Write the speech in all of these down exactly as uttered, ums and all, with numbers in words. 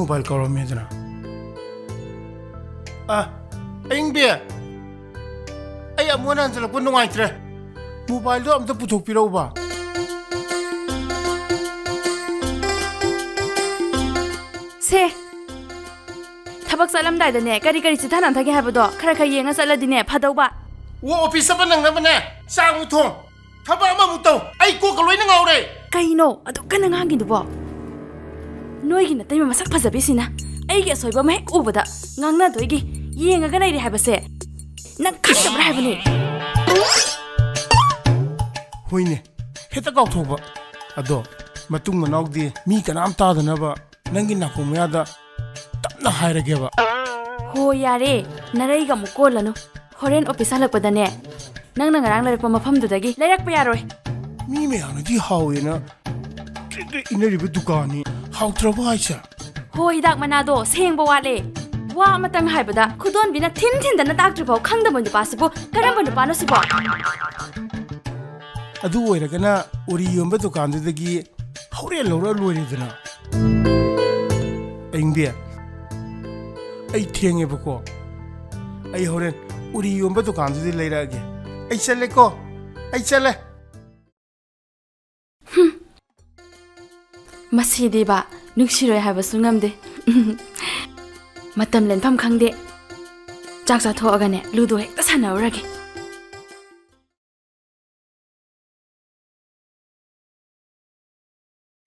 Mobile ꯀꯧꯔꯝꯃꯦꯗꯅ꯫ ꯑ, ꯑꯌꯤꯡꯕꯤ, ꯑꯩ ꯑꯃꯨꯛ ꯍꯟꯅ ꯍꯟꯖꯤꯜꯂꯛꯄ ꯅꯨꯡꯉꯥꯏꯇ꯭ꯔꯦ꯫ ꯃꯣꯕꯥꯏꯜꯗꯣ ꯑꯝꯇ ꯄꯨꯊꯣꯛꯄꯤꯔꯛꯎꯕ꯫ ꯁꯦ, ꯊꯕꯛ ꯆꯠꯂꯝꯗꯥꯏꯗꯅꯦ, ꯀꯔꯤ ꯀꯔꯤ ꯆꯤꯠꯊ ꯅꯥꯟꯊꯒꯦ ꯍꯥꯏꯕꯗꯣ ꯈꯔ ꯈꯔ ꯌꯦꯡꯉ ꯆꯠꯂꯗꯤꯅꯦ ꯐꯗꯧꯕ꯫ ꯑꯣ, ꯑꯣꯐꯤꯁ ꯆꯠꯄ ꯅꯪꯅꯕꯅꯦ ꯆꯥꯛ ꯑꯃꯨꯛ ꯊꯣꯡ, ꯊꯕꯛ ꯑꯃꯃꯨꯛ ꯇꯧ꯫ ꯑꯩ ꯀꯣꯛꯀ ꯂꯣꯏꯅ ꯉꯥꯎꯔꯦ꯫ ꯀꯩꯅꯣ ꯑꯗꯨꯛ ꯀꯟꯅ ꯉꯥꯡꯉꯤꯗꯨꯕꯣ? ꯅꯣꯏꯒꯤ ꯅꯇꯩꯃ ꯃꯁꯛ ꯐꯖꯕꯤꯁꯤꯅ ꯑꯩꯒꯤ ꯑꯁꯣꯏꯕ ꯑꯃ ꯍꯦꯛ ꯎꯕꯗ ꯉꯥꯡꯅꯗꯣꯏꯒꯤ ꯌꯦꯡꯉꯒ ꯂꯩꯔꯦ ꯍꯥꯏꯕꯁꯦ ꯅꯪ ꯈꯪꯗꯕ꯭ꯔꯥ ꯍꯥꯏꯕꯅꯤ? ꯍꯣꯏꯅꯦ, ꯍꯦꯛꯇ ꯀꯥꯎꯊꯣꯛꯄ꯫ ꯑꯗꯣ ꯃꯇꯨꯡ ꯃꯅꯥꯎꯗꯤ ꯃꯤ ꯀꯅꯥꯝ ꯇꯥꯗꯅꯕ ꯅꯪꯒꯤ ꯅꯥꯀꯣꯡ ꯃꯌꯥꯗ ꯇꯞꯅ ꯍꯥꯏꯔꯒꯦꯕ꯫ ꯍꯣ ꯌꯥꯔꯦ, ꯅꯔꯩꯒ ꯑꯃꯨꯛ ꯀꯣꯜꯂꯅꯨ꯫ ꯍꯣꯔꯦꯟ ꯑꯣꯐꯤꯁ ꯍꯜꯂꯛꯄꯗꯅꯦ, ꯅꯪꯅ ꯉꯔꯥꯡ ꯂꯩꯔꯛꯄ ꯃꯐꯝꯗꯨꯗꯒꯤ ꯂꯩꯔꯛꯄ ꯌꯥꯔꯣꯏ꯫ ꯃꯤ ꯃꯌꯥꯝꯅꯗꯤ ꯍꯥꯎꯋꯦꯅ ꯇ꯭ꯔꯤꯛ ꯇ꯭ꯔꯤꯛ ꯏꯟꯅꯔꯤꯕ ꯗꯨꯀꯥꯟꯅꯤ, ꯍꯥꯎꯇ꯭ꯔꯕꯣ ꯍꯥꯏꯁꯦ? ꯍꯣ, ꯍꯤꯗꯥꯛ ꯃꯅꯥꯗꯣ ꯁꯦꯡꯕ ꯋꯥꯠꯂꯦ꯫ ꯋꯥ ꯑꯃꯇꯪ ꯍꯥꯏꯕꯗ ꯈꯨꯗꯣꯟꯕꯤꯅ ꯊꯤꯟ ꯊꯤꯟꯗꯅ ꯇꯥꯛꯇ꯭ꯔꯤꯐꯥꯎ ꯈꯪꯗꯕ ꯅꯨꯄꯥꯁꯤꯕꯨ ꯀꯔꯝꯕ ꯅꯨꯄꯥꯅꯣ ꯁꯤꯕꯣ? ꯑꯗꯨ ꯑꯣꯏꯔꯒꯅ ꯎꯔꯤ ꯌꯣꯟꯕ ꯗꯨꯀꯥꯟꯗꯨꯗꯒꯤ ꯍꯣꯔꯦꯟ ꯂꯧꯔ ꯂꯣꯏꯔꯦꯗꯅ꯫ ꯑꯌꯤꯡꯕꯤ, ꯑꯩ ꯊꯦꯡꯉꯦꯕꯀꯣ, ꯑꯩ ꯍꯣꯔꯦꯟ ꯎꯔꯤ ꯌꯣꯟꯕ ꯗꯨꯀꯥꯟꯗꯨꯗꯤ ꯂꯩꯔꯛꯑꯒꯦ꯫ ꯑꯩ ꯆꯠꯂꯦꯀꯣ, ꯑꯩ ꯆꯠꯂꯦ꯫ ꯃꯁꯤꯗꯤꯕ ꯅꯨꯡꯁꯤꯔꯣꯏ ꯍꯥꯏꯕꯁꯨ ꯉꯝꯗꯦ꯫ ꯃꯇꯝ ꯂꯦꯟꯐꯝ ꯈꯪꯗꯦ꯫ ꯆꯥꯛ ꯆꯥꯊꯣꯛꯑꯒꯅꯦ ꯂꯨꯗꯣ ꯍꯦꯛꯇ ꯁꯥꯟꯅꯧꯔꯒꯦ꯫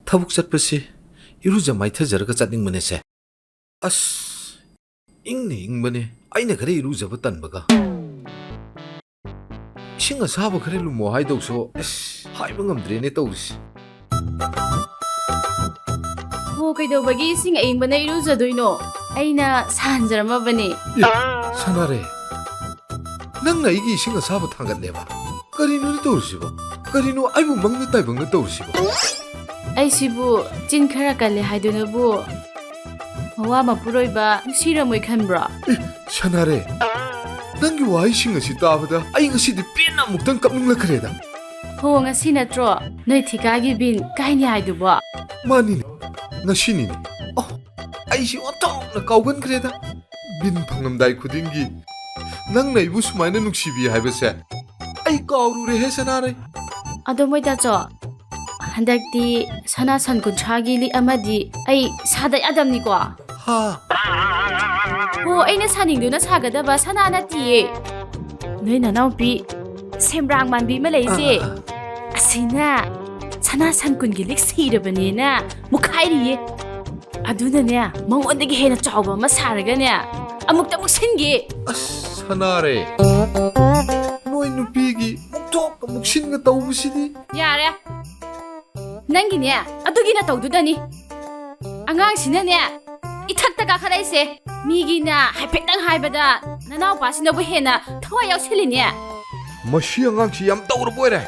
ꯊꯕꯛ ꯆꯠꯄꯁꯤ ꯏꯔꯨꯖ ꯃꯥꯏꯊꯖꯔꯒ ꯆꯠꯅꯤꯡꯕꯅꯦꯁꯦ꯫ ꯑꯁ, ꯏꯪꯅ ꯏꯪꯕꯅꯦ, ꯑꯩꯅ ꯈꯔ ꯏꯔꯨꯖꯕ ꯇꯟꯕꯒ꯫ ꯏꯁꯤꯡ ꯑꯁꯥꯕ ꯈꯔ ꯂꯨꯝꯃꯣ ꯍꯥꯏꯗꯧꯁꯨ, ꯑꯁ, ꯍꯥꯏꯕ ꯉꯝꯗ꯭ꯔꯦꯅꯦ ꯇꯧꯔꯤꯁꯦ꯫ ꯍꯣ, ꯀꯩꯗꯧꯕꯒꯤ ꯏꯁꯤꯡ ꯑꯏꯪꯕꯅ ꯏꯔꯨꯖꯗꯣꯏꯅꯣ? ꯑꯩꯅ ꯁꯥꯍꯟꯖꯔꯝꯃꯕꯅꯦ꯫ ꯑꯦ, ꯁꯅꯥꯔꯦ, ꯅꯪꯅ ꯑꯩꯒꯤ ꯏꯁꯤꯡ ꯑꯁꯥꯕ ꯊꯥꯡꯒꯠꯂꯦꯕ? ꯀꯔꯤꯅꯣꯅꯦ ꯇꯧꯔꯤꯁꯤꯕꯣ? ꯀꯔꯤꯅꯣ ꯑꯩꯕꯨ ꯃꯪꯅ ꯇꯥꯏꯕꯪꯅ ꯇꯧꯔꯤꯁꯤꯕꯣ? ꯑꯩꯁꯤꯕꯨ ꯆꯤꯟ ꯈꯔ ꯀꯜꯂꯦ ꯍꯥꯏꯗꯨꯅꯕꯨ ꯃꯋꯥ ꯃꯄꯨꯔꯣꯏꯕ ꯅꯨꯡꯁꯤꯔꯝꯃꯣꯏ ꯈꯟꯕ꯭ꯔꯣ? ꯑꯦ, ꯁꯅꯥꯔꯦ, ꯅꯪꯒꯤ ꯋꯥꯍꯩꯁꯤꯡ ꯑꯁꯤ ꯇꯥꯕꯗ ꯑꯩ ꯉꯁꯤꯗꯤ ꯄꯦꯟꯅ ꯑꯃꯨꯛꯇꯪ ꯀꯞꯅꯤꯡꯂꯛꯈ꯭ꯔꯦꯗ꯫ ꯍꯣ, ꯉꯁꯤ ꯅꯠꯇ꯭ꯔꯣ ꯅꯣꯏ ꯊꯤꯀꯥꯒꯤ ꯕꯤꯟ ꯀꯥꯏꯅꯤ ꯍꯥꯏꯗꯨꯕꯣ? ꯃꯥꯅꯤꯅꯦ, ꯉꯁꯤꯅꯤꯅꯦ꯫ ꯑꯣ, ꯑꯩꯁꯤ ꯑꯣꯟꯊꯣꯛꯅ ꯀꯥꯎꯒꯟꯈ꯭ꯔꯦꯗ꯫ ꯕꯤꯟ ꯐꯪꯂꯝꯗꯥꯏ ꯈꯨꯗꯤꯡꯒꯤ ꯅꯪꯅ ꯑꯩꯕꯨ ꯁꯨꯃꯥꯏꯅ ꯅꯨꯡꯁꯤꯕꯤ ꯍꯥꯏꯕꯁꯦ ꯑꯩ ꯀꯥꯎꯔꯨꯔꯦꯍꯦ, ꯁꯅꯥꯔꯩ꯫ ꯑꯗꯣ ꯃꯣꯏꯗꯥꯆꯣ, ꯍꯟꯗꯛꯇꯤ ꯁꯅꯥ ꯁꯟ ꯀꯨꯟꯊ꯭ꯔꯥꯒꯤ ꯂꯤꯛ ꯑꯃꯗꯤ ꯑꯩ ꯁꯥꯗ ꯌꯥꯗꯕꯅꯤꯀꯣ꯫ ꯍꯥ? ꯍꯣ, ꯑꯩꯅ ꯁꯥꯅꯤꯡꯗꯨꯅ ꯁꯥꯒꯗꯕ ꯁꯅꯥ ꯅꯠꯇꯤꯌꯦ꯫ ꯅꯣꯏ ꯅꯅꯥꯎꯄꯤ ꯁꯦꯝꯕ꯭ꯔꯥꯡ ꯃꯥꯟꯕꯤ ꯑꯃ ꯂꯩꯁꯦ꯫ ꯑꯥ, ꯑꯥ, ꯑꯥ꯫ ꯑꯁꯤꯅ ꯁꯅꯥ ꯁꯟ ꯀꯨꯟꯒꯤ ꯂꯤꯛ ꯁꯤꯔꯕꯅꯦꯅ ꯃꯨꯛꯈꯥꯏꯔꯤꯌꯦ꯫ ꯑꯗꯨꯅꯅꯦ, ꯃꯉꯣꯟꯗꯒꯤ ꯍꯦꯟꯅ ꯆꯥꯎꯕ ꯑꯃ ꯁꯥꯔꯒꯅꯦ, ꯑꯃꯨꯛꯇ ꯃꯨꯛꯁꯤꯟꯒꯦ꯫ ꯑꯁ, ꯁꯅꯥꯔꯦ꯫ ꯅꯣꯏ ꯅꯨꯄꯤꯒꯤ ꯃꯨꯛꯊꯣꯛꯀ ꯃꯨꯛꯁꯤꯟꯒ ꯇꯧꯕꯁꯤꯗꯤ꯫ ꯌꯥꯔꯦ꯫ ꯅꯪꯒꯤꯅꯦ, ꯑꯗꯨꯒꯤ ꯅꯇꯧꯗꯨꯗꯅꯤ꯫ ꯑꯉꯥꯡꯁꯤꯅꯅꯦ, ꯏꯊꯛꯇ ꯀꯥꯈꯠꯂꯛꯏꯁꯦ꯫ ꯃꯤꯒꯤꯅ ꯍꯥꯏꯐꯦꯠꯇꯪ ꯍꯥꯏꯕꯗ ꯅꯅꯥꯎꯄꯥꯁꯤꯅꯕꯨ ꯍꯦꯟꯅ ꯊꯋꯥꯏ ꯌꯥꯎꯁꯤꯜꯂꯤꯅꯦ꯫ ꯃꯁꯤ ꯑꯉꯥꯡꯁꯤ ꯌꯥꯝ ꯇꯧꯔꯕ ꯑꯣꯏꯔꯦ꯫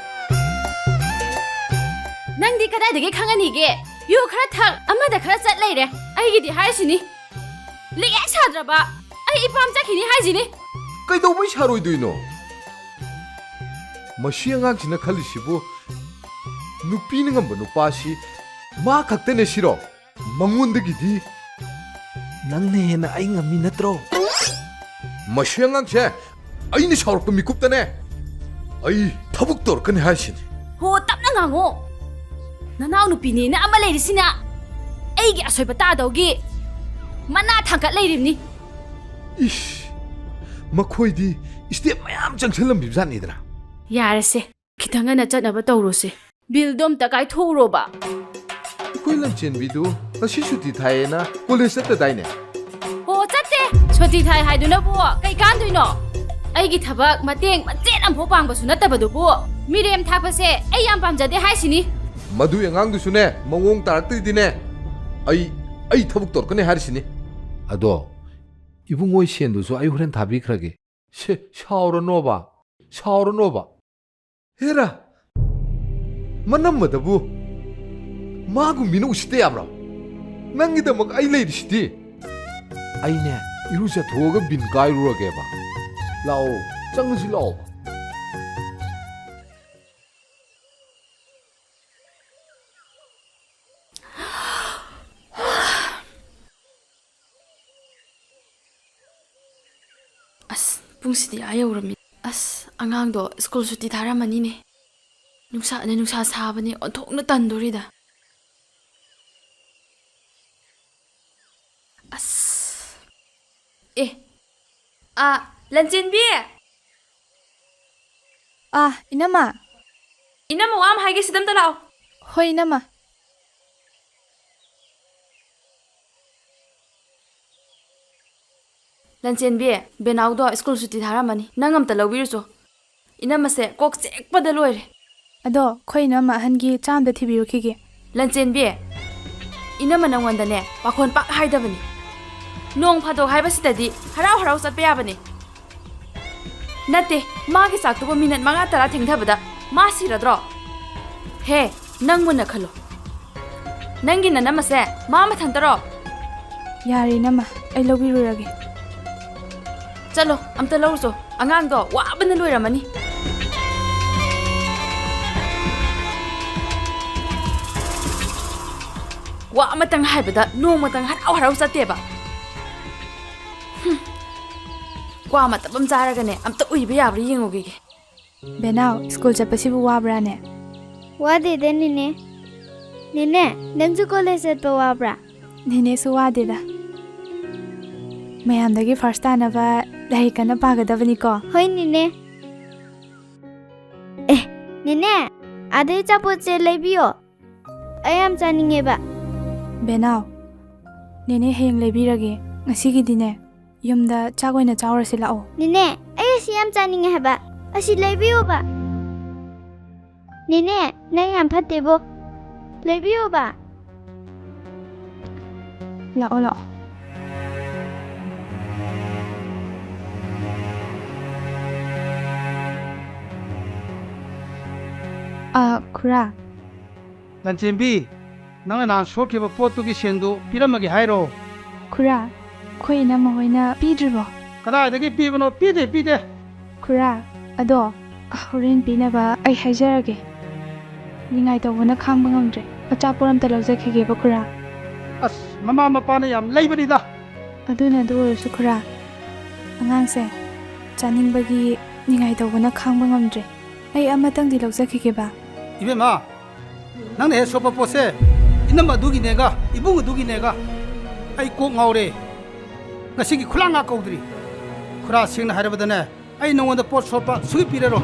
ꯅꯪꯗꯤ ꯀꯗꯥꯏꯗꯒꯤ ꯈꯪꯉꯅꯤꯒꯦ? ꯌꯨ ꯈꯔ ꯊꯛ, ꯑꯃꯗ ꯈꯔ ꯆꯠ ꯂꯩꯔꯦ꯫ ꯑꯩꯒꯤꯗꯤ ꯍꯥꯏꯔꯤꯁꯤꯅꯤ, ꯂꯤꯛ ꯍꯦꯛ ꯁꯥꯗ꯭ꯔꯕ ꯑꯩ ꯏꯄꯥꯝ ꯆꯠꯈꯤꯅꯤ ꯍꯥꯏꯁꯤꯅꯤ꯫ ꯀꯩꯗꯧꯕꯩ ꯁꯥꯔꯣꯏꯗꯣꯏꯅꯣ? ꯃꯁꯤ ꯑꯉꯥꯡꯁꯤꯅ ꯈꯜꯂꯤꯁꯤꯕꯨ ꯅꯨꯄꯤꯅ ꯉꯝꯕ ꯅꯨꯄꯥꯁꯤ ꯃꯥ ꯈꯛꯇꯅꯦ ꯁꯤꯔꯣ? ꯃꯉꯣꯟꯗꯒꯤꯗꯤ ꯅꯪꯅ ꯍꯦꯟꯅ ꯑꯩ ꯉꯝꯃꯤ ꯅꯠꯇ꯭ꯔꯣ? ꯃꯁꯤ ꯑꯉꯥꯡꯁꯦ ꯑꯩꯅ ꯁꯥꯎꯔꯛꯄ ꯃꯤꯀꯨꯞꯇꯅꯦ ꯑꯩ ꯊꯕꯛ ꯇꯧꯔꯛꯀꯅꯤ ꯍꯥꯏꯁꯤꯅꯤ꯫ ꯍꯣ, ꯇꯞꯅ ꯉꯥꯡꯉꯣ꯫ ꯅꯅꯥꯎꯅꯨꯄꯤꯅꯦꯅ ꯑꯃ ꯂꯩꯔꯤꯁꯤꯅ ꯑꯩꯒꯤ ꯑꯁꯣꯏꯕ ꯇꯥꯗꯧꯒꯤ ꯃꯅꯥ ꯊꯥꯡꯀꯠ ꯂꯩꯔꯤꯕꯅꯤ꯫ ꯏꯁ, ꯃꯈꯣꯏꯗꯤ ꯁ꯭ꯇꯦꯞ ꯃꯌꯥꯝ ꯆꯪꯁꯜꯂꯝꯕꯤꯕꯖꯥꯠꯅꯤꯗꯅ꯫ ꯌꯥꯔꯦꯁꯦ, ꯈꯤꯇꯪ ꯉꯟꯅ ꯆꯠꯅꯕ ꯇꯧꯔꯣꯁꯦ꯫ ꯕꯤꯜꯗꯣ ꯑꯝꯇ ꯀꯥꯏꯊꯣꯛꯎꯔꯣꯕ꯫ ꯑꯩꯈꯣꯏ ꯂꯟꯆꯦꯟꯕꯤꯗꯨ ꯉꯁꯤ ꯁꯨꯇꯤ ꯊꯥꯏꯌꯦꯅ ꯀꯣꯂꯦꯖ ꯆꯠꯇꯗꯥꯏꯅꯦ? ꯑꯣ, ꯆꯠꯇꯦ꯫ ꯁꯨꯇꯤ ꯊꯥꯏ ꯍꯥꯏꯗꯨꯅꯕꯨ ꯀꯩ ꯀꯥꯟꯗꯣꯏꯅꯣ? ꯑꯩꯒꯤ ꯊꯕꯛ ꯃꯇꯦꯡ ꯃꯆꯦꯠ ꯑꯃꯐꯥꯎ ꯄꯥꯡꯕꯁꯨ ꯅꯠꯇꯕꯗꯨꯕꯨ ꯃꯤꯔꯦꯝ ꯊꯥꯛꯄꯁꯦ ꯑꯩ ꯌꯥꯝ ꯄꯥꯝꯖꯗꯦ ꯍꯥꯏꯁꯤꯅꯤ꯫ ꯃꯗꯨꯒꯤ ꯑꯉꯥꯡꯗꯨꯁꯨꯅꯦ, ꯃꯑꯣꯡ ꯇꯥꯔꯛꯇ꯭ꯔꯗꯤꯅꯦ, ꯑꯩ, ꯑꯩ ꯊꯕꯛ ꯇꯧꯔꯛꯀꯅꯤ ꯍꯥꯏꯔꯤꯁꯤꯅꯤ꯫ ꯑꯗꯣ ꯏꯕꯨꯡꯉꯣ ꯁꯦꯟꯗꯨꯁꯨ ꯑꯩ ꯍꯣꯔꯦꯟ ꯊꯥꯕꯤꯈ꯭ꯔꯒꯦ꯫ ꯁꯦ, ꯁꯥꯎꯔꯅꯣꯕ, ꯁꯥꯎꯔꯅꯣꯕ꯫ ꯍꯦꯔꯥ, ꯃꯅꯝꯃꯗꯕꯨ ꯃꯥꯒꯨꯝꯕꯤꯅ ꯎꯁꯤꯠꯇ ꯌꯥꯕ꯭ꯔꯣ? ꯅꯪꯒꯤꯗꯃꯛ ꯑꯩ ꯂꯩꯔꯤꯁꯤꯗꯤ꯫ ꯑꯩꯅꯦ, ꯏꯔꯨꯖꯊꯣꯛꯑꯒ ꯕꯤꯟ ꯀꯥꯏꯔꯨꯔꯒꯦꯕ꯫ ꯂꯥꯛꯑꯣ, ꯆꯪꯉꯁꯤ ꯂꯥꯛꯑꯣꯕ꯫ ꯑꯁ, ꯄꯨꯡꯁꯤꯗꯤ ꯑꯥ ꯌꯧꯔꯝꯃꯤ꯫ ꯑꯁ, ꯑꯉꯥꯡꯗꯣ ꯁ꯭ꯀꯨꯜ ꯁꯨꯇꯤ ꯊꯥꯔꯝꯃꯅꯤꯅꯦ꯫ ꯅꯨꯡꯁꯥꯅ ꯅꯨꯡꯁꯥ ꯁꯥꯕꯅꯦ, ꯑꯣꯟꯊꯣꯛꯅ ꯇꯟꯗꯣꯔꯤꯗ꯫ ꯑꯁ꯫ ꯑꯦ꯫ ꯑꯥ, ꯂꯟꯆꯦꯟꯕꯤ! ꯑꯥ, ꯏꯅꯝꯃ꯫ ꯏꯅꯝꯃ, ꯋꯥ ꯑꯃ ꯍꯥꯏꯒꯦ, ꯁꯤꯗ ꯑꯝꯇ ꯂꯥꯛꯑꯣ꯫ ꯍꯣꯏ, ꯏꯅꯝꯃ꯫ ꯂꯟꯆꯦꯟꯕꯤ, ꯕꯦꯅꯥꯎꯗꯣ ꯁ꯭ꯀꯨꯜ ꯁꯨꯇꯤ ꯊꯥꯔꯝꯃꯅꯤ꯫ ꯅꯪ ꯑꯝꯇ ꯂꯧꯕꯤꯔꯨꯆꯣ꯫ ꯏꯅꯝꯃꯁꯦ ꯀꯣꯛ ꯆꯤꯛꯄꯗ ꯂꯣꯏꯔꯦ꯫ ꯑꯗꯣ ꯑꯩꯈꯣꯏ ꯏꯅꯝꯃ ꯑꯍꯟꯒꯤ ꯆꯥ ꯑꯝꯇ ꯊꯤꯕꯤꯔꯨꯈꯤꯒꯦ꯫ ꯂꯟꯆꯦꯟꯕꯤ, ꯏꯅꯝꯃ ꯅꯪꯉꯣꯟꯗꯅꯦ ꯄꯥꯈꯣꯟ ꯄꯥꯛ ꯍꯥꯏꯗꯕꯅꯤ꯫ ꯅꯣꯡ ꯐꯥꯗꯣꯛ ꯍꯥꯏꯕꯁꯤꯗꯗꯤ ꯍꯔꯥꯎ ꯍꯔꯥꯎ ꯆꯠꯄ ꯌꯥꯕꯅꯤ꯫ ꯅꯠꯇꯦ, ꯃꯥꯒꯤ ꯆꯥꯛꯇꯨꯕꯨ ꯃꯤꯅꯠ ꯃꯉꯥ ꯇꯔꯥ ꯊꯦꯡꯊꯕꯗ ꯃꯥ ꯁꯤꯔꯗ꯭ꯔꯣ? ꯍꯦ, ꯅꯪ ꯃꯨꯟꯅ ꯈꯜꯂꯣ꯫ ꯅꯪꯒꯤ ꯅꯅꯝꯃꯁꯦ ꯃꯥ ꯃꯊꯟꯇꯔꯣ? ꯌꯥꯔꯦ ꯏꯅꯝꯃ, ꯑꯩ ꯂꯧꯕꯤꯔꯨꯔꯒꯦ꯫ ꯆꯠꯂꯣ, ꯑꯝꯇ ꯂꯧꯔꯨꯆꯣ꯫ ꯑꯉꯥꯡꯗꯣ ꯋꯥꯕꯅ ꯂꯣꯏꯔꯝꯃꯅꯤ꯫ ꯋꯥ ꯑꯃꯇꯪ ꯍꯥꯏꯕꯗ ꯅꯣꯡꯃꯇꯪ ꯍꯔꯥꯎ ꯍꯔꯥꯎ ꯆꯠꯇꯦꯕ꯫ ꯍꯨꯝ꯫ ꯀ꯭ꯋꯥ ꯃꯇꯞ ꯑꯃ ꯆꯥꯔꯒꯅꯦ ꯑꯝꯇ ꯎꯏꯕ ꯌꯥꯕ꯭ꯔꯥ ꯌꯦꯡꯉꯨꯈꯤꯒꯦ꯫ ꯕꯦꯅꯥꯎ, ꯁ꯭ꯀꯨꯜ ꯆꯠꯄꯁꯤꯕꯨ ꯋꯥꯕ꯭ꯔꯥꯅꯦ? ꯋꯥꯗꯦꯗ, ꯅꯦꯅꯦ꯫ ꯅꯦꯅꯦ, ꯅꯪꯁꯨ ꯀꯣꯂꯦꯖ ꯆꯠꯄ ꯋꯥꯕ꯭ꯔꯥ? ꯅꯦꯅꯦꯁꯨ ꯋꯥꯗꯦꯗ꯫ ꯃꯌꯥꯝꯗꯒꯤ ꯐꯥꯔꯁ ꯇꯥꯅꯕ ꯂꯥꯏꯔꯤꯛ ꯀꯟꯅ ꯄꯥꯒꯗꯕꯅꯤꯀꯣ꯫ ꯍꯣꯏ, ꯅꯦꯅꯦ꯫ ꯑꯦ, ꯅꯦꯅꯦ, ꯑꯥꯗꯩ ꯑꯆꯥꯄꯣꯠꯁꯦ ꯂꯩꯕꯤꯌꯣ꯫ ꯑꯩ ꯌꯥꯝ ꯆꯥꯅꯤꯡꯉꯦꯕ꯫ ꯕꯦꯅꯥꯎ, ꯅꯦꯅꯦ ꯍꯌꯦꯡ ꯂꯩꯕꯤꯔꯒꯦ꯫ ꯉꯁꯤꯒꯤꯗꯤꯅꯦ, ꯌꯨꯝꯗ ꯆꯥꯛ ꯑꯣꯏꯅ ꯆꯥꯎꯔꯁꯤ ꯂꯥꯛꯑꯣ꯫ ꯅꯦꯅꯦ, ꯑꯩ ꯑꯁꯤ ꯌꯥꯝ ꯆꯥꯅꯤꯡꯉꯦ ꯍꯥꯏꯕ꯫ ꯑꯁꯤ ꯂꯩꯕꯤꯌꯣꯕ꯫ ꯅꯦꯅꯦ, ꯅꯪ ꯌꯥꯝ ꯐꯠꯇꯦꯕꯣ꯫ ꯂꯩꯕꯤꯌꯣꯕ꯫ ꯂꯥꯛꯑꯣ, ꯂꯥꯛꯑꯣ꯫ ꯑ, ꯈꯨꯔꯥ꯫ ꯂꯟꯆꯦꯟꯕꯤ, ꯅꯪꯅ ꯅꯍꯥꯟ ꯁꯣꯠꯈꯤꯕ ꯄꯣꯠꯇꯨꯒꯤ ꯁꯦꯟꯗꯨ ꯄꯤꯔꯝꯃꯒꯦ ꯍꯥꯏꯔꯣ? ꯈꯨꯔꯥ, ꯑꯩꯈꯣꯏ ꯏꯅꯝꯃ ꯍꯣꯏꯅ ꯄꯤꯗ꯭ꯔꯤꯕꯣ? ꯀꯗꯥꯏꯗꯒꯤ ꯄꯤꯕꯅꯣ? ꯄꯤꯗꯦ, ꯄꯤꯗꯦ꯫ ꯈꯨꯔꯥ, ꯑꯗꯣ ꯍꯣꯔꯦꯟ ꯄꯤꯅꯕ ꯑꯩ ꯍꯥꯏꯖꯔꯒꯦ꯫ ꯅꯤꯡꯉꯥꯏ ꯇꯧꯕꯅ ꯈꯥꯡꯕ ꯉꯝꯗ꯭ꯔꯦ꯫ ꯑꯆꯥꯄꯣꯠ ꯑꯝꯇ ꯂꯧꯖꯈꯤꯒꯦꯕ, ꯈꯨꯔꯥ꯫ ꯑꯁ, ꯃꯃꯥ ꯃꯄꯥꯅ ꯌꯥꯝ ꯂꯩꯕꯅꯤꯗ꯫ ꯑꯗꯨꯅ ꯑꯗꯨ ꯑꯣꯏꯔꯁꯨ, ꯈꯨꯔꯥ, ꯑꯉꯥꯡꯁꯦ ꯆꯥꯅꯤꯡꯕꯒꯤ ꯅꯤꯡꯉꯥꯏ ꯇꯧꯕꯅ ꯈꯥꯡꯕ ꯉꯝꯗ꯭ꯔꯦ꯫ ꯑꯩ ꯑꯃꯇꯪꯗꯤ ꯂꯧꯖꯈꯤꯒꯦ ꯕꯥ꯫ ꯏꯕꯦꯝꯃ, ꯅꯪꯅ ꯍꯦꯛ ꯁꯣꯠꯄ ꯄꯣꯠꯁꯦ ꯏꯅꯝꯃ ꯑꯗꯨꯒꯤꯅꯦꯒ ꯏꯕꯨꯡ ꯑꯗꯨꯒꯤꯅꯦꯒ ꯑꯩ ꯀꯣꯛ ꯉꯥꯎꯔꯦ꯫ ꯉꯁꯤꯒꯤ ꯈꯨꯂꯥꯡ ꯉꯥ ꯀꯧꯗ꯭ꯔꯤ꯫ ꯈꯨꯔꯥ, ꯁꯦꯡꯅ ꯍꯥꯏꯔꯕꯗꯅꯦ, ꯑꯩ ꯅꯉꯣꯟꯗ ꯄꯣꯠ ꯁꯣꯠꯄ ꯁꯨꯡꯄꯤ ꯄꯤꯔꯔꯣꯏ꯫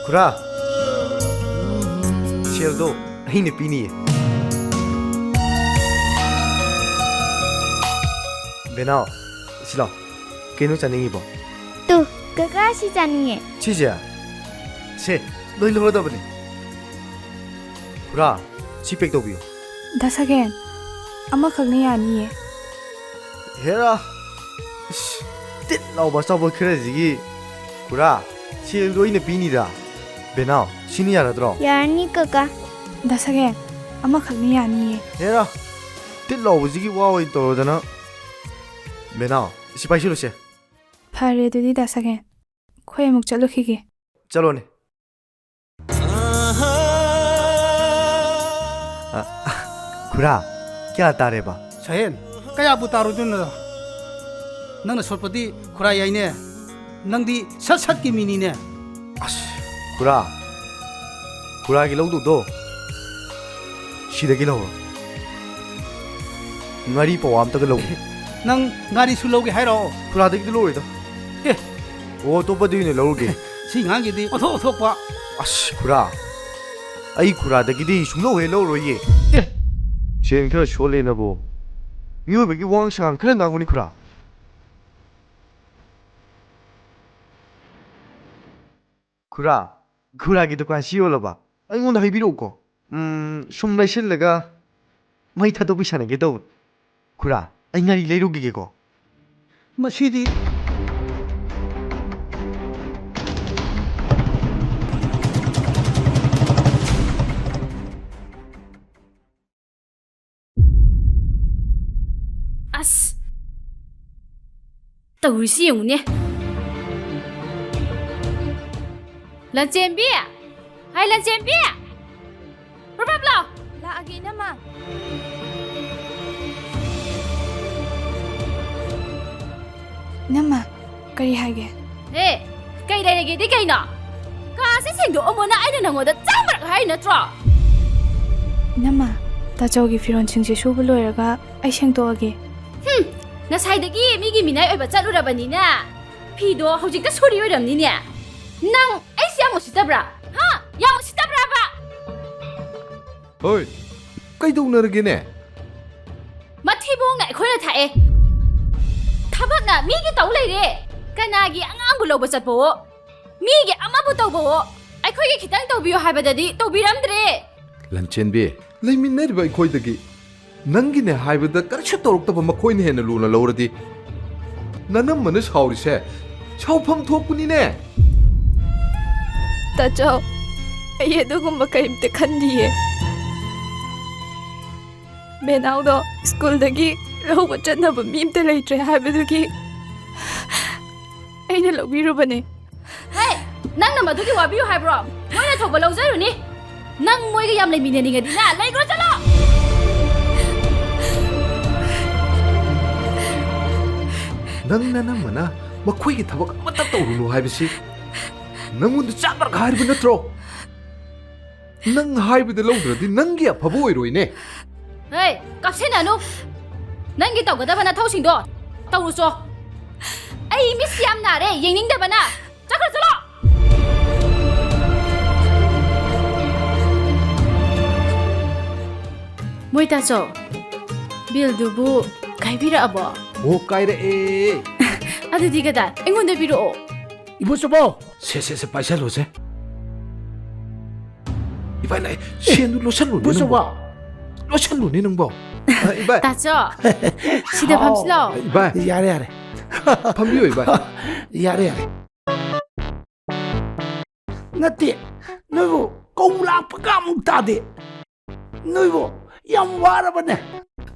ꯈꯨꯔꯥ, ꯁꯦꯜꯗꯣ ꯑꯩꯅ ꯄꯤꯅꯤꯌꯦ꯫ ꯕꯦꯅꯥꯎ, ꯁꯤ ꯂꯥꯎ꯫ ꯀꯩꯅꯣ ꯆꯥꯅꯤꯡꯉꯤꯕꯣ? ꯇꯨ, ꯀꯀꯥ, ꯁꯤ ꯆꯥꯅꯤꯡꯉꯦ꯫ ꯁꯤꯁꯦ? ꯁꯦ, ꯂꯣꯏ ꯂꯧꯔꯗꯕꯅꯤ꯫ ꯈꯨꯔꯥ, ꯁꯤ ꯄꯦꯛ ꯇꯧꯕꯤꯌꯨ꯫ ꯗꯥ ꯁꯒꯦꯟ, ꯑꯃꯈꯛꯅ ꯌꯥꯅꯤꯌꯦ꯫ ꯍꯦꯔꯥ, ꯏꯁ, ꯇꯤꯠ ꯂꯥꯎꯕ ꯑꯆꯥꯄꯣꯠ ꯈꯔꯁꯤꯒꯤ꯫ ꯈꯨꯔꯥ, ꯁꯦꯜꯗꯣ ꯑꯩꯅ ꯄꯤꯅꯤꯗ꯫ ꯕꯦꯅꯥꯎ, ꯁꯤꯅ ꯌꯥꯔꯗ꯭ꯔꯣ? ꯌꯥꯔꯅꯤ, ꯀꯀꯥ꯫ ꯗꯥ ꯁꯒꯦꯟ, ꯑꯃꯈꯛꯅ ꯌꯥꯅꯤꯌꯦ꯫ ꯍꯦꯔꯥ, ꯇꯤꯠ ꯂꯥꯎꯕꯁꯤꯒꯤ ꯋꯥ ꯑꯣꯏꯅ ꯇꯧꯔꯗꯅ꯫ ꯕꯦꯅꯥꯎ, ꯁꯤ ꯄꯥꯏꯁꯤꯜꯂꯨꯁꯦ꯫ ꯐꯔꯦ, ꯑꯗꯨꯗꯤ ꯗꯥ ꯁꯒꯦꯟ, ꯑꯩꯈꯣꯏ ꯑꯃꯨꯛ ꯆꯠꯂꯨꯈꯤꯒꯦ꯫ ꯆꯠꯂꯣꯅꯦ꯫ ꯑ, ꯈꯨꯔꯥ, ꯀꯌꯥ ꯇꯥꯔꯦꯕ? ꯁꯍꯦꯟ, ꯀꯌꯥꯕꯨ ꯇꯥꯔꯨꯗꯣꯏꯅꯣꯗ? ꯅꯪꯅ ꯁꯣꯠꯄꯗꯤ ꯈꯨꯔꯥ ꯌꯥꯏꯅꯦ꯫ ꯅꯪꯗꯤ ꯁꯠ ꯁꯠꯀꯤ ꯃꯤꯅꯤꯅꯦ꯫ ꯑꯁ, ꯈꯨꯔꯥ, ꯈꯨꯔꯥꯒꯤ ꯂꯧꯗꯧꯗꯣ ꯁꯤꯗꯒꯤ ꯂꯧꯔꯣ꯫ ꯉꯥꯔꯤ ꯄꯋꯥ ꯑꯝꯇꯒ ꯂꯧꯒꯦ꯫ ꯅꯪ ꯉꯥꯔꯤꯁꯨ ꯂꯧꯒꯦ ꯍꯥꯏꯔꯣ? ꯈꯨꯔꯥꯗꯒꯤꯗꯤ ꯂꯧꯔꯣꯏꯗ꯫ ꯑꯦ꯫ ꯑꯣ, ꯑꯇꯣꯞꯄꯗꯒꯤ ꯑꯣꯏꯅ ꯂꯧꯔꯒꯦ꯫ ꯁꯤ ꯑꯉꯥꯡꯒꯤꯗꯤ ꯑꯣꯟꯊꯣꯛ ꯑꯣꯟꯊꯣꯛꯄ꯫ ꯑꯁ, ꯈꯨꯔꯥ, ꯑꯩ ꯈꯨꯔꯥꯗꯒꯤꯗꯤ ꯁꯨꯡꯂꯧ ꯍꯦꯛ ꯂꯧꯔꯣꯏꯌꯦ꯫ ꯑꯦ꯫ ꯁꯦꯟ ꯈꯔ ꯁꯣꯜꯂꯦꯅꯕꯨ ꯃꯤꯑꯣꯏꯕꯒꯤ ꯋꯥꯉꯥꯡ ꯁꯉꯥꯡ ꯈꯔ ꯉꯥꯡꯉꯨꯅꯤ, ꯈꯨꯔꯥ꯫ ꯈꯨꯔꯥ, ꯈꯨꯔꯥꯒꯤ ꯗꯨꯀꯥꯟꯁꯤ ꯌꯣꯜꯂꯕ? ꯑꯩꯉꯣꯟꯗ ꯍꯥꯏꯕꯤꯔꯛꯎꯀꯣ꯫ ꯎꯝ, ꯁꯨꯝ ꯂꯩꯁꯤꯜꯂꯒ ꯃꯩ ꯊꯥꯗꯣꯛꯄꯤ ꯁꯥꯟꯅꯒꯦ ꯇꯧꯕ꯫ ꯈꯨꯔꯥ, ꯑꯩ ꯉꯥꯔꯤ ꯂꯩꯔꯨꯈꯤꯒꯦꯀꯣ꯫ ꯃꯁꯤꯗꯤ꯫ ꯑꯁ! ꯇꯧꯔꯤꯁꯤ ꯌꯦꯡꯉꯨꯅꯦ꯫ ꯂꯟꯆꯦꯟꯕꯤ! ꯍꯥꯏ, ꯂꯟꯆꯦꯟꯕꯤ! ꯄ꯭ꯔꯞ ꯄ꯭ꯔꯞ ꯂꯥꯎ! ꯂꯥꯛꯑꯒꯦ꯫ ꯏꯅꯝꯃ꯫ ꯏꯅꯝꯃ, ꯀꯔꯤ ꯍꯥꯏꯒꯦ? ꯑꯦ, ꯀꯩ ꯂꯩꯔꯒꯦꯗꯤ ꯀꯩꯅꯣ? ꯀꯥꯁꯦ ꯁꯦꯡꯗꯣꯛꯑꯝꯃꯣꯅ ꯑꯩꯅ ꯅꯪꯉꯣꯟꯗ ꯆꯥꯝꯃꯔꯛ ꯍꯥꯏ ꯅꯠꯇ꯭ꯔꯣ? ꯏꯅꯝꯃ, ꯇꯥꯆꯧꯒꯤ ꯐꯤꯔꯣꯜꯁꯤꯡꯁꯦ ꯁꯨꯕ ꯂꯣꯏꯔꯒ ꯑꯩ ꯁꯦꯡꯗꯣꯛꯑꯒꯦ꯫ ꯍꯨꯝ, ꯉꯁꯥꯏꯗꯒꯤ ꯃꯤꯒꯤ ꯃꯤꯅꯥꯏ ꯑꯣꯏꯕ ꯆꯠꯂꯨꯔꯕꯅꯤꯅ ꯐꯤꯗꯣ ꯍꯧꯖꯤꯛꯇ ꯁꯨꯔꯤ ꯑꯣꯏꯔꯝꯅꯤꯅꯦ꯫ ꯅꯪ ꯑꯩꯁꯦ ꯌꯥꯝ ꯎꯁꯤꯠꯇꯕ꯭ꯔꯥ? ꯍꯥ? ꯌꯥꯝ ꯎꯁꯤꯠꯇꯕ꯭ꯔꯥꯕ? ꯍꯣꯏ, ꯀꯩꯗꯧꯅꯔꯒꯦꯅꯦ? ꯃꯊꯤꯕꯣꯡꯅ ꯑꯩꯈꯣꯏꯅ ꯊꯥꯛꯑꯦ꯫ ꯊꯕꯛꯅ ꯃꯤꯒꯤ ꯇꯧ ꯂꯩꯔꯦ꯫ ꯀꯅꯥꯒꯤ ꯑꯉꯥꯡꯕꯨ ꯂꯧꯕ ꯆꯠꯄꯋꯣ? ꯃꯤꯒꯤ ꯑꯃꯕꯨ ꯇꯧꯕꯋꯣ? ꯑꯩꯈꯣꯏꯒꯤ ꯈꯤꯇꯪ ꯇꯧꯕꯤꯌꯨ ꯍꯥꯏꯕꯗꯗꯤ ꯇꯧꯕꯤꯔꯝꯗ꯭ꯔꯦ꯫ ꯂꯟꯆꯦꯟꯕꯤ, ꯂꯩꯃꯤꯟꯅꯔꯤꯕ ꯑꯩꯈꯣꯏꯗꯒꯤ ꯅꯪꯒꯤꯅꯦ ꯍꯥꯏꯕꯗ ꯀꯔꯤꯁꯨ ꯇꯧꯔꯛꯇꯕ ꯃꯈꯣꯏꯅ ꯍꯦꯟꯅ ꯂꯨꯅ ꯂꯧꯔꯗꯤ? ꯅꯅꯝꯃꯅ ꯁꯥꯎꯔꯤꯁꯦ ꯁꯥꯎꯐꯝ ꯊꯣꯛꯄꯅꯤꯅꯦ꯫ ꯇꯥꯆꯧ, ꯑꯩ ꯑꯗꯨꯒꯨꯝꯕ ꯀꯔꯤꯝꯇ ꯈꯟꯗꯤꯌꯦ꯫ ꯕꯦꯅꯥꯎꯗꯣ ꯁ꯭ꯀꯨꯜꯗꯒꯤ ꯂꯧꯕ ꯆꯠꯅꯕ ꯃꯤ ꯑꯝꯇ ꯂꯩꯇ꯭ꯔꯦ ꯍꯥꯏꯕꯗꯨꯒꯤ ꯑꯩꯅ ꯂꯧꯕꯤꯔꯨꯕꯅꯦ꯫ ꯍꯦ! ꯅꯪꯅ ꯃꯗꯨꯒꯤ ꯋꯥꯕꯤꯌꯨ ꯍꯥꯏꯕ꯭ꯔꯣ? ꯃꯣꯏꯅ ꯊꯧꯕ ꯂꯧꯖꯔꯨꯅꯤ꯫ ꯅꯪ ꯃꯣꯏꯒ ꯌꯥꯝ ꯂꯩꯃꯤꯟꯅꯅꯤꯡꯉꯗꯤꯅꯦ, ꯂꯩꯈ꯭ꯔꯣ, ꯆꯠꯂꯣ! ꯅꯪ ꯅꯅꯝꯃꯅ ꯃꯈꯣꯏꯒꯤ ꯊꯕꯛ ꯑꯃꯠꯇ ꯇꯧꯔꯨꯅꯨ ꯍꯥꯏꯕꯁꯤ ꯅꯪꯉꯣꯟꯗ ꯆꯥꯝꯃꯔꯛ ꯍꯥꯏꯔꯕ ꯅꯠꯇ꯭ꯔꯣ? ꯅꯪ ꯍꯥꯏꯕꯗ ꯂꯧꯗ꯭ꯔꯗꯤ ꯅꯪꯒꯤ ꯑꯐꯕ ꯑꯣꯏꯔꯣꯏꯅꯦ꯫ ꯍꯦ, ꯀꯥꯞꯁꯤꯟꯅꯅꯨ꯫ ꯅꯪꯒꯤ ꯇꯧꯒꯗꯕ ꯅꯊꯧꯁꯤꯡꯗꯣ ꯇꯧꯔꯨꯆꯣ꯫ ꯑꯩ ꯃꯤꯠꯁꯤ ꯌꯥꯝ ꯅꯥꯔꯦ, ꯌꯦꯡꯅꯤꯡꯗꯕꯅ꯫ ꯆꯠꯈ꯭ꯔꯣ, ꯆꯠꯂꯣ! ꯃꯣꯏ ꯇꯥꯆꯧ, ꯕꯤꯜꯗꯨꯕꯨ ꯀꯥꯏꯕꯤꯔꯛꯑꯕꯣ? ꯑꯣ, ꯀꯥꯏꯔꯛꯑꯦ꯫ ꯑꯗꯨꯗꯤ ꯀꯗꯥꯏ? ꯑꯩꯉꯣꯟꯗ ꯄꯤꯔꯛꯑꯣ꯫ ꯏꯕꯣꯆꯧꯕ! ꯁꯦ, ꯁꯦ, ꯁꯦ, ꯄꯥꯏꯁꯜꯂꯣꯁꯦ꯫ ꯏꯕꯥꯏ ꯂꯥꯛꯑꯦ꯫ ꯁꯦꯟꯗꯨ ꯂꯣꯠꯁꯜꯂꯨꯅꯦ ꯅꯪꯕꯣ꯫ ꯏꯕꯣꯆꯧꯕ! ꯂꯣꯠꯁꯜꯂꯨꯅꯦ ꯅꯪꯕꯣ꯫ ꯑ, ꯏꯕꯥꯏ꯫ ꯇꯥꯆꯧ, ꯁꯤꯗ ꯍꯥꯎ꯫ ꯐꯝꯁꯤꯜꯂꯣ꯫ ꯏꯕꯥꯏ꯫ ꯌꯥꯔꯦ, ꯌꯥꯔꯦ꯫ ꯐꯝꯕꯤꯌꯣ, ꯏꯕꯥꯏ꯫ ꯌꯥꯔꯦ, ꯌꯥꯔꯦ꯫ ꯅꯠꯇꯦ, ꯅꯣꯏꯕꯨ ꯀꯧ ꯂꯥꯛꯄꯒ ꯑꯃꯨꯛ ꯇꯥꯗꯦ꯫ ꯅꯣꯏꯕꯨ ꯌꯥꯝ ꯋꯥꯔꯕꯅꯦ꯫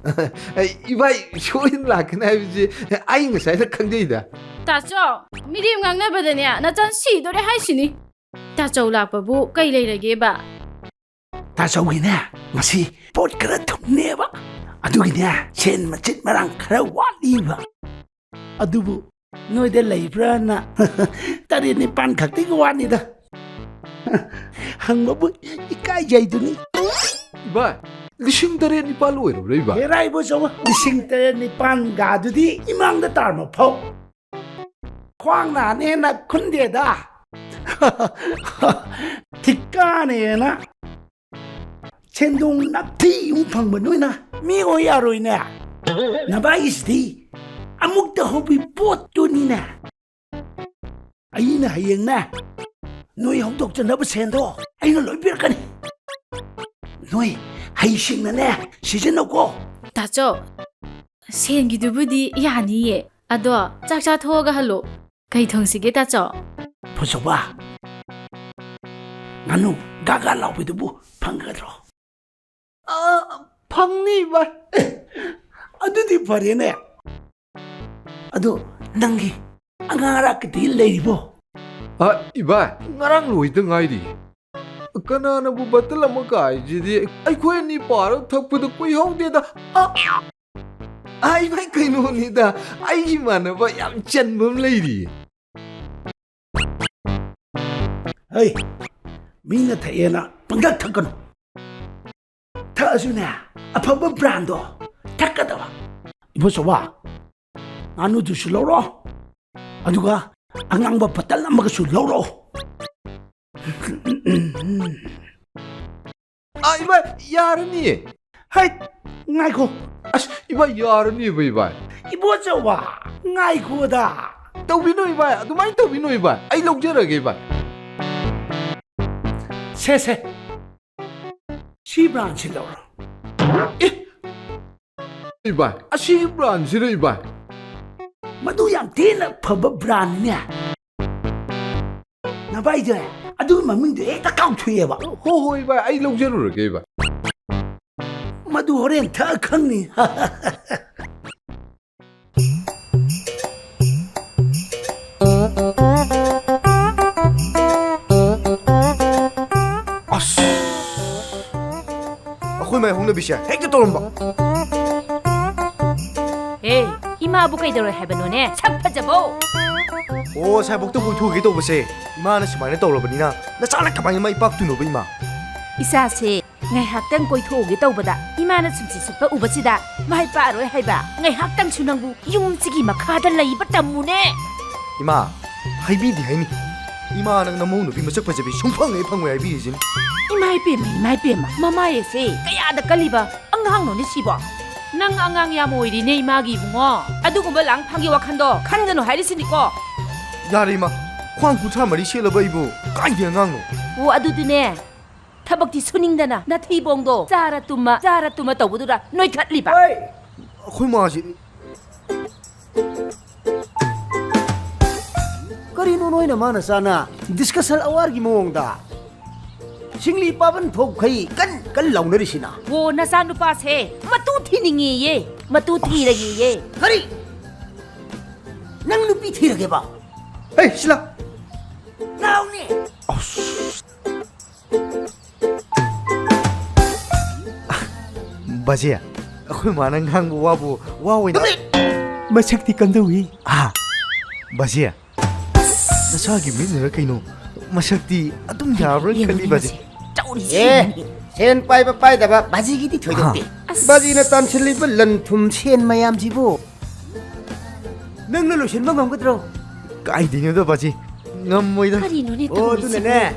ꯑꯩ, ꯏꯕꯥꯏ, ꯁꯣꯏꯗꯅ ꯂꯥꯛꯀꯅꯤ ꯍꯥꯏꯕꯁꯤ ꯑꯩ ꯉꯁꯥꯏꯅ ꯈꯪꯖꯩꯗ꯫ ꯇꯥꯆꯧ, ꯃꯤꯔꯦꯝ ꯉꯥꯡꯅꯕꯗꯅꯦ ꯅꯆꯟ ꯁꯤꯗꯣꯔꯦ ꯍꯥꯏꯁꯤꯅꯤ꯫ ꯇꯥꯆꯧ ꯂꯥꯛꯄꯕꯨ ꯀꯩ ꯂꯩꯔꯒꯦꯕ? ꯇꯥꯆꯧꯒꯤꯅꯦ, ꯉꯁꯤ ꯄꯣꯠ ꯈꯔ ꯊꯨꯝꯅꯦꯕ, ꯑꯗꯨꯒꯤꯅꯦ ꯁꯦꯟ ꯃꯆꯤꯠ ꯃꯔꯥꯡ ꯈꯔ ꯋꯥꯠꯂꯤꯕ꯫ ꯑꯗꯨꯕꯨ ꯅꯣꯏꯗ ꯂꯩꯕ꯭ꯔꯥꯅ ꯇꯔꯦꯠ ꯅꯤꯄꯥꯟ ꯈꯛꯇꯒꯤ ꯋꯥꯅꯤꯗ꯫ ꯍꯪꯕꯕꯨ ꯏꯀꯥꯏꯖꯩꯗꯨꯅꯤ꯫ ꯏꯕꯥꯏ, ꯂꯤꯁꯤꯡ ꯇꯔꯦꯠ ꯅꯤꯄꯥꯜ ꯑꯣꯏꯔꯕ꯭ꯔꯥ, ꯏꯕꯥꯏ? ꯍꯦꯔꯥ ꯏꯕꯣꯆꯧꯕ, ꯂꯤꯁꯤꯡ ꯇꯔꯦꯠ ꯅꯤꯄꯥꯟꯒꯗꯨꯗꯤ ꯏꯃꯥꯡꯗ ꯇꯥꯔꯝꯃ ꯐꯧ꯫ ꯈ꯭ꯋꯥꯡ ꯅꯥꯅꯦꯅ ꯈꯨꯟꯗꯦꯗ꯫ ꯊꯤꯛꯀꯥꯅꯦꯅ ꯁꯦꯟꯗꯣꯡ ꯅꯞꯊꯤ ꯑꯃꯨꯛ ꯐꯪꯕ ꯅꯣꯏꯅ ꯃꯤ ꯑꯣꯏ ꯌꯥꯔꯣꯏꯅꯦ꯫ ꯅꯕꯥꯏꯒꯤꯁꯤꯗꯤ ꯑꯃꯨꯛꯇ ꯍꯧꯕꯤ ꯄꯣꯠꯇꯨꯅꯤꯅꯦ꯫ ꯑꯩꯅ ꯍꯌꯦꯡꯅꯦ ꯅꯣꯏ ꯍꯧꯗꯣꯛꯆꯅꯕ ꯁꯦꯟꯗꯣ ꯑꯩꯅ ꯂꯣꯏ ꯄꯤꯔꯛꯀꯅꯤ꯫ ꯅꯣꯏ ꯍꯩꯁꯤꯡꯅꯅꯦ ꯁꯤꯖꯤꯟꯅꯧꯀꯣ꯫ ꯇꯥꯆꯧ, ꯁꯦꯟꯒꯤꯗꯨꯕꯨꯗꯤ ꯌꯥꯅꯤꯌꯦ꯫ ꯑꯗꯣ ꯆꯥꯛ ꯆꯥꯊꯣꯛꯑꯒ ꯍꯜꯂꯣ꯫ ꯀꯩ ꯊꯣꯡꯁꯤꯒꯦ, ꯇꯥꯆꯧ? ꯐꯨꯆꯧꯕ, ꯉꯥꯅꯨ ꯒꯥ ꯒꯥ ꯂꯥꯎꯕꯤꯗꯨꯕꯨ ꯐꯪꯒꯗ꯭ꯔꯣ? ꯑ, ꯐꯪꯅꯤ, ꯏꯕꯥꯏ꯫ ꯑꯦ, ꯑꯗꯨꯗꯤ ꯐꯔꯦꯅꯦ꯫ ꯑꯗꯣ ꯅꯪꯒꯤ ꯑꯉꯥꯡ ꯑꯔꯥꯛꯀꯤꯗꯤ ꯂꯩꯔꯤꯕꯣ? ꯑ, ꯏꯕꯥꯏ, ꯉꯔꯥꯡ ꯂꯣꯏꯗ ꯉꯥꯏꯔꯤ꯫ ꯀꯅꯥꯅꯕꯨ ꯕꯇꯜ ꯑꯃ ꯀꯥꯏꯁꯤꯗꯤ ꯑꯩꯈꯣꯏ ꯑꯅꯤ ꯄꯥꯔꯒ ꯊꯛꯄꯗ ꯀꯨꯏꯍꯧꯗꯦꯗ꯫ ꯑ, ꯑ, ꯏꯕꯥꯏ, ꯀꯩꯅꯣꯅꯤꯗ, ꯑꯩꯒꯤ ꯏꯃꯥꯟꯅꯕ ꯌꯥꯝ ꯆꯟꯕ ꯑꯃ ꯂꯩꯔꯤꯌꯦ꯫ ꯍꯩ, ꯃꯤꯅ ꯊꯛꯑꯦꯅ ꯄꯪꯊꯛ ꯊꯛꯀꯅꯨ꯫ ꯊꯛꯑꯁꯨꯅꯦ, ꯑꯐꯕ ꯕ꯭ꯔꯥꯟꯗꯣ ꯊꯛꯀꯗꯕ꯫ ꯏꯕꯣꯆꯧꯕ, ꯉꯥꯅꯨꯗꯨꯁꯨ ꯂꯧꯔꯣ, ꯑꯗꯨꯒ ꯑꯉꯥꯡꯕ ꯕꯇꯜ ꯑꯃꯒꯁꯨ ꯂꯧꯔꯣ꯫ ꯑ, ꯏꯕꯥꯏ, ꯌꯥꯔꯅꯤꯌꯦ꯫ ꯍꯩꯠ, ꯉꯥꯏꯈꯣ꯫ ꯑꯁ, ꯏꯕꯥꯏ, ꯌꯥꯔꯅꯤꯕ, ꯏꯕꯥꯏ꯫ ꯏꯕꯣꯆꯧꯕ, ꯉꯥꯏꯈꯣꯗ꯫ ꯇꯧꯕꯤꯅꯨ, ꯏꯕꯥꯏ, ꯑꯗꯨꯃꯥꯏꯅ ꯇꯧꯕꯤꯅꯨ, ꯏꯕꯥꯏ꯫ ꯑꯩ ꯂꯧꯖꯔꯒꯦ, ꯏꯕꯥꯏ꯫ ꯁꯦ, ꯁꯦ꯫ ꯁꯤ ꯕ꯭ꯔꯥꯟꯁꯤ ꯂꯧꯔꯣ꯫ ꯑꯦ! ꯏꯕꯥꯏ, ꯑꯁꯤꯒꯤ ꯕ꯭ꯔꯥꯟꯁꯤꯔ, ꯏꯕꯥꯏ? ꯃꯗꯨ ꯌꯥꯝ ꯊꯤꯅ ꯐꯕ ꯕ꯭ꯔꯥꯟꯅꯤꯅꯦ꯫ ꯅꯚꯥꯏꯁꯦ ꯑꯗꯨꯒꯤ ꯃꯃꯤꯡꯗꯣ ꯍꯦꯛꯇ ꯀꯥꯎꯊꯣꯛꯑꯦꯕ꯫ ꯍꯣ, ꯍꯣꯏ, ꯏꯕꯥꯏ, ꯑꯩ ꯂꯧꯖꯔꯨꯔꯒꯦ, ꯏꯕꯥꯏ꯫ ꯃꯗꯨ ꯍꯣꯔꯦꯟ ꯊꯛꯑ ꯈꯪꯅꯤ꯫ ꯑꯁ! ꯇꯧꯕꯤꯁꯦ ꯍꯦꯛꯇ ꯇꯧꯔꯝꯕ꯫ ꯑꯦ, ꯏꯃꯥꯕꯨ ꯀꯩꯗꯧꯔꯦ ꯍꯥꯏꯕꯅꯣꯅꯦ, ꯁꯛ ꯐꯖꯕꯧ? ꯑꯣ, ꯁꯥꯏꯕꯣꯛꯇ ꯀꯣꯏꯊꯣꯛꯎꯒꯦ ꯇꯧꯕꯁꯦ, ꯏꯃꯥꯅ ꯁꯨꯃꯥꯏꯅ ꯇꯧꯔꯕꯅꯤꯅ ꯅꯆꯥꯅ ꯀꯃꯥꯏꯅ ꯃꯥꯏ ꯄꯥꯛꯇꯣꯏꯅꯣꯕ, ꯏꯃꯥ? ꯏꯆꯥꯁꯦ ꯉꯥꯏꯍꯥꯛꯇꯪ ꯀꯣꯏꯊꯣꯛꯎꯒꯦ ꯇꯧꯕꯗ ꯏꯃꯥꯅ ꯁꯨꯝꯁꯤ ꯁꯨꯞꯄ ꯎꯕꯁꯤꯗ ꯃꯥꯏ ꯄꯥꯛꯑꯔꯣꯏ ꯍꯥꯏꯕ꯫ ꯉꯥꯏꯍꯥꯛꯇꯪꯁꯨ ꯅꯪꯕꯨ ꯌꯨꯝꯁꯤꯒꯤ ꯃꯈꯥꯗ ꯂꯩꯕ ꯇꯝꯃꯨꯅꯦ꯫ ꯏꯃꯥ, ꯍꯥꯏꯕꯤꯗꯤ ꯍꯥꯏꯅꯤ꯫ ꯏꯃꯥ, ꯅꯪ ꯅꯃꯧ ꯅꯨꯄꯤ ꯃꯁꯛ ꯐꯖꯕꯤ ꯁꯨꯡꯐꯪ ꯍꯦꯛ ꯐꯪꯉꯣꯏ ꯍꯥꯏꯕꯤꯔꯤꯁꯤꯅꯤ꯫ ꯏꯃꯥ ꯏꯄꯦꯝꯃ, ꯏꯃꯥ ꯏꯄꯦꯝꯃ, ꯃꯃꯥꯏ ꯑꯁꯦ ꯀꯌꯥꯗ ꯀꯜꯂꯤꯕ ꯑꯉꯥꯡꯅꯣꯅꯦ ꯁꯤꯕꯣ? ꯅꯪ ꯑꯉꯥꯡ ꯌꯥꯝ ꯑꯣꯏꯔꯤꯅꯦ ꯏꯃꯥꯒꯤ ꯏꯕꯨꯡꯉꯣ꯫ ꯑꯗꯨꯒꯨꯝꯕ ꯂꯥꯡꯐꯥꯡꯒꯤ ꯋꯥꯈꯟꯗꯣ ꯈꯟꯒꯅꯨ ꯍꯥꯏꯔꯤꯁꯤꯅꯤꯀꯣ꯫ ꯌꯥꯔꯦ ꯏꯃꯥ, ꯈ꯭ꯋꯥꯡ ꯀꯨꯟꯊ꯭ꯔꯥ ꯃꯔꯤ ꯁꯦꯠꯂꯕ ꯑꯩꯕꯨ ꯀꯥꯏꯗꯩ ꯑꯉꯥꯡꯅꯣ? ꯑꯣ, ꯑꯗꯨꯗꯤꯅꯦ, ꯊꯕꯛꯇꯤ ꯁꯨꯅꯤꯡꯗꯅ ꯅꯊꯤꯕꯣꯡꯗꯣ ꯆꯥꯔ ꯇꯨꯝꯃ, ꯆꯥꯔ ꯇꯨꯝꯃ ꯇꯧꯕꯗꯨꯗ ꯅꯣꯏꯈꯠꯂꯤꯕ꯫ ꯍꯣꯏ, ꯑꯩꯈꯣꯏ ꯃꯥꯁꯤ꯫ ꯀꯔꯤꯅꯣ ꯅꯣꯏꯅ ꯃꯥꯅ ꯆꯥꯅ ꯗꯤꯁꯀꯁꯟ ꯑꯋꯥꯔꯒꯤ ꯃꯑꯣꯡꯗ? ꯁꯤꯡꯂꯤ ꯄꯥꯕꯟ ꯊꯣꯛꯈꯩ ꯀꯟ ꯀꯟ ꯂꯥꯎꯅꯔꯤꯁꯤꯅ? ꯑꯣ, ꯅꯆꯥꯅꯨꯄꯥꯁꯦ ꯃꯇꯨ ꯊꯤꯅꯤꯡꯉꯦꯌꯦ, ꯃꯇꯨ ꯊꯤꯔꯒꯦꯌꯦ꯫ ꯀꯔꯤ? ꯅꯪ ꯅꯨꯄꯤ ꯊꯤꯔꯒꯦꯕ? ꯍꯦ, ꯁꯤꯂꯥ! ꯅꯥꯎꯅꯦ! ꯑꯁ! ꯕꯥꯖꯤ, ꯑꯩꯈꯣꯏ ꯃꯥꯅ ꯉꯥꯡꯕ ꯋꯥꯕꯨ ꯋꯥ ꯑꯣꯏꯅ ꯇꯨꯃꯤꯟ! ꯃꯁꯛꯇꯤ ꯀꯝꯗꯧꯏ? ꯍꯥ? ꯕꯥꯖꯤ, ꯅꯁꯥꯒꯤ ꯃꯤꯠꯅꯔ ꯀꯩꯅꯣ? ꯃꯁꯛꯇꯤ ꯑꯗꯨꯝ ꯌꯥꯕ꯭ꯔꯥ ꯌꯦꯡꯉꯨꯅꯦ ꯈꯜꯂꯤ, ꯕꯥꯖꯤ꯫ ꯃꯁꯤ ꯇꯧꯔꯤꯁꯦ ꯑꯦ, ꯌꯦꯡꯉꯨꯅꯦ꯫ ꯁꯦꯟ ꯄꯥꯏꯕ ꯄꯥꯏꯗꯕ ꯕꯥꯖꯤꯒꯤꯗꯤ ꯊꯣꯏꯗꯣꯛꯇꯦ꯫ ꯑꯁ꯫ ꯕꯥꯖꯤꯅ ꯇꯥꯟꯁꯤꯜꯂꯤꯕ ꯂꯟ ꯊꯨꯝ ꯁꯦꯟ ꯃꯌꯥꯝꯁꯤꯕꯨ ꯅꯪꯅ ꯂꯣꯏꯁꯤꯟꯕ ꯉꯝꯒꯗ꯭ꯔꯣ? ꯀꯥꯏꯗꯩꯅꯣꯗ, ꯕꯥꯖꯤ, ꯉꯝꯃꯣꯏꯗ꯫ ꯀꯔꯤꯅꯣꯅꯦ ꯑꯣ, ꯇꯧꯔꯤꯁꯤꯕꯨ? ꯑꯗꯨꯅꯅꯦ,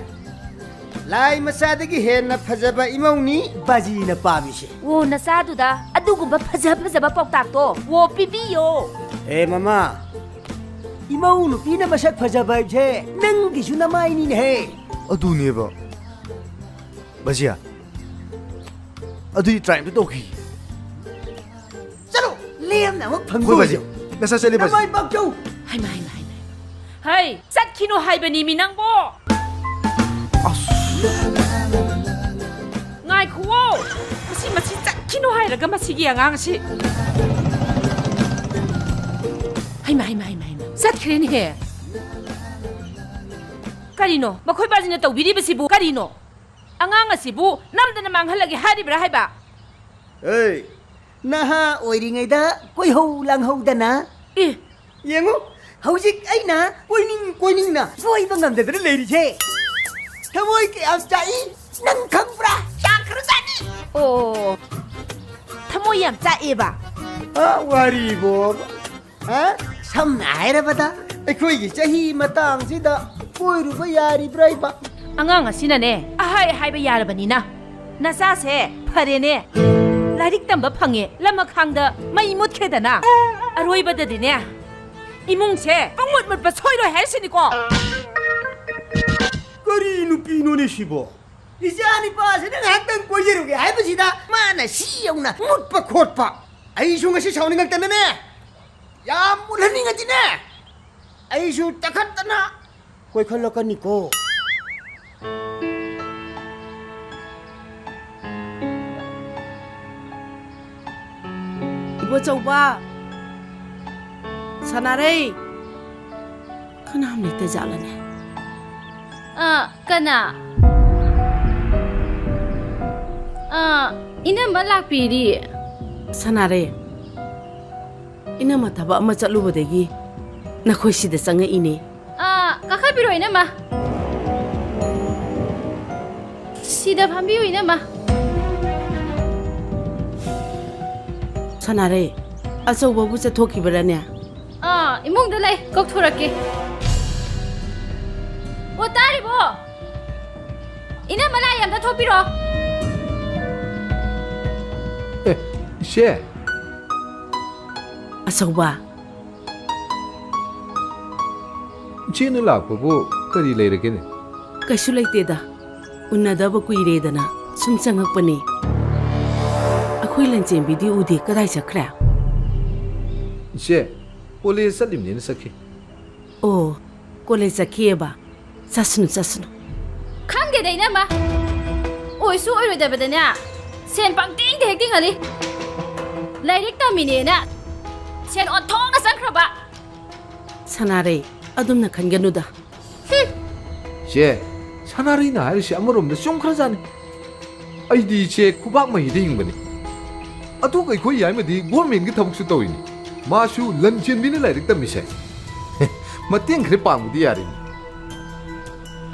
ꯂꯥꯏ ꯃꯆꯥꯗꯒꯤ ꯍꯦꯟꯅ ꯐꯖꯕ ꯏꯃꯧꯅꯤ ꯕꯥꯖꯤꯅ ꯄꯥꯝꯃꯤꯁꯦ꯫ ꯑꯣ, ꯅꯆꯥꯗꯨꯗ ꯑꯗꯨꯒꯨꯝꯕ ꯐꯖ ꯐꯖꯕ ꯄꯥꯎꯇꯥꯛꯇꯣ ꯑꯣ ꯄꯤꯕꯤꯌꯣ꯫ ꯑꯦ ꯃꯃꯥ, ꯏꯃꯧ ꯅꯨꯄꯤꯅ ꯃꯁꯛ ꯐꯖꯕ ꯍꯥꯏꯕꯁꯦ ꯅꯪꯒꯤꯁꯨ ꯅꯃꯥꯏꯅꯤꯅꯦꯍꯦ꯫ ꯑꯗꯨꯅꯦꯕ꯫ ꯕꯥꯖꯤ, ꯑꯗꯨꯗꯤ ꯇ꯭ꯔꯥꯏ ꯑꯝꯇ ꯇꯧꯈꯤ꯫ ꯆꯠꯂꯣ, ꯂꯦꯝꯅ ꯑꯃꯨꯛ ꯍꯣꯏ, ꯕꯥꯖꯤ꯫ ꯐꯪꯗꯣꯏꯁꯦ꯫ ꯅꯁꯥ ꯆꯠꯂꯤ, ꯕꯥꯖꯤ꯫ ꯅꯃꯥꯏ ꯄꯥꯛꯆꯧ꯫ ꯍꯩꯃꯥ, ꯍꯩꯃꯥ, ꯍꯩꯃꯥ, ꯍꯩꯃꯥ꯫ ꯍꯩ, ꯆꯠꯈꯤꯅꯨ ꯍꯥꯏꯕꯅꯤ ꯃꯤ ꯅꯪꯕꯣ꯫ ꯑꯁ꯫ ꯉꯥꯏꯈꯨꯋꯣ꯫ ꯃꯁꯤ, ꯃꯁꯤ ꯆꯠꯈꯤꯅꯨ ꯍꯥꯏꯔꯒ ꯃꯁꯤꯒꯤ ꯑꯉꯥꯡꯁꯤ꯫ ꯍꯩꯃꯥ, ꯍꯩꯃꯥ, ꯍꯩꯃꯥ, ꯍꯩꯃꯥ꯫ ꯆꯠꯈ꯭ꯔꯦꯅꯦꯍꯦ꯫ ꯀꯔꯤꯅꯣ? ꯃꯈꯣꯏ ꯕꯥꯖꯤꯅ ꯇꯧꯕꯤꯔꯤꯕꯁꯤꯕꯨ ꯀꯔꯤꯅꯣ? ꯑꯉꯥꯡ ꯑꯁꯤꯕꯨ ꯅꯝꯗꯅ ꯃꯥꯡꯍꯜꯂꯒꯦ ꯍꯥꯏꯔꯤꯕ꯭ꯔꯥ ꯍꯥꯏꯕ? ꯑꯦ, ꯅꯍꯥ ꯑꯣꯏꯔꯤꯉꯩꯗ ꯀꯣꯏꯍꯧ ꯂꯥꯡꯍꯧꯗꯅ꯫ ꯑꯦ, ꯌꯦꯡꯉꯨ, ꯍꯧꯖꯤꯛ ꯑꯩꯅ ꯀꯣꯏꯅꯤꯡ ꯀꯣꯏꯅꯤꯡꯅ ꯀꯣꯏꯕ ꯉꯝꯗꯗꯅ ꯂꯩꯔꯤꯁꯦ꯫ ꯊꯃꯣꯏ ꯀꯌꯥꯝ ꯆꯥꯛꯏ ꯅꯪ ꯈꯪꯕ꯭ꯔꯥ? ꯆꯥꯛꯈ꯭ꯔꯖꯥꯠꯅꯤ꯫ ꯑꯣ, ꯊꯃꯣꯏ ꯌꯥꯝ ꯆꯥꯛꯑꯦꯕ꯫ ꯑ, ꯋꯥꯔꯤꯕꯣ꯫ ꯍꯥ? ꯁꯝꯅ ꯍꯥꯏꯔꯕꯗ, ꯑꯩꯈꯣꯏꯒꯤ ꯆꯍꯤ ꯃꯇꯥꯡꯁꯤꯗ ꯀꯣꯏꯔꯨꯕ ꯌꯥꯔꯤꯕ꯭ꯔꯥ ꯏꯕ? ꯑꯉꯥꯡ ꯑꯁꯤꯅꯅꯦ, ꯑꯍꯥꯏ ꯍꯥꯏꯕ ꯌꯥꯔꯕꯅꯤꯅ꯫ ꯅꯆꯥꯁꯦ ꯐꯔꯦꯅꯦ, ꯂꯥꯏꯔꯤꯛ ꯇꯝꯕ ꯐꯪꯉꯦ, ꯂꯃꯈꯥꯡꯗ ꯃꯩ ꯃꯨꯠꯈ꯭ꯔꯦꯗꯅ꯫ ꯑꯔꯣꯏꯕꯗꯗꯤꯅꯦ, ꯏꯃꯨꯡꯁꯦ ꯄꯪꯃꯨꯠ ꯃꯨꯠꯄ ꯁꯣꯏꯔꯣꯏ ꯍꯥꯏꯔꯤꯁꯤꯅꯤꯀꯣ꯫ ꯀꯔꯤ ꯅꯨꯄꯤꯅꯣꯅꯦ ꯁꯤꯕꯣ? ꯏꯆꯥ ꯅꯤꯄꯥꯁꯤꯅ ꯉꯥꯏꯍꯥꯛꯇꯪ ꯀꯣꯏꯖꯔꯨꯒꯦ ꯍꯥꯏꯕꯁꯤꯗ ꯃꯥꯅ ꯁꯤ ꯌꯧꯅ ꯃꯨꯠꯄ ꯈꯣꯠꯄ꯫ ꯑꯩꯁꯨ ꯉꯁꯤ ꯁꯥꯎꯅꯤꯡꯉꯛꯇꯅꯅꯦ, ꯌꯥꯝ ꯃꯨꯠꯍꯟꯅꯤꯡꯉꯗꯤꯅꯦ, ꯑꯩꯁꯨ ꯇꯛꯈꯠꯇꯅ ꯀꯣꯏꯈꯠꯂꯛꯀꯅꯤꯀꯣ꯫ ꯏꯕꯣꯆꯧꯕ, ꯁꯅꯥꯔꯩ, ꯀꯅꯥꯝ ꯂꯩꯇ ꯖꯥꯠꯂꯅꯦ? ꯑ, ꯀꯅꯥ? ꯑ, ꯏꯅꯝꯃ ꯂꯥꯛꯄꯤꯔꯤ꯫ ꯁꯅꯥꯔꯩ, ꯏꯅꯝꯃ ꯊꯕꯛ ꯑꯃ ꯆꯠꯂꯨꯕꯗꯒꯤ ꯅꯈꯣꯏ ꯁꯤꯗ ꯆꯪꯉꯛꯏꯅꯦ꯫ ꯑ, ꯀꯥꯈꯠꯄꯤꯔꯣ, ꯏꯅꯝꯃ꯫ ꯁꯤꯗ ꯐꯝꯕꯤꯌꯨ, ꯏꯅꯝꯃ꯫ ꯁꯅꯥꯔꯩ, ꯑꯆꯧꯕꯕꯨ ꯆꯠꯊꯣꯛꯈꯤꯕꯔꯅꯦ? ꯑꯥ, ꯏꯃꯨꯡꯗ ꯂꯩ, ꯀꯧꯊꯣꯔꯛꯀꯦ꯫ ꯑꯣ, ꯇꯥꯔꯤꯕꯣ? ꯏꯅꯝꯃ ꯂꯥꯛꯑꯦ, ꯑꯝꯇ ꯊꯣꯛꯄꯤꯔꯣ꯫ ꯑꯦ, ꯏꯆꯦ꯫ ꯑꯆꯧꯕ꯫ ꯏꯆꯦꯅ ꯂꯥꯛꯄꯕꯨ ꯀꯔꯤ ꯂꯩꯔꯒꯦꯅꯦ? ꯀꯩꯁꯨ ꯂꯩꯇꯦꯗ꯫ ꯎꯅꯗꯕ ꯀꯨꯏꯔꯦꯗꯅ ꯁꯨꯝ ꯆꯪꯉꯛꯄꯅꯦ꯫ ꯑꯩꯈꯣꯏ ꯂꯟꯆꯦꯟꯕꯤꯗꯤ ꯎꯗꯦ, ꯀꯗꯥꯏ ꯆꯠꯈ꯭ꯔꯦ? ꯏꯆꯦ, ꯀꯣꯂꯦꯖ ꯆꯠꯂꯤꯕꯅꯦꯅ ꯆꯠꯈꯤ꯫ ꯑꯣ, ꯀꯣꯂꯦꯖ ꯆꯠꯈꯤꯑꯕ? ꯆꯠꯁꯅꯨ, ꯆꯠꯁꯅꯨ꯫ ꯈꯪꯗꯦꯗ, ꯏꯅꯝꯃ꯫ ꯑꯣꯏꯁꯨ ꯑꯣꯏꯔꯣꯏꯗꯕꯗꯅꯦ, ꯁꯦꯟ ꯄꯪꯇꯤꯡꯗ ꯍꯦꯛ ꯇꯤꯡꯍꯜꯂꯤ꯫ ꯂꯥꯏꯔꯤꯛ ꯇꯝꯃꯤꯅꯦꯅ ꯁꯦꯟ ꯑꯣꯟꯊꯣꯛꯅ ꯆꯪꯈ꯭ꯔꯕ꯫ ꯁꯅꯥꯔꯩ, ꯑꯗꯨꯝꯅ ꯈꯟꯒꯅꯨꯗ꯫ ꯍꯨꯝ꯫ ꯆꯦ, ꯁꯅꯥꯔꯩꯅ ꯍꯥꯏꯔꯤꯁꯦ ꯑꯃꯔꯣꯝꯗ ꯆꯨꯝꯈ꯭ꯔꯖꯥꯠꯅꯤ꯫ ꯑꯩꯗꯤ ꯏꯆꯦ ꯈꯨꯕꯥꯛ ꯃꯍꯤꯗ ꯍꯤꯡꯕꯅꯤ꯫ ꯑꯗꯨꯒ ꯑꯩꯈꯣꯏ ꯌꯥꯏꯃꯗꯤ ꯒꯣꯔꯃꯦꯟꯒꯤ ꯊꯕꯛꯁꯨ ꯇꯧꯔꯤꯅꯤ꯫ ꯃꯥꯁꯨ ꯂꯟ ꯆꯦꯟꯕꯤꯅ ꯂꯥꯏꯔꯤꯛ ꯇꯝꯃꯤꯁꯦ꯫ ꯃꯇꯦꯡ ꯈꯔ ꯄꯥꯡꯕꯗꯤ ꯌꯥꯔꯤꯅꯤ꯫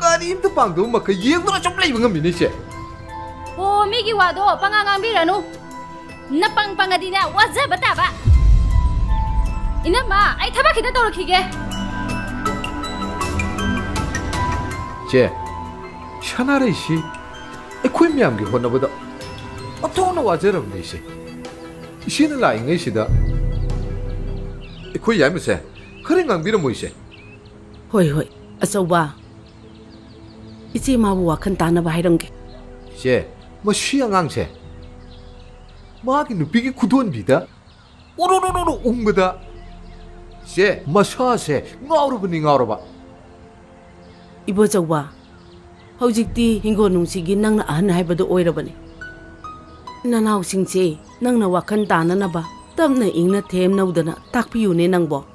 ꯀꯔꯤꯝꯇ ꯄꯥꯡꯗꯕ ꯃꯈꯩ ꯌꯦꯡꯗꯨꯅ ꯁꯨꯝ ꯂꯩꯕ ꯉꯝꯃꯤꯅꯦ, ꯏꯆꯦ꯫ ꯑꯣ, ꯃꯤꯒꯤ ꯋꯥꯗꯣ ꯄꯉꯥꯡ ꯉꯥꯡꯕꯤꯔꯅꯨ꯫ ꯅꯄꯪ ꯄꯪꯉꯗꯤꯅꯦ, ꯋꯥꯖꯕ ꯇꯥꯕ꯫ ꯏꯅꯝꯃ, ꯑꯩ ꯊꯕꯛ ꯈꯤꯇ ꯇꯧꯔꯛꯈꯤꯒꯦ꯫ ꯆꯦ, ꯁꯅꯥꯔꯩꯁꯤ ꯑꯩꯈꯣꯏ ꯃꯌꯥꯝꯒꯤ ꯍꯣꯠꯅꯕꯗ ꯑꯣꯟꯊꯣꯛꯅ ꯋꯥꯖꯔꯕꯅꯦ, ꯏꯆꯦ꯫ ꯏꯆꯦꯅ ꯂꯥꯛꯏꯉꯩꯁꯤꯗ ꯑꯩꯈꯣꯏ ꯌꯥꯏꯃꯁꯦ ꯈꯔ ꯉꯥꯡꯕꯤꯔꯝꯃꯣ, ꯏꯆꯦ꯫ ꯍꯣꯏ, ꯍꯣꯏ, ꯑꯆꯧꯕ꯫ ꯏꯆꯦ ꯃꯥꯕꯨ ꯋꯥꯈꯜ ꯇꯥꯅꯕ ꯍꯥꯏꯔꯝꯒꯦ꯫ ꯏꯆꯦ, ꯃꯁꯤ ꯑꯉꯥꯡꯁꯦ ꯃꯥꯒꯤ ꯅꯨꯄꯤꯒꯤ ꯈꯨꯗꯣꯟꯕꯤꯗ ꯎꯔꯨ ꯎꯔꯨ ꯎꯔꯨ ꯎꯪꯕꯗ, ꯏꯆꯦ, ꯃꯁꯥꯁꯦ ꯉꯥꯎꯔꯕꯅꯤ, ꯉꯥꯎꯔꯕ꯫ ꯏꯕꯣꯆꯧꯕ, ꯍꯧꯖꯤꯛꯇꯤ ꯍꯤꯡꯒꯣꯜ ꯅꯨꯡꯁꯤꯒꯤ ꯅꯪꯅ ꯑꯍꯟ ꯍꯥꯏꯕꯗꯨ ꯑꯣꯏꯔꯕꯅꯤ꯫ ꯅꯅꯥꯎꯁꯤꯡꯁꯦ ꯅꯪꯅ ꯋꯥꯈꯜ ꯇꯥꯅꯅꯕ ꯇꯞꯅ ꯏꯪꯅ ꯊꯦꯝꯅꯧꯗꯅ ꯇꯥꯛꯄꯤꯌꯨꯅꯦ ꯅꯪꯕꯣ꯫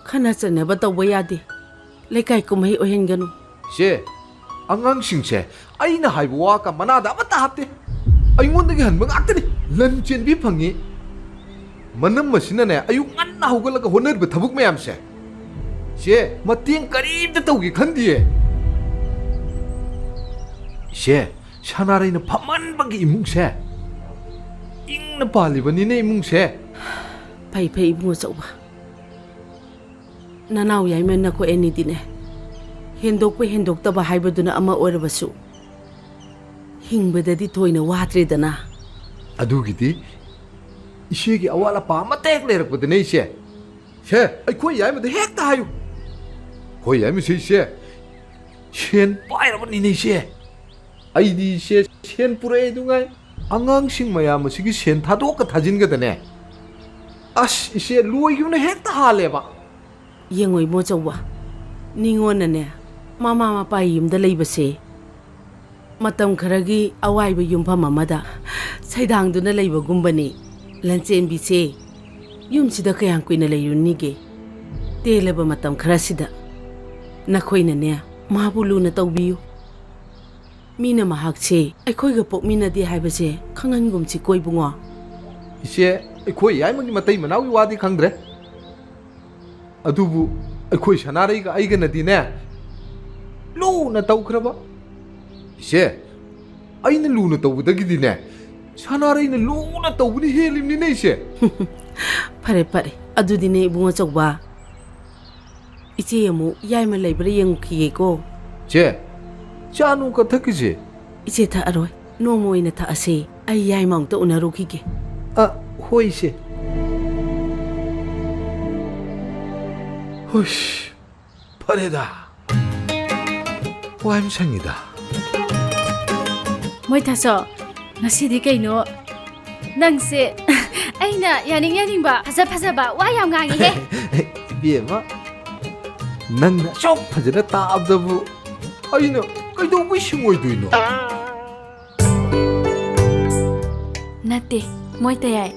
ꯈꯠꯅ ꯆꯩꯅꯕ ꯇꯧꯕ ꯌꯥꯗꯦ꯫ ꯂꯩꯀꯥꯏ ꯀꯨꯝꯍꯩ ꯑꯣꯏꯍꯟꯒꯅꯨ꯫ ꯏꯆꯦ, ꯑꯉꯥꯡꯁꯤꯡꯁꯦ ꯑꯩꯅ ꯍꯥꯏꯕ ꯋꯥꯒ ꯃꯅꯥꯗ ꯑꯃꯠꯇ ꯍꯥꯞꯇꯦ꯫ ꯑꯩꯉꯣꯟꯗꯒꯤ ꯍꯟꯕ ꯉꯥꯛꯇꯅꯤ꯫ ꯂꯟ ꯆꯦꯟꯕꯤ ꯐꯪꯉꯤ꯫ ꯃꯅꯝ ꯑꯁꯤꯅꯅꯦ ꯑꯌꯨꯛ ꯉꯟꯅ ꯍꯧꯒꯠꯂꯒ ꯍꯣꯠꯅꯔꯤꯕ ꯊꯕꯛ ꯃꯌꯥꯝꯁꯦ꯫ ꯏꯆꯦ, ꯃꯇꯦꯡ ꯀꯔꯤꯝꯇ ꯇꯧꯒꯦ ꯈꯟꯗꯤꯌꯦ꯫ ꯏꯆꯦ, ꯁꯅꯥꯔꯩꯅ ꯐꯝꯍꯟꯕꯒꯤ ꯏꯃꯨꯡꯁꯦ ꯏꯪꯅ ꯄꯥꯜꯂꯤꯕꯅꯤꯅꯦ, ꯏꯃꯨꯡꯁꯦ꯫ ꯐꯩ, ꯐꯩ, ꯏꯕꯨꯡ ꯑꯆꯧꯕ꯫ ꯅꯅꯥꯎ ꯌꯥꯏꯃ ꯅꯈꯣꯏ ꯑꯅꯤꯗꯤꯅꯦ, ꯍꯦꯟꯗꯣꯛꯄ ꯍꯦꯟꯗꯣꯛꯇꯕ ꯍꯥꯏꯕꯗꯨꯅ ꯑꯃ ꯑꯣꯏꯔꯕꯁꯨ, ꯍꯤꯡꯕꯗꯗꯤ ꯊꯣꯏꯅ ꯋꯥꯗ꯭ꯔꯦꯗꯅ꯫ ꯑꯗꯨꯒꯤꯗꯤ ꯏꯆꯦꯒꯤ ꯑꯋꯥꯠ ꯑꯄꯥ ꯑꯃꯠꯇ ꯍꯦꯛ ꯂꯩꯔꯛꯄꯗꯅꯦ, ꯏꯆꯦ꯫ ꯁꯦ, ꯑꯩꯈꯣꯏ ꯌꯥꯏꯃꯗ ꯍꯦꯛꯇ ꯍꯥꯏꯌꯨ꯫ ꯑꯩꯈꯣꯏ ꯌꯥꯏꯃꯁꯦ, ꯏꯆꯦ, ꯁꯦꯟ ꯄꯥꯏꯔꯕꯅꯤꯅꯦ, ꯏꯆꯦ꯫ ꯑꯩꯗꯤ, ꯏꯆꯦ, ꯁꯦꯟ ꯄꯨꯔꯛꯑꯦ ꯑꯗꯨꯉꯥꯏ꯫ ꯑꯉꯥꯡꯁꯤꯡ ꯃꯌꯥꯝ ꯑꯁꯤꯒꯤ ꯁꯦꯟ ꯊꯥꯗꯣꯛꯀ ꯊꯥꯖꯤꯟꯒꯗꯅꯦ꯫ ꯑꯁ, ꯏꯆꯦ, ꯂꯣꯏꯈꯤꯕꯅ ꯍꯦꯛꯇ ꯍꯥꯜꯂꯦꯕ꯫ ꯌꯦꯡꯉꯣ ꯏꯕꯣꯆꯧꯕ, ꯅꯤꯉꯣꯟꯅꯅꯦ, ꯃꯃꯥ ꯃꯄꯥ ꯌꯨꯝꯗ ꯂꯩꯕꯁꯦ ꯃꯇꯝ ꯈꯔꯒꯤ ꯑꯋꯥꯏꯕ ꯌꯨꯝꯐꯝ ꯑꯃꯗ ꯁꯩꯗꯥꯡꯗꯨꯅ ꯂꯩꯕꯒꯨꯝꯕꯅꯤ꯫ ꯂꯟꯆꯦꯟꯕꯤꯁꯦ ꯌꯨꯝꯁꯤꯗ ꯀꯌꯥꯝ ꯀꯨꯏꯅ ꯂꯩꯔꯨꯅꯤꯒꯦ? ꯇꯦꯜꯂꯕ ꯃꯇꯝ ꯈꯔꯁꯤꯗ ꯅꯈꯣꯏꯅꯅꯦ, ꯃꯥꯕꯨ ꯂꯨꯅ ꯇꯧꯕꯤꯌꯨ꯫ ꯃꯤꯅ ꯃꯍꯥꯛꯁꯦ ꯑꯩꯈꯣꯏꯒ ꯄꯣꯛꯃꯤꯟꯅꯗꯦ ꯍꯥꯏꯕꯁꯦ ꯈꯪꯍꯟꯒꯨꯝꯁꯤꯀꯣ ꯏꯕꯨꯡꯉꯣ꯫ ꯏꯆꯦ, ꯑꯩꯈꯣꯏ ꯌꯥꯏꯃꯒꯤ ꯃꯇꯩ ꯃꯅꯥꯎꯒꯤ ꯋꯥꯗꯤ ꯈꯪꯗ꯭ꯔꯦ, ꯑꯗꯨꯕꯨ ꯑꯩꯈꯣꯏ ꯁꯅꯥꯔꯩꯒ ꯑꯩꯒꯅꯗꯤꯅꯦ ꯂꯨꯅ ꯇꯧꯈ꯭ꯔꯕ꯫ ꯏꯆꯦ, ꯑꯩꯅ ꯂꯨꯅ ꯇꯧꯕꯗꯒꯤꯗꯤꯅꯦ ꯁꯅꯥꯔꯩꯅ ꯂꯨꯅ ꯇꯧꯕꯅ ꯍꯦꯜꯂꯤꯕꯅꯤꯅꯦ ꯏꯆꯦ꯫ ꯐꯔꯦ ꯐꯔꯦ, ꯑꯗꯨꯗꯤꯅꯦ ꯏꯕꯨꯡ ꯑꯆꯧꯕ, ꯏꯆꯦ ꯑꯃꯨꯛ ꯌꯥꯏꯃ ꯂꯩꯕ꯭ꯔꯥ ꯌꯦꯡꯉꯨꯈꯤꯒꯦꯀꯣ꯫ ꯆꯦ, ꯆꯥ ꯅꯨꯡ ꯀ ꯊꯛꯈꯤꯁꯦ꯫ ꯏꯆꯦ ꯊꯛꯑꯔꯣꯏ, ꯅꯣꯡꯃ ꯑꯣꯏꯅ ꯊꯛꯑꯁꯦ꯫ ꯑꯩ ꯌꯥꯏꯃ ꯑꯃꯨꯛꯇ ꯎꯅꯔꯨꯈꯤꯒꯦ꯫ ꯑ, ꯍꯣꯏ ꯏꯆꯦ꯫ ꯍꯨꯏꯁ, ꯐꯔꯦꯗ꯫ ꯋꯥꯏ ꯑꯃ ꯁꯪꯉꯤꯗ꯫ ꯃꯣꯏ ꯊꯥꯁꯣ, ꯉꯁꯤꯗꯤ ꯀꯩꯅꯣ ꯅꯪꯁꯦ? ꯑꯩꯅ ꯌꯥꯅꯤꯡ ꯌꯥꯅꯤꯡꯕ ꯐꯖ ꯐꯖꯕ ꯋꯥ ꯌꯥꯝ ꯉꯥꯡꯉꯤꯍꯦ꯫ ꯏꯕꯦꯝꯃ, ꯅꯪꯅ ꯑꯁꯨꯛ ꯐꯖꯅ ꯇꯥꯛꯑꯕꯗꯕꯨ ꯑꯩꯅ ꯀꯩꯗꯧꯕꯩ ꯁꯤꯡꯉꯣꯏꯗꯣꯏꯅꯣ? ꯅꯠꯇꯦ, ꯃꯣꯏ ꯇꯌꯥꯏ꯫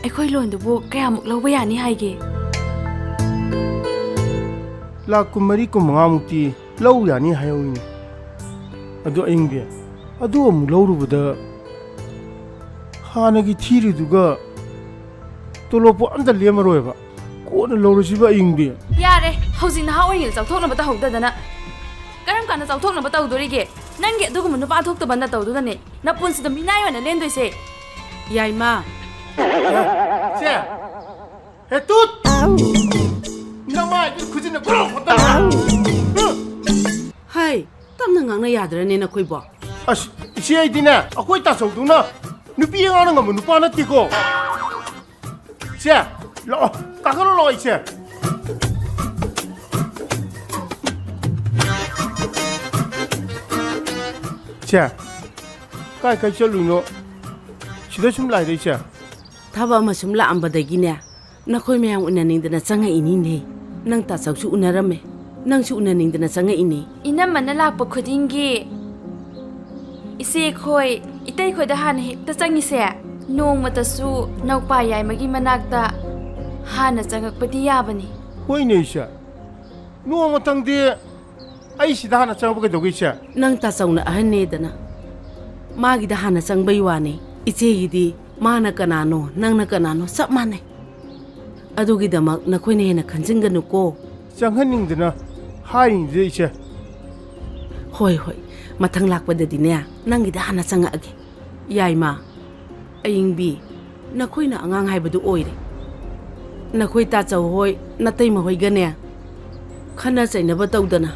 ꯑꯩꯈꯣꯏ ꯂꯣꯟꯗꯨꯕꯨ ꯀꯌꯥꯃꯨꯛ ꯂꯧꯕ ꯌꯥꯅꯤ ꯍꯥꯏꯒꯦ? ꯂꯥꯛ ꯀꯨꯟꯃꯔꯤ, ꯀꯨꯟꯃꯉꯥꯃꯨꯛꯇꯤ ꯂꯧ ꯌꯥꯅꯤ ꯍꯥꯏꯍꯧꯋꯤꯅꯦ꯫ ꯑꯗꯨ ꯑꯌꯤꯡꯕꯤ, ꯑꯗꯨ ꯑꯃꯨꯛ ꯂꯧꯔꯨꯕꯗ ꯍꯥꯟꯅꯒꯤ ꯊꯤꯔꯤꯗꯨꯒ ꯇꯣꯂꯣꯞꯄꯨ ꯑꯝꯇ ꯂꯦꯝꯃꯔꯣꯏꯕ꯫ ꯀꯣꯟꯅ ꯂꯧꯔꯁꯤꯕ ꯑꯌꯤꯡꯕꯤ꯫ ꯌꯥꯔꯦ, ꯍꯧꯖꯤꯛ ꯅꯍꯥ ꯑꯣꯏꯔꯤꯉꯩꯗ ꯆꯥꯎꯊꯣꯛꯅꯕ ꯇꯧꯍꯧꯗꯗꯅ ꯀꯔꯝ ꯀꯥꯟꯗ ꯆꯥꯎꯊꯣꯛꯅꯕ ꯇꯧꯗꯣꯔꯤꯒꯦ? ꯅꯪꯒꯤ ꯑꯗꯨꯒꯨꯝꯕ ꯅꯨꯄꯥ ꯊꯣꯛꯇꯕ ꯅꯇꯧꯗꯨꯅꯅꯦ ꯅꯄꯨꯟꯁꯤꯗ ꯃꯤꯅꯥꯏ ꯑꯣꯏꯅ ꯂꯦꯟꯗꯣꯏꯁꯦ꯫ ꯌꯥꯏꯃ꯫ ꯆꯦ! ꯍꯦ ꯇꯨꯠ! ꯅꯃꯥꯏꯗꯨ ꯈꯨꯖꯤꯟꯅ ꯒꯣꯔꯣ ꯈꯣꯠꯇꯅ! ꯍꯩ, ꯇꯞꯅ ꯉꯥꯡꯅ ꯌꯥꯗ꯭ꯔꯅꯦ ꯅꯈꯣꯏꯕꯣ? ꯑꯁ, ꯏꯆꯦ, ꯑꯩꯗꯤꯅꯦ, ꯑꯩꯈꯣꯏ ꯇꯥꯆꯧꯗꯨꯅ ꯅꯨꯄꯤ ꯑꯉꯥꯡꯅ ꯉꯝꯕ ꯅꯨꯄꯥ ꯅꯠꯇꯦꯀꯣ꯫ ꯏꯆꯦ, ꯂꯥꯛꯑꯣ, ꯀꯥꯈꯠꯂꯣ ꯂꯥꯛꯑꯣ, ꯏꯆꯦ꯫ ꯏꯆꯦ, ꯀꯥꯏ ꯀꯥꯏ ꯆꯠꯂꯨꯏꯅꯣ? ꯁꯤꯗ ꯁꯨꯝ ꯂꯥꯛꯏꯔ, ꯏꯆꯦ? ꯊꯕꯛ ꯑꯃ ꯁꯨꯝ ꯂꯥꯛꯑꯝꯕꯗꯒꯤꯅꯦ, ꯅꯈꯣꯏ ꯃꯌꯥꯝ ꯎꯅꯅꯤꯡꯗꯅ ꯆꯪꯉꯛꯏꯅꯤꯅꯦ꯫ ꯅꯪ ꯇꯥꯆꯧꯁꯨ ꯎꯅꯔꯝꯃꯦ, ꯅꯪꯁꯨ ꯎꯅꯅꯤꯡꯗꯅ ꯆꯪꯉꯛꯏꯅꯦ꯫ ꯏꯅꯝꯃꯅ ꯂꯥꯛꯄ ꯈꯨꯗꯤꯡꯒꯤ ꯏꯆꯦꯈꯣꯏ, ꯏꯇꯩꯈꯣꯏꯗ ꯍꯥꯟꯅ ꯍꯦꯛꯇ ꯆꯪꯉꯤꯁꯦ꯫ ꯅꯣꯡꯃꯇꯁꯨ ꯅꯧꯄꯥ ꯌꯥꯏꯃꯒꯤ ꯃꯅꯥꯛꯇ ꯍꯥꯟꯅ ꯆꯪꯉꯛꯄꯗꯤ ꯌꯥꯕꯅꯤ꯫ ꯍꯣꯏꯅꯦ, ꯏꯆꯦ꯫ ꯅꯣꯡꯃꯇꯪꯗꯤ ꯑꯩ ꯁꯤꯗ ꯍꯥꯟꯅ ꯆꯪꯉꯛꯄ ꯀꯩꯗꯧꯒꯦ, ꯏꯆꯦ? ꯅꯪ ꯇꯥꯆꯧꯅ ꯑꯍꯟꯅꯦꯗꯅ ꯃꯥꯒꯤꯗ ꯍꯥꯟꯅ ꯆꯪꯕꯩ ꯋꯥꯅꯤ꯫ ꯏꯆꯦꯒꯤꯗꯤ ꯃꯥꯅ ꯀꯅꯥꯅꯣ, ꯅꯪꯅ ꯀꯅꯥꯅꯣ, ꯆꯞ ꯃꯥꯟꯅꯩ꯫ ꯑꯗꯨꯒꯤꯗꯃꯛ ꯅꯈꯣꯏꯅ ꯍꯦꯟꯅ ꯈꯟꯖꯤꯟꯒꯅꯨꯀꯣ꯫ ꯆꯪꯍꯟꯅꯤꯡꯗꯅ ꯍꯥꯏꯔꯤꯅꯤꯗ, ꯏꯆꯦ꯫ ꯍꯣꯏ, ꯍꯣꯏ, ꯃꯊꯪ ꯂꯥꯛꯄꯗꯗꯤꯅꯦ, ꯅꯪꯒꯤꯗ ꯍꯥꯟꯅ ꯆꯪꯉꯛꯑꯒꯦ꯫ ꯌꯥꯏꯃ, ꯑꯌꯤꯡꯕꯤ, ꯅꯈꯣꯏꯅ ꯑꯉꯥꯡ ꯍꯥꯏꯕꯗꯨ ꯑꯣꯏꯔꯦ꯫ ꯅꯈꯣꯏ ꯇꯥꯆꯧ ꯍꯣꯏ, ꯅꯇꯩꯃ ꯍꯣꯏꯒꯅꯦ, ꯈꯟꯅ ꯆꯩꯅꯕ ꯇꯧꯗꯅ,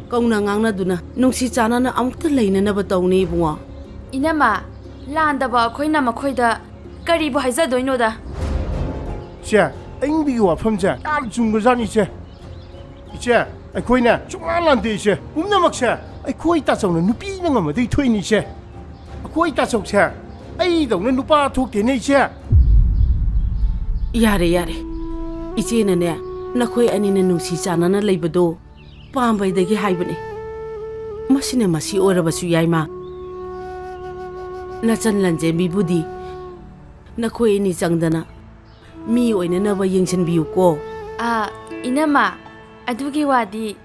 ꯀꯧꯅ ꯉꯥꯡꯅꯗꯨꯅ ꯅꯨꯡꯁꯤ ꯆꯥꯟꯅꯅ ꯑꯃꯨꯛꯇ ꯂꯩꯅꯅꯕ ꯇꯧꯅꯤ, ꯏꯕꯨꯡꯉꯣ꯫ ꯏꯅꯝꯃ, ꯂꯥꯟꯗꯕ ꯑꯩꯈꯣꯏꯅ ꯃꯈꯣꯏꯗ ꯀꯔꯤꯕꯨ ꯍꯥꯏꯖꯗꯣꯏꯅꯣꯗ? ꯏꯆꯦ, ꯑꯌꯤꯡꯕꯤꯒꯤ ꯋꯥꯐꯝꯁꯦ ꯌꯥꯝ ꯆꯨꯝꯕꯖꯥꯠꯅꯤ, ꯏꯆꯦ꯫ ꯏꯆꯦ, ꯑꯩꯈꯣꯏꯅ ꯁꯨꯡꯂꯥꯟ ꯂꯥꯟꯗꯦ, ꯏꯆꯦ꯫ ꯄꯨꯝꯅꯃꯛꯁꯦ ꯑꯩꯈꯣꯏ ꯇꯥꯆꯧꯅ ꯅꯨꯄꯤꯅ ꯉꯝꯃꯗꯤ ꯊꯣꯛꯏꯅꯤ, ꯏꯆꯦ꯫ ꯑꯩꯈꯣꯏ ꯇꯥꯆꯧꯁꯦ ꯑꯩꯗꯧꯅ ꯅꯨꯄꯥ ꯊꯣꯛꯇꯦꯅꯦ, ꯏꯆꯦ꯫ ꯌꯥꯔꯦ, ꯌꯥꯔꯦ꯫ ꯏꯆꯦꯅꯅꯦ, ꯅꯈꯣꯏ ꯑꯅꯤꯅ ꯅꯨꯡꯁꯤ ꯆꯥꯟꯅꯅ ꯂꯩꯕꯗꯣ ꯄꯥꯝꯕꯩꯗꯒꯤ ꯍꯥꯏꯕꯅꯤ꯫ ꯃꯁꯤꯅ ꯃꯁꯤ ꯑꯣꯏꯔꯕꯁꯨ ꯌꯥꯏꯃ, ꯅꯆꯟ ꯂꯟꯖꯦꯟꯕꯤꯕꯨꯗꯤ ꯅꯈꯣꯏ ꯑꯅꯤ ꯆꯪꯗꯅ ꯃꯤ ꯑꯣꯏꯅꯅꯕ ꯌꯦꯡꯁꯤꯟꯕꯤꯌꯨꯀꯣ꯫ ꯑꯥ, ꯏꯅꯝꯃ, ꯑꯗꯨꯒꯤ ꯋꯥꯗꯤ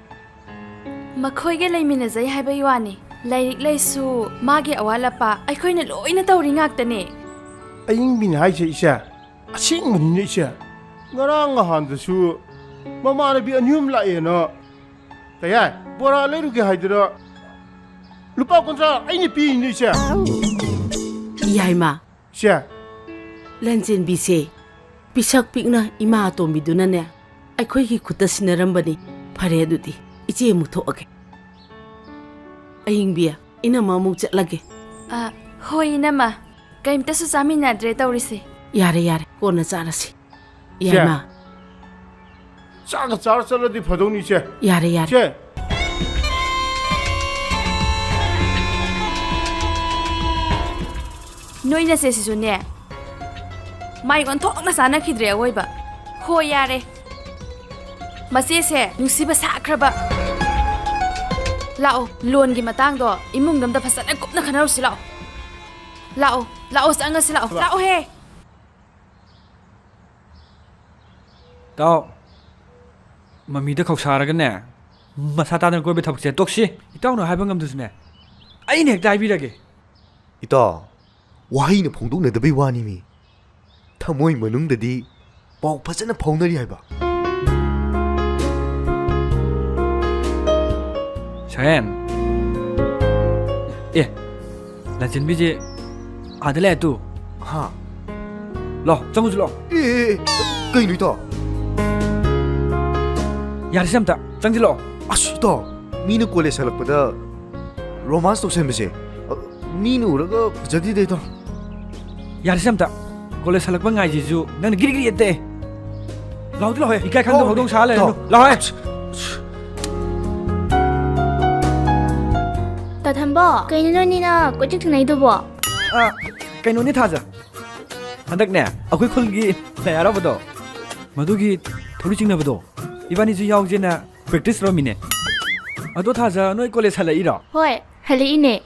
ꯃꯈꯣꯏꯒ ꯂꯩꯃꯤꯟꯅꯖꯩ ꯍꯥꯏꯕꯒꯤ ꯋꯥꯅꯤ꯫ ꯂꯥꯏꯔꯤꯛ ꯂꯥꯏꯁꯨ, ꯃꯥꯒꯤ ꯑꯋꯥꯠ ꯑꯄꯥ ꯑꯩꯈꯣꯏꯅ ꯂꯣꯏꯅ ꯇꯧꯔꯤ ꯉꯥꯛꯇꯅꯦ꯫ ꯑꯌꯤꯡꯕꯤꯅ ꯍꯥꯏꯁꯦ, ꯏꯆꯦ, ꯑꯁꯦꯡꯕꯅꯤꯅꯦ, ꯏꯆꯦ꯫ ꯉꯔꯥꯡ ꯅꯍꯥꯟꯗꯁꯨ ꯃꯃꯥꯟꯅꯕꯤ ꯑꯅꯤ ꯑꯍꯨꯝ ꯂꯥꯛꯑꯦꯅ, ꯀꯌꯥ ꯕꯣꯔꯥ ꯂꯩꯔꯨꯒꯦ ꯍꯥꯏꯗꯅ ꯂꯨꯄꯥ ꯀꯨꯟꯊ꯭ꯔꯥ ꯑꯩꯅ ꯄꯤꯔꯤꯅꯦ, ꯏꯆꯦ꯫ ꯌꯥꯏꯃ, ꯏꯆꯦ꯫ ꯂꯟꯆꯦꯟꯕꯤꯁꯦ ꯄꯤꯁꯛ ꯄꯤꯛꯅ ꯏꯃꯥ ꯑꯇꯣꯝꯕꯤꯗꯨꯅꯅꯦ ꯑꯩꯈꯣꯏꯒꯤ ꯈꯨꯠꯇ ꯁꯤꯟꯅꯔꯝꯕꯅꯤ꯫ ꯐꯔꯦ, ꯑꯗꯨꯗꯤ ꯏꯆꯦ ꯑꯃꯨꯛ ꯊꯣꯛꯑꯒꯦ꯫ ꯑꯌꯤꯡꯕꯤ, ꯏꯅꯝꯃ ꯑꯃꯨꯛ ꯆꯠꯂꯒꯦ꯫ ꯑ, ꯍꯣꯏ, ꯏꯅꯝꯃ꯫ ꯀꯩꯝꯇꯁꯨ ꯆꯥꯃꯤꯟꯅꯗ꯭ꯔꯦ ꯇꯧꯔꯤꯁꯦ꯫ ꯌꯥꯔꯦ, ꯌꯥꯔꯦ, ꯀꯣꯟꯅ ꯆꯥꯔꯁꯤ꯫ ꯏꯆꯦ꯫ ꯌꯥꯏꯃ꯫ ꯆꯥꯛꯀ ꯆꯥꯔ ꯆꯠꯂꯗꯤ ꯐꯗꯧꯅꯤ, ꯏꯆꯦ꯫ ꯌꯥꯔꯦ, ꯌꯥꯔꯦ꯫ ꯏꯆꯦ꯫ ꯅꯣꯏ ꯅꯆꯦꯁꯤꯁꯨꯅꯦ, ꯃꯥꯏ ꯑꯣꯟꯊꯣꯛꯅ ꯆꯥꯅꯈꯤꯗ꯭ꯔꯦ ꯑꯋꯣꯏꯕ꯫ ꯍꯣꯏ, ꯌꯥꯔꯦ꯫ ꯃꯆꯦꯁꯦ ꯅꯨꯡꯁꯤꯕ ꯁꯥꯈ꯭ꯔꯕ꯫ ꯂꯥꯛꯑꯣ, ꯂꯣꯟꯒꯤ ꯃꯇꯥꯡꯗꯣ ꯏꯃꯨꯡꯗ ꯑꯝꯇ ꯐꯖꯅ ꯀꯨꯞꯅ ꯈꯟꯅꯔꯨꯁꯤ ꯂꯥꯛꯑꯣ꯫ ꯂꯥꯛꯑꯣ, ꯂꯥꯛꯑꯣ, ꯆꯪꯉꯁꯤ ꯂꯥꯛꯑꯣ꯫ ꯂꯥꯛꯑꯣꯍꯦ꯫ ꯏꯇꯥꯎ, ꯃꯃꯤꯗ ꯈꯧꯁꯥꯔꯒꯅꯦ, ꯃꯁꯥ ꯇꯥꯗꯅ ꯀꯣꯏꯕ ꯊꯕꯛꯁꯦ ꯇꯣꯛꯁꯤ꯫ ꯏꯇꯥꯎꯅ ꯍꯥꯏꯕ ꯉꯝꯗ꯭ꯔꯁꯨꯅꯦ, ꯑꯩꯅ ꯍꯦꯛꯇ ꯍꯥꯏꯕꯤꯔꯒꯦ꯫ ꯏꯇꯥꯎ, ꯋꯥꯍꯩꯅ ꯐꯣꯡꯗꯣꯛꯅꯗꯕꯩ ꯋꯥꯅꯤꯃꯤ꯫ ꯊꯃꯣꯏ ꯃꯅꯨꯡꯗꯗꯤ ꯄꯥꯎ ꯐꯖꯅ ꯐꯥꯎꯅꯔꯤ ꯍꯥꯏꯕ꯫ ꯁꯍꯦꯟ꯫ ꯑꯦ, ꯂꯟꯆꯦꯟꯕꯤꯁꯦ ꯑꯥꯗ ꯂꯩ ꯇꯨ꯫ ꯍꯥ? ꯂꯥꯛꯑꯣ, ꯆꯪꯉꯨꯁꯤ ꯂꯥꯛꯑꯣ꯫ ꯑꯦ, ꯑꯦ, ꯑꯦ, ꯀꯩꯅꯣ ꯏꯇꯥꯎ? ꯌꯥꯔꯦꯁꯦ ꯑꯝꯇ, ꯆꯪꯁꯤꯜꯂꯛꯑꯣ꯫ ꯑꯁ, ꯏꯇꯥꯎ, ꯃꯤꯅ ꯀꯣꯂꯦꯖ ꯍꯜꯂꯛꯄꯗ ꯔꯣꯃꯥꯟꯁ ꯇꯧꯁꯟꯕꯁꯦ, ꯑ, ꯃꯤꯅ ꯎꯔꯒ ꯐꯖꯗꯦꯗ, ꯏꯇꯥꯎ꯫ ꯌꯥꯔꯦꯁꯦ ꯑꯝꯇ, ꯀꯣꯂꯦꯖ ꯍꯜꯂꯛꯄ ꯉꯥꯏꯁꯤꯁꯨ ꯅꯪꯅ ꯒꯤꯔꯤ ꯒꯤꯔꯤ ꯌꯦꯠꯇꯦ꯫ ꯂꯥꯎꯗꯤ ꯂꯥꯎꯍꯦ, ꯏꯀꯥꯏ ꯈꯪꯗꯕ ꯍꯧꯗꯣꯡ ꯁꯥ ꯂꯩꯔꯅꯨ꯫ ꯏꯇꯥꯎ꯫ ꯂꯥꯎꯍꯦ꯫ ꯇꯥꯊꯝꯕꯣ, ꯀꯩꯅꯣ ꯅꯣꯏꯅꯤꯅ ꯀꯣꯏꯆꯤꯛ ꯆꯤꯛꯅꯩꯗꯨꯕꯣ? ꯑ, ꯀꯩꯅꯣꯅꯤ ꯊꯥꯖ, ꯍꯟꯗꯛꯅꯦ ꯑꯩꯈꯣꯏ ꯈꯨꯜꯒꯤ ꯂꯥꯏ ꯍꯔꯥꯎꯕꯗꯣ, ꯃꯗꯨꯒꯤ ꯊꯧꯔꯤ ꯆꯤꯡꯅꯕꯗꯣ ꯏꯕꯥꯅꯤꯁꯨ ꯌꯥꯎꯁꯦꯅ ꯄ꯭ꯔꯦꯛꯇꯤꯁ ꯇꯧꯔꯝꯃꯤꯅꯦ꯫ ꯑꯗꯣ ꯊꯥꯖ, ꯅꯣꯏ ꯀꯣꯂꯦꯖ ꯍꯜꯂꯛꯏꯔꯣ? ꯍꯣꯏ, ꯍꯜꯂꯛꯏꯅꯦ꯫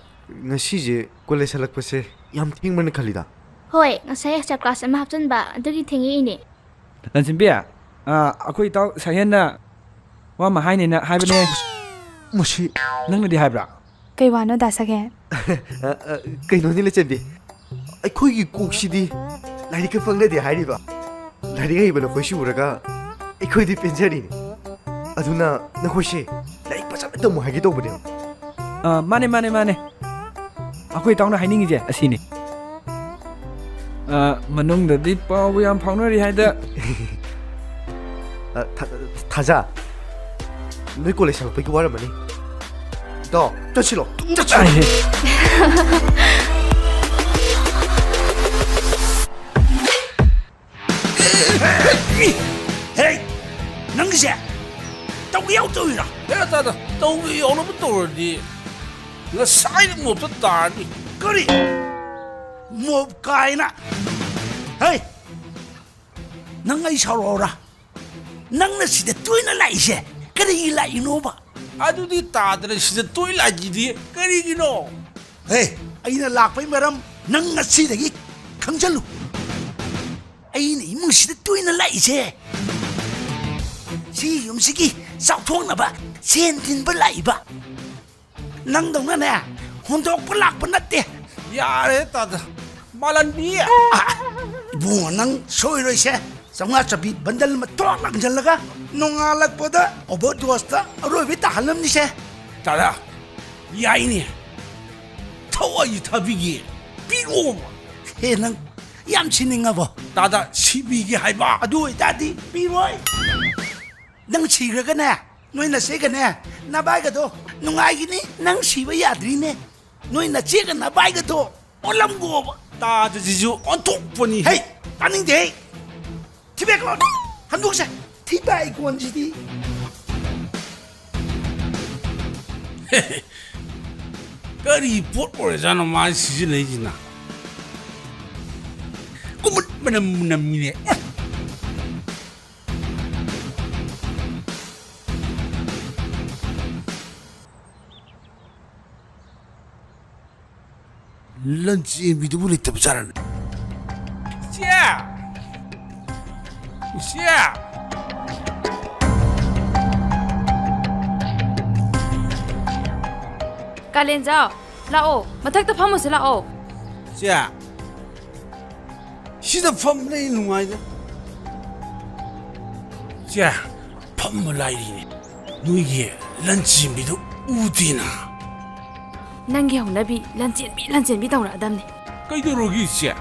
ꯉꯁꯤꯁꯦ ꯀꯣꯂꯦꯖ ꯍꯜꯂꯛꯄꯁꯦ ꯌꯥꯝ ꯊꯦꯡꯕꯅ ꯈꯜꯂꯤꯗ꯫ ꯍꯣꯏ, ꯉꯁꯥꯏ ꯑꯦꯛꯁꯇ꯭ꯔꯥ ꯀ꯭ꯂꯥꯁ ꯑꯃ ꯍꯥꯞꯆꯤꯟꯕ ꯑꯗꯨꯒꯤ ꯊꯦꯡꯉꯛꯏꯅꯦ꯫ ꯂꯟꯆꯦꯟꯕꯤ, ꯑ, ꯑꯩꯈꯣꯏ ꯏꯇꯥꯎ ꯁꯍꯦꯟꯅ ꯋꯥ ꯑꯃ ꯍꯥꯏꯅꯦꯅ ꯍꯥꯏꯕꯅꯦ꯫ ꯃꯁꯤ ꯅꯪꯅꯗꯤ ꯍꯥꯏꯕ꯭ꯔꯥ? ꯀꯩ ꯋꯥꯅꯣ ꯗꯥ ꯁꯍꯦꯟ? ꯑ, ꯑ, ꯀꯩꯅꯣꯅꯤ ꯂꯟꯆꯦꯟꯕꯤ, ꯑꯩꯈꯣꯏꯒꯤ ꯀꯣꯛꯁꯤꯗꯤ ꯂꯥꯏꯔꯤꯛꯀ ꯄꯪꯅꯗꯦ ꯍꯥꯏꯔꯤꯕ꯫ ꯂꯥꯏꯔꯤꯛ ꯍꯩꯕ ꯅꯈꯣꯏꯁꯤ ꯎꯔꯒ ꯑꯩꯈꯣꯏꯗꯤ ꯄꯦꯟꯖꯔꯤꯅꯤ꯫ ꯑꯗꯨꯅ ꯅꯈꯣꯏꯁꯦ ꯂꯥꯏꯔꯤꯛ ꯐꯖꯅ ꯇꯝꯃꯨ ꯍꯥꯏꯒꯦ ꯇꯧꯕꯅꯦꯕ꯫ ꯑ, ꯃꯥꯅꯦ, ꯃꯥꯅꯦ, ꯃꯥꯅꯦ꯫ ꯑꯩꯈꯣꯏ ꯏꯇꯥꯎꯅ ꯍꯥꯏꯅꯤꯡꯉꯤꯁꯦ ꯑꯁꯤꯅꯤ꯫ ꯑ, ꯃꯅꯨꯡꯗꯗꯤ ꯄꯥꯎ ꯌꯥꯝ ꯐꯥꯎꯅꯔꯤ ꯍꯥꯏꯗ꯫ ꯑ, ꯊꯥ-, ꯊꯥꯖ, ꯅꯣꯏ ꯀꯣꯂꯦꯖ ꯍꯜꯂꯛꯄꯒꯤ ꯋꯥꯔꯝꯃꯅꯤ꯫ ꯏꯇꯥꯎ, ꯆꯠꯁꯤꯂꯣ, ꯆꯠꯁꯤꯂꯣ꯫ ꯑꯥꯏ꯫ ꯍꯦ! ꯅꯪꯒꯤꯁꯦ ꯇꯧꯒꯦ ꯌꯥꯎ ꯇꯧꯔꯤꯔꯣ? ꯍꯦ, ꯇꯥꯗ, ꯇꯧꯒꯦ ꯌꯥꯎꯅꯕ ꯇꯧꯔꯗꯤ ꯉꯁꯥꯏꯅ ꯃꯣꯞꯇ ꯇꯥꯔꯅꯤ꯫ ꯀꯔꯤ? ꯃꯣꯞ ꯀꯥꯏꯅ? ꯍꯦ! ꯅꯪ ꯑꯩ ꯁꯥꯎꯔꯛꯑꯣꯔꯥ? ꯅꯪꯅ ꯁꯤꯗ ꯇꯣꯏꯅ ꯂꯥꯛꯏꯁꯦ ꯀꯔꯤꯒꯤ ꯂꯥꯛꯏꯅꯣꯕ? ꯑꯗꯨꯗꯤ ꯇꯥꯗꯅ ꯁꯤꯗ ꯇꯣꯏ ꯂꯥꯛꯏꯁꯤꯗꯤ ꯀꯔꯤꯒꯤꯅꯣ? ꯍꯦ, ꯑꯩꯅ ꯂꯥꯛꯄꯩ ꯃꯔꯝ ꯅꯪ ꯉꯁꯤꯗꯒꯤ ꯈꯪꯖꯜꯂꯨ꯫ ꯑꯩꯅ ꯏꯃꯨꯡꯁꯤꯗ ꯇꯣꯏꯅ ꯂꯥꯛꯏꯁꯦ ꯁꯤ ꯌꯨꯝꯁꯤꯒꯤ ꯆꯥꯎꯊꯣꯛꯅꯕ ꯁꯦꯟ ꯊꯤꯟꯕ ꯂꯥꯛꯏꯕ꯫ ꯅꯪꯗꯧꯅꯅꯦ ꯍꯨꯟꯗꯣꯛꯄ ꯂꯥꯛꯄ ꯅꯠꯇꯦ꯫ ꯌꯥꯔꯦ ꯇꯥꯗ, ꯄꯥꯂꯟꯕꯤ꯫ ꯑ, ꯏꯕꯨꯡꯉꯣ, ꯅꯪ ꯁꯣꯏꯔꯣꯏꯁꯦ꯫ ꯆꯥꯝꯃꯉꯥ ꯆꯞꯄꯤ ꯕꯟꯗꯜ ꯑꯃ ꯊꯣꯛ ꯂꯪꯁꯤꯜꯂꯒ ꯅꯣꯡꯉꯥꯜꯂꯛꯄꯗ ꯑꯣꯚꯔ ꯗꯣꯁꯇ ꯑꯔꯣꯏꯕꯤ ꯇꯥꯍꯜꯂꯝꯅꯤꯁꯦ꯫ ꯇꯥꯗ, ꯌꯥꯏꯅꯦ꯫ ꯊꯋꯥꯏꯁꯤ ꯊꯥꯕꯤꯒꯦ꯫ ꯄꯤꯔꯛꯑꯣꯕ꯫ ꯍꯦ, ꯅꯪ ꯌꯥꯝ ꯁꯤꯅꯤꯡꯉꯕꯣ? ꯇꯥꯗ, ꯁꯤꯕꯤꯒꯦ ꯍꯥꯏꯕ꯫ ꯑꯗꯨ ꯑꯣꯏꯇꯥꯔꯗꯤ ꯄꯤꯔꯣꯏ꯫ ꯅꯪ ꯁꯤꯈ꯭ꯔꯒꯅꯦ, ꯅꯣꯏ ꯅꯆꯦꯒꯅꯦ, ꯅꯕꯥꯏꯒꯗꯣ ꯅꯨꯡꯉꯥꯏꯒꯅꯤ꯫ ꯅꯪ ꯁꯤꯕ ꯌꯥꯗ꯭ꯔꯤꯅꯦ꯫ ꯅꯣꯏ ꯅꯆꯦꯒ ꯅꯕꯥꯏꯒꯗꯣ ꯑꯣꯜꯂꯝꯒꯣꯕ꯫ ꯇꯥꯗ, ꯁꯤꯁꯨ ꯑꯣꯟꯊꯣꯛꯄꯅꯤ꯫ ꯍꯩ, ꯇꯥꯅꯤꯡꯗꯦ꯫ ꯊꯤꯕꯦꯀꯣꯟ, ꯍꯟꯗꯣꯛꯁꯦ꯫ ꯊꯤꯕꯥꯏꯀꯣꯟꯁꯤꯗꯤ꯫ ꯀꯔꯤ ꯄꯣꯠ ꯑꯣꯏꯔꯖꯥꯠꯅꯣ ꯃꯥ ꯁꯤꯖꯤꯟꯅꯩꯁꯤꯅ? ꯀꯨꯃꯨꯠ ꯃꯅꯝ ꯅꯝꯃꯤꯅꯦ꯫ ꯂꯟ ꯆꯦꯟꯕꯤꯗꯨꯕꯨ ꯂꯩꯇꯕ ꯖꯥꯠꯔꯅꯦ? ꯏꯆꯦ! ꯏꯆꯦ! ꯀꯥꯂꯦꯟꯖꯥꯎ, ꯂꯥꯛꯑꯣ, ꯃꯊꯛꯇ ꯐꯝꯃꯨꯁꯦ, ꯂꯥꯛꯑꯣ꯫ ꯏꯆꯦ, ꯁꯤꯗ ꯐꯝꯕꯅ ꯍꯦꯟꯅ ꯅꯨꯡꯉꯥꯏꯗ꯫ ꯏꯆꯦ, ꯐꯝꯕ ꯂꯥꯏꯔꯤꯅꯦ꯫ ꯅꯣꯏꯒꯤ ꯂꯟꯆꯦꯟꯕꯤꯗꯣ ꯎꯗꯦꯅ꯫ ꯅꯪꯒꯤ ꯍꯧꯅꯕꯤ ꯂꯟꯆꯦꯟꯕꯤ, ꯂꯟꯆꯦꯟꯕꯤ ꯇꯧꯔꯛꯑꯗꯝꯅꯤ꯫ ꯀꯩꯗꯧꯔꯒꯦ ꯏꯆꯦ?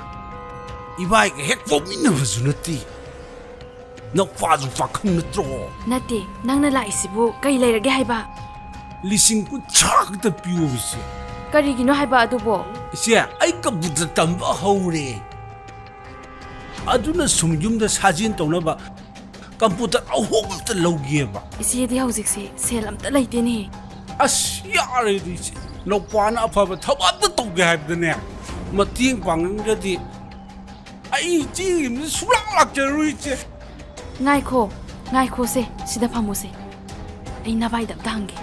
ꯏꯕꯥꯏꯒ ꯍꯦꯛ ꯄꯣꯛꯃꯤꯟꯅꯕꯁꯨ ꯅꯠꯇꯦ꯫ ꯅꯄꯥꯁꯨ ꯄꯥꯈꯪ ꯅꯠꯇ꯭ꯔꯣ? ꯅꯠꯇꯦ, ꯅꯪꯅ ꯂꯥꯛꯏꯁꯤꯕꯨ ꯀꯩ ꯂꯩꯔꯒꯦ ꯍꯥꯏꯕ? ꯂꯤꯁꯤꯡ ꯀꯨꯟꯊ꯭ꯔꯥ ꯈꯛꯇ ꯄꯤꯌꯣ ꯏꯆꯦ꯫ ꯀꯔꯤꯒꯤꯅꯣ ꯍꯥꯏꯕ ꯑꯗꯨꯕꯣ? ꯏꯆꯦ, ꯑꯩ ꯀꯝꯄ꯭ꯌꯨꯇꯔ ꯇꯝꯕ ꯍꯧꯔꯦ꯫ ꯑꯗꯨꯅ ꯁꯨꯝ ꯌꯨꯝꯗ ꯁꯥꯖꯦꯟ ꯇꯧꯅꯕ ꯀꯝꯄ꯭ꯌꯨꯇꯔ ꯑꯍꯣꯡꯕ ꯑꯝꯇ ꯂꯧꯒꯦꯕ꯫ ꯏꯆꯦꯗꯤ ꯍꯧꯖꯤꯛꯁꯦ ꯁꯦꯜ ꯑꯝꯇ ꯂꯩꯇꯦꯅꯦ꯫ ꯑꯁ, ꯌꯥꯔꯦꯗ ꯏꯆꯦ꯫ ꯅꯧꯄꯥꯅ ꯑꯐꯕ ꯊꯕꯛ ꯑꯝꯇ ꯇꯧꯒꯦ ꯍꯥꯏꯕꯗꯅꯦ, ꯃꯇꯦꯡ ꯄꯥꯡꯅꯤꯡꯗ꯭ꯔꯗꯤ ꯑꯩ ꯏꯆꯦꯒꯤ ꯌꯨꯝꯗ ꯁꯨꯡꯂꯥꯛ ꯂꯥꯛꯆꯔꯔꯣꯏ, ꯏꯆꯦ꯫ ꯉꯥꯏꯈꯣ, ꯉꯥꯏꯈꯣꯁꯦ, ꯁꯤꯗ ꯐꯝꯃꯣꯁꯦ꯫ ꯑꯩ ꯅꯚꯥꯏꯗ ꯑꯝꯇ ꯍꯪꯒꯦ꯫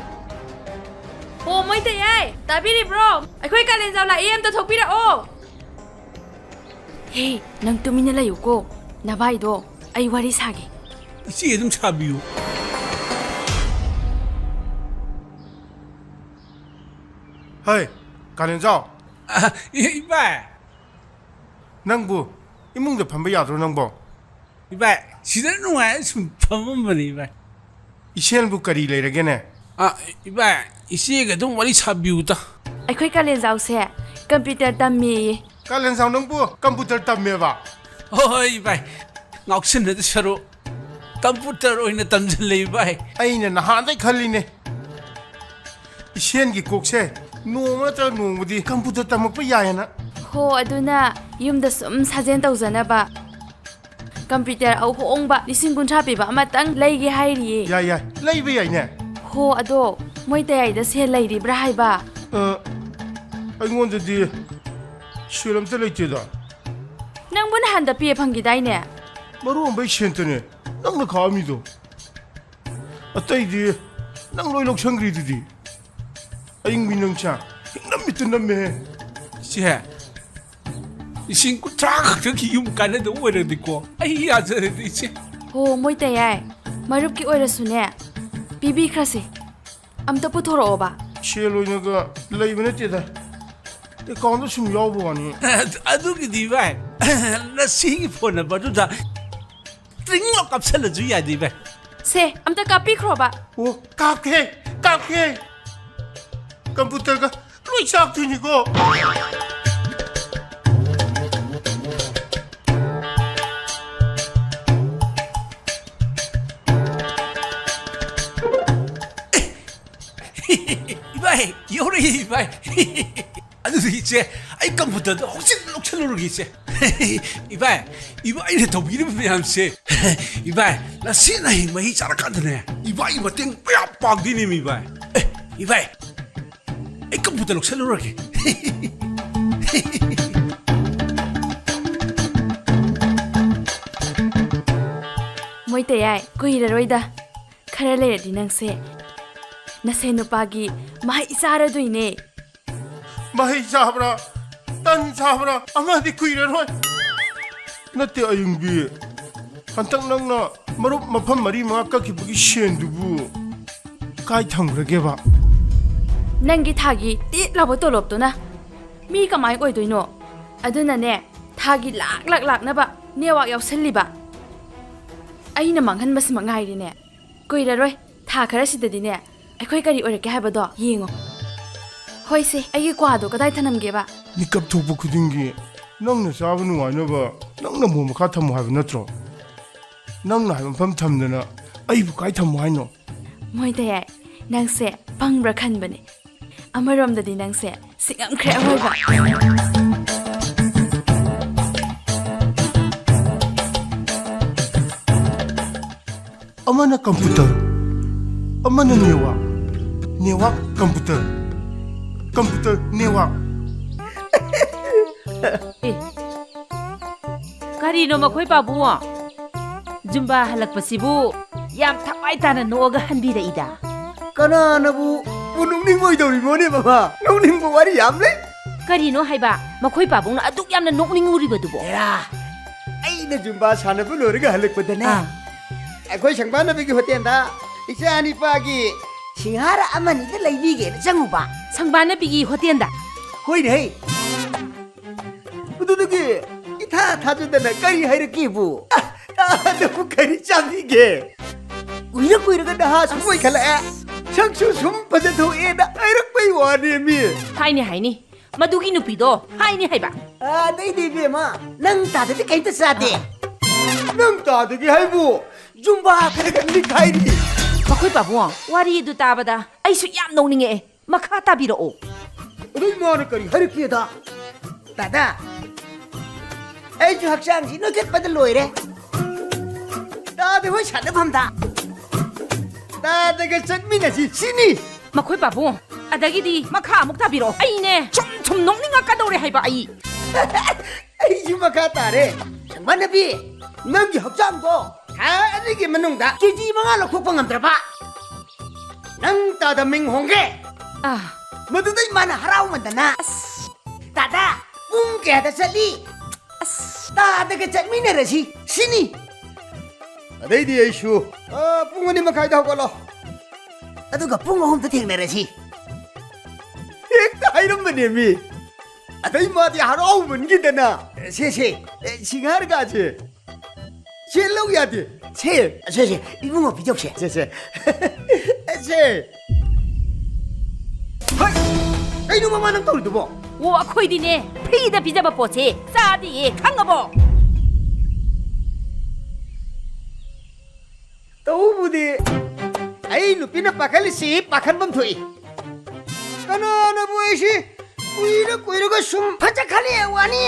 ꯑꯣ, ꯃꯣꯏꯇꯩꯌꯦ, ꯇꯥꯕꯤꯔꯤꯕ꯭ꯔꯣ? ꯑꯩꯈꯣꯏ ꯀꯥꯂꯦꯟꯖꯥꯎ ꯂꯥꯛꯑꯦ, ꯑꯝꯇ ꯊꯣꯛꯄꯤꯔꯛꯑꯣ꯫ ꯍꯦ, ꯅꯪ ꯇꯨꯃꯤꯟꯅ ꯂꯩꯌꯨꯀꯣ꯫ ꯅꯚꯥꯏꯗꯣ ꯑꯩ ꯋꯥꯔꯤ ꯁꯥꯒꯦ꯫ ꯏꯆꯦ ꯑꯗꯨꯝ ꯁꯥꯕꯤꯌꯨ꯫ ꯍꯩ, ꯀꯥꯂꯦꯟꯖꯥꯎ꯫ ꯑ, ꯏ-, ꯏꯕꯥꯏ꯫ ꯅꯪꯕꯨ ꯏꯃꯨꯡꯗ ꯐꯝꯕ ꯌꯥꯗ꯭ꯔꯣ ꯅꯪꯕꯣ? ꯏꯕꯥꯏ, ꯁꯤꯗ ꯅꯨꯡꯉꯥꯏꯅ ꯁꯨꯝ ꯐꯝꯃꯝꯕꯅꯤ, ꯏꯕꯥꯏ꯫ ꯏꯁꯦꯟꯕꯨ ꯀꯔꯤ ꯂꯩꯔꯒꯦꯅꯦ? ꯑ, ꯏꯕꯥꯏ, ꯏꯆꯦꯒ ꯑꯗꯨꯝ ꯋꯥꯔꯤ ꯁꯥꯕꯤꯌꯨꯗ꯫ ꯑꯩꯈꯣꯏ ꯀꯥꯂꯦꯟꯖꯥꯎꯁꯦ ꯀꯝꯄ꯭ꯌꯨꯇꯔ ꯇꯝꯃꯦꯌꯦ꯫ ꯀꯥꯂꯦꯟꯖꯥꯎ ꯅꯪꯕꯨ ꯀꯝꯄ꯭ꯌꯨꯇꯔ ꯇꯝꯃꯦꯕ? ꯍꯣꯏ, ꯍꯣꯏ, ꯏꯕꯥꯏ, ꯉꯥꯎꯁꯤꯟꯅꯗ ꯁꯔꯨ ꯀꯝꯄ꯭ꯌꯨꯇꯔ ꯑꯣꯏꯅ ꯇꯝꯁꯤꯜꯂꯦ, ꯏꯕꯥꯏ꯫ ꯑꯩꯅ ꯅꯍꯥꯟꯗꯩ ꯈꯜꯂꯤꯅꯦ, ꯏꯁꯦꯟꯒꯤ ꯀꯣꯛꯁꯦ ꯅꯣꯡꯃ ꯅꯠꯇ꯭ꯔꯒ ꯅꯣꯡꯃꯗꯤ ꯀꯝꯄ꯭ꯌꯨꯇꯔ ꯇꯝꯃꯛꯄ ꯌꯥꯏꯌꯦꯅ꯫ ꯍꯣ, ꯑꯗꯨꯅ ꯌꯨꯝꯗ ꯁꯨꯝ ꯁꯥꯖꯦꯜ ꯇꯧꯖꯅꯕ ꯀꯝꯄ꯭ꯌꯨꯇꯔ ꯑꯍꯣꯡꯕ ꯂꯤꯁꯤꯡ ꯀꯨꯟꯊ꯭ꯔꯥ ꯄꯤꯕ ꯑꯃꯇꯪ ꯂꯩꯒꯦ ꯍꯥꯏꯔꯤꯌꯦ꯫ ꯌꯥꯏ, ꯌꯥꯏ, ꯂꯩꯕ ꯌꯥꯏꯅꯦ꯫ ꯍꯣ, ꯑꯗꯣ ꯃꯣꯏ ꯇꯌꯥꯏꯗ ꯁꯦꯜ ꯂꯩꯔꯤꯕ꯭ꯔꯥ ꯍꯥꯏꯕ? ꯑ, ꯑꯩꯉꯣꯟꯗꯗꯤ ꯁꯦꯜ ꯑꯝꯇ ꯂꯩꯇꯦꯗ꯫ ꯅꯪꯕꯨ ꯅꯍꯥꯟꯗ ꯄꯦ ꯐꯪꯈꯤꯗꯥꯏꯅꯦ? ꯃꯔꯨ ꯑꯃꯕꯩ ꯁꯦꯟꯇꯅꯦ ꯅꯪꯅ ꯈꯥꯛꯑꯝꯃꯤꯗꯣ꯫ ꯑꯇꯩꯗꯤ ꯅꯪ ꯂꯣꯏ ꯂꯧꯁꯟꯈ꯭ꯔꯤꯗꯨꯗꯤ꯫ ꯑꯌꯤꯡꯕꯤ ꯅꯪꯁꯦ ꯍꯤꯡꯅꯝꯃꯤ ꯇꯨꯅꯝꯃꯦꯍꯦ꯫ ꯏꯆꯦ, ꯂꯤꯁꯤꯡ ꯀꯨꯟꯊ꯭ꯔꯥ ꯈꯛꯇꯒꯤ ꯌꯨꯝ ꯀꯥꯟꯅꯗꯕ ꯑꯣꯏꯔꯗꯤꯀꯣ, ꯑꯩ ꯌꯥꯖꯔꯦꯗ, ꯏꯆꯦ꯫ ꯍꯣ, ꯃꯣꯏ ꯇꯌꯥꯏ, ꯃꯔꯨꯞꯀꯤ ꯑꯣꯏꯔꯁꯨꯅꯦ, ꯄꯤꯕꯤꯈ꯭ꯔꯁꯤ꯫ ꯑꯝꯇ ꯄꯨꯊꯣꯔꯛꯑꯣꯕ꯫ ꯁꯦꯜ ꯑꯣꯏꯅꯒ ꯂꯩꯕ ꯅꯠꯇꯦꯗ, ꯑꯦꯀꯥꯎꯟꯗ ꯁꯨꯝ ꯌꯥꯎꯕ ꯋꯥꯅꯤ꯫ ꯑꯗꯨꯒꯤꯗꯤ, ꯚꯥꯏ, ꯅꯁꯤꯒꯤ ꯐꯣꯟ ꯅꯝꯕꯔꯗꯨꯗ ꯇ꯭ꯔꯤꯡ ꯂꯥꯎ ꯀꯥꯞꯁꯜꯂꯁꯨ ꯌꯥꯏꯗ, ꯚꯥꯏ꯫ ꯁꯦ, ꯑꯝꯇ ꯀꯥꯞꯄꯤꯈ꯭ꯔꯣꯕ꯫ ꯑꯣ, ꯀꯥꯞꯀꯦ, ꯀꯥꯞꯀꯦ꯫ ꯀꯝꯄ꯭ꯌꯨꯇꯔꯒ ꯂꯣꯏ ꯆꯥꯛꯇꯣꯏꯅꯤꯀꯣ꯫ ꯏꯕꯥꯏ, ꯌꯧꯔꯛꯏ, ꯏꯕꯥꯏ꯫ ꯑꯗꯨꯗꯤ ꯏꯆꯦ, ꯑꯩ ꯀꯝꯄ꯭ꯌꯨꯇꯔꯗꯣ ꯍꯧꯖꯤꯛ ꯂꯧꯁꯜꯂꯨꯔꯒꯦ, ꯏꯆꯦ꯫ ꯏꯕꯥꯏ, ꯏꯕꯥꯏꯅ ꯇꯧꯕꯤꯔꯤꯕ ꯃꯌꯥꯝꯁꯦ, ꯏꯕꯥꯏ, ꯅꯁꯤꯅ ꯍꯌꯦꯡ ꯃꯍꯩ ꯆꯥꯔꯀꯥꯟꯗꯅꯦ, ꯏꯕꯥꯏꯒꯤ ꯃꯇꯦꯡ ꯃꯌꯥꯝ ꯄꯥꯡꯗꯣꯏꯅꯦꯃꯤ, ꯏꯕꯥꯏ꯫ ꯑꯦ, ꯏꯕꯥꯏ, ꯑꯩ ꯀꯝꯄ꯭ꯌꯨꯇꯔ ꯂꯧꯁꯜꯂꯨꯔꯒꯦ꯫ ꯃꯣꯏ ꯇꯌꯥꯏ, ꯀꯨꯏꯔꯔꯣꯏꯗ꯫ ꯈꯔ ꯂꯩꯔꯗꯤ ꯅꯪꯁꯦ ꯅꯁꯦꯟ ꯅꯨꯄꯥꯒꯤ ꯃꯍꯩ ꯆꯥꯔꯗꯣꯏꯅꯦ꯫ ꯃꯍꯩ ꯆꯥꯕ꯭ꯔꯥ, ꯇꯟ ꯆꯥꯕ꯭ꯔꯥ, ꯑꯃꯗꯤ ꯀꯨꯏꯔꯔꯣꯏ꯫ ꯅꯠꯇꯦ ꯑꯌꯨꯡꯕꯤ, ꯍꯟꯇꯛ ꯅꯪꯅ ꯃꯔꯨꯞ ꯃꯐꯝ ꯃꯔꯤ ꯃꯉꯥ ꯀꯛꯈꯤꯕꯒꯤ ꯁꯦꯟꯗꯨꯕꯨ ꯀꯥꯏ ꯊꯝꯈ꯭ꯔꯒꯦꯕ? ꯅꯪꯒꯤ ꯊꯥꯒꯤ ꯇꯤꯠ ꯂꯥꯎꯕ ꯇꯣꯂꯣꯞꯇꯨꯅ ꯃꯤ ꯀꯃꯥꯏ ꯑꯣꯏꯗꯣꯏꯅꯣ? ꯑꯗꯨꯅꯅꯦ, ꯊꯥꯒꯤ ꯂꯥꯛ ꯂꯥꯛ ꯂꯥꯛꯅꯕ ꯅꯦꯋꯥꯛ ꯌꯥꯎꯁꯜꯂꯤꯕ꯫ ꯑꯩꯅ ꯃꯥꯡꯍꯟꯕꯁꯤꯃꯛ ꯉꯥꯏꯔꯤꯅꯦ꯫ ꯀꯨꯏꯔꯔꯣꯏ, ꯊꯥ ꯈꯔꯁꯤꯗꯗꯤꯅꯦ, ꯑꯩꯈꯣꯏ ꯀꯔꯤ ꯑꯣꯏꯔꯛꯀꯦ ꯍꯥꯏꯕꯗꯣ ꯌꯦꯡꯉꯣ꯫ ꯍꯣꯏꯁꯦ, ꯑꯩꯒꯤ ꯀ꯭ꯋꯥꯗꯣ ꯀꯗꯥꯏ ꯊꯅꯝꯒꯦꯕ? ꯃꯤꯀꯞ ꯊꯣꯛꯄ ꯈꯨꯗꯤꯡꯒꯤ ꯅꯪꯅ ꯆꯥꯕ ꯅꯨꯡꯉꯥꯏꯅꯕ ꯅꯪꯅ ꯃꯣꯟ ꯃꯈꯥ ꯊꯝꯃꯨ ꯍꯥꯏꯕ ꯅꯠꯇ꯭ꯔꯣ? ꯅꯪꯅ ꯍꯥꯏꯕ ꯃꯐꯝ ꯊꯝꯗꯅ ꯑꯩꯕꯨ ꯀꯥꯏ ꯊꯝꯃꯨ ꯍꯥꯏꯅꯣ? ꯃꯣꯏꯗꯌꯥꯏ, ꯅꯪꯁꯦ ꯄꯪꯕ꯭ꯔꯥ ꯈꯟꯕꯅꯦ꯫ ꯑꯃꯔꯣꯝꯗꯗꯤ ꯅꯪꯁꯦ ꯁꯤꯡꯉꯝꯈ꯭ꯔꯦ ꯑꯋꯣꯏꯕ꯫ ꯑꯃꯅ ꯀꯝꯄ꯭ꯌꯨꯇꯔ, ꯑꯃꯅ ꯅꯦꯋꯥꯛ, ꯅꯦꯋꯥꯛ ꯀꯝꯄ꯭ꯌꯨꯇꯔ, ꯀꯝꯄ꯭ꯌꯨꯇꯔ ꯅꯦꯋꯥꯛ꯫ ꯑꯦ, ꯀꯔꯤꯅꯣ ꯃꯈꯣꯏ ꯄꯥꯕꯨꯡ? ꯖꯨꯝꯕꯥ ꯍꯜꯂꯛꯄꯁꯤꯕꯨ ꯌꯥꯝ ꯊꯋꯥꯏ ꯇꯥꯅ ꯅꯣꯛꯑꯒ ꯍꯟꯕꯤꯔꯛꯏꯗ꯫ ꯀꯅꯥꯅꯕꯨ ꯄꯨ ꯅꯣꯛꯅꯤꯡꯉꯣꯏꯗꯧꯔꯤꯕꯣꯅꯦ ꯃꯃꯥ? ꯅꯣꯛꯅꯤꯡꯕ ꯋꯥꯔꯤ ꯌꯥꯝ ꯂꯩ꯫ ꯀꯔꯤꯅꯣ ꯍꯥꯏꯕ? ꯃꯈꯣꯏ ꯄꯥꯕꯨꯡꯅ ꯑꯗꯨꯛ ꯌꯥꯝꯅ ꯅꯣꯛꯅꯤꯡꯉꯨꯔꯤꯕꯗꯨꯕꯣ? ꯑꯦꯔꯥ, ꯑꯩꯅ ꯖꯨꯝꯕꯥ ꯁꯥꯟꯅꯕ ꯂꯣꯏꯔꯒ ꯍꯜꯂꯛꯄꯗꯅꯦ, ꯑꯥ꯫ ꯑꯩꯈꯣꯏ ꯁꯪꯕꯥꯅꯕꯤꯒꯤ ꯍꯣꯇꯦꯜꯗ ꯏꯆꯥ ꯅꯤꯄꯥꯒꯤ ꯁꯤꯡꯍꯥꯔ ꯑꯃꯅꯤꯗ ꯂꯩꯕꯤꯒꯦꯅ ꯆꯪꯉꯨꯕ꯫ ꯁꯪꯕꯥꯅꯕꯤꯒꯤ ꯍꯣꯇꯦꯜꯗ? ꯍꯣꯏꯅꯦ ꯍꯩ꯫ ꯑꯗꯨꯗꯒꯤ ꯏꯊꯥ ꯊꯥꯖꯗꯅ ꯀꯔꯤ ꯍꯥꯏꯔꯛꯀꯦꯕꯨ? ꯇꯥꯗꯕꯨ ꯀꯔꯤ ꯆꯥꯕꯤꯒꯦ? ꯀꯨꯏꯔ ꯀꯨꯏꯔꯒ ꯅꯍꯥꯁꯨ ꯑꯣꯏꯈꯠꯂꯛꯑꯦ, ꯁꯛꯁꯨ ꯁꯨꯝ ꯐꯖꯊꯣꯛꯑꯦꯅ ꯍꯥꯏꯔꯛꯄꯩ ꯋꯥꯅꯦꯃꯤ꯫ ꯍꯥꯏꯅꯤ, ꯍꯥꯏꯅꯤ꯫ ꯃꯗꯨꯒꯤ ꯅꯨꯄꯤꯗꯣ ꯍꯥꯏꯅꯤ ꯍꯥꯏꯕ꯫ ꯑꯗꯩꯗꯤ ꯏꯕꯦꯝꯃ, ꯅꯪ ꯇꯥꯗꯗꯤ ꯀꯩꯝꯇ ꯆꯥꯗꯦ꯫ ꯅꯪ ꯇꯥꯗꯒꯦ ꯍꯥꯏꯕꯨ ꯖꯨꯝꯕꯥ ꯈꯔ ꯈꯔ ꯅꯤꯛꯈꯥꯏꯔꯤ꯫ ꯃꯈꯣꯏ ꯄꯥꯕꯨꯡ, ꯋꯥꯔꯤ ꯑꯗꯨ ꯇꯥꯕꯗ ꯑꯩꯁꯨ ꯌꯥꯝ ꯅꯣꯛꯅꯤꯡꯉꯛꯑꯦ꯫ ꯃꯈꯥ ꯇꯥꯕꯤꯔꯛꯑꯣ꯫ ꯑꯗꯨ ꯏꯃꯥꯅ ꯀꯔꯤ ꯍꯥꯏꯔꯛꯀꯦꯗ? ꯗꯥꯗꯥ, ꯑꯩꯁꯨ ꯍꯛꯆꯥꯡꯁꯤ ꯅꯣꯏꯈꯠꯄꯗ ꯂꯣꯏꯔꯦ꯫ ꯇꯥꯗ ꯍꯣꯏ ꯁꯥꯟꯅꯐꯝꯗ ꯇꯥꯗꯒ ꯆꯠꯃꯤꯟꯅꯁꯤ ꯁꯤꯅꯤ꯫ ꯃꯈꯣꯏ ꯄꯥꯕꯨꯡ, ꯑꯗꯒꯤꯗꯤ ꯃꯈꯥ ꯑꯃꯨꯛ ꯇꯥꯕꯤꯔꯛꯑꯣ꯫ ꯑꯩꯅꯦ ꯁꯨꯝ ꯁꯨꯝ ꯅꯣꯛꯅꯤꯡꯉꯛꯀꯗꯧꯔꯦ ꯍꯥꯏꯕ ꯑꯩ꯫ ꯑꯩꯁꯨ ꯃꯈꯥ ꯇꯥꯔꯦ꯫ ꯁꯪꯕꯥꯅꯕꯤ, ꯅꯪꯒꯤ ꯍꯛꯆꯥꯡꯗꯣ ꯊꯥ ꯑꯅꯤꯒꯤ ꯃꯅꯨꯡꯗ ꯀꯦ ꯖꯤ ꯃꯉꯥ ꯂꯧꯊꯣꯛꯄ ꯉꯝꯗ꯭ꯔꯕ? ꯅꯪ ꯇꯥꯗ ꯃꯤꯡ ꯍꯣꯡꯒꯦ꯫ ꯑꯥ꯫ ꯃꯗꯨꯗꯩ ꯃꯥꯅ ꯍꯔꯥꯎꯃꯟꯗꯅ, ꯑꯁ꯫ "ꯇꯥꯗ, ꯄꯨꯡ ꯀꯌꯥꯗ ꯆꯠꯂꯤ? ꯑꯁ꯫ ꯇꯥꯗꯒ ꯆꯠꯃꯤꯟꯅꯔꯁꯤ ꯁꯤꯅꯤ꯫" ꯑꯗꯩꯗꯤ ꯑꯩꯁꯨ, "ꯑ, ꯄꯨꯡ ꯑꯅꯤ ꯃꯈꯥꯏꯗ ꯍꯧꯒꯠꯂꯣ꯫ ꯑꯗꯨꯒ ꯄꯨꯡ ꯑꯍꯨꯝꯗ ꯊꯦꯡꯅꯔꯁꯤ꯫" ꯍꯦꯛꯇ ꯍꯥꯏꯔꯝꯕꯅꯦꯃꯤ꯫ ꯑꯗꯩ ꯃꯥꯗꯤ ꯍꯔꯥꯎꯃꯟꯈꯤꯗꯅ, "ꯁꯦ, ꯁꯦ, ꯑꯦ, ꯁꯤꯡꯍꯥꯔꯒꯁꯦ ꯁꯦ ꯂꯧ ꯌꯥꯗꯦ꯫ ꯁꯦ, ꯁꯦ, ꯁꯦ, ꯏꯕꯨꯡꯉꯣ ꯄꯤꯖꯧꯁꯦ꯫ ꯁꯦ, ꯁꯦ, ꯁꯦ꯫ ꯍꯩ! ꯀꯩꯅꯣ ꯃꯃꯥ ꯅꯪ ꯇꯧꯔꯤꯗꯨꯕꯣ?" ꯑꯣ, ꯑꯩꯈꯣꯏꯗꯤꯅꯦ, ꯐ꯭ꯔꯤꯗ ꯄꯤꯖꯕ ꯄꯣꯠꯁꯦ ꯆꯥꯗꯤꯌꯦ, ꯈꯪꯉꯕꯣ? ꯇꯧꯕꯨꯗꯤ ꯑꯩ ꯅꯨꯄꯤꯅ ꯄꯥꯈꯠꯂꯤꯁꯤ ꯄꯥꯈꯠꯐꯝ ꯊꯣꯛꯏ꯫ ꯀꯅꯥꯅꯕꯨ ꯑꯩꯁꯤ ꯀꯨꯏꯔ ꯀꯨꯏꯔꯒ ꯁꯨꯝ ꯐꯖꯈꯠꯂꯛꯑꯦ ꯋꯥꯅꯤ꯫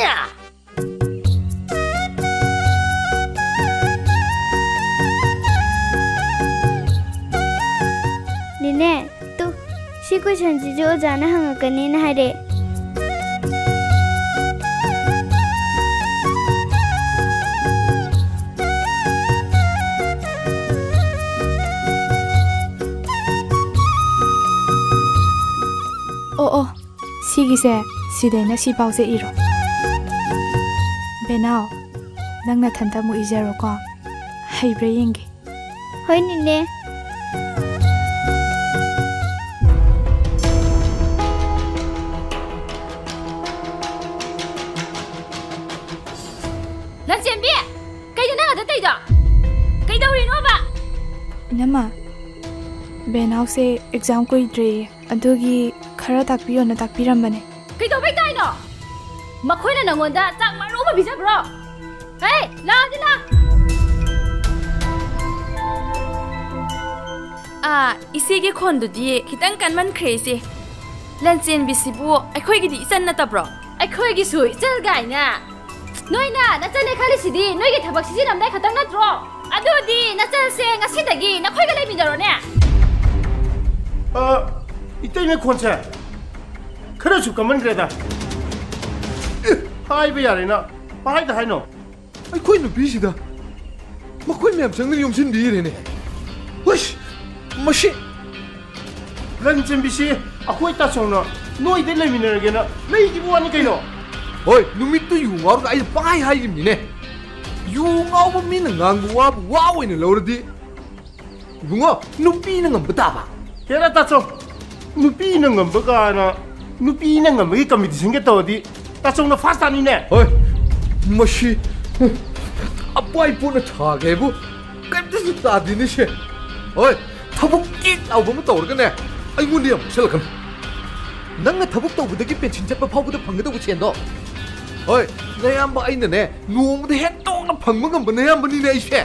ꯅꯦꯅꯦ, ꯇꯨ, ꯁꯤ ꯀꯣꯏꯁꯟꯁꯤꯁꯨ ꯑꯣꯖꯥꯅ ꯍꯪꯉꯛꯀꯅꯤꯅ ꯍꯥꯏꯔꯛꯑꯦ꯫ ꯑꯣ, ꯑꯣ, ꯁꯤꯒꯤꯁꯦ ꯁꯤꯗꯩꯅ ꯁꯤꯐꯥꯎꯁꯦ ꯏꯔꯣ꯫ ꯕꯦꯅꯥꯎ, ꯅꯪ ꯅꯊꯟꯇ ꯑꯃꯨꯛ ꯏꯖꯔꯣꯀꯣ꯫ ꯍꯩꯕ꯭ꯔꯥ ꯌꯦꯡꯒꯦ꯫ ꯍꯣꯏ, ꯅꯦꯅꯦ꯫ ꯂꯟꯆꯦꯟꯕꯤ! ꯀꯩꯅꯣ ꯅꯪ ꯑꯗ ꯇꯧꯔꯤꯗꯣ? ꯀꯩꯗꯧꯔꯤꯅꯣꯕ? ꯏꯅꯝꯃ, ꯕꯦꯅꯥꯎꯁꯦ ꯑꯦꯛꯖꯥꯝ ꯀꯨꯏꯗ꯭ꯔꯦꯌꯦ, ꯑꯗꯨꯒꯤ ꯈꯔ ꯇꯥꯛꯄꯤꯌꯣꯅ ꯇꯥꯛꯄꯤꯔꯝꯕꯅꯦ꯫ ꯀꯩꯗꯧꯕꯩ ꯇꯥꯏꯅꯣ? ꯃꯈꯣꯏꯅ ꯅꯪꯉꯣꯟꯗ ꯆꯥꯛ ꯃꯔꯨ ꯑꯃ ꯄꯤꯖꯕ꯭ꯔꯣ? ꯍꯦ, ꯂꯥꯛꯑꯗꯤ ꯂꯥꯛ꯫ ꯑꯥ, ꯏꯆꯦꯒꯤ ꯈꯣꯟꯗꯨꯗꯤ ꯈꯤꯇꯪ ꯀꯟꯃꯟꯈ꯭ꯔꯦ, ꯏꯆꯦ꯫ ꯂꯟꯆꯦꯟꯕꯤꯁꯤꯕꯨ ꯑꯩꯈꯣꯏꯒꯤꯗꯤ ꯏꯆꯟ ꯅꯠꯇꯕ꯭ꯔꯣ? ꯑꯩꯈꯣꯏꯒꯤꯁꯨ ꯏꯆꯜ ꯀꯥꯏꯅ꯫ ꯅꯣꯏꯅ ꯅꯆꯜꯅꯦ ꯈꯜꯂꯤꯁꯤꯗꯤ ꯅꯣꯏꯒꯤ ꯊꯕꯛ ꯁꯤꯖꯤꯟꯅꯕꯗ ꯈꯛꯇꯪ ꯅꯠꯇ꯭ꯔꯣ? ꯑꯗꯨꯗꯤ ꯅꯆꯜꯁꯦ ꯉꯁꯤꯗꯒꯤ ꯅꯈꯣꯏꯒ ꯂꯩꯃꯤꯟꯅꯔꯣꯅꯦ꯫ ꯑ, ꯏꯇꯩꯃ ꯈꯣꯟꯁꯦ ꯈꯔꯁꯨ ꯀꯟꯃꯟꯈ꯭ꯔꯦꯗ꯫ ꯑꯦ, ꯍꯥꯏꯕ ꯌꯥꯔꯦꯅ ꯄꯥꯏꯗ ꯍꯥꯏꯅꯣ꯫ ꯑꯩꯈꯣꯏ ꯅꯨꯄꯤꯁꯤꯗ ꯃꯈꯣꯏ ꯃꯌꯥꯝ ꯆꯪꯗꯅ ꯌꯣꯝꯁꯤꯟꯕꯤꯔꯦꯅꯦ꯫ ꯍꯨꯏꯁ! ꯃꯁꯤ ꯂꯟꯆꯦꯟꯕꯤꯁꯤ ꯑꯩꯈꯣꯏ ꯇꯥꯆꯧꯅ ꯅꯣꯏꯗ ꯂꯩꯃꯤꯟꯅꯔꯒꯦꯅ ꯂꯩꯈꯤꯕ ꯋꯥꯅꯤ ꯀꯩꯅꯣ꯫ ꯍꯣꯏ, ꯅꯨꯃꯤꯠꯇꯨ ꯌꯨ ꯉꯥꯎꯔꯒ ꯑꯩꯅ ꯄꯪꯍꯥꯏ ꯍꯥꯏꯈꯤꯕꯅꯤꯅꯦ꯫ ꯌꯨ ꯉꯥꯎꯕ ꯃꯤꯅ ꯉꯥꯡꯕ ꯋꯥꯕꯨ ꯋꯥ ꯑꯣꯏꯅ ꯂꯧꯔꯗꯤ, ꯏꯕꯨꯡꯉꯣ, ꯅꯨꯄꯤꯅ ꯉꯝꯕ ꯇꯥꯕ꯫ ꯍꯦꯔꯥ ꯇꯥꯆꯧ, ꯅꯨꯄꯤꯅ ꯉꯝꯕ ꯀꯥꯏꯅ ꯅꯨꯄꯤꯅ ꯉꯝꯕꯒꯤ ꯀꯝꯄꯤꯇꯤꯁꯟꯒ ꯇꯧꯔꯗꯤ ꯇꯥꯆꯧꯅ ꯐꯥꯔꯁ ꯇꯥꯅꯤꯅꯦ꯫ ꯍꯣꯏ, ꯃꯁꯤ ꯑꯄꯥꯏ ꯄꯣꯠꯅ ꯊꯥꯒꯦꯕꯨ ꯀꯩꯝꯇꯁꯨ ꯇꯥꯗꯦꯅꯦ ꯁꯦ꯫ ꯍꯣꯏ, ꯊꯕꯛ ꯀꯤꯛ ꯂꯥꯎꯕ ꯑꯃ ꯇꯧꯔꯒꯅꯦ, ꯑꯩꯉꯣꯟꯗ ꯌꯥꯝ ꯃꯨꯛꯁꯜꯂꯛꯀꯅꯨ꯫ ꯅꯪꯅ ꯊꯕꯛ ꯇꯧꯕꯗꯒꯤ ꯄꯦꯟꯁꯤꯟ ꯆꯠꯄ ꯐꯥꯎꯕꯗ ꯐꯪꯒꯗꯧꯕ ꯁꯦꯟꯗꯣ, ꯍꯣꯏ, ꯅꯌꯥꯝꯕ ꯑꯩꯅꯅꯦ ꯅꯣꯡꯃꯗ ꯍꯦꯟꯗꯣꯛꯅ ꯐꯪꯕ ꯉꯝꯕ ꯅꯌꯥꯝꯕꯅꯤꯅꯦ ꯑꯩꯁꯦ꯫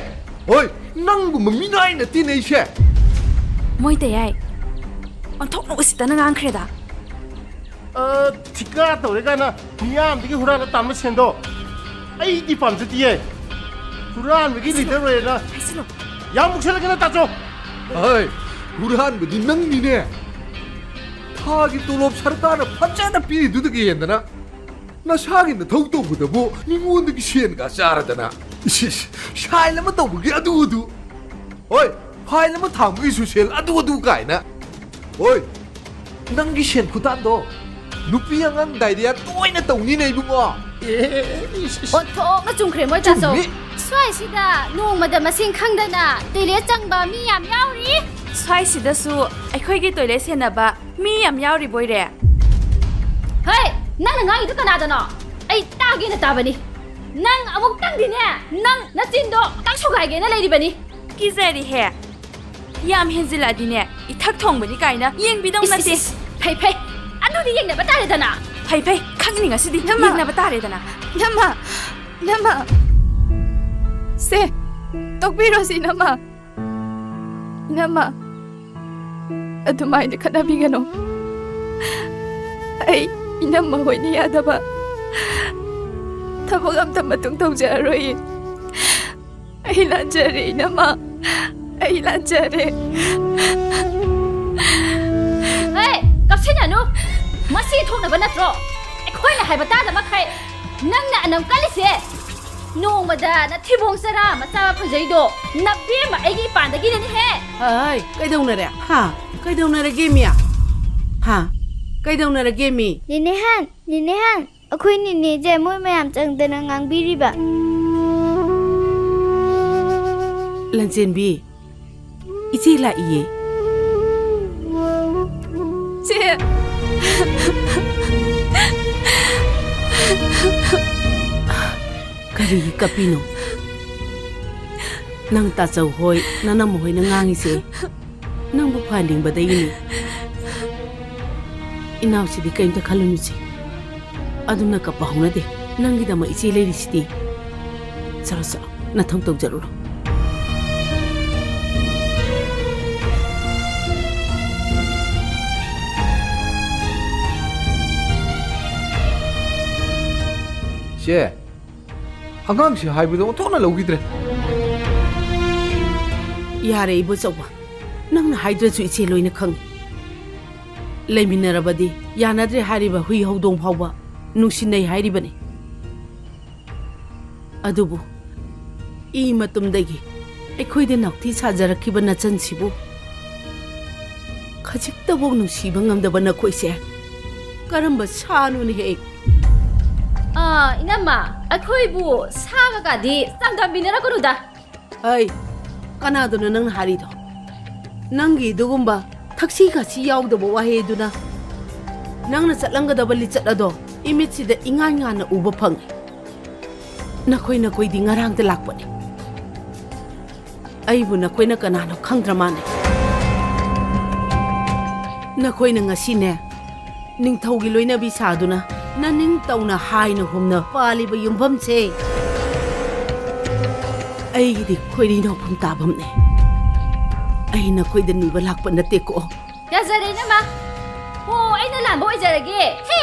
ꯍꯣꯏ, ꯅꯪꯒꯨꯝꯕ ꯃꯤꯅꯥꯏ ꯅꯠꯇꯦꯅꯦ ꯑꯩꯁꯦ꯫ ꯃꯣꯏ ꯇꯌꯥꯏ, ꯑꯣꯟꯊꯣꯛꯅ ꯎꯁꯤꯠꯇꯅ ꯉꯥꯡꯈ꯭ꯔꯦꯗ꯫ ꯑ, ꯊꯤꯀꯥ ꯇꯧꯔꯦ ꯀꯥꯏꯅ ꯃꯤꯌꯥꯝꯗꯒꯤ ꯍꯨꯔꯥꯜꯂ ꯇꯥꯟꯕ ꯁꯦꯟꯗꯣ ꯑꯩꯗꯤ ꯄꯥꯝꯖꯗꯤꯌꯦ꯫ ꯍꯨꯔꯥꯟꯕꯒꯤ ꯂꯤꯗꯔ ꯑꯣꯏꯔꯦꯅ꯫ ꯍꯥꯏꯁꯤꯜꯂꯨ꯫ ꯌꯥꯝ ꯃꯨꯛꯁꯜꯂꯛꯀꯅꯨ ꯇꯥꯆꯧ꯫ ꯍꯣꯏ, ꯍꯨꯔꯥꯟꯕꯗꯤ ꯅꯪꯅꯤꯅꯦ꯫ ꯊꯥꯒꯤ ꯇꯣꯂꯣꯞ ꯁꯔꯀꯥꯔꯅ ꯐꯖꯅ ꯄꯤꯔꯤꯗꯨꯗꯒꯤ ꯍꯦꯟꯗꯅ ꯅꯁꯥꯒꯤ ꯅꯊꯧ ꯇꯧꯕꯗꯕꯨ ꯃꯤꯉꯣꯟꯗꯒꯤ ꯁꯦꯟꯒ ꯆꯥꯔꯗꯅ꯫ ꯏꯁ, ꯏꯁ, ꯁꯥꯏꯟ ꯑꯃ ꯇꯧꯕꯒꯤ ꯑꯗꯨ ꯑꯗꯨ꯫ ꯍꯣꯏ, ꯐꯥꯏꯜ ꯑꯃ ꯊꯥꯡꯕꯒꯤꯁꯨ ꯁꯦꯜ ꯑꯗꯨ ꯑꯗꯨ ꯀꯥꯏꯅ꯫ ꯍꯣꯏ, ꯅꯪꯒꯤ ꯁꯦꯟ ꯈꯨꯇꯥꯟꯗꯣ ꯅꯨꯄꯤ ꯑꯉꯥꯡ ꯗꯥꯏꯔꯤꯌꯥ ꯇꯣꯏꯅ ꯇꯧꯅꯤꯅꯦ ꯏꯕꯨꯡꯉꯣ꯫ ꯑꯦ, ꯏꯁ, ꯏꯁ꯫ ꯑꯣꯟꯊꯣꯛꯅ ꯆꯨꯝꯈ꯭ꯔꯦ ꯃꯣꯏ ꯇꯥꯆꯧ꯫ ꯆꯨꯝꯃꯤ꯫ ꯁ꯭ꯋꯥꯏꯁꯤꯗ ꯅꯣꯡꯃꯗ ꯃꯁꯤꯡ ꯈꯪꯗꯅ ꯇꯣꯏꯂꯦꯠ ꯆꯪꯕ ꯃꯤ ꯌꯥꯝ ꯌꯥꯎꯔꯤ꯫ ꯁ꯭ꯋꯥꯏꯁꯤꯗꯁꯨ ꯑꯩꯈꯣꯏꯒꯤ ꯇꯣꯏꯂꯦꯠ ꯁꯦꯟꯅꯕ ꯃꯤ ꯌꯥꯝ ꯌꯥꯎꯔꯤꯕꯣꯏꯔꯦ꯫ ꯍꯦ, ꯅꯪꯅ ꯉꯥꯡꯉꯤꯗꯨ ꯀꯅꯥꯗꯅꯣ? ꯑꯩ ꯇꯥꯒꯦꯅ ꯇꯥꯕꯅꯤ꯫ ꯅꯪ ꯑꯃꯨꯛꯇꯪꯗꯤꯅꯦ, ꯅꯪ ꯅꯆꯤꯟꯗꯣ ꯑꯃꯨꯛꯇꯪ ꯁꯨꯒꯥꯏꯒꯦꯅ ꯂꯩꯔꯤꯕꯅꯤ꯫ ꯀꯤꯖꯔꯤꯍꯦ꯫ ꯌꯥꯝ ꯍꯦꯟꯖꯤꯜꯂꯛꯑꯗꯤꯅꯦ, ꯏꯊꯛ ꯊꯣꯡꯕꯅꯤ ꯀꯥꯏꯅ ꯌꯦꯡꯕꯤꯗꯧ ꯏꯁ, ꯅꯠꯇꯦ꯫ ꯏꯁ, ꯏꯁ, ꯐꯩ, ꯐꯩ꯫ ꯑꯗꯨꯗꯤ ꯌꯦꯡꯅꯕ ꯇꯥꯔꯦꯗꯅ꯫ ꯐꯩ, ꯐꯩ꯫ ꯈꯪꯅꯤ ꯉꯁꯤꯗꯤ ꯏꯅꯝꯃ꯫ ꯌꯦꯡꯅꯕ ꯇꯥꯔꯦꯗꯅ꯫ ꯏꯅꯝꯃ, ꯏꯅꯝꯃ꯫ ꯁꯦ, ꯇꯣꯛꯄꯤꯔꯣ ꯁꯤ, ꯏꯅꯝꯃ꯫ ꯏꯅꯝꯃ, ꯑꯗꯨꯃꯥꯏꯅ ꯈꯠꯅꯕꯤꯒꯅꯨ꯫ ꯑꯩ ꯏꯅꯝꯃ ꯍꯣꯏꯅ ꯌꯥꯗꯕ ꯊꯕꯛ ꯑꯝꯇ ꯃꯇꯨꯡ ꯇꯧꯖꯔꯔꯣꯏꯌꯦ꯫ ꯑꯩ ꯂꯥꯟꯖꯔꯦ, ꯏꯅꯝꯃ꯫ ꯑꯩ ꯂꯥꯟꯖꯔꯦ꯫ ꯍꯦ, ꯀꯞꯁꯤꯟꯅꯅꯨ꯫ ꯃꯁꯤ ꯊꯣꯛꯅꯕ ꯅꯠꯇ꯭ꯔꯣ ꯑꯩꯈꯣꯏꯅ ꯍꯥꯏꯕ ꯇꯥꯗ ꯃꯈꯩ ꯅꯪꯅ ꯑꯅꯝ ꯀꯜꯂꯤꯁꯦ? ꯅꯣꯡꯃꯗ ꯅꯊꯤꯕꯣꯡ ꯆꯔꯥ ꯑꯃ ꯆꯥꯕ ꯐꯪꯖꯩꯗꯣ ꯅꯕꯦꯝꯃ ꯑꯩꯒꯤ ꯏꯄꯥꯟꯗꯒꯤꯅꯅꯦꯍꯦ꯫ ꯍꯥꯏ, ꯀꯩꯗꯧꯅꯔꯦ? ꯍꯥ? ꯀꯩꯗꯧꯅꯔꯒꯦ ꯃꯤ? ꯍꯥ? ꯀꯩꯗꯧꯅꯔꯒꯦ ꯃꯤ? ꯅꯦꯅꯦꯍꯥꯟ, ꯅꯦꯅꯦꯍꯥꯟ, ꯑꯩꯈꯣꯏ ꯅꯦꯅꯦꯁꯦ ꯃꯣꯏ ꯃꯌꯥꯝ ꯆꯪꯗꯅ ꯉꯥꯡꯕꯤꯔꯤꯕ꯫ ꯂꯟꯆꯦꯟꯕꯤ, ꯏꯆꯦ ꯂꯥꯛꯏꯌꯦ꯫ ꯆꯦ! ꯀꯔꯤꯒꯤ ꯀꯞꯄꯤꯅꯣ? ꯅꯪ ꯇꯥꯆꯧ ꯍꯣꯏ, ꯅꯅꯝꯃ ꯍꯣꯏꯅ ꯉꯥꯡꯉꯤꯁꯦ ꯅꯪꯕꯨ ꯐꯍꯟꯅꯤꯡꯕꯗꯒꯤꯅꯤ꯫ ꯏꯅꯥꯎꯁꯤꯗꯤ ꯀꯔꯤꯝꯇ ꯈꯜꯂꯨꯅꯨꯁꯦ꯫ ꯑꯗꯨꯝꯅ ꯀꯞꯄ ꯍꯧꯅꯗꯦ꯫ ꯅꯪꯒꯤꯗꯃꯛ ꯏꯆꯦ ꯂꯩꯔꯤꯁꯤꯗꯤ꯫ ꯆꯠꯂꯣ, ꯆꯠꯂꯣ, ꯅꯊꯧ ꯇꯧꯖꯔꯨꯔꯣ꯫ ꯆꯦ, ꯑꯉꯥꯡꯁꯤ ꯍꯥꯏꯕꯗꯣ ꯑꯣꯟꯊꯣꯛꯅ ꯂꯧꯈꯤꯗ꯭ꯔꯦ꯫ ꯌꯥꯔꯦ, ꯏꯕꯣꯆꯧꯕ, ꯅꯪꯅ ꯍꯥꯏꯗ꯭ꯔꯁꯨ ꯏꯆꯦ ꯂꯣꯏꯅ ꯈꯪꯉꯤ꯫ ꯂꯩꯃꯤꯟꯅꯔꯕꯗꯤ ꯌꯥꯅꯗ꯭ꯔꯦ ꯍꯥꯏꯔꯤꯕ ꯍꯨꯏ ꯍꯧꯗꯣꯡ ꯐꯥꯎꯕ ꯅꯨꯡꯁꯤꯅꯩ ꯍꯥꯏꯔꯤꯕꯅꯤ꯫ ꯑꯗꯨꯕꯨ ꯏ ꯃꯇꯨꯝꯗꯒꯤ ꯑꯩꯈꯣꯏꯗ ꯅꯥꯎꯊꯤ ꯁꯥꯖꯔꯛꯈꯤꯕ ꯅꯆꯟꯁꯤꯕꯨ ꯈꯖꯤꯛꯇꯕꯨ ꯅꯨꯡꯁꯤꯕ ꯉꯝꯗꯕ ꯅꯈꯣꯏꯁꯦ ꯀꯔꯝꯕ ꯁꯥꯅꯣꯅꯦꯍꯦ? ꯑꯥ, ꯏꯅꯝꯃ, ꯑꯩꯈꯣꯏꯕꯨ ꯁꯥꯒ ꯀꯥꯗꯤ ꯆꯥꯡꯗꯝꯕꯤꯅꯔꯛꯀꯅꯨꯗ꯫ ꯍꯩ, ꯀꯅꯥꯗꯨꯅꯣ ꯅꯪꯅ ꯍꯥꯏꯔꯤꯗꯣ? ꯅꯪꯒꯤ ꯑꯗꯨꯒꯨꯝꯕ ꯊꯛꯁꯤ ꯈꯥꯁꯤ ꯌꯥꯎꯗꯕ ꯋꯥꯍꯩꯗꯨꯅ ꯅꯪꯅ ꯆꯠꯂꯝꯒꯗꯕ ꯂꯤꯆꯠ ꯑꯗꯣ ꯏꯃꯤꯠꯁꯤꯗ ꯏꯉꯥꯟ ꯉꯥꯟꯅ ꯎꯕ ꯐꯪꯉꯤ꯫ ꯅꯈꯣꯏ, ꯅꯈꯣꯏꯗꯤ ꯉꯔꯥꯡꯗ ꯂꯥꯛꯄꯅꯤ꯫ ꯑꯩꯕꯨ ꯅꯈꯣꯏꯅ ꯀꯅꯥꯅꯣ ꯈꯪꯗ꯭ꯔ ꯃꯥꯜꯂꯦ꯫ ꯅꯈꯣꯏꯅ ꯉꯁꯤꯅꯦ, ꯅꯤꯡꯊꯧꯒꯤ ꯂꯣꯏꯅꯕꯤ ꯁꯥꯗꯨꯅ ꯅꯅꯤꯡ ꯇꯧꯅ ꯍꯥꯏꯅ ꯍꯨꯝꯅ ꯄꯥꯜꯂꯤꯕ ꯌꯨꯝꯐꯝꯁꯦ ꯑꯩꯒꯤꯗꯤ ꯈꯣꯏꯔꯤ ꯅꯧꯐꯝ ꯇꯥꯐꯝꯅꯦ꯫ ꯑꯩ ꯅꯈꯣꯏꯗ ꯅꯤꯕ ꯂꯥꯛꯄ ꯅꯠꯇꯦꯀꯣ꯫ ꯌꯥꯖꯔꯦ, ꯏꯅꯝꯃ꯫ ꯍꯣ, ꯑꯩꯅ ꯂꯥꯟꯕ ꯑꯣꯏꯖꯔꯒꯦ꯫ ꯍꯦ!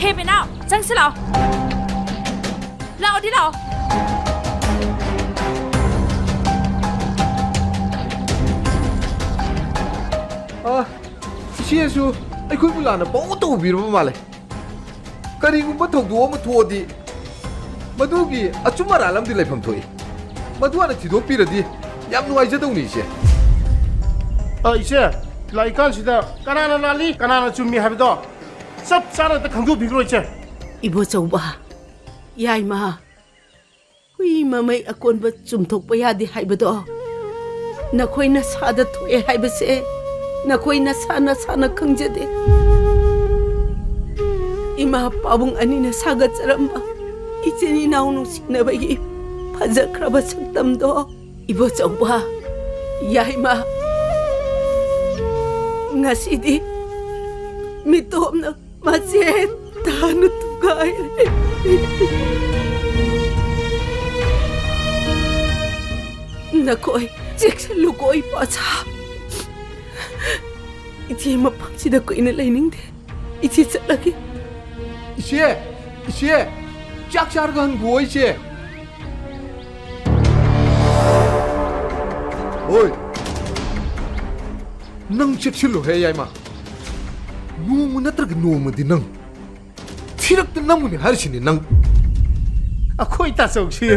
ꯍꯦ, ꯕꯦꯅꯥꯎ, ꯆꯪꯁꯤ ꯂꯥꯛꯑꯣ꯫ ꯂꯥꯛꯑꯣꯗꯤ ꯂꯥꯛꯑꯣ꯫ ꯑ, ꯏꯆꯦꯁꯨ ꯑꯩꯈꯣꯏꯕꯨ ꯂꯥꯟꯅ ꯄꯪꯎ ꯇꯧꯕꯤꯔꯕ ꯃꯥꯜꯂꯦ꯫ ꯀꯔꯤꯒꯨꯝꯕ ꯊꯧꯗꯣꯛ ꯑꯃ ꯊꯣꯛꯑꯗꯤ ꯃꯗꯨꯒꯤ ꯑꯆꯨꯝ ꯑꯔꯥꯟ ꯑꯃꯗꯤ ꯂꯩꯐꯝ ꯊꯣꯛꯏ꯫ ꯃꯗꯨ ꯍꯥꯟꯅ ꯊꯤꯗꯣꯛꯄꯤꯔꯗꯤ ꯌꯥꯝ ꯅꯨꯡꯉꯥꯏꯖꯗꯧꯅꯤ, ꯏꯆꯦ꯫ ꯑ, ꯏꯆꯦ, ꯂꯥꯛꯏꯀꯥꯟꯁꯤꯗ ꯀꯅꯥꯅ ꯂꯥꯜꯂꯤ, ꯀꯅꯥꯅ ꯆꯨꯝꯃꯤ ꯍꯥꯏꯕꯗꯣ ꯆꯞ ꯆꯥꯅ ꯑꯝꯇ ꯈꯪꯗꯣꯛꯄꯤꯈ꯭ꯔꯣ, ꯏꯆꯦ꯫ ꯏꯕꯣꯆꯧꯕ, ꯌꯥꯏꯃ, ꯍꯨꯏ ꯃꯃꯩ ꯑꯀꯣꯟꯕ ꯆꯨꯝꯊꯣꯛꯄ ꯌꯥꯗꯦ ꯍꯥꯏꯕꯗꯣ ꯅꯈꯣꯏ ꯅꯁꯥꯗ ꯊꯣꯛꯑꯦ ꯍꯥꯏꯕꯁꯦ ꯅꯈꯣꯏ ꯅꯁꯥ ꯅꯁꯥꯅ ꯈꯪꯖꯗꯦ꯫ ꯏꯃꯥ ꯄꯥꯕꯨꯡ ꯑꯅꯤꯅ ꯁꯥꯒꯠꯆꯔꯝꯕ ꯏꯆꯤꯟ ꯏꯅꯥꯎ ꯅꯨꯡꯁꯤꯅꯕꯒꯤ ꯐꯖꯈ꯭ꯔꯕ ꯁꯛꯇꯝꯗꯣ, ꯏꯕꯣꯆꯧꯕ, ꯌꯥꯏꯃ, ꯉꯁꯤꯗꯤ ꯃꯤꯇꯣꯞꯅ ꯃꯆꯦ ꯇꯥꯅ ꯊꯨꯒꯥꯏꯔꯦ꯫ ꯅꯈꯣꯏ ꯆꯦꯛꯁꯤꯜꯂꯨꯀꯣ, ꯏꯄꯥꯁꯥ꯫ ꯏꯆꯦ ꯃꯐꯝꯁꯤꯗ ꯀꯨꯏꯅ ꯂꯩꯅꯤꯡꯗꯦ꯫ ꯏꯆꯦ ꯆꯠꯂꯒꯦ꯫ ꯏꯆꯦ! ꯏꯆꯦ! ꯆꯥꯛ ꯆꯥꯔꯒ ꯍꯟꯈꯨꯑꯣ, ꯏꯆꯦ꯫ ꯍꯣꯏ꯫ ꯅꯪ ꯆꯦꯛꯁꯤꯜꯂꯨꯍꯦ, ꯌꯥꯏꯃ꯫ ꯅꯣꯡꯃ ꯅꯠꯇ꯭ꯔꯒ ꯅꯣꯡꯃꯗꯤ ꯅꯪ ꯊꯤꯔꯛꯇ ꯅꯝꯃꯨꯅꯤ ꯍꯥꯏꯔꯤꯁꯤꯅꯤ ꯅꯪ꯫ ꯑꯩꯈꯣꯏ ꯇꯥꯆꯧꯁꯤ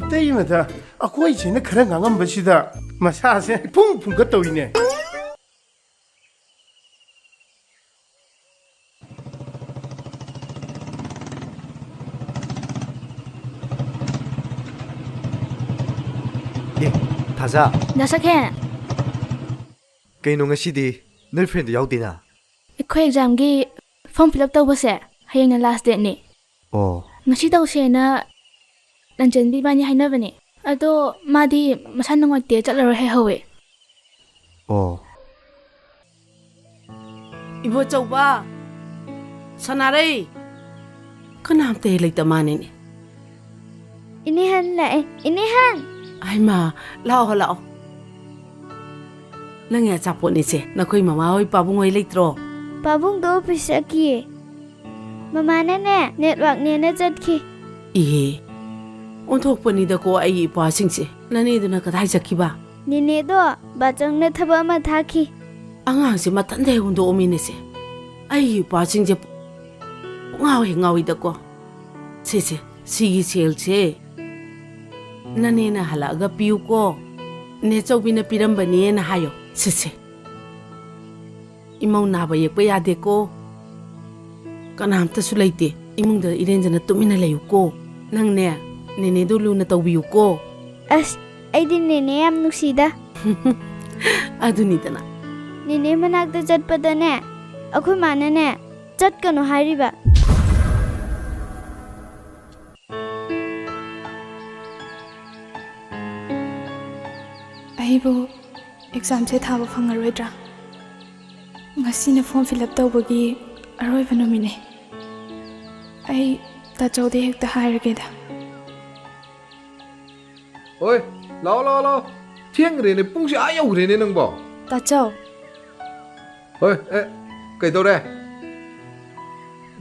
ꯏꯇꯩꯃꯗ ꯑꯩꯈꯣꯏ ꯏꯆꯦꯅ ꯈꯔ ꯉꯥꯡꯉꯝꯕꯁꯤꯗ ꯃꯁꯥꯁꯦ ꯏꯐꯨꯡ ꯐꯨꯡꯒꯠ ꯇꯧꯏꯅꯦ꯫ ꯑꯦ, ꯊꯥꯖ꯫ ꯗꯥ ꯁꯛꯍꯦꯟ꯫ ꯀꯩꯅꯣ ꯉꯁꯤꯗꯤ ꯅꯣꯏ friendꯗꯣ ꯌꯥꯎꯗꯦꯅ? ꯑꯩꯈꯣꯏ examꯒꯤ form fill up ꯇꯧꯕꯁꯦ ꯍꯌꯦꯡꯅ last dateꯅꯦ꯫ ꯑꯣ꯫ ꯉꯁꯤ ꯇꯧꯁꯦꯅ ꯂꯟꯆꯦꯟꯕꯤ ꯏꯕꯥꯅꯤ ꯍꯥꯏꯅꯕꯅꯦ꯫ ꯑꯗꯣ ꯃꯥꯗꯤ ꯃꯁꯥ ꯅꯨꯡꯉꯥꯏꯇꯦ, ꯆꯠꯂꯔꯣꯏ ꯍꯥꯏꯍꯧꯋꯦ꯫ ꯑꯣ꯫ ꯏꯕꯣꯆꯧꯕ, ꯁꯅꯥꯔꯩ, ꯀꯅꯥꯝꯇ ꯍꯦꯛ ꯂꯩꯇ ꯃꯥꯅꯤꯅꯦ꯫ ꯏꯅꯦꯍꯟ ꯂꯥꯛꯑꯦ, ꯏꯅꯦꯍꯟ! ꯍꯩꯃꯥ, ꯂꯥꯛꯑꯣ, ꯂꯥꯛꯑꯣ꯫ ꯅꯪꯒꯤ ꯑꯆꯥꯄꯣꯠꯅꯤꯁꯦ, ꯅꯈꯣꯏ ꯃꯃꯥ ꯍꯣꯏ, ꯄꯥꯕꯨꯡ ꯍꯣꯏ ꯂꯩꯇ꯭ꯔꯣ? ꯄꯥꯕꯨꯡꯗꯣ office ꯆꯠꯈꯤꯌꯦ꯫ ꯃꯃꯥꯅꯅꯦ, networkꯅꯦꯅ ꯆꯠꯈꯤ꯫ ꯏꯍꯦ, ꯑꯣꯟꯊꯣꯛꯄꯅꯤꯗꯀꯣ ꯑꯩꯒꯤ ꯏꯄ꯭ꯋꯥꯁꯤꯡꯁꯦ꯫ ꯅꯅꯦꯗꯨꯅ ꯀꯗꯥꯏ ꯆꯠꯈꯤꯕ? ꯅꯦꯅꯦꯗꯣ ꯕꯥꯆꯧꯅ ꯊꯕꯛ ꯑꯃ ꯊꯥꯈꯤ꯫ ꯑꯉꯥꯡꯁꯦ ꯃꯊꯟꯇ ꯍꯦꯛ ꯍꯨꯟꯗꯣꯛꯑꯝꯃꯤꯅꯦꯁꯦ꯫ ꯑꯩꯒꯤ ꯏꯄ꯭ꯋꯥꯁꯤꯡꯁꯦ ꯄꯨꯡꯉꯥꯎ ꯍꯦꯛ ꯉꯥꯎꯏꯗꯀꯣ꯫ ꯁꯦ, ꯁꯦ, ꯁꯤꯒꯤ ꯁꯦꯜꯁꯦ ꯅꯅꯦꯅ ꯍꯜꯂꯛꯑꯒ ꯄꯤꯌꯨꯀꯣ꯫ ꯅꯦ ꯆꯧꯕꯤꯅ ꯄꯤꯔꯝꯕꯅꯦꯅ ꯍꯥꯏꯌꯣ꯫ ꯁꯦ, ꯁꯦ꯫ ꯏꯃꯧ ꯅꯥꯕ ꯌꯦꯛꯄ ꯌꯥꯗꯦꯀꯣ꯫ ꯀꯅꯥꯝꯇꯁꯨ ꯂꯩꯇꯦ꯫ ꯏꯃꯨꯡꯗ ꯏꯔꯦꯟꯖꯅ ꯇꯨꯃꯤꯟꯅ ꯂꯩꯌꯨꯀꯣ꯫ ꯅꯪꯅꯦ, ꯅꯦꯅꯦꯗꯨ ꯂꯨꯅ ꯇꯧꯕꯤꯌꯨꯀꯣ꯫ ꯑꯁ, ꯑꯩꯗꯤ ꯅꯦꯅꯦ ꯌꯥꯝ ꯅꯨꯡꯁꯤꯗ꯫ ꯑꯗꯨꯅꯤꯗꯅ꯫ ꯅꯦꯅꯦ ꯃꯅꯥꯛꯇ ꯆꯠꯄꯗꯅꯦ, ꯑꯩꯈꯣꯏ ꯃꯥꯅꯅꯦ, ꯆꯠꯀꯅꯨ ꯍꯥꯏꯔꯤꯕ꯫ ꯑꯩꯕꯨ ꯑꯦꯛꯖꯥꯝꯁꯦ ꯊꯥꯕ ꯐꯪꯉꯔꯣꯏꯗ꯭ꯔꯥ? ꯉꯁꯤꯅ ꯐꯣꯔꯝ ꯐꯤꯜ ꯑꯞ ꯇꯧꯕꯒꯤ ꯑꯔꯣꯏꯕ ꯅꯨꯃꯤꯠꯅꯦ꯫ ꯑꯩ ꯇꯥꯆꯧꯗ ꯍꯦꯛꯇ ꯍꯥꯏꯔꯒꯦꯗ꯫ ꯍꯣꯏ, ꯂꯥꯛꯑꯣ, ꯂꯥꯛꯑꯣ, ꯂꯥꯛꯑꯣ꯫ ꯊꯦꯡꯈ꯭ꯔꯦꯅꯦ, ꯄꯨꯡꯁꯦ ꯑꯥ ꯌꯧꯈ꯭ꯔꯦꯅꯦ ꯅꯪꯕꯣ꯫ ꯇꯥꯆꯧ꯫ ꯍꯣꯏ, ꯑꯦ, ꯀꯩꯗꯧꯔꯦ?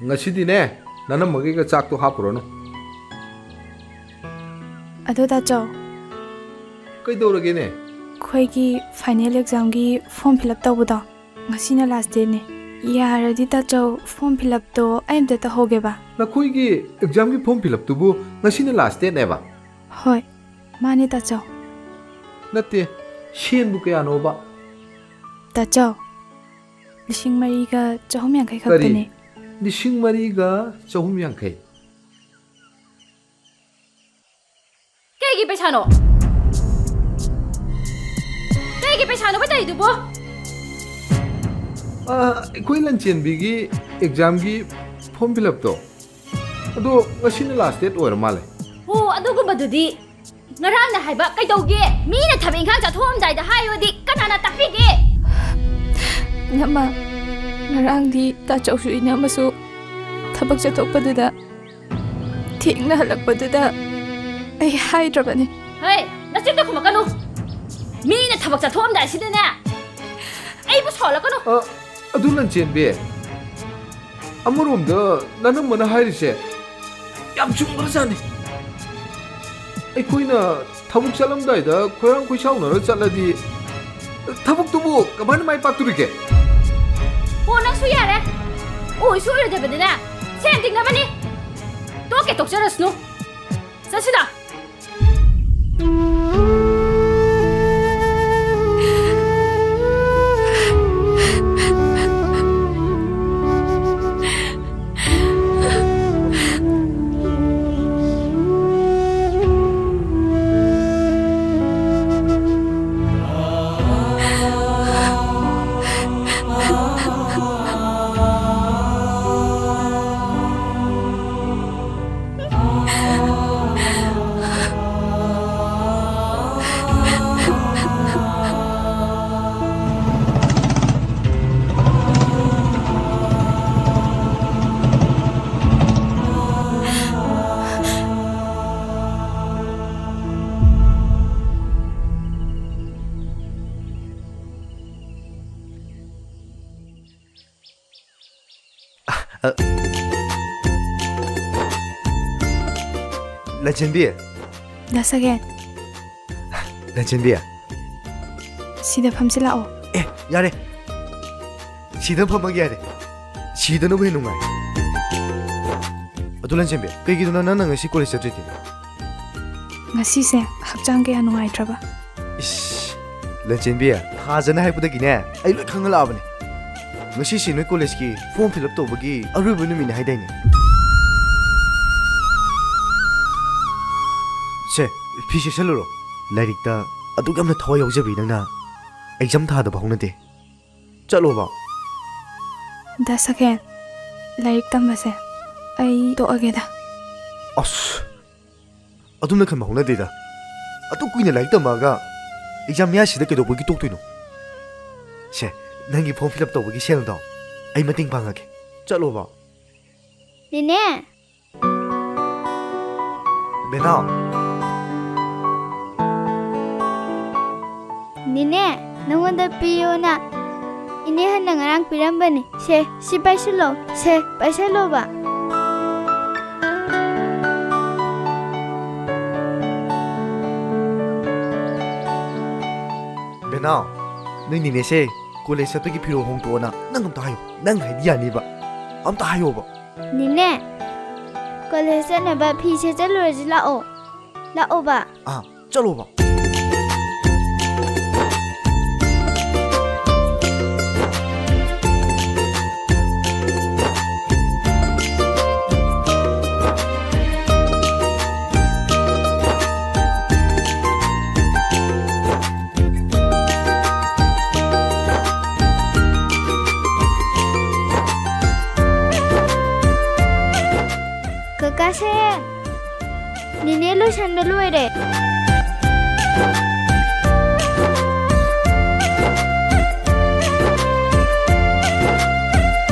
ꯉꯁꯤꯗꯤꯅꯦ, ꯅꯅꯝꯃꯒꯤꯒ ꯆꯥꯛꯇꯣ ꯍꯥꯞꯄꯨꯔꯅꯨ꯫ ꯑꯗꯣ ꯇꯥꯆꯧ꯫ ꯀꯩꯗꯧꯔꯒꯦꯅꯦ? ꯑꯩꯈꯣꯏꯒꯤ ꯐꯥꯏꯅꯦꯜ ꯑꯦꯛꯖꯥꯝꯒꯤ ꯐꯣꯔꯝ ꯐꯤꯜ ꯑꯞ ꯇꯧꯕꯗꯣ, ꯉꯁꯤꯅ ꯂꯥꯁ ꯗꯦꯠꯅꯦ꯫ ꯌꯥꯔꯗꯤ ꯇꯥꯆꯧ, ꯐꯣꯔꯝ ꯐꯤꯜ ꯑꯞꯇꯣ ꯑꯩ ꯑꯝꯇ ꯇꯧꯍꯧꯒꯦꯕ꯫ ꯅꯈꯣꯏꯒꯤ ꯑꯦꯛꯖꯥꯝꯒꯤ ꯐꯣꯔꯝ ꯐꯤꯜ ꯑꯞꯇꯨꯕꯨ ꯉꯁꯤꯅ ꯂꯥꯁ ꯗꯦꯠꯅꯦꯕ? ꯍꯣꯏ, ꯃꯥꯅꯦ ꯇꯥꯆꯧ꯫ ꯅꯠꯇꯦ, ꯁꯦꯟꯕꯨ ꯀꯌꯥꯅꯣꯕ? ꯇꯥꯆꯧ, ꯂꯤꯁꯤꯡ ꯃꯔꯤꯒ ꯆꯍꯨꯝ ꯌꯥꯡꯈꯩ ꯀꯔꯤ? ꯈꯛꯇꯅꯦ꯫ ꯂꯤꯁꯤꯡ ꯃꯔꯤꯒ ꯆꯍꯨꯝ ꯌꯥꯡꯈꯩ? ꯀꯩꯒꯤ ꯄꯩꯁꯥꯅꯣ? ꯀꯩꯒꯤ ꯄꯩꯁꯥꯅꯣꯕ ꯇꯧꯔꯤꯗꯨꯕꯣ? ꯑ, ꯑꯩꯈꯣꯏ ꯂꯟꯆꯦꯟꯕꯤꯒꯤ ꯑꯦꯛꯖꯥꯝꯒꯤ ꯐꯣꯔꯝ ꯐꯤꯜ ꯑꯞꯇꯣ, ꯑꯗꯣ ꯉꯁꯤꯅ ꯂꯥꯁ ꯗꯦꯠ ꯑꯣꯏꯔ ꯃꯥꯜꯂꯦ꯫ ꯑꯣ, ꯑꯗꯨꯒꯨꯝꯕꯗꯨꯗꯤ ꯉꯔꯥꯡꯅ ꯍꯥꯏꯕ ꯀꯩꯗꯧꯒꯦ? ꯃꯤꯅ ꯊꯕꯛ ꯏꯪꯈꯥꯡ ꯆꯠꯊꯣꯛꯑꯝꯗꯥꯏꯗ ꯍꯥꯏꯌꯣꯗꯤ ꯀꯅꯥꯅ ꯇꯥꯛꯄꯤꯒꯦ? ꯏꯅꯝꯃ, ꯉꯔꯥꯡꯗꯤ ꯇꯥꯆꯧꯁꯨ ꯏꯅꯝꯃꯁꯨ ꯊꯕꯛ ꯆꯠꯊꯣꯛꯄꯗꯨꯗ, ꯊꯦꯡꯅ ꯍꯜꯂꯛꯄꯗꯨꯗ ꯑꯩ ꯍꯥꯏꯗ꯭ꯔꯕꯅꯤ꯫ ꯍꯩ, ꯅꯆꯤꯟꯗꯣ ꯈꯨꯝꯃꯛꯀꯅꯨ꯫ ꯃꯤꯅ ꯊꯕꯛ ꯆꯠꯊꯣꯛꯑꯝꯗꯥꯏꯁꯤꯗꯅꯦ, ꯑꯩꯕꯨ ꯁꯥꯎꯍꯜꯂꯛꯀꯅꯨ꯫ ꯑ, ꯑꯗꯨ ꯂꯟꯆꯦꯟꯕꯤ, ꯑꯃꯔꯣꯝꯗ ꯅꯅꯝꯃꯅ ꯍꯥꯏꯔꯤꯁꯦ ꯌꯥꯝ ꯆꯨꯝꯈ꯭ꯔꯖꯥꯠꯅꯤ꯫ ꯑꯩꯈꯣꯏꯅ ꯊꯕꯛ ꯆꯠꯂꯝꯗꯥꯏꯗ ꯈꯣꯏꯔꯥꯡ ꯈꯣꯏꯁꯥꯎꯅꯔ ꯆꯠꯂꯗꯤ ꯊꯕꯛꯇꯨꯕꯨ ꯀꯃꯥꯏꯅ ꯃꯥꯏ ꯄꯥꯛꯇꯣꯔꯤꯒꯦ? ꯑꯣ, ꯅꯪꯁꯨ ꯌꯥꯔꯦ꯫ ꯑꯣꯏꯁꯨ ꯑꯣꯏꯔꯣꯏꯗꯕꯗꯅꯦ, ꯁꯦꯟ ꯇꯤꯡꯅꯕꯅꯤ꯫ ꯇꯣꯛꯀꯦ ꯇꯣꯛꯆꯔꯁꯅꯨ꯫ ꯆꯠꯁꯤꯗ꯫ ꯑ, ꯂꯟꯆꯦꯟꯕꯤ꯫ ꯗꯥ ꯁꯒꯦꯟ꯫ ꯂꯟꯆꯦꯟꯕꯤ꯫ ꯁꯤꯗ ꯐꯝꯁꯤ ꯂꯥꯛꯑꯣ꯫ ꯑꯦ, ꯌꯥꯔꯦ꯫ ꯁꯤꯗ ꯐꯝꯃꯒꯦ ꯌꯥꯔꯦ꯫ ꯁꯤꯗꯅꯕꯨ ꯍꯦꯟꯅ ꯅꯨꯡꯉꯥꯏ꯫ ꯑꯗꯨ ꯂꯟꯆꯦꯟꯕꯤ, ꯀꯩꯒꯤꯅꯣ ꯅꯪꯅ ꯉꯁꯤ ꯀꯣꯂꯦꯖ ꯆꯠꯇ꯭ꯔꯤꯗꯤ? ꯉꯁꯤꯁꯦ ꯍꯛꯆꯥꯡ ꯀꯌꯥ ꯅꯨꯡꯉꯥꯏꯇ꯭ꯔꯕ꯫ ꯏꯁ, ꯂꯟꯆꯦꯟꯕꯤ, ꯊꯥꯖꯅ ꯍꯥꯏꯔꯛꯄꯗꯒꯤꯅꯦ, ꯑꯩ ꯂꯣꯏ ꯈꯪꯍꯜꯂꯛꯑꯕꯅꯦ꯫ ꯉꯁꯤꯁꯤ ꯅꯣꯏ ꯀꯣꯂꯦꯖꯀꯤ ꯐꯣꯔꯝ ꯐꯤꯜ ꯑꯞ ꯇꯧꯕꯒꯤ ꯑꯔꯣꯏꯕ ꯅꯨꯃꯤꯠꯅꯤ ꯍꯥꯏꯗꯥꯏꯅꯦ? ꯁꯦ, ꯐꯤ ꯁꯦꯠꯁꯜꯂꯨꯔꯣ꯫ ꯂꯥꯏꯔꯤꯛꯇ ꯑꯗꯨꯛ ꯌꯥꯝꯅ ꯊꯋꯥꯏ ꯌꯥꯎꯖꯕꯤ ꯅꯪꯅ ꯑꯦꯛꯖꯥꯝ ꯊꯥꯗꯕ ꯍꯧꯅꯗꯦ꯫ ꯆꯠꯂꯣꯕ꯫ ꯗꯥ ꯁꯒꯦꯟ, ꯂꯥꯏꯔꯤꯛ ꯇꯝꯕꯁꯦ ꯑꯩ ꯇꯣꯛꯑꯒꯦꯗ꯫ ꯑꯁ, ꯑꯗꯨꯝꯅ ꯈꯟꯕ ꯍꯧꯅꯗꯦꯗ꯫ ꯑꯗꯨꯛ ꯀꯨꯏꯅ ꯂꯥꯏꯔꯤꯛ ꯇꯝꯃꯛꯑꯒ ꯑꯦꯛꯖꯥꯝ ꯃꯌꯥꯁꯤꯗ ꯀꯩꯗꯧꯕꯒꯤ ꯇꯣꯛꯇꯣꯏꯅꯣ? ꯁꯦ, ꯅꯪꯒꯤ ꯐꯣꯔꯝ ꯐꯤꯜ ꯑꯞ ꯇꯧꯕꯒꯤ ꯁꯦꯜꯗꯣ ꯑꯩ ꯃꯇꯦꯡ ꯄꯥꯡꯉꯒꯦ꯫ ꯆꯠꯂꯣꯕ꯫ ꯅꯦꯅꯦ! ꯕꯦꯅꯥꯎ! ꯅꯦꯅꯦ, ꯅꯉꯣꯟꯗ ꯄꯤꯌꯣꯅ ꯏꯅꯦ ꯍꯟꯅ ꯉꯔꯥꯡ ꯄꯤꯔꯝꯕꯅꯤ꯫ ꯁꯦ, ꯁꯤ ꯄꯥꯏꯁꯤꯜꯂꯣ꯫ ꯁꯦ, ꯄꯥꯏꯁꯤꯜꯂꯣꯕ꯫ ꯕꯦꯅꯥꯎ, ꯅꯣꯏ ꯅꯦꯅꯦꯁꯦ ꯀꯣꯂꯦꯖ ꯆꯠꯄꯒꯤ ꯐꯤꯔꯣꯜ ꯍꯣꯡꯗꯣꯛꯑꯣꯅ ꯅꯪ ꯑꯝꯇ ꯍꯥꯏꯌꯨ꯫ ꯅꯪ ꯍꯥꯏꯗꯤ ꯌꯥꯅꯤꯕ꯫ ꯑꯝꯇ ꯍꯥꯏꯌꯣꯕ꯫ ꯅꯦꯅꯦ, ꯀꯣꯂꯦꯖ ꯆꯠꯅꯕ ꯐꯤ ꯁꯦꯠꯆꯜꯂꯨꯔꯁꯤ ꯂꯥꯛꯑꯣ꯫ ꯂꯥꯛꯑꯣꯕ꯫ ꯑꯥ, ꯆꯠꯂꯣꯕ꯫ ꯀꯀꯥ ꯁꯦ, ꯅꯦꯅꯦ ꯂꯣꯏꯁꯟꯕ ꯂꯣꯏꯔꯦ꯫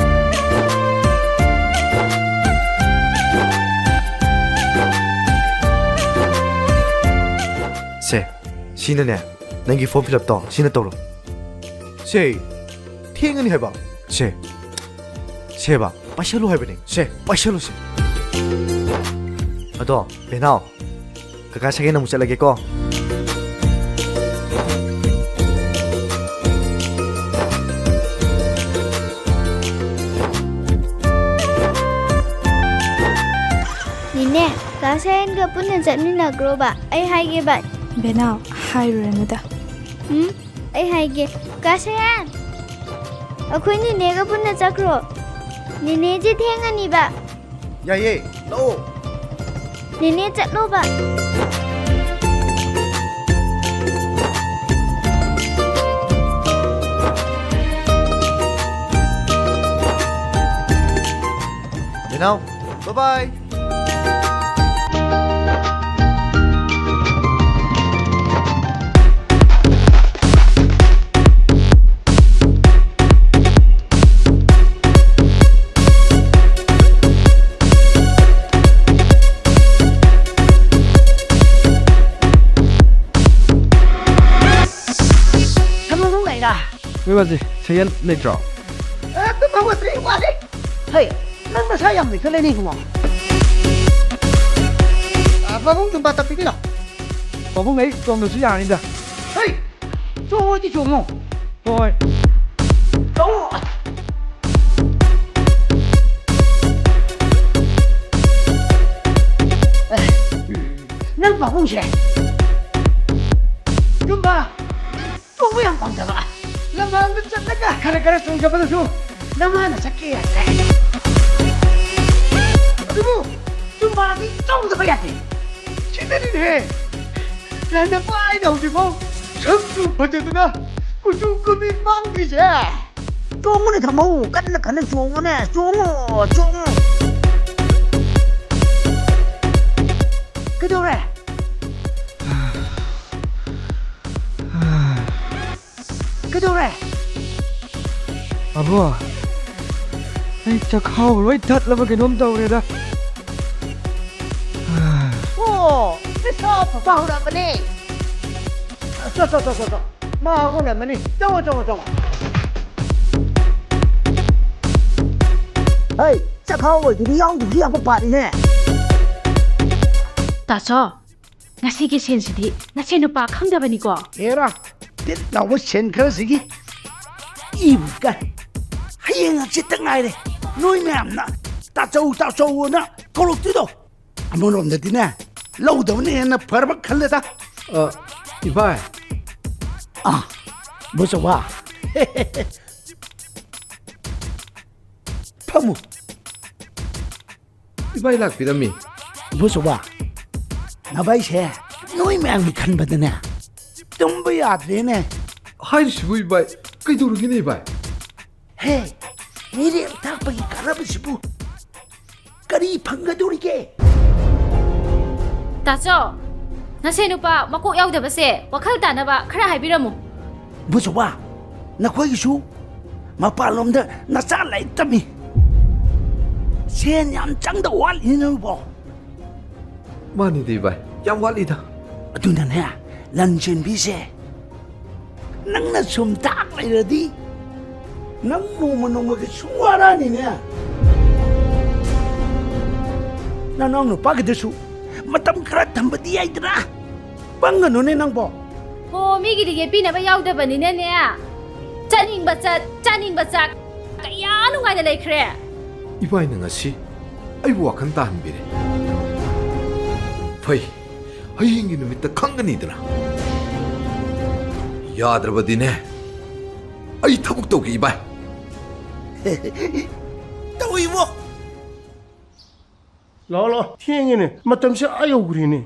ꯁꯦ, ꯁꯤꯅꯅꯦ, ꯅꯪꯒꯤ ꯐꯣꯔꯝ ꯐꯤꯜ ꯑꯞꯇꯣ ꯁꯤꯅ ꯇꯧꯔꯣ꯫ ꯁꯦ, ꯊꯦꯡꯉꯅꯤ ꯍꯥꯏꯕ꯫ ꯁꯦ, ꯁꯦꯕ, ꯄꯥꯏꯁꯜꯂꯨ ꯍꯥꯏꯕꯅꯦ꯫ ꯁꯦ, ꯄꯥꯏꯁꯜꯂꯨꯁꯦ꯫ ꯑꯗꯣ, ꯕꯦꯅꯥꯎ, ꯀꯀꯥ ꯁꯦꯀꯦꯟ ꯑꯃꯨꯛ ꯆꯠꯂꯒꯦꯀꯣ꯫ ꯅꯦꯅꯦ, ꯀꯀꯥ ꯁꯦꯀꯦꯟꯒ ꯄꯨꯟꯅ ꯆꯠꯃꯤꯟꯅꯈ꯭ꯔꯣꯕ꯫ ꯑꯩ ꯍꯥꯏꯒꯦꯕ꯫ ꯕꯦꯅꯥꯎ, ꯍꯥꯏꯔꯨꯔꯅꯨꯗ꯫ ꯎꯝ? ꯑꯩ ꯍꯥꯏꯒꯦ, ꯀꯥ ꯁꯌꯥꯟ, ꯑꯩꯈꯣꯏ ꯅꯦꯅꯦꯒ ꯄꯨꯟꯅ ꯆꯠꯈ꯭ꯔꯣ꯫ ꯅꯦꯅꯦꯁꯦ ꯊꯦꯡꯉꯅꯤꯕ꯫ ꯌꯥꯏꯌꯦ, ꯂꯥꯛꯑꯣ꯫ ꯅꯦꯅꯦ ꯆꯠꯂꯣꯕ꯫ ꯕꯦꯅꯥꯎ, bye bye꯫ ꯊꯝꯃꯣ ꯂꯩꯔꯥ? ꯅꯣꯏ ꯋꯥꯁꯦ ꯁꯌꯦꯟ ꯂꯩꯇ꯭ꯔꯣ? ꯑꯦ, ꯇꯨꯝ ꯍꯧꯒꯠꯇ꯭ꯔꯤ, ꯋꯥꯠꯂꯤ꯫ ꯍꯩ, ꯅꯪ ꯅꯁꯥ ꯌꯥꯝ ꯅꯣꯏꯈꯠꯂꯦꯅꯦ, ꯏꯕꯨꯡꯉꯣ꯫ ꯑ, ꯄꯥꯕꯨꯡ ꯇꯨꯝꯕ ꯇꯞꯄꯤꯒꯤꯅꯣ? ꯄꯥꯕꯨꯡ, ꯑꯩ ꯇꯣꯡꯗ꯭ꯔꯁꯨ ꯌꯥꯅꯤꯗ꯫ ꯍꯩ, ꯆꯣꯡꯉꯣꯗꯤ ꯆꯣꯡꯉꯣ꯫ ꯍꯣꯏ꯫ ꯆꯣꯡꯉꯣ꯫ ꯑꯦ, ꯅꯪ ꯄꯥꯕꯨꯡꯁꯦ ꯇꯨꯝꯕ ꯆꯣꯡꯕ ꯌꯥꯝ ꯄꯥꯝꯖꯕ꯫ ꯂꯝꯍꯥꯡꯗ ꯆꯠꯂꯒ ꯈꯔ ꯈꯔ ꯆꯣꯡꯖꯕꯗꯁꯨ ꯅꯃꯥꯅ ꯆꯠꯀꯦ ꯌꯥꯗ꯭ꯔꯦ꯫ ꯑꯗꯨꯕꯨ ꯆꯨꯝꯕꯥꯗꯤ ꯆꯣꯡꯗꯕ ꯌꯥꯗꯦ꯫ ꯁꯤꯗꯅꯤꯅꯦꯍꯦ ꯂꯥꯏꯅ ꯄꯥꯏꯅ ꯍꯧꯖꯤꯛꯐꯥꯎ ꯁꯛꯁꯨ ꯐꯖꯗꯅ ꯀꯨꯆꯨ ꯀꯨꯃꯦꯟ ꯃꯥꯡꯗ꯭ꯔꯤꯁꯦ꯫ ꯆꯣꯡꯉꯨꯅꯦ ꯊꯝꯃꯧ, ꯀꯟꯅ ꯀꯟꯅ ꯆꯣꯡꯉꯨꯅꯦ, ꯆꯣꯡꯉꯨ, ꯆꯣꯡꯉꯨ꯫ ꯀꯩꯗꯧꯔꯦ? ꯀꯩꯗꯧꯔꯦ? ꯑꯕꯣ, ꯑꯩ ꯆꯈꯥꯎ ꯂꯣꯏ ꯊꯠꯂꯕ ꯀꯩꯅꯣꯝ ꯇꯧꯔꯦꯗ꯫ ꯑꯣ, ꯅꯁꯥ ꯐꯕ ꯍꯧꯔꯛꯑꯕꯅꯦ꯫ ꯆꯣ, ꯆꯣ, ꯆꯣ, ꯆꯣ, ꯆꯣ꯫ ꯃꯥ ꯍꯧꯒꯠꯂꯝꯃꯅꯤ꯫ ꯆꯪꯉꯣ, ꯆꯪꯉꯣ, ꯆꯪꯉꯣ꯫ ꯑꯩ ꯆꯈꯥꯎ ꯑꯣꯏꯗꯨꯗꯤ ꯌꯥꯎꯗꯕꯗꯤ ꯌꯥꯕ ꯄꯥꯠꯅꯤꯅꯦ꯫ ꯇꯥꯆꯧ, ꯉꯁꯤꯒꯤ ꯁꯦꯟꯁꯤꯗꯤ ꯅꯁꯦ ꯅꯨꯄꯥ ꯈꯪꯗꯕꯅꯤꯀꯣ? ꯑꯦꯔꯥ, ꯇꯤꯠ ꯂꯥꯎꯕ ꯁꯦꯟ ꯈꯔꯁꯤꯒꯤ ꯏꯕꯨ ꯀꯥꯏ꯫ ꯍꯌꯦꯡ ꯍꯪꯆꯤꯠꯇ ꯉꯥꯏꯔꯦ ꯅꯣꯏ ꯃꯌꯥꯝꯅ ꯇꯥꯆꯧ ꯇꯥꯆꯧꯅ ꯀꯧꯔꯛꯇꯣꯏꯗꯣ꯫ ꯑꯃꯔꯣꯝꯗꯗꯤꯅꯦ, ꯂꯧꯗꯕꯅ ꯍꯦꯟꯅ ꯐꯔꯕ ꯈꯜꯂꯦꯗ꯫ ꯑ, ꯏꯕꯥꯏ꯫ ꯑ, ꯕꯣꯆꯧꯕ꯫ ꯐꯝꯃꯨ꯫ ꯏꯕꯥꯏ ꯂꯥꯛꯄꯤꯔꯝꯃꯤ꯫ ꯕꯣꯆꯧꯕ, ꯅꯕꯥꯏꯁꯦ ꯅꯣꯏ ꯃꯌꯥꯝꯒꯤ ꯈꯟꯕꯗꯅꯦ, ꯇꯨꯝꯕ ꯌꯥꯗ꯭ꯔꯦꯅꯦ꯫ ꯍꯥꯏꯔꯤꯁꯤꯕꯨ ꯏꯕꯥꯏ, ꯀꯩꯗꯧꯔꯒꯦꯅꯦ ꯏꯕꯥꯏ? ꯍꯦ, ꯃꯤꯔꯦꯝ ꯊꯥꯛꯄꯒꯤ ꯀꯥꯟꯅꯕꯁꯤꯕꯨ ꯀꯔꯤ ꯐꯪꯒꯗꯧꯔꯤꯒꯦ? ꯇꯥꯆꯧ, ꯅꯁꯦ ꯅꯨꯄꯥ ꯃꯀꯣꯛ ꯌꯥꯎꯗꯕꯁꯦ ꯋꯥꯈꯜ ꯇꯥꯅꯕ ꯈꯔ ꯍꯥꯏꯕꯤꯔꯝꯃꯨ꯫ ꯕꯨꯆꯧꯕ, ꯅꯈꯣꯏꯒꯤꯁꯨ ꯃꯄꯥꯟꯂꯣꯝꯗ ꯅꯆꯥ ꯂꯥꯏꯔꯤꯛ ꯇꯝꯃꯤ꯫ ꯁꯦꯟ ꯌꯥꯝ ꯆꯪꯗꯧ ꯋꯥꯠꯂꯤꯅꯦ ꯅꯪꯕꯣ꯫ ꯃꯥꯅꯤꯗ ꯏꯕꯥꯏ, ꯌꯥꯝ ꯋꯥꯠꯂꯤꯗ꯫ ꯑꯗꯨꯅꯅꯦ, ꯂꯟ ꯆꯦꯟꯕꯤꯁꯦ ꯅꯪꯅ ꯁꯨꯝ ꯇꯥꯛ ꯂꯩꯔꯗꯤ ꯅꯪ ꯅꯣꯡꯃ ꯅꯣꯡꯃꯒꯤ ꯁꯨꯝ ꯋꯥꯔꯛꯑꯅꯤꯅꯦ꯫ ꯅꯅꯥꯎ ꯅꯨꯄꯥꯒꯤꯗꯁꯨ ꯃꯇꯝ ꯈꯔ ꯊꯝꯕꯗꯤ ꯌꯥꯏꯗꯅ꯫ ꯄꯪꯒꯅꯨꯅꯦ ꯅꯪꯕꯣ꯫ ꯍꯣ, ꯃꯤꯒꯤꯗꯤ ꯌꯦꯠꯄꯤꯅꯕ ꯌꯥꯎꯗꯕꯅꯤꯅꯅꯦ꯫ ꯆꯠꯅꯤꯡꯕ ꯆꯠ, ꯆꯥꯅꯤꯡꯕ ꯆꯥ, ꯀꯌꯥ ꯅꯨꯡꯉꯥꯏꯅ ꯂꯩꯈ꯭ꯔꯦ꯫ ꯏꯕꯥꯏꯅ ꯉꯁꯤ ꯑꯩꯕꯨ ꯋꯥꯈꯜ ꯇꯥꯍꯟꯕꯤꯔꯦ꯫ ꯐꯩ, ꯍꯌꯦꯡꯒꯤ ꯅꯨꯃꯤꯠꯇ ꯈꯪꯒꯅꯤꯗꯅ꯫ ꯌꯥꯗ꯭ꯔꯕꯗꯤꯅꯦ, ꯑꯩ ꯊꯕꯛ ꯇꯧꯒꯦ, ꯏꯕꯥꯏ꯫ ꯇꯧꯏꯕꯣ꯫ ꯂꯥꯛꯑꯣ, ꯂꯥꯛꯑꯣ꯫ ꯊꯦꯡꯉꯦꯅꯦ꯫ ꯃꯇꯝꯁꯦ ꯑꯥ ꯌꯧꯈ꯭ꯔꯦꯅꯦ꯫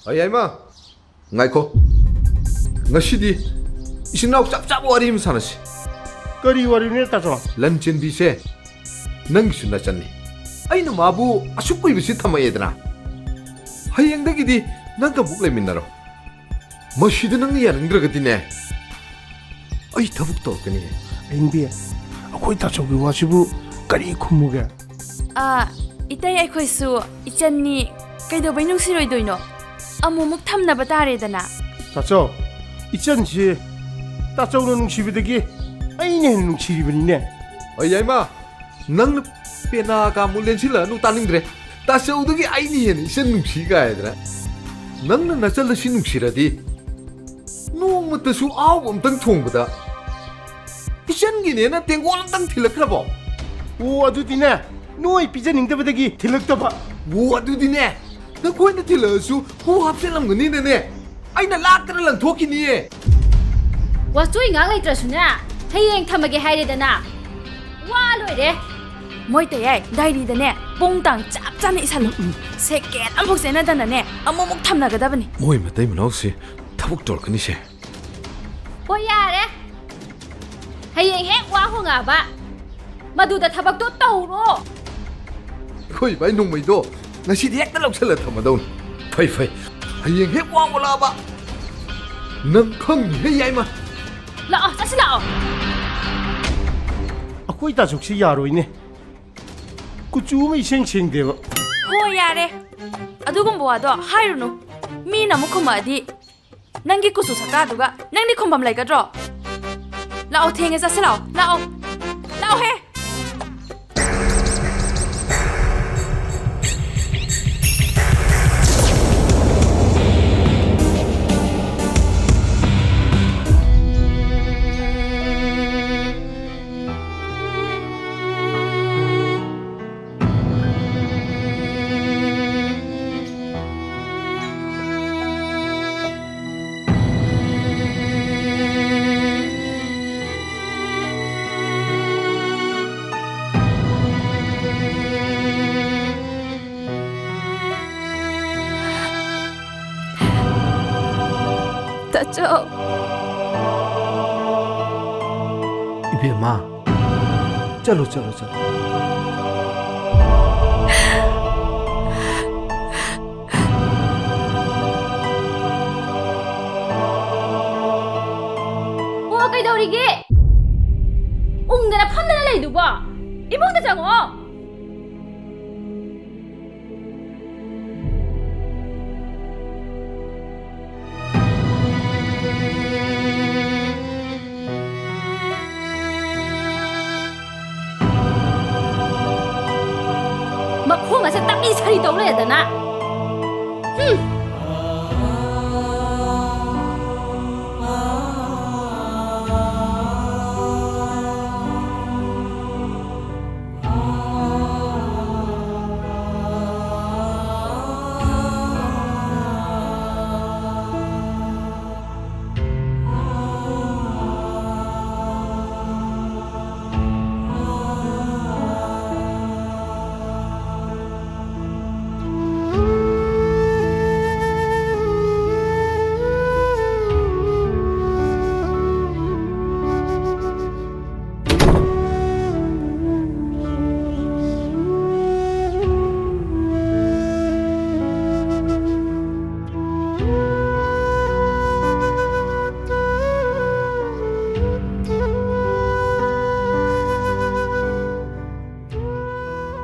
ꯑꯩ ꯍꯥꯏꯃ, ꯉꯥꯏꯈꯣ꯫ ꯉꯁꯤꯗꯤ ꯏꯆꯤꯟ ꯏꯅꯥꯎ ꯆꯞ ꯆꯥꯕ ꯋꯥꯔꯤ ꯑꯃ ꯁꯥꯟꯅꯁꯤ꯫ ꯀꯔꯤ ꯋꯥꯔꯤꯅꯣ, ꯇꯥꯆꯧ? ꯂꯟ ꯆꯦꯟꯕꯤꯁꯦ ꯅꯪꯒꯤꯁꯨ ꯅꯆꯟꯅꯤ꯫ ꯑꯩꯅ ꯃꯥꯕꯨ ꯑꯁꯨꯛ ꯀꯨꯏꯕꯁꯤ ꯊꯝꯃꯛꯑꯦꯗꯅ꯫ ꯍꯌꯦꯡꯗꯒꯤꯗꯤ ꯅꯪꯒ ꯑꯃꯨꯛ ꯂꯩꯃꯤꯟꯅꯔꯣ꯫ ꯃꯁꯤꯗ ꯅꯪꯅ ꯌꯥꯅꯤꯡꯗ꯭ꯔꯒꯗꯤꯅꯦ, ꯑꯩ ꯊꯕꯛ ꯇꯧꯔꯛꯀꯅꯤ꯫ ꯑꯍꯤꯡꯕꯤ, ꯑꯩꯈꯣꯏ ꯇꯥꯆꯧꯒꯤ ꯋꯥꯁꯤꯕꯨ ꯀꯔꯤ ꯈꯨꯝꯃꯨꯒꯦ? ꯑꯥ, ꯏꯇꯩ, ꯑꯩꯈꯣꯏꯁꯨ ꯏꯆꯟꯅꯤ, ꯀꯩꯗꯧꯕꯩ ꯅꯨꯡꯁꯤꯔꯣꯏꯗꯣꯏꯅꯣ? ꯑꯃꯨꯛꯃꯨꯛ ꯊꯝꯅꯕ ꯇꯥꯔꯦꯗꯅ꯫ ꯇꯥꯆꯧ, ꯏꯆꯟꯁꯤ ꯇꯥꯆꯧꯅ ꯅꯨꯡꯁꯤꯕꯗꯒꯤ ꯑꯩꯅ ꯍꯦꯟꯅ ꯅꯨꯡꯁꯤꯔꯤꯕꯅꯤꯅꯦ꯫ ꯑꯩ ꯌꯥꯏꯃ, ꯅꯪꯅ ꯄꯦꯅꯥꯒ ꯑꯃꯨꯛ ꯂꯦꯟꯁꯤꯜꯂꯛꯑꯅꯨ, ꯇꯥꯅꯤꯡꯗ꯭ꯔꯦ꯫ ꯇꯥꯆꯧꯗꯒꯤ ꯑꯩꯅ ꯍꯦꯟꯅ ꯏꯆꯟ ꯅꯨꯡꯁꯤ ꯀꯥꯏꯗꯅ꯫ ꯅꯪꯅ ꯅꯆꯜ ꯑꯁꯤ ꯅꯨꯡꯁꯤꯔꯗꯤ, ꯅꯣꯡꯃꯇꯁꯨ ꯑꯍꯥꯎꯕ ꯑꯝꯇꯪ ꯊꯣꯡꯕꯗ ꯏꯆꯟꯒꯤꯅꯦꯅ ꯇꯦꯡꯀꯣꯠ ꯑꯝꯇꯪ ꯊꯤꯜꯂꯛꯈ꯭ꯔꯕꯣ? ꯑꯣ, ꯑꯗꯨꯗꯤꯅꯦ, ꯅꯣꯏ ꯄꯤꯖꯅꯤꯡꯗꯕꯗꯒꯤ ꯊꯤꯜꯂꯛꯇꯕ꯫ ꯑꯣ, ꯑꯗꯨꯗꯤꯅꯦ, ꯅꯈꯣꯏꯅ ꯊꯤꯜꯂꯛꯑꯁꯨ ꯍꯨ ꯍꯥꯞꯆꯤꯜꯂꯝꯒꯅꯤꯅꯅꯦ, ꯑꯩꯅ ꯂꯥꯛꯇꯅ ꯂꯪꯊꯣꯛꯈꯤꯅꯤꯌꯦ꯫ ꯋꯥꯆꯣꯏ ꯉꯥꯛ ꯂꯩꯇ꯭ꯔꯁꯨꯅꯦ, ꯍꯌꯦꯡ ꯊꯝꯃꯒꯦ ꯍꯥꯏꯔꯦꯗꯅ꯫ ꯋꯥ ꯂꯣꯏꯔꯦ꯫ ꯃꯣꯏ ꯇꯌꯥꯏ, ꯗꯥꯏꯔꯤꯗꯅꯦ ꯄꯨꯡ ꯇꯥꯡ ꯆꯞ ꯆꯥꯅ ꯏꯁꯜꯂꯨ꯫ ꯁꯦꯀꯦꯟ ꯑꯃꯐꯥꯎ ꯆꯦꯟꯅꯗꯅꯅꯦ ꯑꯃꯨꯛꯃꯨꯛ ꯊꯝꯅꯒꯗꯕꯅꯤ꯫ ꯃꯣꯏ ꯃꯇꯩ ꯃꯅꯥꯎꯁꯤ ꯊꯕꯛ ꯇꯧꯔꯛꯀꯅꯤꯁꯦ꯫ ꯍꯣꯏ, ꯌꯥꯔꯦ꯫ ꯍꯌꯦꯡ ꯍꯦꯛ ꯋꯥ ꯍꯣꯉꯛꯑꯕ, ꯃꯗꯨꯗ ꯊꯕꯛꯇꯣ ꯇꯧꯔꯣ꯫ ꯑꯩꯈꯣꯏ ꯏꯕꯥꯏ ꯅꯣꯡꯃꯩꯗꯣ ꯉꯁꯤꯗꯤ ꯍꯦꯛꯇ ꯂꯧꯁꯜꯂ ꯊꯝꯃꯗꯧꯅꯤ꯫ ꯐꯩ, ꯐꯩ꯫ ꯍꯌꯦꯡ ꯍꯦꯛ ꯋꯥ ꯑꯣꯜꯂꯛꯑꯕ, ꯅꯪ ꯈꯪꯅꯤꯍꯦ, ꯌꯥꯏꯃ꯫ ꯂꯥꯛꯑꯣ, ꯆꯠꯁꯤ ꯂꯥꯛꯑꯣ꯫ ꯑꯩꯈꯣꯏ ꯇꯥꯆꯧꯁꯤ ꯌꯥꯔꯣꯏꯅꯦ꯫ ꯀꯨꯆꯨ ꯑꯃ ꯏꯁꯦꯡ ꯁꯦꯡꯗꯦꯕ꯫ ꯍꯣꯏ, ꯌꯥꯔꯦ꯫ ꯑꯗꯨꯒꯨꯝꯕ ꯋꯥꯗꯣ ꯍꯥꯏꯔꯨꯅꯨ꯫ ꯃꯤꯅ ꯑꯃꯨꯛ ꯈꯨꯝꯃꯛꯑꯗꯤ ꯅꯪꯒꯤ ꯀꯨꯆꯨ ꯁꯛꯇꯥꯗꯨꯒ ꯅꯪꯗꯤ ꯈꯨꯝꯐꯝ ꯂꯩꯒꯗ꯭ꯔꯣ? ꯂꯥꯛꯑꯣ, ꯊꯦꯡꯉꯦ, ꯆꯠꯁꯤ ꯂꯥꯛꯑꯣ, ꯂꯥꯛꯑꯣ, ꯂꯥꯛꯑꯣꯍꯦ꯫ ꯇꯥꯆꯧ꯫ ꯏꯕꯦꯝꯃ, ꯆꯠꯂꯣ, ꯆꯠꯂꯣ, ꯆꯠꯂꯣ꯫ ꯑꯣ, ꯀꯩꯗꯧꯔꯤꯒꯦ? ꯎꯪꯗꯅ ꯐꯝꯗꯅ ꯂꯩꯗꯨꯕꯣ? ꯏꯃꯨꯡꯗ ꯆꯪꯉꯛꯑꯣ꯫ ꯁꯥꯔꯤ ꯇꯧ ꯂꯩꯔꯗꯅ꯫ ꯍꯨꯝ꯫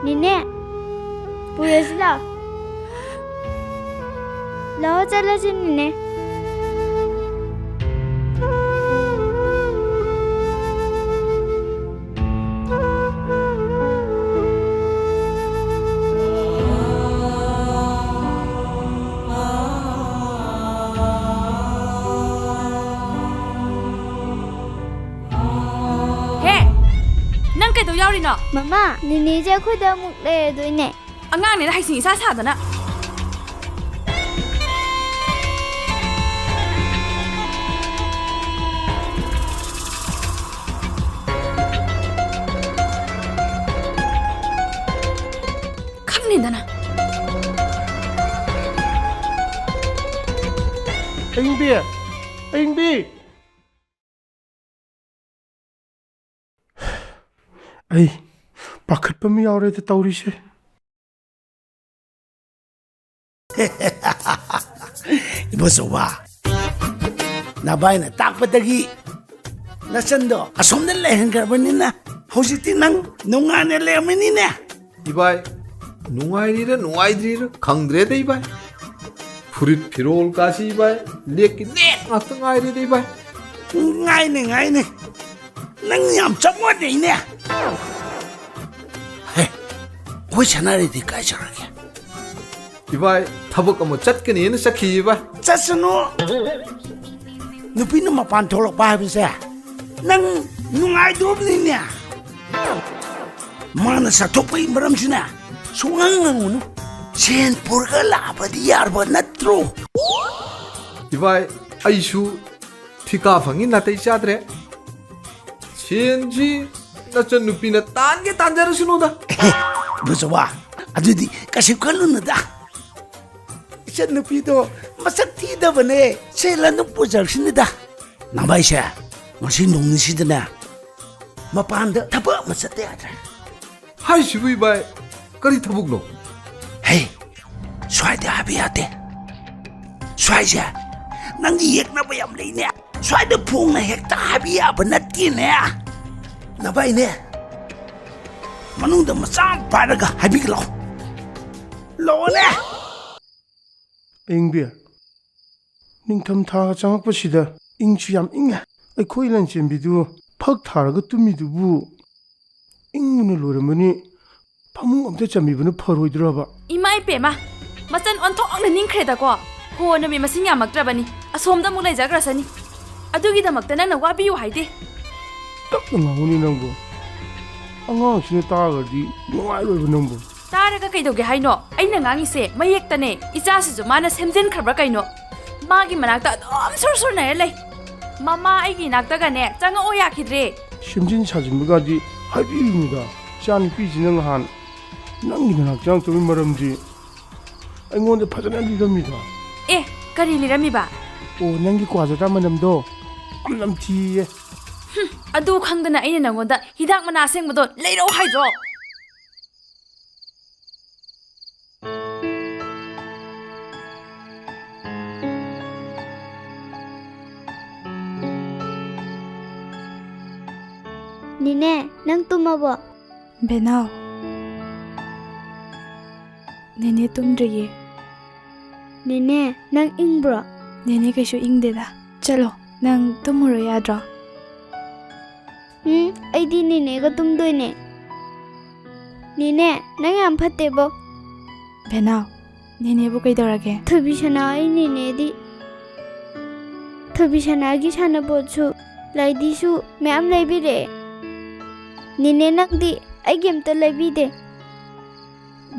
ꯅꯦꯅꯦ, ꯄꯨꯔꯁꯤ ꯂꯥꯛꯑꯣ꯫ ꯂꯥꯛꯑꯣ, ꯆꯠꯂꯁꯤ, ꯅꯦꯅꯦ꯫ ꯍꯦ! ꯅꯪ ꯀꯩꯗꯧ ꯌꯥꯎꯔꯤꯅꯣ? ꯃꯃꯥ, ꯅꯦꯅꯦꯁꯦ ꯑꯩꯈꯣꯏꯗ ꯑꯃꯨꯛ ꯂꯩꯔꯗꯣꯏꯅꯦ꯫ ꯑꯉꯥꯡꯅꯦꯅ ꯍꯩꯁꯤꯡ ꯏꯁꯥ ꯁꯥꯗꯅ꯫ ꯈꯪꯅꯤꯗꯅ꯫ ꯑꯌꯤꯡꯕꯤ! ꯑꯌꯤꯡꯕꯤ! ꯑꯩ ꯄꯥꯈꯠꯄ ꯑꯃ ꯌꯥꯎꯔꯦꯗ ꯇꯧꯔꯤꯁꯦ꯫ ꯏꯕꯣꯆꯧꯕ, ꯅꯚꯥꯏꯅ ꯇꯥꯛꯄꯗꯒꯤ ꯅꯆꯟꯗꯣ ꯑꯁꯣꯝꯗ ꯂꯩꯍꯟꯈ꯭ꯔꯕꯅꯤꯅ ꯍꯧꯖꯤꯛꯇꯤ ꯅꯪ ꯅꯨꯡꯉꯥꯏꯅ ꯂꯩꯔꯝꯃꯅꯤꯅꯦ꯫ ꯏꯕꯥꯏ, ꯅꯨꯡꯉꯥꯏꯔꯤꯔ ꯅꯨꯡꯉꯥꯏꯗ꯭ꯔꯤꯔ ꯈꯪꯗ꯭ꯔꯦꯗ ꯏꯕꯥꯏ꯫ ꯐꯨꯔꯤꯠ ꯐꯤꯔꯣꯜ ꯀꯥꯁꯤ ꯏꯕꯥꯏ, ꯂꯦꯛꯀꯤ ꯂꯦꯛ ꯉꯥꯛꯇ ꯉꯥꯏꯔꯦꯗ ꯏꯕꯥꯏ꯫ ꯉꯥꯏꯅꯦ, ꯉꯥꯏꯅꯦ꯫ ꯅꯪ ꯌꯥꯝ ꯆꯞ ꯃꯥꯟꯅꯩꯅꯦ꯫ ꯍꯦ, ꯑꯩꯈꯣꯏ ꯁꯥꯟꯅꯔꯗꯤ ꯀꯥꯏ ꯆꯠꯈ꯭ꯔꯒꯦ? ꯏꯕꯥꯏ, ꯊꯕꯛ ꯑꯃ ꯆꯠꯀꯅꯤꯅ ꯆꯠꯈꯤ, ꯏꯕꯥꯏ꯫ ꯆꯠꯁꯅꯨ꯫ ꯅꯨꯄꯤꯅ ꯃꯄꯥꯟ ꯊꯣꯛꯂꯛꯄ ꯍꯥꯏꯕꯁꯦ ꯅꯪ ꯅꯨꯡꯉꯥꯏꯗꯣꯔꯕꯅꯤꯅꯦ꯫ ꯃꯥꯅ ꯆꯠꯊꯣꯛꯄꯒꯤ ꯃꯔꯝꯁꯤꯅ ꯁꯨꯡꯍꯪ ꯍꯪꯉꯨꯅꯨ꯫ ꯁꯦꯟ ꯄꯨꯔꯒ ꯂꯥꯛꯄꯗꯤ ꯌꯥꯔꯕ ꯅꯠꯇ꯭ꯔꯣ? ꯏꯕꯥꯏ, ꯑꯩꯁꯨ ꯊꯤꯀꯥ ꯐꯪꯉꯤ, ꯅꯥꯇꯩ ꯆꯥꯗ꯭ꯔꯦ꯫ ꯁꯦꯟꯁꯤ ꯅꯆꯟꯅꯨꯄꯤꯅ ꯇꯥꯟꯒꯦ ꯇꯥꯟꯖꯔꯁꯅꯨꯗ꯫ ꯏꯕꯣꯆꯧꯕ, ꯑꯗꯨꯗꯤ ꯀꯩꯁꯨ ꯈꯜꯂꯨꯅꯨꯗ꯫ ꯏꯆꯟꯅꯨꯄꯤꯗꯣ ꯃꯁꯛ ꯊꯤꯗꯕꯅꯦ, ꯁꯦꯜ ꯑꯗꯨꯝ ꯄꯨꯖꯔꯛꯁꯅꯤꯗ꯫ ꯅꯕꯥꯏꯁꯦ ꯉꯁꯤ ꯅꯣꯡ ꯅꯤꯅꯤꯁꯤꯗꯅꯦ ꯃꯄꯥꯟꯗ ꯊꯕꯛ ꯑꯃ ꯆꯠꯇ ꯌꯥꯗ꯭ꯔꯦ꯫ ꯍꯥꯏꯁꯤꯕꯨ ꯏꯕꯥꯏ, ꯀꯔꯤ ꯊꯕꯛꯅꯣ? ꯍꯦ, ꯁ꯭ꯋꯥꯏꯗ ꯍꯥꯏꯕ ꯌꯥꯗꯦ꯫ ꯁ꯭ꯋꯥꯏꯁꯦ ꯅꯪꯒꯤ ꯌꯦꯛꯅꯕ ꯌꯥꯝ ꯂꯩꯅꯦ꯫ ꯁ꯭ꯋꯥꯏꯗ ꯐꯣꯡꯅ ꯍꯦꯛꯇ ꯍꯥꯏꯕ ꯌꯥꯕ ꯅꯠꯇꯦꯅꯦ꯫ ꯅꯕꯥꯏꯅꯦ, ꯃꯅꯨꯡꯗ ꯃꯆꯥ ꯑꯃ ꯄꯥꯏꯔꯒ ꯍꯥꯏꯕꯤꯒꯦ ꯂꯥꯛꯑꯣ꯫ ꯂꯥꯛꯑꯣꯅꯦ꯫ ꯑꯌꯤꯡꯕꯤ, ꯅꯤꯡꯊꯝ ꯊꯥꯒ ꯆꯪꯉꯛꯄꯁꯤꯗ ꯏꯪꯁꯨ ꯌꯥꯝ ꯏꯪꯉꯦ꯫ ꯑꯩꯈꯣꯏ ꯂꯟꯆꯦꯟꯕꯤꯗꯨ ꯐꯛ ꯊꯥꯔꯒ ꯇꯨꯝꯃꯤꯗꯨꯕꯨ ꯏꯪꯕꯅ ꯂꯣꯏꯔꯝꯃꯅꯤ꯫ ꯐꯃꯨꯡ ꯑꯝꯇ ꯆꯟꯕꯤꯕꯅ ꯐꯔꯣꯏꯗ꯭ꯔꯕ? ꯏꯃꯥ ꯏꯄꯦꯝꯃ, ꯃꯆꯟ ꯑꯣꯟꯊꯣꯛꯅ ꯅꯤꯡꯈ꯭ꯔꯦꯗꯀꯣ꯫ ꯍꯣ, ꯅꯨꯃꯤꯠ ꯃꯁꯤꯡ ꯌꯥꯝꯃꯛꯇ꯭ꯔꯕꯅꯤ꯫ ꯑꯁꯣꯝꯗ ꯑꯃꯨꯛ ꯂꯩꯖꯈ꯭ꯔꯁꯅꯤ꯫ ꯑꯗꯨꯒꯤꯗꯃꯛꯇ ꯅꯪꯅ ꯋꯥꯕꯤꯌꯨ ꯍꯥꯏꯗꯦ꯫ ꯇꯞꯅ ꯉꯥꯡꯉꯨꯅꯦ ꯅꯪꯕꯨ꯫ ꯑꯉꯥꯡꯁꯤꯅ ꯇꯥꯈ꯭ꯔꯗꯤ ꯅꯨꯡꯉꯥꯏꯔꯣꯏꯕ ꯅꯪꯕꯨ꯫ ꯇꯥꯔꯒ ꯀꯩꯗꯧꯒꯦ ꯍꯥꯏꯅꯣ? ꯑꯩꯅ ꯉꯥꯡꯉꯤꯁꯦ ꯃꯌꯦꯛꯇꯅꯦ꯫ ꯏꯆꯥꯁꯤꯁꯨ ꯃꯥꯅ ꯁꯦꯝꯖꯤꯟꯈ꯭ꯔꯕ꯭ꯔꯥ ꯀꯩꯅꯣ? ꯃꯥꯒꯤ ꯃꯅꯥꯛꯇ ꯑꯗꯨꯝ ꯁꯨꯔ ꯁꯨꯔ ꯅꯩꯔ ꯂꯩ꯫ ꯃꯃꯥ ꯑꯩꯒꯤ ꯏꯅꯥꯛꯇꯒꯅꯦ ꯆꯪꯉꯛꯑꯣ ꯌꯥꯈꯤꯗ꯭ꯔꯦ꯫ ꯁꯦꯝꯖꯤꯟ ꯁꯥꯖꯤꯟꯕꯒꯗꯤ ꯍꯥꯏꯕꯤꯔꯨꯅꯨꯗ꯫ ꯏꯆꯥ ꯅꯨꯄꯤꯁꯤꯅ ꯉꯍꯥꯟ ꯅꯪꯒꯤ ꯅꯅꯥꯛ ꯆꯪꯉꯛꯇꯕꯒꯤ ꯃꯔꯝꯗꯤ ꯑꯩꯉꯣꯟꯗ ꯐꯖꯅ ꯂꯤꯔꯝꯃꯤꯗ꯫ ꯑꯦ, ꯀꯔꯤ ꯂꯤꯔꯝꯃꯤꯕ? ꯑꯣ, ꯅꯪꯒꯤ ꯀ꯭ꯋꯥ ꯖꯥꯔꯗꯥ ꯃꯅꯝꯗꯣ ꯌꯥꯝ ꯅꯝꯊꯤꯌꯦ꯫ ꯍꯨꯝ, ꯑꯗꯨ ꯈꯪꯗꯅ ꯑꯩꯅ ꯅꯪꯉꯣꯟꯗ ꯍꯤꯗꯥꯛ ꯃꯅꯥ ꯑꯁꯦꯡꯕꯗꯣ ꯂꯩꯔꯛꯑꯣ ꯍꯥꯏꯗ꯭ꯔꯣ? ꯅꯦꯅꯦ, ꯅꯪ ꯇꯨꯝꯃꯕꯣ? ꯕꯦꯅꯥꯎ, ꯅꯦꯅꯦ ꯇꯨꯝꯗ꯭ꯔꯤꯌꯦ꯫ ꯅꯦꯅꯦ, ꯅꯪ ꯏꯪꯕ꯭ꯔꯣ? ꯅꯦꯅꯦ ꯀꯩꯁꯨ ꯏꯪꯗꯦꯗ꯫ ꯆꯠꯂꯣ, ꯅꯪ ꯇꯨꯝꯃꯨꯔꯣ ꯌꯥꯗ꯭ꯔꯣ? ꯎꯝ, ꯑꯩꯗꯤ ꯅꯦꯅꯦꯒ ꯇꯨꯝꯗꯣꯏꯅꯦ꯫ ꯅꯦꯅꯦ, ꯅꯪ ꯌꯥꯝ ꯐꯠꯇꯦꯕꯣ꯫ ꯕꯦꯅꯥꯎ, ꯅꯦꯅꯦꯕꯨ ꯀꯩꯗꯧꯔꯒꯦ? ꯊꯣꯏꯕꯤꯁꯅꯥ, ꯑꯩ ꯅꯦꯅꯦꯗꯤ, ꯊꯣꯏꯕꯤꯁꯅꯥꯒꯤ ꯁꯥꯟꯅꯄꯣꯠꯁꯨ, ꯂꯥꯏꯗꯤꯁꯨ ꯃꯌꯥꯝ ꯂꯩꯕꯤꯔꯛꯑꯦ꯫ ꯅꯦꯅꯦ, ꯅꯪꯗꯤ ꯑꯩꯒꯤ ꯑꯝꯇ ꯂꯩꯕꯤꯗꯦ꯫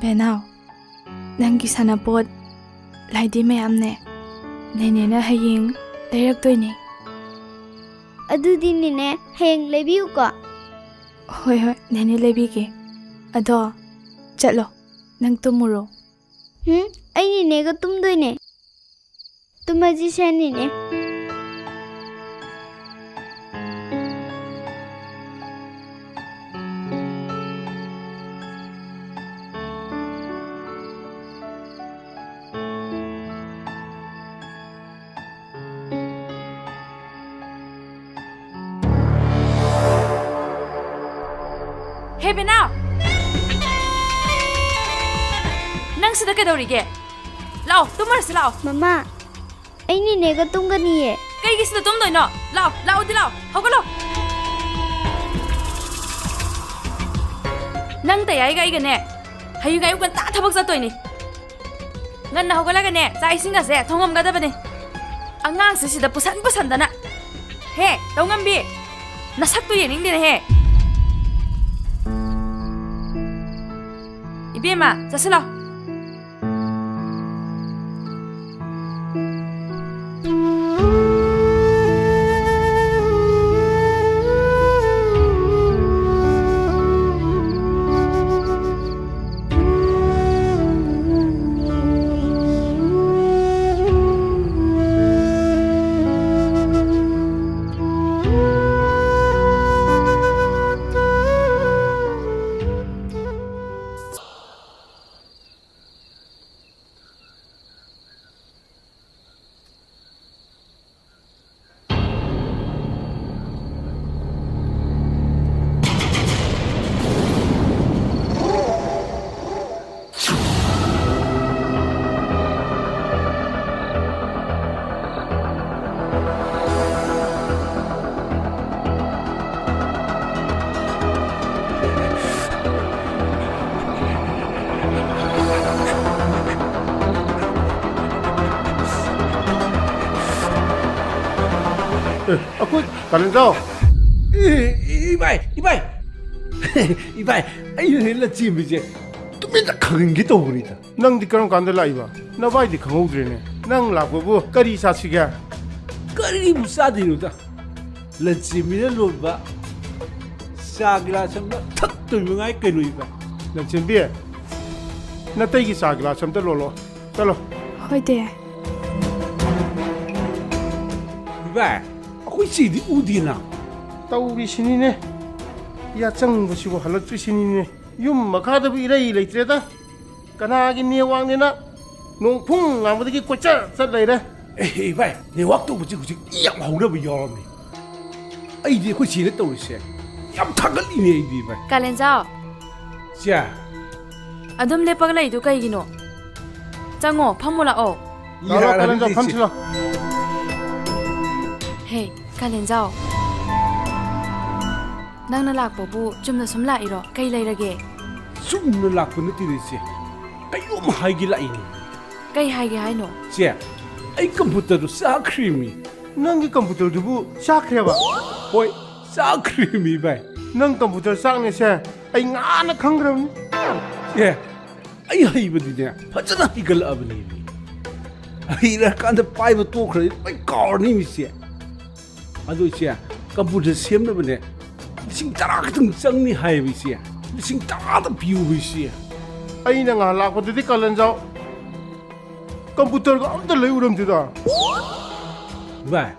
ꯕꯦꯅꯥꯎ, ꯅꯪꯒꯤ ꯁꯥꯟꯅꯄꯣꯠ, ꯂꯥꯏꯗꯤ ꯃꯌꯥꯝꯅꯦ, ꯅꯦꯅꯦꯅ ꯍꯌꯦꯡ ꯂꯩꯔꯛꯇꯣꯏꯅꯦ꯫ ꯑꯗꯨꯗꯤ ꯅꯦꯅꯦ, ꯍꯌꯦꯡ ꯂꯩꯕꯤꯌꯨꯀꯣ꯫ ꯍꯣꯏ, ꯍꯣꯏ, ꯅꯦꯅꯦ ꯂꯩꯕꯤꯒꯦ꯫ ꯑꯗꯣ, ꯆꯠꯂꯣ, ꯅꯪ ꯇꯨꯝꯃꯨꯔꯣ꯫ ꯍꯨꯝ, ꯑꯩ ꯅꯦꯅꯦꯒ ꯇꯨꯝꯗꯣꯏꯅꯦ꯫ ꯇꯨꯝꯃꯁꯤꯁꯦ, ꯅꯦꯅꯦ꯫ ꯍꯦ ꯕꯦꯅꯥꯎ! ꯅꯪ ꯁꯤꯗ ꯀꯩꯗꯧꯔꯤꯒꯦ? ꯂꯥꯛꯑꯣ, ꯇꯨꯝꯃꯔꯁꯤ ꯂꯥꯛꯑꯣ꯫ ꯃꯃꯥ, ꯑꯩ ꯅꯦꯅꯦꯒ ꯇꯨꯝꯒꯅꯤꯌꯦ꯫ ꯀꯩꯒꯤ ꯁꯤꯗ ꯇꯨꯝꯗꯣꯏꯅꯣ? ꯂꯥꯛꯑꯣ, ꯂꯥꯛꯑꯣꯗꯤ ꯂꯥꯛꯑꯣ, ꯍꯧꯒꯠꯂꯣ꯫ ꯅꯪ ꯇꯌꯥꯏꯒ ꯑꯩꯒꯅꯦ, ꯍꯌꯦꯡ ꯑꯌꯨꯛ ꯉꯟꯇꯥ ꯊꯕꯛ ꯆꯠꯇꯣꯏꯅꯤ꯫ ꯉꯟꯅ ꯍꯧꯒꯠꯂꯒꯅꯦ, ꯆꯥꯛ ꯏꯁꯤꯡꯒꯁꯦ ꯊꯣꯡꯉꯝꯒꯗꯕꯅꯤ꯫ ꯑꯉꯥꯡꯁꯦ ꯁꯤꯗ ꯄꯨꯁꯟ ꯄꯨꯁꯟꯗꯅ꯫ ꯍꯦ, ꯇꯧꯉꯝꯕꯤ, ꯅꯁꯛꯇꯨ ꯌꯦꯡꯅꯤꯡꯗꯦꯅꯦꯍꯦ꯫ ꯏꯕꯦꯝꯃ, ꯆꯠꯁꯤꯜꯂꯣ꯫ ꯑꯦ, ꯑꯩꯈꯣꯏ ꯀꯥꯂꯦꯟꯖꯥꯎ꯫ ꯑꯦ, ꯏꯕꯥꯏ, ꯏꯕꯥꯏ꯫ ꯏꯕꯥꯏ, ꯑꯩꯅꯅꯦ ꯂꯟꯆꯦꯟꯕꯤꯁꯦ ꯇꯨꯃꯤꯟꯅ ꯈꯪꯍꯟꯒꯦ ꯇꯧꯕꯅꯤꯗ꯫ ꯅꯪꯗꯤ ꯀꯔꯝ ꯀꯥꯟꯗ ꯂꯥꯛꯏꯕ? ꯅꯕꯥꯏꯗꯤ ꯈꯪꯍꯧꯗ꯭ꯔꯦꯅꯦ꯫ ꯅꯪ ꯂꯥꯛꯄꯕꯨ ꯀꯔꯤ ꯆꯥꯁꯤꯒꯦ? ꯀꯔꯤꯕꯨ ꯆꯥꯗꯣꯏꯅꯣꯗ? ꯂꯟꯆꯦꯟꯕꯤꯅ ꯂꯣꯟꯕ ꯆꯥ ꯒꯤꯂꯥꯁ ꯑꯃ ꯊꯛꯇꯣꯏ ꯃꯉꯥꯏ ꯀꯩꯅꯣ ꯏꯕꯥꯏ꯫ ꯂꯟꯆꯦꯟꯕꯤ, ꯅꯇꯩꯒꯤ ꯆꯥ ꯒꯤꯂꯥꯁ ꯑꯝꯇ ꯂꯣꯜꯂꯣ꯫ ꯆꯠꯂꯣ꯫ ꯍꯣꯏ ꯗꯦ꯫ ꯏꯕꯥꯏ, ꯑꯩꯈꯣꯏ ꯆꯦꯗꯤ ꯎꯗꯦꯅ꯫ ꯇꯧꯔꯤꯁꯤꯅꯤꯅꯦ꯫ ꯌꯥꯆꯪꯕꯁꯤꯕꯨ ꯍꯜꯂꯛꯇ꯭ꯔꯤꯁꯤꯅꯤꯅꯦ꯫ ꯌꯨꯝ ꯃꯈꯥꯗꯕꯨ ꯏꯔꯩ ꯂꯩꯇ꯭ꯔꯦꯗ꯫ ꯀꯅꯥꯒꯤ ꯅꯦꯠꯋꯥꯛꯅꯤꯅ ꯅꯣꯡ ꯐꯨꯡ ꯉꯥꯡꯕꯗꯒꯤ ꯀꯣꯏꯆꯠ ꯆꯠ ꯂꯩꯔꯦ꯫ ꯑꯦ, ꯏꯕꯥꯏ, ꯅꯦꯠꯋꯥꯛ ꯇꯧꯕꯁꯦ ꯍꯧꯖꯤꯛ ꯃꯤ ꯌꯥꯝ ꯍꯧꯅꯕ ꯌꯥꯎꯔꯝꯃꯤ꯫ ꯑꯩꯗꯤ ꯑꯩꯈꯣꯏ ꯆꯦꯅ ꯇꯧꯔꯤꯁꯦ ꯌꯥꯝ ꯊꯥꯒꯠꯂꯤꯅꯦ ꯑꯩꯗꯤ, ꯏꯕꯥꯏ꯫ ꯀꯥꯂꯦꯟꯖꯥꯎ꯫ ꯆꯦ꯫ ꯑꯗꯨꯝ ꯂꯦꯞꯄꯒ ꯂꯩꯗꯨ ꯀꯩꯒꯤꯅꯣ? ꯆꯪꯉꯣ, ꯐꯝꯃꯨ ꯂꯥꯛꯑꯣ꯫ ꯂꯥꯛꯑꯣ, ꯌꯥꯔꯕꯅꯤ, ꯀꯥꯂꯦꯟꯖꯥꯎ, ꯆꯦ꯫ ꯐꯝꯁꯤ ꯂꯥꯎ꯫ ꯍꯦ, ꯀꯥꯂꯦꯟꯖꯥꯎ꯫ ꯅꯪꯅ ꯂꯥꯛꯄꯕꯨ ꯆꯨꯝꯅ ꯁꯨꯝ ꯂꯥꯛꯏꯔꯣ? ꯀꯩ ꯂꯩꯔꯒꯦ? ꯆꯨꯝꯅ ꯂꯥꯛꯄ ꯅꯠꯇꯦꯅꯦ, ꯏꯆꯦ꯫ ꯀꯩꯅꯣꯝ ꯍꯥꯏꯒꯦ ꯂꯥꯛꯏꯅꯦ꯫ ꯀꯩ ꯍꯥꯏꯒꯦ ꯍꯥꯏꯅꯣ? ꯆꯦ, ꯑꯩ ꯀꯝꯄ꯭ꯌꯨꯇꯔꯗꯨ ꯆꯥꯛꯈ꯭ꯔꯦꯃꯤ꯫ ꯅꯪꯒꯤ ꯀꯝꯄ꯭ꯌꯨꯇꯔꯗꯨꯕꯨ ꯆꯥꯛꯈ꯭ꯔꯦꯕ? ꯍꯣꯏ, ꯆꯥꯛꯈ꯭ꯔꯦꯃꯤ, ꯚꯥꯏ꯫ ꯅꯪ ꯀꯝꯄ꯭ꯌꯨꯇꯔ ꯆꯥꯛꯅꯦꯁꯦ ꯑꯩ ꯉꯥꯟꯅ ꯈꯪꯈ꯭ꯔꯕꯅꯤ꯫ ꯑꯦ, ꯑꯩ ꯍꯩꯕꯗꯤꯅꯦ, ꯐꯖꯅ ꯍꯩꯒꯠꯂꯛꯑꯕꯅꯦꯃꯤ꯫ ꯍꯩꯔꯀꯥꯟꯗ ꯄꯥꯏꯕ ꯇꯣꯛꯈ꯭ꯔꯗꯤ ꯂꯣꯏ ꯀꯥꯎꯔꯅꯤꯃꯤ, ꯆꯦ꯫ ꯑꯗꯣ ꯏꯆꯦ, ꯀꯝꯄ꯭ꯌꯨꯇꯔ ꯁꯦꯝꯅꯕꯅꯦ ꯂꯤꯁꯤꯡ ꯇꯔꯥ ꯈꯛꯇꯪ ꯆꯪꯅꯤ ꯍꯥꯏꯌꯦꯕ ꯏꯆꯦ꯫ ꯂꯤꯁꯤꯡ ꯇꯔꯥꯗ ꯄꯤꯌꯨꯕ ꯏꯆꯦ꯫ ꯑꯩꯅ ꯉꯍꯥꯟ ꯂꯥꯛꯄꯗꯗꯤ ꯀꯥꯂꯦꯟꯖꯥꯎ ꯀꯝꯄ꯭ꯌꯨꯇꯔꯒ ꯑꯝꯇ ꯂꯩ ꯎꯔꯝꯗꯦꯗ꯫ ꯚꯥꯏ,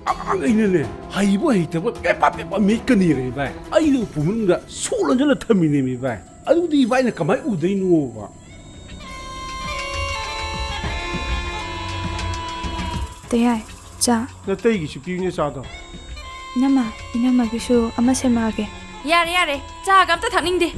ꯑꯉꯥꯡꯈꯩꯅꯅꯦ ꯍꯩꯕ ꯍꯩꯇꯕ ꯄꯦꯄꯥ ꯄꯦꯄꯥ ꯃꯦꯠꯀꯅꯤꯔꯦ ꯚꯥꯏ꯫ ꯑꯩꯅ ꯎꯄꯨ ꯃꯅꯨꯡꯗ ꯁꯣꯛ ꯂꯣꯟꯁꯤꯜꯂ ꯊꯝꯃꯤꯅꯦꯃꯤ ꯚꯥꯏ꯫ ꯑꯗꯨꯗꯤ ꯏꯕꯥꯏꯅ ꯀꯃꯥꯏꯅ ꯎꯗꯣꯏꯅꯣꯕ? ꯇꯌꯥꯏ, ꯆꯥ꯫ ꯅꯇꯩꯒꯤꯁꯨ ꯄꯤꯌꯨꯅꯦ ꯆꯥꯗꯣ꯫ ꯏꯅꯝꯃ, ꯏꯅꯝꯃꯒꯤꯁꯨ ꯑꯃ ꯁꯦꯝꯃꯛꯑꯒꯦ꯫ ꯌꯥꯔꯦ, ꯌꯥꯔꯦ, ꯆꯥꯒ ꯑꯝꯇ ꯊꯛꯅꯤꯡꯗꯦ꯫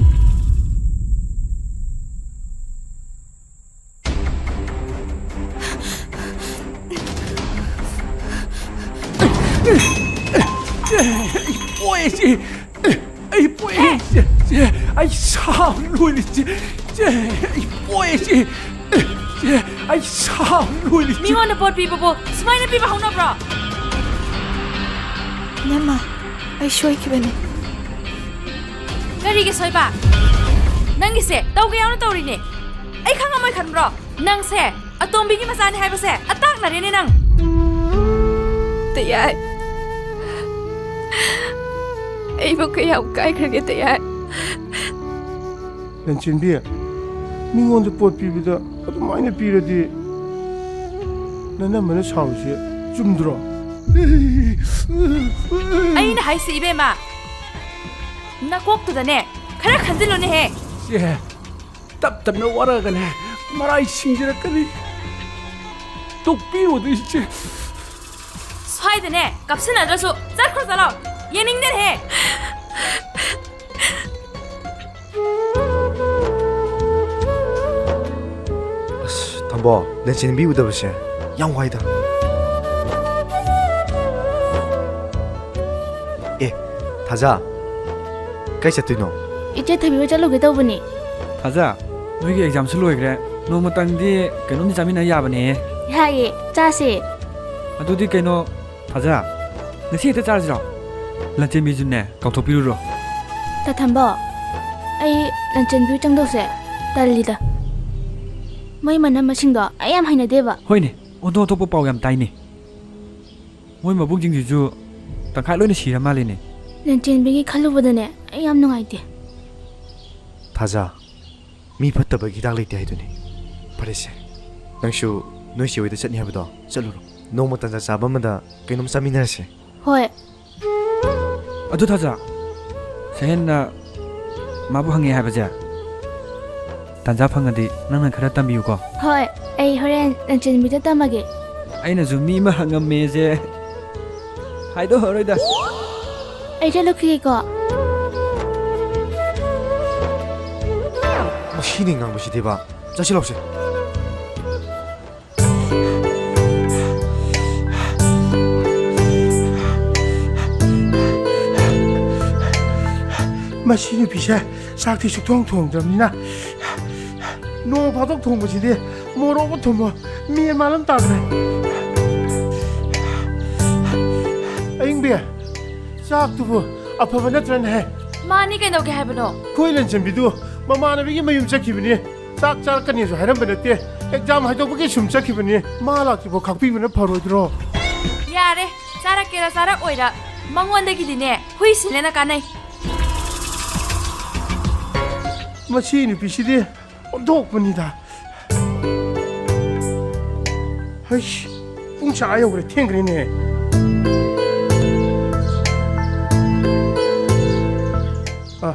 ꯑꯩ ꯄꯣꯛꯑꯦ, ꯆꯦ꯫ ꯑꯩ ꯄꯣꯛꯑꯦ, ꯆꯦ, ꯆꯦ, ꯑꯩ ꯁꯥꯕꯅ ꯂꯣꯏꯔꯦ, ꯆꯦ, ꯆꯦ, ꯑꯩ ꯄꯣꯛꯑꯦ, ꯆꯦ, ꯆꯦ, ꯑꯩ ꯁꯥꯕꯅ ꯂꯣꯏꯔꯦ, ꯆꯦ꯫ ꯃꯤꯉꯣꯟꯗ ꯄꯣꯠ ꯄꯤꯕꯕꯨ ꯁꯨꯃꯥꯏꯅ ꯄꯤꯕ ꯍꯧꯅꯕ꯭ꯔꯣ? ꯏꯅꯝꯃ, ꯑꯩ ꯁꯣꯏꯈꯤꯕꯅꯦ꯫ ꯀꯔꯤꯒꯤ ꯁꯣꯏꯕ? ꯅꯪꯒꯤꯁꯦ ꯇꯧꯒꯦ ꯌꯥꯎꯅ ꯇꯧꯔꯤꯅꯦ꯫ ꯑꯩ ꯈꯪꯉꯝꯃꯣꯏ ꯈꯟꯕ꯭ꯔꯣ? ꯅꯪꯁꯦ ꯑꯇꯣꯝꯕꯤꯒꯤ ꯃꯆꯥꯅꯤ ꯍꯥꯏꯕꯁꯦ ꯑꯇꯥꯛꯅꯔꯦꯅꯦ ꯅꯪ꯫ ꯇꯌꯥꯏ, ꯑꯩꯕꯨ ꯀꯌꯥꯝ ꯀꯥꯏꯈ꯭ꯔꯒꯦ, ꯇꯌꯥꯏ? ꯂꯟꯆꯦꯟꯕꯤ, ꯃꯤꯉꯣꯟꯗ ꯄꯣꯠ ꯄꯤꯕꯗ ꯑꯗꯨꯃꯥꯏꯅ ꯄꯤꯔꯗꯤ ꯅꯅꯝꯃꯅ ꯁꯥꯎꯔꯤꯁꯦ ꯆꯨꯝꯗ꯭ꯔꯣ? ꯑꯩꯅ ꯍꯥꯏꯁꯤ, ꯏꯕꯦꯝꯃ, ꯅꯀꯣꯛꯇꯨꯗꯅꯦ ꯈꯔ ꯈꯟꯖꯤꯜꯂꯨꯅꯦꯍꯦ꯫ ꯆꯦ, ꯇꯞ ꯇꯞꯅ ꯋꯥꯔꯛꯑꯒꯅꯦ ꯃꯔꯥꯏ ꯁꯤꯡꯖꯔꯛꯀꯅꯤ꯫ ꯇꯣꯛꯄꯤꯔꯣꯗ, ꯏꯆꯦ꯫ ꯁ꯭ꯋꯥꯏꯗꯅꯦ ꯀꯞꯁꯤꯟꯅꯗ꯭ꯔꯁꯨ ꯆꯠꯈ꯭ꯔꯣ ꯆꯠꯂꯣ꯫ ꯌꯦꯡꯅꯤꯡꯗꯦꯅꯦꯍꯦ꯫ ꯑꯁ, ꯊꯝꯕꯣ, ꯂꯟꯆꯦꯟꯕꯤ ꯎꯗꯕꯁꯦ ꯌꯥꯝ ꯋꯥꯏꯗ꯫ ꯑꯦ, ꯊꯥꯖ, ꯀꯥꯏ ꯆꯠꯇꯣꯏꯅꯣ? ꯏꯆꯦ ꯊꯣꯏꯕꯤ ꯍꯣꯏ ꯆꯠꯂꯨꯒꯦ ꯇꯧꯕꯅꯦ꯫ ꯊꯥꯖ, ꯅꯣꯏꯒꯤ ꯑꯦꯛꯖꯥꯝꯁꯨ ꯂꯣꯏꯈ꯭ꯔꯦ, ꯅꯣꯡꯃꯇꯪꯗꯤ ꯀꯩꯅꯣꯝꯗꯤ ꯆꯥꯃꯤꯟꯅ ꯌꯥꯕꯅꯦ꯫ ꯌꯥꯏꯌꯦ, ꯆꯥꯁꯦ꯫ ꯑꯗꯨꯗꯤ ꯀꯩꯅꯣ, ꯊꯥꯖ, ꯉꯁꯤ ꯍꯦꯛꯇ ꯆꯥꯔꯁꯤꯔꯣ? ꯂꯟꯆꯦꯟꯕꯤꯁꯨꯅꯦ, ꯀꯥꯎꯊꯣꯛꯄꯤꯔꯨꯔꯣ꯫ ꯇꯥ ꯊꯝꯕꯣ, ꯑꯩ ꯂꯟꯆꯦꯟꯕꯤ ꯆꯪꯗꯧꯁꯦ ꯇꯜꯂꯤꯗ꯫ ꯃꯣꯏ ꯃꯅꯝ ꯃꯁꯤꯡꯗꯣ ꯑꯩ ꯌꯥꯝ ꯍꯩꯅꯗꯦꯕ꯫ ꯍꯣꯏꯅꯦ, ꯑꯣꯟꯊꯣꯛ ꯑꯣꯟꯊꯣꯛꯄ ꯄꯥꯎ ꯌꯥꯝ ꯇꯥꯏꯅꯦ꯫ ꯃꯣꯏ ꯃꯕꯨꯡꯁꯤꯡꯁꯤꯁꯨ ꯇꯪꯈꯥꯏ ꯂꯣꯏꯅ ꯁꯤꯔ ꯃꯥꯜꯂꯦꯅꯦ꯫ ꯂꯟꯆꯦꯟꯕꯤꯒꯤ ꯈꯜꯂꯨꯕꯗꯅꯦ ꯑꯩ ꯌꯥꯝ ꯅꯨꯡꯉꯥꯏꯇꯦ꯫ ꯊꯥꯖ, ꯃꯤ ꯐꯠꯇꯕꯒꯤ ꯍꯤꯗꯥꯛ ꯂꯩꯇꯦ ꯍꯥꯏꯗꯨꯅꯤ꯫ ꯐꯔꯦꯁꯦ, ꯅꯪꯁꯨ ꯅꯣꯏ ꯆꯦ ꯍꯣꯏꯗ ꯆꯠꯅꯤ ꯍꯥꯏꯕꯗꯣ ꯆꯠꯂꯨꯔꯣ꯫ ꯅꯣꯡꯃ ꯇꯟꯖꯥ ꯆꯥꯕ ꯑꯃꯗ ꯀꯩꯅꯣꯝ ꯆꯥꯃꯤꯟꯅꯔꯁꯦ꯫ ꯍꯣꯏ꯫ ꯑꯗꯨ ꯊꯥꯖ, ꯁꯍꯦꯟꯅ ꯃꯥꯕꯨ ꯍꯪꯉꯦ ꯍꯥꯏꯕꯁꯦ ꯇꯟꯖꯥ ꯐꯪꯉꯗꯤ ꯅꯪꯅ ꯈꯔ ꯇꯝꯕꯤꯌꯨꯀꯣ꯫ ꯍꯣꯏ, ꯑꯩ ꯍꯣꯔꯦꯟ ꯂꯟꯆꯦꯟꯕꯤꯗ ꯇꯝꯃꯒꯦ꯫ ꯑꯩꯅꯁꯨ ꯃꯤ ꯑꯃ ꯍꯪꯉꯝꯃꯦꯁꯦ ꯍꯥꯏꯗꯣꯛꯑꯔꯣꯏꯗ꯫ ꯑꯩ ꯆꯠꯂꯨꯈꯤꯒꯦꯀꯣ꯫ ꯃꯁꯤꯅꯤ ꯉꯥꯡꯕꯁꯤꯗꯤꯕ꯫ ꯆꯠꯁꯤꯜꯂꯛꯁꯦ꯫ ꯃꯁꯤ ꯅꯨꯄꯤꯁꯦ ꯆꯥꯛꯇꯤ ꯁꯨꯛꯊꯣꯡ ꯊꯣꯡꯗ꯭ꯔꯕꯅꯤꯅ, ꯅꯣꯡ ꯐꯥꯗꯣꯛ ꯊꯣꯡꯕꯁꯤꯗꯤ ꯃꯣꯔꯣꯛ ꯑꯃ ꯊꯨꯝꯕ ꯃꯦꯟ ꯃꯥꯟ ꯑꯃ ꯇꯥꯗ꯭ꯔꯦ꯫ ꯑꯌꯤꯡꯕꯤ, ꯆꯥꯛꯇꯨꯕꯨ ꯑꯐꯕ ꯅꯠꯇ꯭ꯔꯅꯦ? ꯃꯥꯅꯤ, ꯀꯩꯗꯧꯒꯦ ꯍꯥꯏꯕꯅꯣ? ꯑꯩꯈꯣꯏ ꯂꯟꯆꯟꯕꯤꯗꯨ ꯃꯃꯥꯟꯅꯕꯤꯒꯤ ꯃꯌꯨꯝ ꯆꯠꯈꯤꯕꯅꯤ꯫ ꯆꯥꯛ ꯆꯥꯔꯛꯀꯅꯤꯁꯨ ꯍꯥꯏꯔꯝꯕ ꯅꯠꯇꯦ꯫ ꯑꯦꯛꯖꯥꯝ ꯍꯥꯏꯗꯣꯛꯄꯒꯤ ꯁꯨꯝ ꯆꯠꯈꯤꯕꯅꯤ꯫ ꯃꯥ ꯂꯥꯛꯇ꯭ꯔꯤꯐꯥꯎ ꯈꯥꯛꯄꯤꯕꯅ ꯐꯔꯣꯏꯗ꯭ꯔꯣ? ꯌꯥꯔꯦ, ꯆꯥꯔꯛꯀꯦꯔꯥ ꯆꯥꯔꯛꯑꯣꯏꯔꯥ, ꯃꯉꯣꯟꯗꯒꯤꯗꯤꯅꯦ ꯍꯨꯏ ꯁꯤꯜꯂꯦꯅ ꯀꯥꯟꯅꯩ꯫ ꯃꯁꯤ ꯅꯨꯄꯤꯁꯤꯗꯤ ꯑꯣꯟꯊꯣꯛꯄꯅꯤꯗ꯫ ꯍꯩꯁ, ꯄꯨꯡ ꯁꯥ ꯌꯧꯈ꯭ꯔꯦ, ꯊꯦꯡꯈ꯭ꯔꯦꯅꯦ꯫ ꯑ,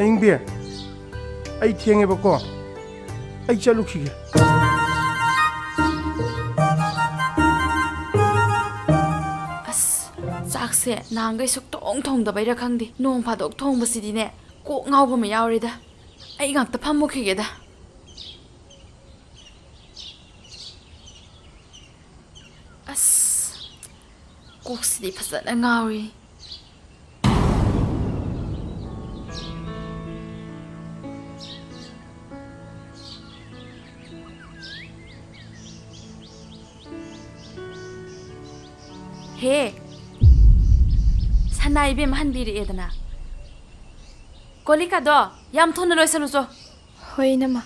ꯑꯌꯤꯡꯕꯤ, ꯑꯩ ꯊꯦꯡꯉꯦꯕꯀꯣ, ꯑꯩ ꯆꯠꯂꯨꯈꯤꯒꯦ꯫ ꯑꯁ, ꯆꯥꯛꯁꯦ ꯅꯍꯥꯟꯈꯩ ꯁꯨꯛꯊꯣꯡ ꯊꯣꯡꯗꯕꯩꯔꯥ ꯈꯪꯗꯦ, ꯅꯣꯡ ꯐꯥꯗꯣꯛ ꯊꯣꯡꯕꯁꯤꯗꯤꯅꯦ, ꯀꯣꯛ ꯉꯥꯎꯕ ꯑꯃ ꯌꯥꯎꯔꯦꯗ꯫ ꯑꯩ ꯉꯥꯛꯇ ꯐꯝꯃꯨꯈꯤꯒꯦꯗ꯫ ꯑꯁ, ꯀꯣꯛꯁꯤꯗꯤ ꯐꯖꯅ ꯉꯥꯎꯔꯤ꯫ ꯍꯦ, ꯁꯅꯥ ꯏꯕꯦꯝ ꯍꯟꯕꯤꯔꯛꯑꯦꯗꯅ꯫ ꯀꯣꯂꯤꯀꯥꯗꯣ ꯌꯥꯝ ꯊꯨꯅ ꯂꯣꯏꯁꯜꯂꯨꯆꯣ꯫ ꯍꯣꯏ, ꯏꯅꯝꯃ꯫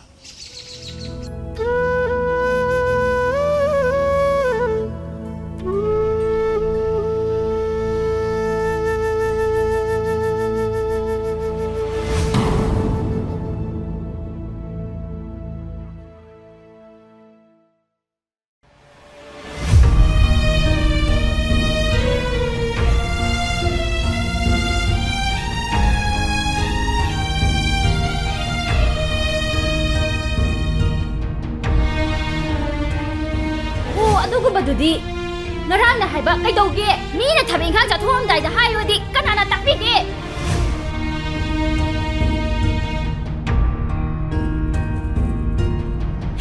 ꯑꯣ, ꯑꯗꯨꯒꯨꯝꯕꯗꯨꯗꯤ ꯉꯔꯥꯡꯅ ꯍꯥꯏꯕ ꯀꯩꯗꯧꯒꯦ? ꯃꯤꯅ ꯊꯕꯛ ꯏꯪꯈꯥꯡ ꯆꯠꯊꯣꯛꯑꯝꯗꯥꯏꯗ ꯍꯥꯏꯌꯣꯗꯤ ꯀꯅꯥꯅ ꯇꯥꯛꯄꯤꯒꯦ?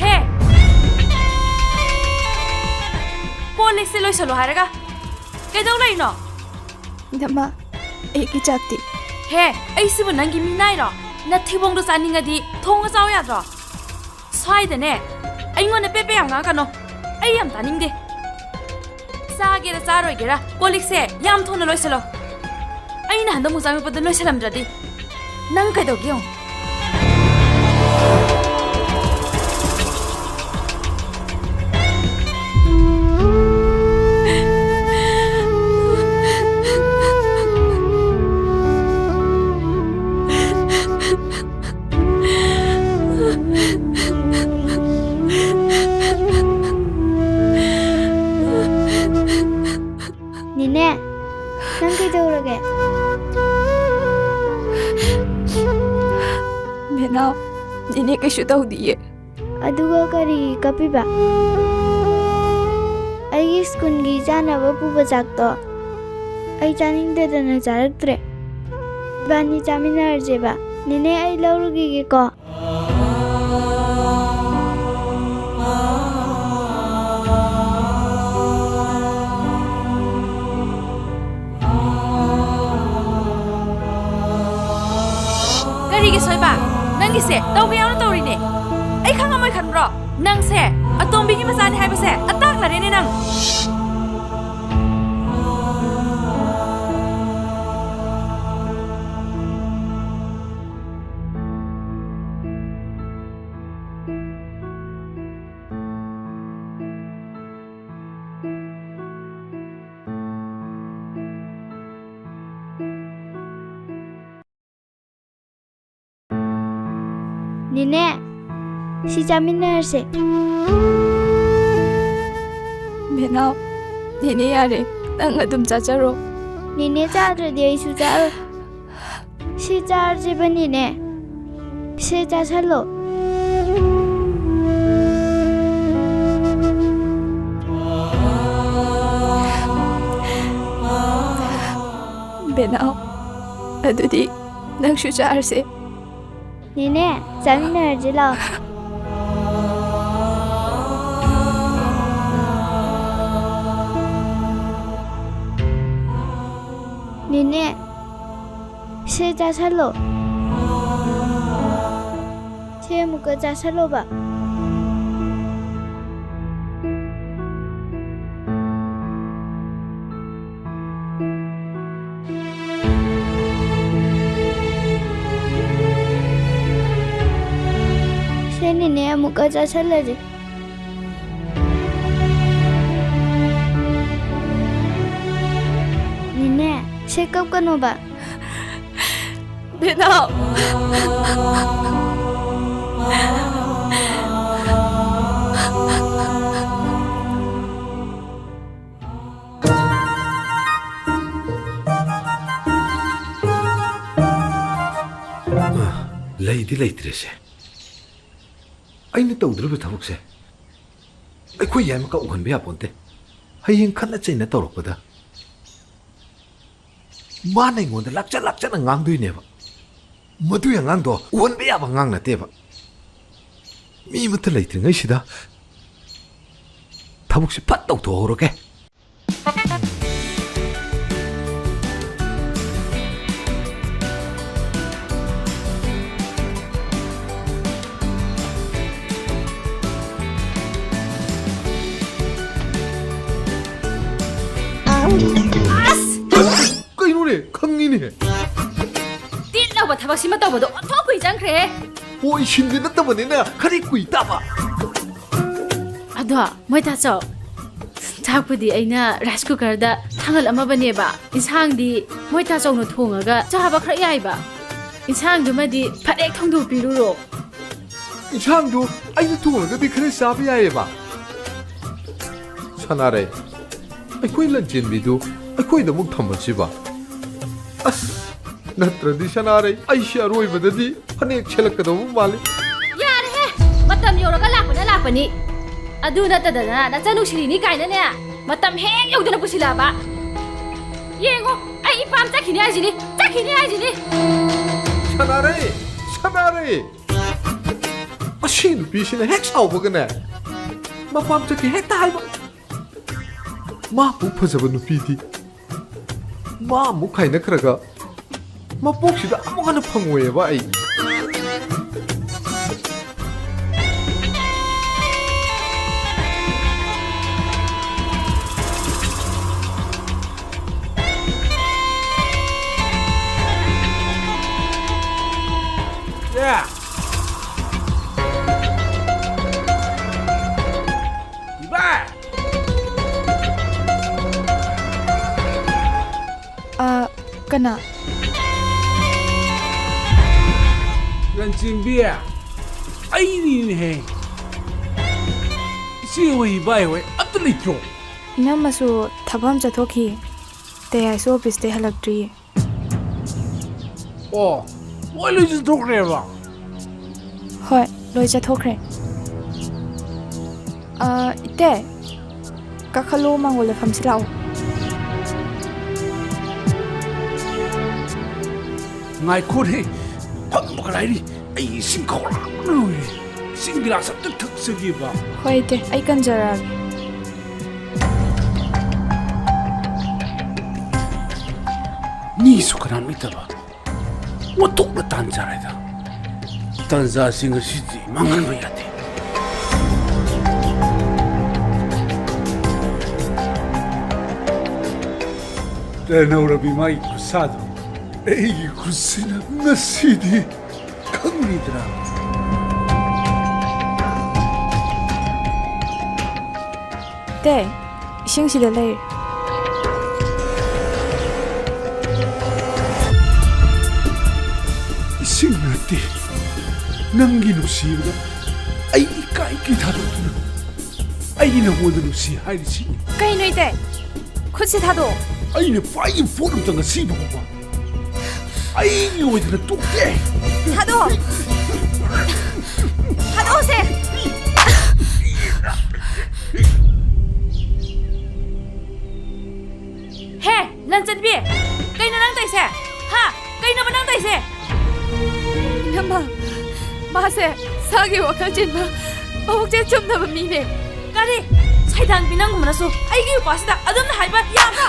ꯍꯦ! ꯀꯣꯜ ꯂꯤꯛꯁꯦ ꯂꯣꯏꯁꯜꯂꯨ ꯍꯥꯏꯔꯒ ꯀꯩꯗꯧ ꯂꯩꯅꯣ? ꯏꯅꯝꯃ, ꯑꯩꯒꯤ ꯆꯥꯛꯇꯤ? ꯍꯦ, ꯑꯩꯁꯤꯕꯨ ꯅꯪꯒꯤ ꯃꯤꯅꯥꯏꯔꯣ? ꯅꯊꯤꯕꯣꯡꯗꯣ ꯆꯥꯅꯤꯡꯉꯗꯤ ꯊꯣꯡꯉ ꯆꯥꯎ ꯌꯥꯗ꯭ꯔꯣ? ꯁ꯭ꯋꯥꯏꯗꯅꯦ, ꯑꯩꯉꯣꯟꯗ ꯄꯦꯠ ꯄꯦꯠ ꯌꯥꯝ ꯉꯥꯡꯉꯛꯀꯅꯣ꯫ ꯑꯩ ꯌꯥꯝ ꯇꯥꯅꯤꯡꯗꯦ꯫ ꯆꯥꯒꯦꯔꯥ ꯆꯥꯔꯣꯏꯒꯦꯔꯥ, ꯀꯣꯜ ꯂꯤꯛꯁꯦ ꯌꯥꯝ ꯊꯨꯅ ꯂꯣꯏꯁꯤꯜꯂꯣ꯫ ꯑꯩꯅ ꯍꯟꯗꯛ ꯃꯨꯛ ꯆꯥꯃꯤꯄꯗ ꯂꯣꯏꯁꯜꯂꯝꯗ꯭ꯔꯗꯤ ꯅꯪ ꯀꯩꯗꯧꯒꯦ ꯌꯦꯡꯉꯨ꯫ ꯅꯦꯅꯦ, ꯅꯪ ꯀꯩꯗꯧꯔꯒꯦ? ꯃꯦꯅꯥꯎ, ꯅꯦꯅꯦ ꯀꯩꯁꯨ ꯇꯧꯗꯤꯌꯦ꯫ ꯑꯗꯨꯒ ꯀꯔꯤꯒꯤ ꯀꯞꯄꯤꯕ? ꯑꯩꯒꯤ ꯁ꯭ꯀꯨꯜꯒꯤ ꯆꯥꯅꯕ ꯄꯨꯕ ꯆꯥꯛꯇꯣ ꯑꯩ ꯆꯥꯅꯤꯡꯗꯗꯅ ꯆꯥꯔꯛꯇ꯭ꯔꯦ꯫ ꯏꯕꯥꯅꯤ ꯆꯥꯃꯤꯟꯅꯔꯁꯦꯕ꯫ ꯅꯦꯅꯦ, ꯑꯩ ꯂꯧꯔꯨꯈꯤꯒꯦꯀꯣ꯫ ꯀꯔꯤꯒꯤ ꯁꯣꯏꯕ? ꯅꯪꯒꯤꯁꯦ ꯇꯧꯒꯦ ꯌꯥꯎꯅ ꯇꯧꯔꯤꯅꯦ꯫ ꯑꯩ ꯈꯪꯉꯝꯃꯣꯏ ꯈꯟꯕ꯭ꯔꯣ? ꯅꯪꯁꯦ ꯑꯇꯣꯝꯕꯤꯒꯤ ꯃꯆꯥꯅꯤ ꯍꯥꯏꯕꯁꯦ ꯑꯇꯥꯛꯅꯔꯦꯅꯦ ꯅꯪ꯫ ꯅꯦꯅꯦ, ꯁꯤ ꯆꯥꯃꯤꯟꯅꯔꯁꯦ꯫ ꯃꯦꯅꯥꯎ, ꯅꯦꯅꯦ ꯌꯥꯔꯦ, ꯅꯪ ꯑꯗꯨꯝ ꯆꯥꯖꯔꯣ꯫ ꯅꯦꯅꯦ ꯆꯥꯗ꯭ꯔꯗꯤ ꯑꯩꯁꯨ ꯆꯥꯔꯣꯏ꯫ ꯁꯤ ꯆꯥꯔꯁꯤꯕ ꯅꯦꯅꯦ꯫ ꯁꯤ ꯆꯥꯁꯜꯂꯣ꯫ ꯕꯦꯅꯥꯎ, ꯑꯗꯨꯗꯤ ꯅꯪꯁꯨ ꯆꯥꯔꯁꯦ꯫ ꯅꯦꯅꯦ, ꯆꯥꯃꯤꯟꯅꯔꯁꯤ ꯂꯥꯛꯑꯣ꯫ ꯅꯦꯅꯦ, ꯁꯦ ꯆꯥꯁꯜꯂꯣ꯫ ꯁꯦ ꯑꯃꯨꯛꯀ ꯆꯥꯁꯜꯂꯣꯕ꯫ ꯀ ꯆꯥꯁꯜꯂꯁꯦ꯫ ꯅꯦꯅꯦ, ꯁꯦ ꯀꯞꯀꯅꯣꯕ꯫ ꯕꯦꯅꯥꯎ꯫ ꯂꯩꯗꯤ ꯂꯩꯇ꯭ꯔꯦꯁꯦ꯫ ꯑꯩꯅ ꯇꯧꯗ꯭ꯔꯤꯕ ꯊꯕꯛꯁꯦ ꯑꯩꯈꯣꯏ ꯌꯥꯏꯃꯀ ꯎꯍꯟꯕ ꯌꯥꯄꯣꯟꯇꯦ꯫ ꯍꯌꯦꯡ ꯈꯠꯅ ꯆꯩꯅ ꯇꯧꯔꯛꯄꯗ ꯃꯥꯅ ꯑꯩꯉꯣꯟꯗ ꯂꯥꯛꯆ ꯂꯥꯛꯆꯅ ꯉꯥꯡꯗꯣꯏꯅꯦꯕ꯫ ꯃꯗꯨꯒꯤ ꯑꯉꯥꯡꯗꯣ ꯎꯍꯟꯕ ꯌꯥꯕ ꯑꯉꯥꯡ ꯅꯠꯇꯦꯕ꯫ ꯃꯤ ꯑꯃꯠꯇ ꯂꯩꯇ꯭ꯔꯤꯉꯩꯁꯤꯗ ꯊꯕꯛꯁꯦ ꯐꯠ ꯇꯧꯊꯣꯛꯍꯧꯔꯒꯦ꯫ ꯑꯁ! ꯀꯩꯅꯣꯅꯦ? ꯈꯪꯉꯤꯅꯦ꯫ ꯇꯤꯠ ꯂꯧꯕ ꯊꯕꯛꯁꯤꯃ ꯇꯧꯕꯗꯣ ꯑꯣꯟꯊꯣꯛ ꯀꯨꯏ ꯆꯪꯈ꯭ꯔꯦꯍꯦ꯫ ꯍꯣꯏ, ꯁꯤꯟꯕ ꯅꯠꯇꯕꯅꯤꯅ ꯈꯔꯗꯤ ꯀꯨꯏ ꯇꯥꯕ꯫ ꯑꯗꯣ, ꯃꯣꯏ ꯇꯥꯆꯧ, ꯆꯥꯛꯄꯨꯗꯤ ꯑꯩꯅ ꯔꯥꯏꯁ ꯀꯨꯀꯔꯗ ꯊꯥꯡꯒꯠꯂꯝꯃꯕꯅꯦꯕ꯫ ꯏꯟꯁꯥꯡꯗꯤ ꯃꯣꯏ ꯇꯥꯆꯧꯅ ꯊꯣꯡꯉꯒ ꯆꯥꯕ ꯈꯔ ꯌꯥꯏꯕ꯫ ꯏꯟꯁꯥꯡꯗꯨꯃꯗꯤ ꯐꯠ ꯍꯦꯛ ꯊꯣꯡꯗꯣꯛꯄꯤꯔꯨꯔꯣ꯫ ꯏꯟꯁꯥꯡꯗꯨ ꯑꯩꯅ ꯊꯣꯡꯉꯒꯗꯤ ꯈꯔ ꯆꯥꯕ ꯌꯥꯏꯌꯦꯕ꯫ ꯁꯅꯥꯔꯩ, ꯑꯩꯈꯣꯏ ꯂꯟꯆꯦꯟꯕꯤꯗꯨ ꯑꯩꯈꯣꯏꯗ ꯑꯃꯨꯛ ꯊꯝꯃꯁꯤꯕ꯫ ꯑꯁ, ꯅꯠꯇ꯭ꯔꯗꯤ ꯁꯅꯥꯔꯩ, ꯑꯩꯁꯤ ꯑꯔꯣꯏꯕꯗꯗꯤ ꯐꯅꯦꯛ ꯁꯦꯠꯂꯛꯀꯗꯧꯕ ꯃꯥꯜꯂꯤ꯫ ꯌꯥꯔꯦꯍꯦ! ꯃꯇꯝ ꯌꯧꯔꯒ ꯂꯥꯛꯄꯅ ꯂꯥꯛꯄꯅꯤ꯫ ꯑꯗꯨ ꯅꯠꯇꯗꯅ ꯅꯆꯥꯅꯨ ꯁꯤꯔꯤꯅꯤ ꯀꯥꯏꯅꯅꯦ, ꯃꯇꯝ ꯍꯦꯛ ꯌꯧꯗꯅ ꯄꯨꯁꯤꯜꯂꯛꯑꯕ꯫ ꯌꯦꯡꯉꯣ, ꯑꯩ ꯏꯄꯥꯝ ꯆꯠꯈꯤꯅꯤ ꯍꯥꯏꯁꯤꯅꯤ, ꯆꯠꯈꯤꯅꯤ ꯍꯥꯏꯁꯤꯅꯤ꯫ ꯁꯅꯥꯔꯩ! ꯁꯅꯥꯔꯩ! ꯑꯁꯤ ꯅꯨꯄꯤꯁꯤꯅ ꯍꯦꯛ ꯁꯥꯎꯕꯒꯅꯦ, ꯃꯄꯥꯝ ꯆꯠꯀꯦ ꯍꯦꯛꯇ ꯍꯥꯏꯕ꯫ ꯃꯥ ꯃꯨꯛ ꯐꯖꯕ ꯅꯨꯄꯤꯗꯤ ꯃꯥ ꯑꯃꯨꯛ ꯈꯥꯏꯅꯈ꯭ꯔꯒ ꯃꯄꯣꯛꯁꯤꯗ ꯑꯃꯨꯛ ꯍꯟꯅ ꯐꯪꯉꯣꯏꯌꯦꯕ ꯑꯩ꯫ ꯀꯅꯥ? ꯂꯟꯆꯦꯟꯕꯤ, ꯑꯩꯅꯤꯅꯦꯍꯦ꯫ ꯏꯆꯦ ꯍꯣꯏ, ꯏꯕꯥꯏ ꯍꯣꯏ ꯑꯝꯇ ꯂꯩꯇ꯭ꯔꯣ? ꯏꯅꯝꯃꯁꯨ ꯊꯕꯛ ꯑꯃ ꯆꯠꯊꯣꯛꯈꯤ꯫ ꯇꯌꯥꯏꯁꯨ ꯑꯣꯐꯤꯁꯇꯩ ꯍꯜꯂꯛꯇ꯭ꯔꯤꯌꯦ꯫ ꯑꯣ, ꯃꯣꯏ ꯂꯣꯏ ꯆꯠꯊꯣꯛꯈ꯭ꯔꯦꯕ? ꯍꯣꯏ, ꯂꯣꯏ ꯆꯠꯊꯣꯛꯈ꯭ꯔꯦ꯫ ꯑ, ꯏꯇꯩ, ꯀꯥꯈꯠꯂꯣ, ꯃꯥꯡꯒꯣꯜꯗ ꯐꯝꯁꯤ ꯂꯥꯛꯑꯣ꯫ ꯉꯥꯏꯈꯣꯅꯦ, ꯐꯝꯕ ꯈꯛ ꯉꯥꯏꯔꯤ꯫ ꯑꯩ ꯏꯁꯤꯡ ꯈꯧꯔꯥꯡꯕꯅ ꯂꯣꯏꯔꯦ꯫ ꯏꯁꯤꯡ ꯒꯤꯂꯥꯁ ꯑꯝꯇ ꯊꯛꯆꯒꯦꯕ꯫ ꯍꯣꯏ, ꯏꯇꯩ, ꯑꯩ ꯀꯟꯖꯔꯛꯑꯒꯦ꯫ ꯃꯤꯁꯨ ꯀꯅꯥꯝ ꯂꯩꯇꯕ꯫ ꯑꯣꯟꯊꯣꯛꯅ ꯇꯥꯟ ꯆꯥꯔꯦꯗ꯫ ꯇꯥꯟꯖꯥꯁꯤ ꯉꯁꯤꯗꯤ ꯃꯥꯡꯍꯟꯕ ꯌꯥꯗꯦ꯫ ꯇꯦꯅꯧꯔꯕꯤ ꯃꯥꯒꯤ ꯈꯨꯠꯁꯥꯗꯣ ꯑꯩꯒꯤ ꯈꯨꯠꯁꯤꯅ ꯉꯁꯤꯗꯤ ꯈꯪꯅꯤꯗꯅ꯫ ꯇꯦ, ꯏꯁꯤꯡꯁꯤꯗ ꯂꯩꯔꯦ꯫ ꯏꯁꯤꯡ ꯅꯠꯇꯦ, ꯅꯪꯒꯤ ꯅꯨꯡꯁꯤꯕꯗ ꯑꯩ ꯏꯀꯥꯏ ꯀꯤ ꯊꯥꯗꯣꯛꯇꯨꯅ ꯑꯩꯒꯤ ꯅꯉꯣꯟꯗ ꯅꯨꯡꯁꯤ ꯍꯥꯏꯔꯤꯁꯤꯅꯤ꯫ ꯀꯩꯅꯣ ꯏꯇꯩ? ꯈꯨꯠꯁꯤ ꯊꯥꯗꯣꯛꯑꯣ꯫ ꯑꯩꯅ ꯄꯥꯏꯔꯤꯕ ꯄꯣꯠ ꯑꯝꯇ ꯉꯁꯤ ꯐꯥꯎꯕ ꯑꯩꯒꯤ ꯑꯣꯏꯗꯅ ꯇꯣꯛꯇꯦ꯫ ꯊꯥꯗꯣꯛꯑꯣ꯫ ꯊꯥꯗꯣꯛꯑꯣꯁꯦ꯫ ꯍꯦ, ꯂꯟꯆꯟꯕꯤ! ꯀꯩꯅꯣ ꯅꯪ ꯇꯧꯏꯁꯦ? ꯍꯥ? ꯀꯩꯅꯣꯕ ꯅꯪ ꯇꯧꯏꯁꯦ? ꯏꯅꯝꯃ, ꯃꯥꯁꯦ ꯁꯥꯒꯤ ꯋꯥꯈꯜ ꯆꯦꯟꯕ, ꯃꯕꯨꯛꯆꯦꯜ ꯆꯨꯝꯗꯕ ꯃꯤꯅꯦ꯫ ꯀꯔꯤ? ꯁꯩꯗꯥꯡꯕꯤ ꯅꯪꯒꯨꯝꯕꯅꯁꯨ ꯑꯩꯒꯤ ꯅꯨꯄꯥꯁꯤꯗ ꯑꯗꯨꯝꯅ ꯍꯥꯏꯕ ꯌꯥꯕ꯭ꯔꯥ?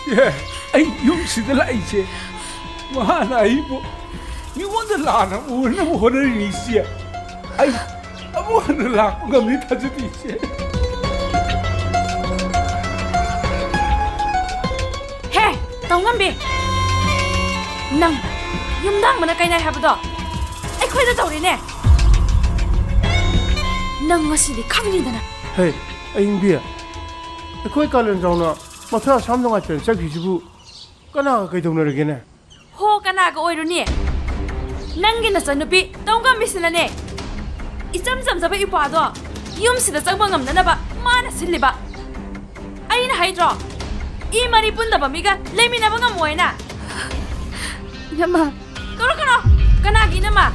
ꯑꯦ, ꯑꯩ ꯌꯨꯝꯁꯤꯗ ꯂꯥꯛꯏꯁꯦ ꯃꯍꯥꯛꯅ ꯑꯩꯕꯨ ꯃꯤꯉꯣꯟꯗ ꯂꯥꯟꯅ ꯎꯍꯟꯅꯕ ꯍꯣꯠꯅꯔꯤꯅꯤ, ꯏꯆꯦ꯫ ꯑꯩ ꯑꯃꯨꯛ ꯍꯟꯅ ꯂꯥꯛꯄ ꯉꯝꯅꯤ ꯊꯥꯖꯗꯦ, ꯏꯆꯦ꯫ ꯍꯦ, ꯇꯧꯉꯝꯕꯤ! ꯅꯪ ꯌꯨꯝꯗꯥꯡꯕꯅ ꯀꯩꯅꯥꯏ ꯍꯥꯏꯕꯗꯣ ꯑꯩꯈꯣꯏꯗ ꯇꯧꯔꯤꯅꯦ꯫ ꯅꯪ ꯉꯁꯤꯗꯤ ꯈꯪꯅꯤꯗꯅ꯫ ꯍꯦ, ꯑꯏꯪꯕꯤ, ꯑꯩꯈꯣꯏ ꯀꯥꯂꯦꯟꯖꯥꯎꯅ ꯃꯊꯥ ꯑꯁꯥꯝ ꯅꯨꯡꯉꯥꯏꯇꯅ ꯆꯠꯈꯤꯁꯤꯕꯨ ꯀꯅꯥꯒ ꯀꯩꯗꯧꯅꯔꯒꯦꯅꯦ? ꯍꯣ, ꯀꯅꯥꯒ ꯑꯣꯏꯔꯨꯅꯤ? ꯅꯪꯒꯤ ꯅꯆꯟꯅꯨꯄꯤ ꯇꯧꯉꯝꯕꯤꯁꯤꯅꯅꯦ, ꯏꯆꯝ ꯆꯝꯖꯕ ꯏꯄ꯭ꯋꯥꯗꯣ ꯌꯨꯝꯁꯤꯗ ꯆꯪꯕ ꯉꯝꯅꯅꯕ ꯃꯥꯅ ꯁꯤꯜꯂꯤꯕ꯫ ꯑꯩꯅ ꯍꯥꯏꯗ꯭ꯔꯣ, ꯏ ꯃꯔꯤ ꯄꯨꯟꯗꯕ ꯃꯤꯒ ꯂꯩꯃꯤꯟꯅꯕ ꯉꯝꯃꯣꯏꯅ? ꯏꯅꯝꯃ꯫ ꯀꯧꯔꯛꯀꯅꯣ! ꯀꯅꯥꯒꯤ ꯏꯅꯝꯃ?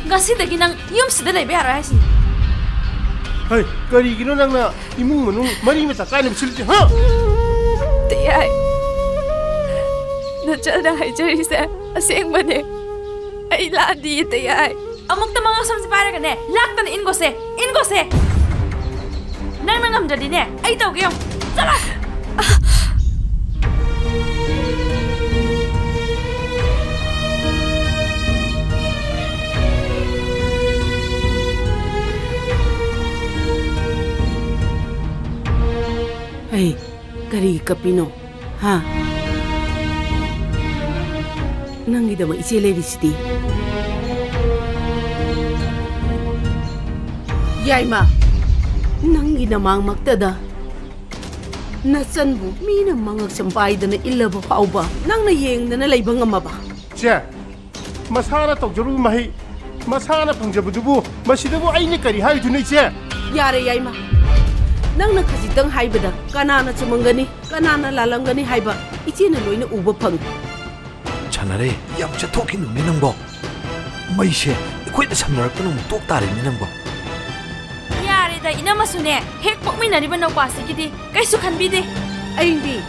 ꯉꯁꯤꯗꯒꯤ ꯅꯪ ꯌꯨꯝꯁꯤꯗ ꯂꯩꯕ ꯌꯥꯔꯣꯏ ꯍꯥꯏꯁꯤꯅꯤ꯫ ꯍꯩ, ꯀꯔꯤꯒꯤꯅꯣ ꯅꯪꯅ ꯏꯃꯨꯡ ꯃꯅꯨꯡ ꯃꯔꯤ ꯃꯇꯥ ꯀꯥꯏꯅꯕ ꯁꯤꯜꯂꯤꯁꯦ, ꯍꯥ? ꯇꯌꯥꯏ, ꯅꯆꯟꯅ ꯍꯥꯏꯖꯔꯤꯁꯦ ꯑꯁꯦꯡꯕꯅꯦ꯫ ꯑꯩ ꯂꯥꯟꯗꯤꯌꯦ, ꯇꯌꯥꯏ꯫ ꯑꯃꯨꯛꯇ ꯃꯉꯛꯁꯝꯁꯦ ꯄꯥꯏꯔꯒꯅꯦ, ꯂꯥꯛꯇꯅ ꯏꯟꯒꯣꯁꯦ, ꯏꯟꯒꯣꯁꯦ꯫ ꯅꯪꯅ ꯉꯝꯗ꯭ꯔꯗꯤꯅꯦ, ꯑꯩ ꯇꯧꯒꯦ ꯌꯦꯡꯉꯨ꯫ ꯆꯠꯂꯣ! ꯑꯩ ꯀꯔꯤꯒꯤ ꯀꯞꯄꯤꯅꯣ? ꯍꯥ? ꯅꯪꯒꯤꯗꯃꯛ ꯏꯆꯦ ꯂꯩꯔꯤꯁꯤꯗꯤ꯫ ꯌꯥꯏꯃ, ꯅꯪꯒꯤ ꯅꯃꯥꯡꯃꯛꯇꯗ ꯅꯆꯟꯕꯨ ꯃꯤꯅ ꯃꯉꯛꯁꯝ ꯄꯥꯏꯗꯅ ꯏꯜꯂꯕ ꯐꯥꯎꯕ ꯅꯪꯅ ꯌꯦꯡꯗꯅ ꯂꯩꯕ ꯉꯝꯃꯕ? ꯆꯦ, ꯃꯁꯥꯅ ꯇꯧꯖꯔꯨꯕ ꯃꯍꯩ, ꯃꯁꯥꯅ ꯐꯪꯖꯕꯗꯨꯕꯨ ꯃꯁꯤꯗꯕꯨ ꯑꯩꯅ ꯀꯔꯤ ꯍꯥꯏꯔꯨꯗꯣꯏꯅꯣ, ꯏꯆꯦ? ꯌꯥꯔꯦ, ꯌꯥꯏꯃ꯫ ꯅꯪꯅ ꯈꯖꯤꯛꯇꯪ ꯍꯥꯏꯕꯗ ꯀꯅꯥꯅ ꯆꯨꯝꯃꯝꯒꯅꯤ, ꯀꯅꯥꯅ ꯂꯥꯜꯂꯝꯒꯅꯤ ꯍꯥꯏꯕ ꯏꯆꯦꯅ ꯂꯣꯏꯅ ꯎꯕ ꯐꯪꯏ꯫ ꯁꯥꯟꯅꯔꯦ, ꯌꯥꯝ ꯆꯠꯊꯣꯛꯈꯤꯅꯨꯅꯦ ꯅꯪꯕꯣ꯫ ꯃꯩꯁꯦ ꯑꯩꯈꯣꯏꯗ ꯁꯝꯅꯔꯛꯇꯅ ꯑꯃꯨꯛ ꯇꯣꯛ ꯇꯥꯔꯦꯅꯦ ꯅꯪꯕꯣ꯫ ꯌꯥꯔꯦꯗ, ꯏꯅꯝꯃꯁꯨꯅꯦ, ꯍꯦꯛ ꯄꯣꯛꯃꯤꯟꯅꯔꯤꯕ ꯅꯧꯄꯥꯁꯤꯒꯤꯗꯤ ꯀꯩꯁꯨ ꯈꯟꯕꯤꯗꯦ꯫ ꯑꯩꯗꯤ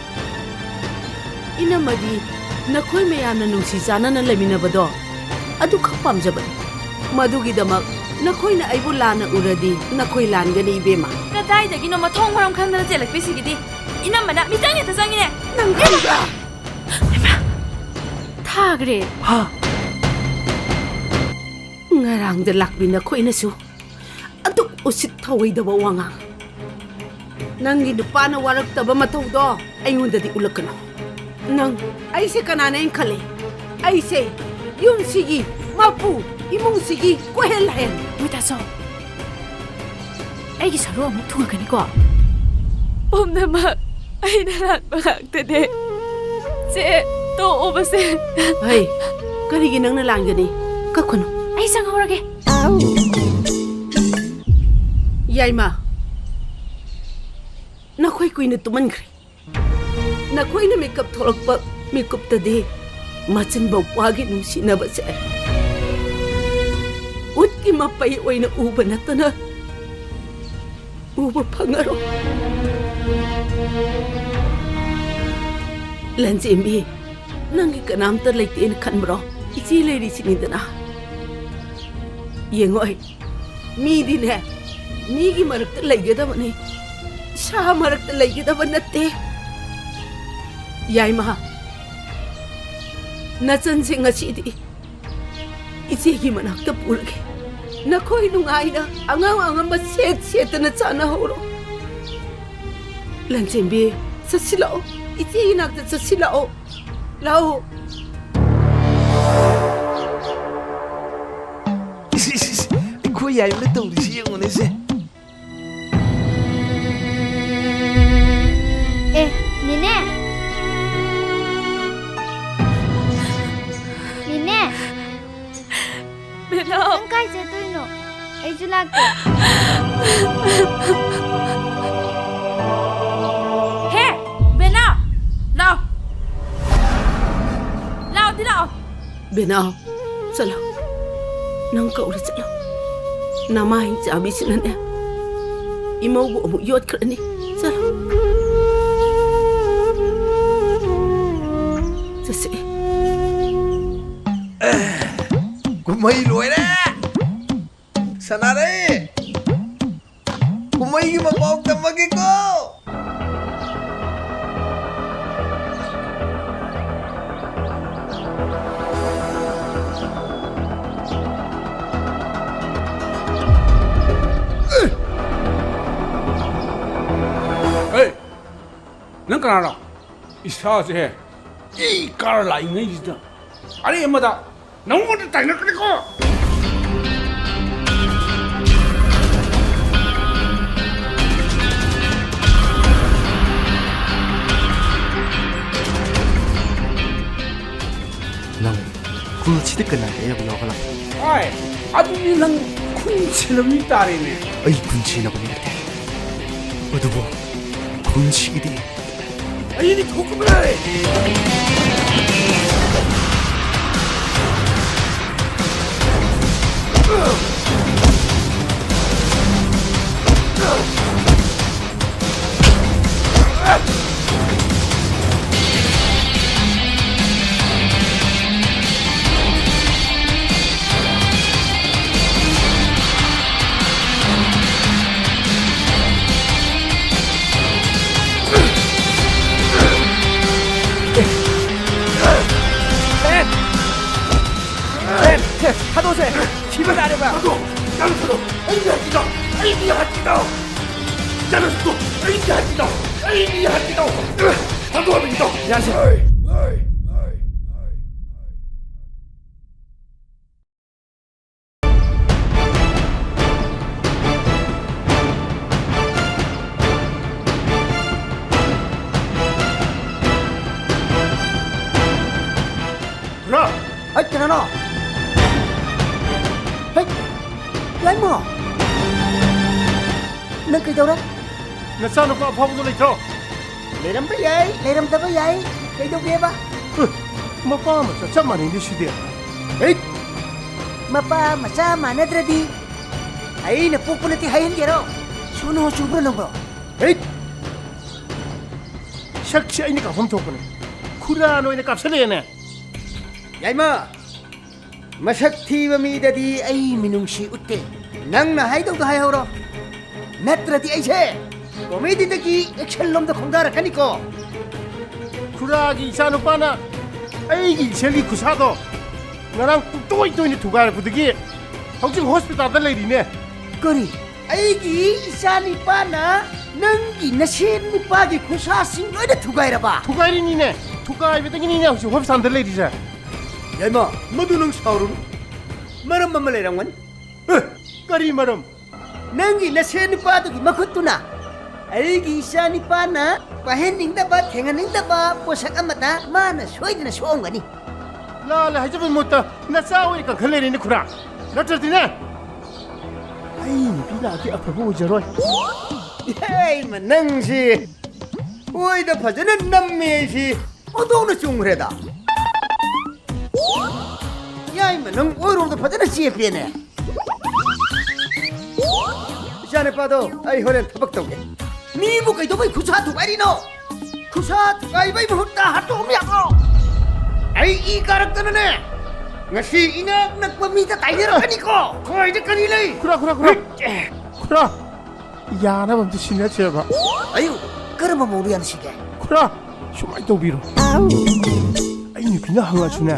ꯏꯅꯝꯃꯗꯤ ꯅꯈꯣꯏ ꯃꯌꯥꯝꯅ ꯅꯨꯡꯁꯤ ꯆꯥꯟꯅꯅ ꯂꯩꯃꯤꯟꯅꯕꯗꯣ ꯑꯗꯨꯈꯛ ꯄꯥꯝꯖꯕꯅꯤ꯫ ꯃꯗꯨꯒꯤꯗꯃꯛ ꯅꯈꯣꯏꯅ ꯑꯩꯕꯨ ꯂꯥꯟꯅ ꯎꯔꯗꯤ ꯅꯈꯣꯏ ꯂꯥꯟꯒꯅꯤ, ꯏꯕꯦꯝꯃ꯫ ꯀꯗꯥꯏꯗꯒꯤꯅꯣ ꯃꯊꯣꯡ ꯃꯔꯝ ꯈꯪꯗꯅ ꯆꯦꯜꯂꯛꯄꯤꯁꯤꯒꯤꯗꯤ? ꯏꯅꯝꯃꯅ ꯃꯤꯆꯪ ꯍꯦꯛꯇ ꯆꯪꯉꯤꯅꯦ꯫ ꯅꯪ ꯈꯪꯕ꯭ꯔꯥ? ꯊꯥꯈ꯭ꯔꯦ꯫ ꯍꯥ? ꯉꯔꯥꯡꯗ ꯂꯥꯛꯄꯤ ꯅꯈꯣꯏꯅꯁꯨ ꯑꯗꯨꯛ ꯎꯁꯤꯠ ꯊꯧꯑꯣꯏꯗꯕ ꯋꯥꯉꯥꯡ꯫ ꯅꯪꯒꯤ ꯅꯨꯄꯥꯅ ꯋꯥꯔꯛꯇꯕ ꯃꯇꯧꯗꯣ ꯑꯩꯉꯣꯟꯗꯗꯤ ꯎꯠꯂꯛꯀꯅꯨ꯫ ꯅꯪ ꯑꯩꯁꯦ ꯀꯅꯥꯅꯦꯅ ꯈꯜꯂꯤ? ꯑꯩꯁꯦ ꯌꯨꯝꯁꯤꯒꯤ ꯃꯄꯨ, ꯏꯃꯨꯡꯁꯤꯒꯤ ꯀꯣꯏꯍꯦꯜ ꯂꯥꯏꯍꯦꯜ꯫ ꯃꯣꯏ ꯇꯥꯆꯧ, ꯑꯩꯒꯤ ꯁꯔꯨ ꯑꯃꯨꯛ ꯊꯨꯡꯉꯛꯀꯅꯤꯀꯣ? ꯄꯨꯝꯅꯃꯛ ꯑꯩꯅ ꯂꯥꯟꯕ ꯉꯥꯛꯇꯅꯦ꯫ ꯆꯦ, ꯇꯣꯛꯑꯣꯕꯁꯦ꯫ ꯍꯩ, ꯀꯔꯤꯒꯤ ꯅꯪꯅ ꯂꯥꯟꯒꯅꯤ? ꯀꯛꯈꯨꯅꯨ꯫ ꯑꯩ ꯁꯪꯍꯧꯔꯒꯦ꯫ ꯌꯥꯏꯃ, ꯅꯈꯣꯏ ꯀꯨꯏꯅ ꯇꯨꯝꯃꯟꯈ꯭ꯔꯦ꯫ ꯅꯈꯣꯏꯅ ꯃꯤꯀꯞ ꯊꯣꯛꯂꯛꯄ ꯃꯤꯀꯨꯞꯇꯗꯤ ꯃꯆꯤꯟꯕꯧ ꯋꯥꯒꯤ ꯅꯨꯡꯁꯤꯅꯕꯁꯦ ꯎꯠꯀꯤ ꯃꯄꯩ ꯑꯣꯏꯅ ꯎꯕ ꯅꯠꯇꯅ ꯎꯕ ꯐꯪꯉꯔꯣꯏ꯫ ꯂꯟꯆꯦꯟꯕꯤ, ꯅꯪꯒꯤ ꯀꯅꯥꯝꯇ ꯂꯩꯇꯦꯅ ꯈꯟꯕ꯭ꯔꯣ? ꯏꯆꯦ ꯂꯩꯔꯤꯁꯤꯅꯤꯗꯅ꯫ ꯌꯦꯡꯉꯣ, ꯑꯩ ꯃꯤꯗꯤꯅꯦ, ꯃꯤꯒꯤ ꯃꯔꯛꯇ ꯂꯩꯒꯗꯕꯅꯤ, ꯁꯥ ꯃꯔꯛꯇ ꯂꯩꯒꯗꯕ ꯅꯠꯇꯦ꯫ ꯌꯥꯏꯃ, ꯅꯆꯟꯁꯦ ꯉꯁꯤꯗꯤ ꯏꯆꯦꯒꯤ ꯃꯅꯥꯛꯇ ꯄꯨꯔꯒꯦ꯫ ꯅꯈꯣꯏ ꯅꯨꯡꯉꯥꯏꯅ ꯑꯉꯝ ꯑꯉꯝꯕ ꯁꯦꯠ ꯁꯦꯠꯇꯅ ꯆꯥꯅꯍꯧꯔꯣ꯫ ꯂꯟꯆꯦꯟꯕꯤ, ꯆꯠꯁꯤꯜꯂꯛꯑꯣ꯫ ꯏꯆꯦꯒꯤ ꯅꯥꯛꯇ ꯆꯠꯁꯤꯜꯂꯛꯑꯣ꯫ ꯂꯥꯛꯑꯣ꯫ ꯏꯁ, ꯏꯁ, ꯏꯁ, ꯑꯩꯈꯣꯏ ꯌꯥꯏꯃꯅ ꯇꯧꯔꯤꯁꯤ ꯌꯦꯡꯉꯨꯅꯦ ꯁꯦ꯫ ꯑꯦ, ꯅꯦꯅꯦ꯫ ꯅꯦꯅꯦ꯫ ꯕꯦꯅꯥꯎ꯫ ꯅꯪ ꯀꯥꯏ ꯆꯠꯇꯣꯏꯅꯣ? ꯑꯩꯁꯨ ꯂꯥꯛꯀꯦ꯫ ꯍꯦ, ꯕꯦꯅꯥꯎ, ꯂꯥꯎ꯫ ꯂꯥꯎꯗꯤ ꯂꯥꯎ꯫ ꯕꯦꯅꯥꯎ, ꯆꯠꯂꯣ꯫ ꯅꯪ ꯀꯧꯔ ꯆꯠꯂꯣ꯫ ꯅꯃꯥ ꯍꯤꯡꯆꯥꯕꯤꯁꯤꯅꯅꯦ, ꯏꯃꯧꯕꯨ ꯑꯃꯨꯛ ꯌꯣꯠꯈ꯭ꯔꯅꯤ꯫ ꯆꯠꯂꯣ꯫ ꯆꯠꯁꯤ꯫ ꯀꯨꯝꯍꯩ ꯂꯣꯏꯔꯦ꯫ ꯁꯅꯥꯔꯩ, ꯀꯨꯝꯍꯩꯒꯤ ꯃꯄꯥꯎ ꯇꯝꯃꯒꯦꯀꯣ꯫ ꯍꯦ! ꯅꯪ ꯀꯅꯥꯅꯣ? ꯏꯁꯥꯁꯦ ꯏ ꯀꯥꯔ ꯂꯥꯛꯏꯉꯩꯁꯤꯗ ꯑꯔꯦꯝꯕꯗ ꯅꯪꯉꯣꯟꯗ ꯇꯥꯏꯅꯔꯛꯀꯅꯤꯀꯣ! ꯁꯤꯗ ꯀꯅꯥꯒꯤ ꯑꯌꯥꯕ ꯌꯥꯎꯒꯠꯂꯛꯄ? ꯍꯣꯏ, ꯑꯗꯨꯗꯤ ꯅꯪ ꯈꯨꯟ ꯁꯤꯟꯅꯕ ꯃꯤ ꯇꯥꯔꯦꯅꯦ꯫ ꯑꯩ ꯈꯨꯟ ꯁꯤꯟꯅꯕ ꯃꯤ ꯅꯠꯇꯦ꯫ ꯑꯗꯨꯕꯨ ꯈꯨꯟꯁꯤꯒꯤꯗꯤ ꯑꯩꯗꯤ ꯊꯣꯛꯄ ꯌꯥꯏ꯫ ꯊꯥꯗꯣꯛꯁꯦ꯫ ꯁꯤꯕ ꯇꯥꯔꯦꯕ꯫ ꯊꯥꯗꯣꯛ! ꯌꯥꯝ ꯊꯥꯗꯣꯛ! ꯑꯩ ꯌꯥꯈꯤꯗꯧ! ꯑꯩ ꯌꯥꯈꯤꯗꯧ! ꯌꯥꯔꯣꯏ, ꯁꯤꯗꯣ! ꯑꯩ ꯌꯥꯈꯤꯗꯧ! ꯑꯩ ꯌꯥꯈꯤꯗꯧ! ꯊꯥꯗꯣꯛꯑꯕ ꯏꯇꯥꯎ! ꯌꯥꯔꯁꯦ꯫ ꯍꯩꯠ, ꯀꯅꯥꯅꯣ? ꯍꯩꯠ, ꯌꯥꯏꯃ! ꯅꯪ ꯀꯩꯗꯧꯔꯦ? ꯅꯆꯥꯅꯨꯄꯥ ꯑꯐꯥꯎꯕꯗꯣ ꯂꯩꯇ꯭ꯔꯣ? ꯂꯩꯔꯝꯕ ꯌꯥꯏ, ꯂꯩꯔꯝꯗꯕ ꯌꯥꯏ꯫ ꯀꯩꯗꯧꯒꯦꯕ? ꯑꯦ, ꯃꯄꯥ ꯃꯆꯥ ꯆꯞ ꯃꯥꯟꯅꯩꯅꯦ ꯁꯤꯗꯤ꯫ ꯍꯩꯠ! ꯃꯄꯥ ꯃꯆꯥ ꯃꯥꯟꯅꯗ꯭ꯔꯗꯤ ꯑꯩꯅ ꯄꯣꯛꯄ ꯅꯠꯇꯦ ꯍꯥꯏꯍꯟꯒꯦꯔꯣ? ꯁꯨꯅꯣ ꯆꯨꯕ꯭ꯔꯣ ꯅꯪꯕꯣ? ꯍꯩꯠ! ꯁꯛꯁꯦ ꯑꯩꯅ ꯀꯥꯞꯐꯝ ꯊꯣꯛꯄꯅꯦ꯫ ꯈꯨꯔꯥꯅ ꯑꯣꯏꯅ ꯀꯥꯞꯁꯜꯂꯛꯑꯦꯅꯦ꯫ ꯌꯥꯏꯃ! ꯃꯁꯛ ꯊꯤꯕ ꯃꯤꯗꯗꯤ ꯑꯩ ꯃꯤꯅꯨꯡꯁꯤ ꯎꯠꯇꯦ꯫ ꯅꯪꯅ ꯍꯥꯏꯗꯧꯗꯣ ꯍꯥꯏꯍꯧꯔꯣ꯫ ꯅꯠꯇ꯭ꯔꯗꯤ ꯑꯩꯁꯦ ꯀꯣꯃꯦꯗꯤꯗꯒꯤ ꯑꯦꯛꯁꯟ ꯂꯣꯝꯗ ꯈꯣꯡꯗꯥꯔꯛꯀꯅꯤꯀꯣ꯫ ꯈꯨꯔꯥꯒꯤ ꯏꯆꯥꯅꯨꯄꯥꯅ ꯑꯩꯒꯤ ꯏꯆꯦꯜꯒꯤ ꯈꯨꯠꯁꯥꯗꯣ ꯉꯔꯥꯡ ꯇꯣꯏ ꯇꯣꯏꯅ ꯊꯨꯒꯥꯏꯔꯛꯄꯗꯒꯤ ꯍꯧꯖꯤꯛ ꯍꯣꯁꯄꯤꯇꯥꯜꯗ ꯂꯩꯔꯤꯅꯦ꯫ ꯀꯔꯤ? ꯑꯩꯒꯤ ꯏꯆꯥ ꯅꯤꯄꯥꯅ ꯅꯪꯒꯤ ꯅꯁꯦꯟ ꯅꯤꯄꯥꯒꯤ ꯈꯨꯠꯁꯥꯁꯤꯡ ꯂꯣꯏꯅ ꯊꯨꯒꯥꯏꯔꯕ? ꯊꯨꯒꯥꯏꯔꯤꯅꯤꯅꯦ꯫ ꯊꯨꯒꯥꯏꯕꯗꯒꯤꯅꯤꯅꯦ ꯍꯧꯖꯤꯛ ꯍꯣꯁꯄꯤꯇꯥꯜꯗ ꯂꯩꯔꯤꯁꯦ꯫ ꯌꯥꯏꯃ, ꯃꯗꯨ ꯅꯪ ꯁꯥꯎꯔꯨꯅꯨ꯫ ꯃꯔꯝ ꯑꯃ ꯂꯩꯔꯝꯒꯅꯤ꯫ ꯑꯦ, ꯀꯔꯤ ꯃꯔꯝ? ꯅꯪꯒꯤ ꯅꯁꯦꯟ ꯅꯨꯄꯥꯗꯨꯒꯤ ꯃꯈꯨꯠꯇꯨꯅ ꯑꯩꯒꯤ ꯏꯆꯥ ꯅꯤꯄꯥꯅ ꯄꯥꯏꯍꯟꯅꯤꯡꯗꯕ, ꯊꯦꯡꯍꯟꯅꯤꯡꯗꯕ ꯄꯣꯠꯁꯛ ꯑꯃꯗ ꯃꯥꯅ ꯁꯣꯏꯗꯅ ꯁꯣꯛꯑꯝꯒꯅꯤ꯫ ꯂꯥꯜꯂꯦ ꯍꯥꯏꯖꯕꯒꯤ ꯃꯍꯨꯠꯇ ꯅꯆꯥ ꯑꯣꯏꯅ ꯀꯟꯈꯠ ꯂꯩꯔꯦꯅꯦ ꯈꯨꯔꯥ꯫ ꯅꯠꯇ꯭ꯔꯗꯤꯅꯦ, ꯑꯩ ꯅꯨꯄꯤ ꯂꯥꯛꯑꯗꯤ ꯑꯐꯕ ꯑꯣꯏꯖꯔꯣꯏ꯫ ꯏꯍꯦ, ꯏꯃ, ꯅꯪꯁꯤ ꯑꯣꯏꯗ ꯐꯖꯅ ꯅꯝꯃꯦ ꯑꯩꯁꯤ꯫ ꯑꯣꯟꯊꯣꯛꯅ ꯆꯨꯝꯈ꯭ꯔꯦꯗ꯫ ꯌꯥꯏꯃ, ꯅꯪ ꯑꯣꯏꯔꯣꯝꯗ ꯐꯖꯅ ꯆꯦꯞꯄꯦꯅꯦ꯫ ꯏꯆꯥꯅꯨꯄꯥꯗꯣ, ꯑꯩ ꯍꯣꯔꯦꯟ ꯊꯕꯛ ꯇꯧꯒꯦ꯫ ꯃꯤꯕꯨ ꯀꯩꯗꯧꯕꯩ ꯈꯨꯠꯁꯥ ꯊꯨꯒꯥꯏꯔꯤꯅꯣ? ꯈꯨꯠꯁꯥ ꯊꯨꯒꯥꯏꯕꯩ ꯃꯍꯨꯠꯇ ꯍꯥꯠꯇꯣꯛꯑꯝ ꯌꯥꯗ꯭ꯔꯣ? ꯑꯩ ꯏ ꯀꯥꯔꯛꯇꯅꯅꯦ, ꯉꯁꯤ ꯏꯅꯥꯛ ꯅꯛꯄ ꯃꯤꯗ ꯇꯥꯏꯅꯔꯛꯀꯅꯤꯀꯣ꯫ ꯈꯣꯏꯗ ꯀꯔꯤ ꯂꯩ? ꯈꯨꯔꯥ, ꯈꯨꯔꯥ, ꯈꯨꯔꯥ꯫ ꯈꯨꯔꯥ, ꯌꯥꯅꯕ ꯑꯝꯇ ꯁꯤꯟꯅꯁꯦꯕ꯫ ꯑꯌꯨ, ꯀꯔꯝꯕ ꯃꯑꯣꯡꯗ ꯌꯥꯅꯁꯤꯒꯦ? ꯈꯨꯔꯥ, ꯁꯨꯃꯥꯏꯅ ꯇꯧꯕꯤꯔꯣ꯫ ꯑꯩ ꯅꯨꯄꯤꯅ ꯍꯪꯉꯁꯨꯅꯦ,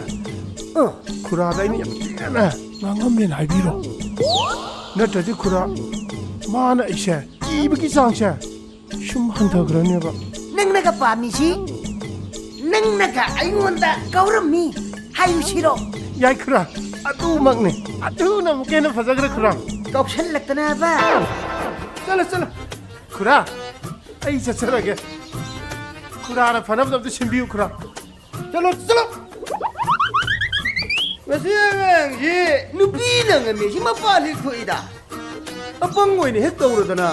ꯑ꯫ ꯈꯨꯔꯥꯗ ꯑꯩꯅ ꯌꯥꯝ ꯊꯤꯅꯅꯦ ꯉꯥꯡꯉꯝꯃꯦꯅ ꯍꯥꯏꯕꯤꯔꯣ꯫ ꯅꯠꯇ꯭ꯔꯗꯤ ꯈꯨꯔꯥ, ꯃꯥꯅ ꯑꯩꯁꯦ ꯀꯤꯕꯒꯤ ꯆꯥꯡꯁꯦ ꯁꯨꯝ ꯍꯟꯊꯈ꯭ꯔꯅꯦꯕ꯫ ꯅꯪꯅꯒ ꯄꯥꯝꯃꯤꯁꯤ, ꯅꯪꯅꯒ ꯑꯩꯉꯣꯟꯗ ꯀꯧꯔꯝꯃꯤ ꯍꯥꯏꯔꯨꯁꯤꯔꯣ? ꯌꯥꯏ ꯈꯨꯔꯥ, ꯑꯗꯨꯃꯛꯅꯦ꯫ ꯑꯗꯨꯅ ꯑꯃꯨꯛꯀ ꯍꯦꯟꯅ ꯐꯖꯈ꯭ꯔꯦ ꯈꯨꯔꯥ꯫ ꯀꯧꯁꯜꯂꯛꯇꯅꯕ꯫ ꯆꯠꯂꯣ, ꯆꯠꯂꯣ꯫ ꯈꯨꯔꯥ, ꯑꯩ ꯆꯠꯆꯔꯒꯦ꯫ ꯈꯨꯔꯥꯅ ꯐꯅꯕꯗꯣ ꯑꯝꯇ ꯁꯤꯟꯕꯤꯌꯨ ꯈꯨꯔꯥ꯫ ꯆꯠꯂꯣ, ꯆꯠꯂꯣ꯫ ꯃꯁꯤ ꯑꯉꯥꯡꯁꯤ ꯅꯨꯄꯤꯅ ꯉꯝꯃꯦ, ꯁꯤ ꯃꯄꯥ ꯂꯤꯛꯊꯣꯛꯏꯗ꯫ ꯑꯄꯪ ꯑꯣꯏꯅ ꯍꯦꯛ ꯇꯧꯔꯗꯅ꯫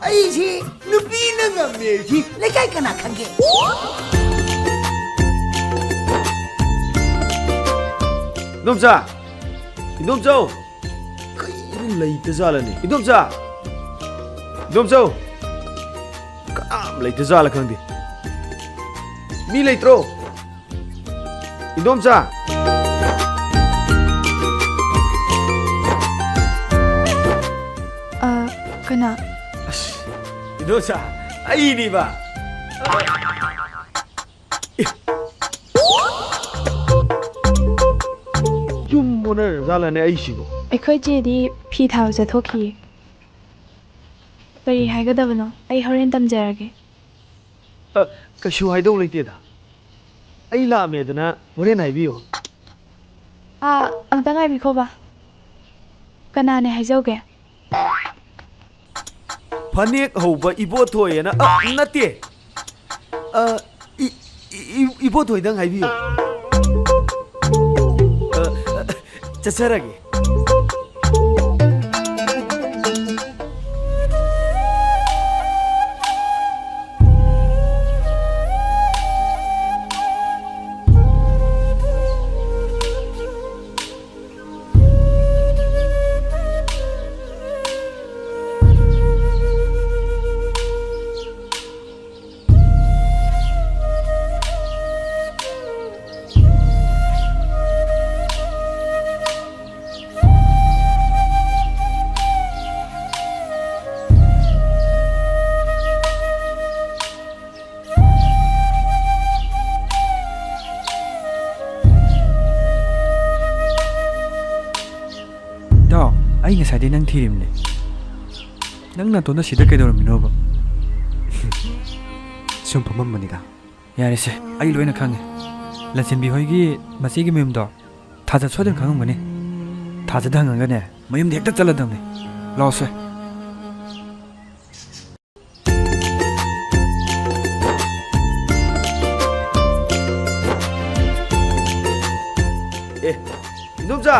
ꯑꯩꯁꯤ ꯅꯨꯄꯤꯅ ꯉꯝꯃꯦ, ꯁꯤ ꯂꯩꯀꯥꯏ ꯀꯅꯥ ꯈꯪꯒꯦ? ꯏꯗꯣꯝꯆꯥ! ꯏꯗꯣꯝꯆꯧ! ꯀꯩꯅꯣ ꯂꯩꯇ ꯖꯥꯠꯂꯅꯦ? ꯏꯗꯣꯝꯆꯥ! ꯏꯗꯣꯝꯆꯧ! ꯀꯅꯥꯝ ꯂꯩꯇ ꯖꯥꯠꯂ ꯈꯪꯗꯦ꯫ ꯃꯤ ꯂꯩꯇ꯭ꯔꯣ? ꯏꯗꯣꯝꯆꯥ! ꯑ, ꯀꯅꯥ? ꯑꯁ, ꯏꯗꯣꯝꯆꯥ, ꯑꯩꯅꯤꯕ꯫ ꯌꯨꯝ ꯑꯣꯟꯅꯔ ꯖꯥꯠꯂꯅꯦ ꯑꯩꯁꯤꯕꯣ? ꯑꯩꯈꯣꯏ ꯆꯦꯗꯤ ꯐꯤ ꯊꯥꯕ ꯆꯠꯊꯣꯛꯈꯤꯌꯦ꯫ ꯀꯔꯤ ꯍꯥꯏꯒꯗꯕꯅꯣ? ꯑꯩ ꯍꯣꯔꯦꯟ ꯇꯝꯖꯔꯒꯦ꯫ ꯑ, ꯀꯩꯁꯨ ꯍꯥꯏꯗꯧ ꯂꯩꯇꯦꯗ꯫ ꯑꯩ ꯂꯥꯛꯑꯝꯃꯦꯗꯅ ꯍꯣꯔꯦꯟ ꯍꯥꯏꯕꯤꯌꯣ꯫ ꯑꯥ, ꯑꯝꯇ ꯉꯥꯏꯕꯤꯈꯣꯕ꯫ ꯀꯅꯥꯅꯦ ꯍꯥꯏꯖꯧꯒꯦ? ꯐꯅꯦꯛ ꯍꯧꯕ ꯏꯕꯣꯊꯣꯏꯑꯅ, ꯑ, ꯅꯠꯇꯦ꯫ ꯑ, ꯏ-, ꯏ-, ꯏ-, ꯏꯕꯣꯊꯣꯏꯗꯪ ꯍꯥꯏꯕꯤꯌꯨ꯫ ꯑ, ꯑ, ꯆꯠꯆꯔꯒꯦ꯫ ꯏꯇꯥꯎ, ꯑꯩ ꯉꯁꯥꯏꯗꯩ ꯅꯪ ꯊꯤꯔꯤꯕꯅꯦ꯫ ꯅꯪ ꯅꯇꯣꯟꯗ ꯁꯤꯗ ꯀꯩꯗꯧꯔꯝꯃꯤꯅꯣꯕ? ꯁꯨꯝ ꯐꯝꯃꯝꯕꯅꯤꯗ꯫ ꯌꯥꯔꯦꯁꯦ, ꯑꯩ ꯂꯣꯏꯅ ꯈꯪꯉꯦ꯫ ꯂꯟꯆꯦꯟꯕꯤ ꯍꯣꯏꯒꯤ ꯃꯆꯦꯒꯤ ꯃꯌꯨꯝꯗꯣ ꯊꯥꯖ ꯁꯣꯏꯗꯅ ꯈꯪꯉꯝꯒꯅꯤ꯫ ꯊꯥꯖꯗ ꯍꯪꯉꯒꯅꯦ, ꯃꯌꯨꯝꯗ ꯍꯦꯛꯇ ꯆꯠꯂꯗꯕꯅꯦ꯫ ꯂꯥꯛꯑꯣꯁꯦ꯫ ꯑꯦ, ꯏꯟꯗꯣꯝꯆꯥ!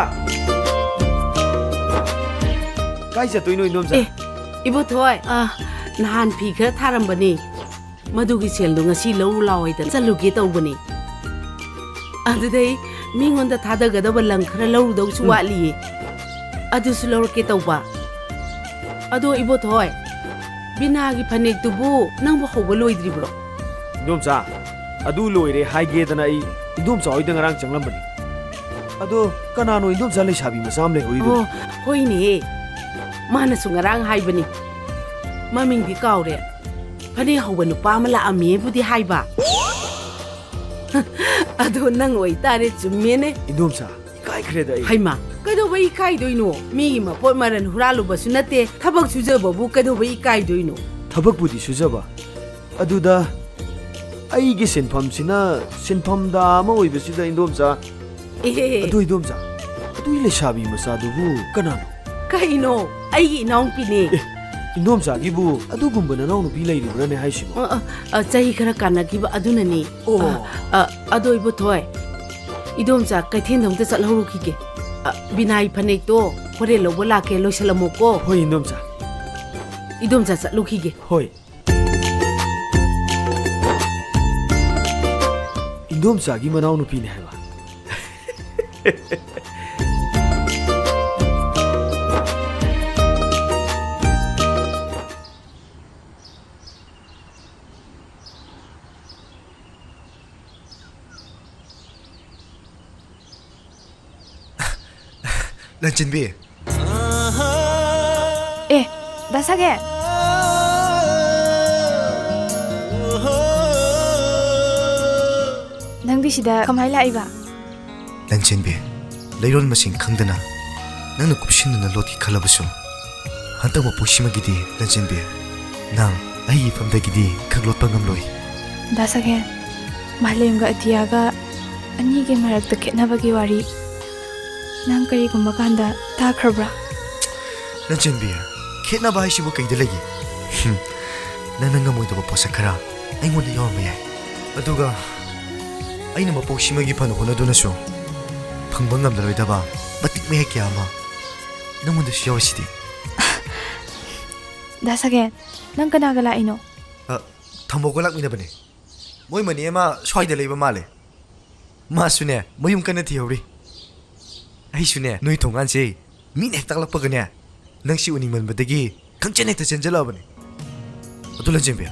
ꯀꯥꯏ ꯆꯠꯇꯣꯏꯅꯣ, ꯏꯟꯗꯣꯝꯆꯥ? ꯑꯦ, ꯏꯕꯣꯊꯣꯏ, ꯑ, ꯅꯍꯥꯟ ꯐꯤ ꯈꯔ ꯊꯥꯔꯝꯕꯅꯤ꯫ ꯃꯗꯨꯒꯤ ꯁꯦꯜꯗꯣ ꯉꯁꯤ ꯂꯧꯔꯨ ꯂꯥꯎ ꯍꯥꯏꯗꯅ ꯆꯠꯂꯨꯒꯦ ꯇꯧꯕꯅꯤ꯫ ꯑꯗꯨꯗꯩ ꯃꯤꯉꯣꯟꯗ ꯊꯥꯗꯒꯗꯕ ꯂꯪ ꯈꯔ ꯂꯧꯔꯨꯗꯧꯁꯨ ꯎꯝ꯫ ꯋꯥꯠꯂꯤꯌꯦ꯫ ꯑꯗꯨꯁꯨ ꯂꯧꯔꯛꯀꯦ ꯇꯧꯕ꯫ ꯑꯗꯣ ꯏꯕꯣꯊꯣꯏ, ꯕꯤꯅꯥꯒꯤ ꯐꯅꯦꯛꯇꯨꯕꯨ ꯅꯪꯕꯨ ꯍꯧꯕ ꯂꯣꯏꯗ꯭ꯔꯤꯕ꯭ꯔꯣ? ꯏꯟꯗꯣꯝꯆꯥ, ꯑꯗꯨ ꯂꯣꯏꯔꯦ ꯍꯥꯏꯒꯦꯗꯅ ꯑꯩ ꯏꯟꯗꯣꯝꯆꯥ ꯍꯣꯏꯗ ꯉꯔꯥꯡ ꯆꯪꯂꯝꯕꯅꯤ꯫ ꯑꯗꯣ ꯀꯅꯥꯅꯣ ꯏꯟꯗꯣꯝꯆꯥ ꯂꯩꯁꯥꯕꯤ ꯃꯆꯥ ꯑꯃ ꯂꯩꯍꯧꯔꯤꯗꯨꯕꯨ? ꯑꯣ, ꯍꯣꯏꯅꯦꯍꯦ꯫ ꯃꯥꯅꯁꯨ ꯉꯔꯥꯡ ꯍꯥꯏꯕꯅꯤ꯫ ꯃꯃꯤꯡꯗꯤ ꯀꯥꯎꯔꯦ꯫ ꯐꯅꯦꯛ ꯍꯧꯕ ꯅꯨꯄꯥ ꯑꯃ ꯂꯥꯛꯑꯝꯃꯦꯕꯨꯗꯤ ꯍꯥꯏꯕ꯫ ꯑꯗꯣ ꯅꯪ ꯑꯣꯏꯇꯥꯔꯦ, ꯆꯨꯝꯃꯦꯅꯦ꯫ ꯏꯟꯗꯣꯝꯆꯥ, ꯏꯀꯥꯏꯈ꯭ꯔꯦꯗ ꯑꯩ꯫ ꯍꯩꯃꯥ, ꯀꯩꯗꯧꯕꯩ ꯏꯀꯥꯏꯗꯣꯏꯅꯣ? ꯃꯤꯒꯤ ꯃꯄꯣꯠ ꯃꯔꯟ ꯍꯨꯔꯥꯜꯂꯨꯕꯁꯨ ꯅꯠꯇꯦ, ꯊꯕꯛ ꯁꯨꯖꯕꯕꯨ ꯀꯩꯗꯧꯕꯩ ꯏꯀꯥꯏꯗꯣꯏꯅꯣ? ꯊꯕꯛꯄꯨꯗꯤ ꯁꯨꯖꯕ, ꯑꯗꯨꯗ ꯑꯩꯒꯤ ꯁꯤꯟꯐꯝꯁꯤꯅ ꯁꯤꯟꯐꯝꯗ ꯑꯃ ꯑꯣꯏꯕꯁꯤꯗ, ꯏꯟꯗꯣꯝꯆꯥ꯫ ꯑꯦ꯫ ꯑꯗꯨ, ꯏꯟꯗꯣꯝꯆꯥ, ꯑꯗꯨꯏ ꯂꯩꯁꯥꯕꯤ ꯃꯆꯥꯗꯨꯕꯨ ꯀꯅꯥꯅꯣ? ꯀꯩꯅꯣ? ꯑꯩꯒꯤ ꯏꯅꯥꯎꯄꯤꯅꯦ꯫ ꯑꯦ, ꯏꯟꯗꯣꯝꯆꯥꯒꯤꯕꯨ ꯑꯗꯨꯒꯨꯝꯕ ꯅꯅꯥꯎꯅꯨꯄꯤ ꯂꯩꯔꯤꯕ꯭ꯔꯥꯅꯦ ꯍꯥꯏꯁꯤꯕꯣ? ꯑ, ꯑ, ꯑ, ꯆꯍꯤ ꯈꯔ ꯀꯥꯟꯅꯈꯤꯕ ꯑꯗꯨꯅꯅꯤ꯫ ꯑꯣ꯫ ꯑ, ꯑ, ꯑꯗꯣ ꯏꯕꯣꯊꯣꯏ, ꯏꯗꯣꯝꯆꯥ ꯀꯩꯊꯦꯜꯗ ꯑꯃꯨꯛꯇ ꯆꯠꯍꯧꯔꯨꯈꯤꯒꯦ꯫ ꯑ, ꯕꯤꯅꯥꯏ ꯐꯅꯦꯛꯇꯣ ꯍꯣꯔꯦꯟ ꯂꯧꯕ ꯂꯥꯛꯀꯦ, ꯂꯣꯏꯁꯤꯜꯂꯝꯃꯣꯀꯣ꯫ ꯍꯣꯏ, ꯏꯟꯗꯣꯝꯆꯥ꯫ ꯏꯗꯣꯝꯆꯥ ꯆꯠꯂꯨꯈꯤꯒꯦ꯫ ꯍꯣꯏ꯫ ꯏꯟꯗꯣꯝꯆꯥꯒꯤ ꯃꯅꯥꯎꯅꯨꯄꯤꯅꯦ ꯍꯥꯏꯕ꯫ ꯂꯟꯆꯦꯟꯕꯤ꯫ ꯑꯦ, ꯗꯥ ꯁꯥꯒꯦꯟ꯫ ꯅꯪꯗꯤ ꯁꯤꯗ ꯀꯃꯥꯏ ꯂꯥꯛꯏꯕ? ꯂꯟꯆꯦꯟꯕꯤ, ꯂꯩꯔꯣꯟ ꯃꯁꯤꯡ ꯈꯪꯗꯅ ꯅꯪꯅ ꯀꯨꯞꯁꯤꯟꯗꯨꯅ ꯂꯣꯠꯀꯦ ꯈꯜꯂꯕꯁꯨ, ꯍꯟꯗꯛ ꯃꯄꯣꯛꯁꯤꯃꯒꯤꯗꯤ, ꯂꯟꯆꯦꯟꯕꯤ, ꯅꯪ ꯑꯩꯒꯤ ꯏꯐꯝꯗꯒꯤꯗꯤ ꯈꯛ ꯂꯣꯠꯄ ꯉꯝꯂꯣꯏ꯫ ꯗꯥ ꯁꯥꯒꯦꯟ, ꯃꯥꯂꯦꯝꯒ ꯑꯇꯤꯌꯥꯒ ꯑꯅꯤꯒꯤ ꯃꯔꯛꯇ ꯈꯦꯠꯅꯕꯒꯤ ꯋꯥꯔꯤ ꯅꯪ ꯀꯔꯤꯒꯨꯝꯕ ꯀꯥꯟꯗ ꯇꯥꯈ꯭ꯔꯕ꯭ꯔꯥ? ꯂꯟꯆꯦꯟꯕꯤ, ꯈꯦꯠꯅꯕ ꯍꯥꯏꯁꯤꯕꯨ ꯀꯩꯗ ꯂꯩꯒꯦ? ꯍꯨꯝ, ꯅꯪꯅ ꯉꯝꯃꯣꯏꯗꯕ ꯄꯣꯠꯁꯛ ꯈꯔ ꯑꯩꯉꯣꯟꯗ ꯌꯥꯎꯔꯝꯕ ꯌꯥꯏ꯫ ꯑꯗꯨꯒ ꯑꯩꯅ ꯃꯄꯣꯛꯁꯤꯃꯒꯤ ꯐꯅ ꯍꯣꯠꯅꯗꯨꯅꯁꯨ ꯐꯪꯕ ꯉꯝꯂꯔꯣꯏꯗꯕ ꯃꯇꯤꯛ ꯃꯌꯥꯏ ꯀꯌꯥ ꯑꯃ ꯅꯪꯉꯣꯟꯗꯁꯨ ꯌꯥꯎꯔꯤꯁꯤꯗꯤ꯫ ꯗꯥ ꯁꯥꯒꯦꯟ, ꯅꯪ ꯀꯅꯥꯒ ꯂꯥꯛꯏꯅꯣ? ꯑ, ꯊꯝꯕꯧꯒ ꯂꯥꯛꯃꯤꯟꯅꯕꯅꯦ꯫ ꯃꯣꯏ ꯃꯅꯦ ꯑꯃ ꯁ꯭ꯋꯥꯏꯗ ꯂꯩꯕ ꯃꯥꯜꯂꯦ꯫ ꯃꯥꯁꯨꯅꯦ, ꯃꯌꯨꯝ ꯀꯟꯅ ꯊꯤꯍꯧꯔꯤ꯫ ꯑꯩꯁꯨꯅꯦ, ꯅꯣꯏ ꯊꯣꯡꯒꯥꯟꯁꯦ ꯃꯤꯅ ꯍꯦꯛ ꯇꯥꯛꯂꯛꯄꯒꯅꯦ, ꯅꯪꯁꯤ ꯎꯅꯤꯡꯃꯟꯕꯗꯒꯤ ꯈꯪꯆꯦꯟ ꯍꯦꯛꯇ ꯆꯦꯟꯖꯜꯂꯛꯑꯕꯅꯦ꯫ ꯑꯗꯨ ꯂꯟꯆꯦꯟꯕꯤ,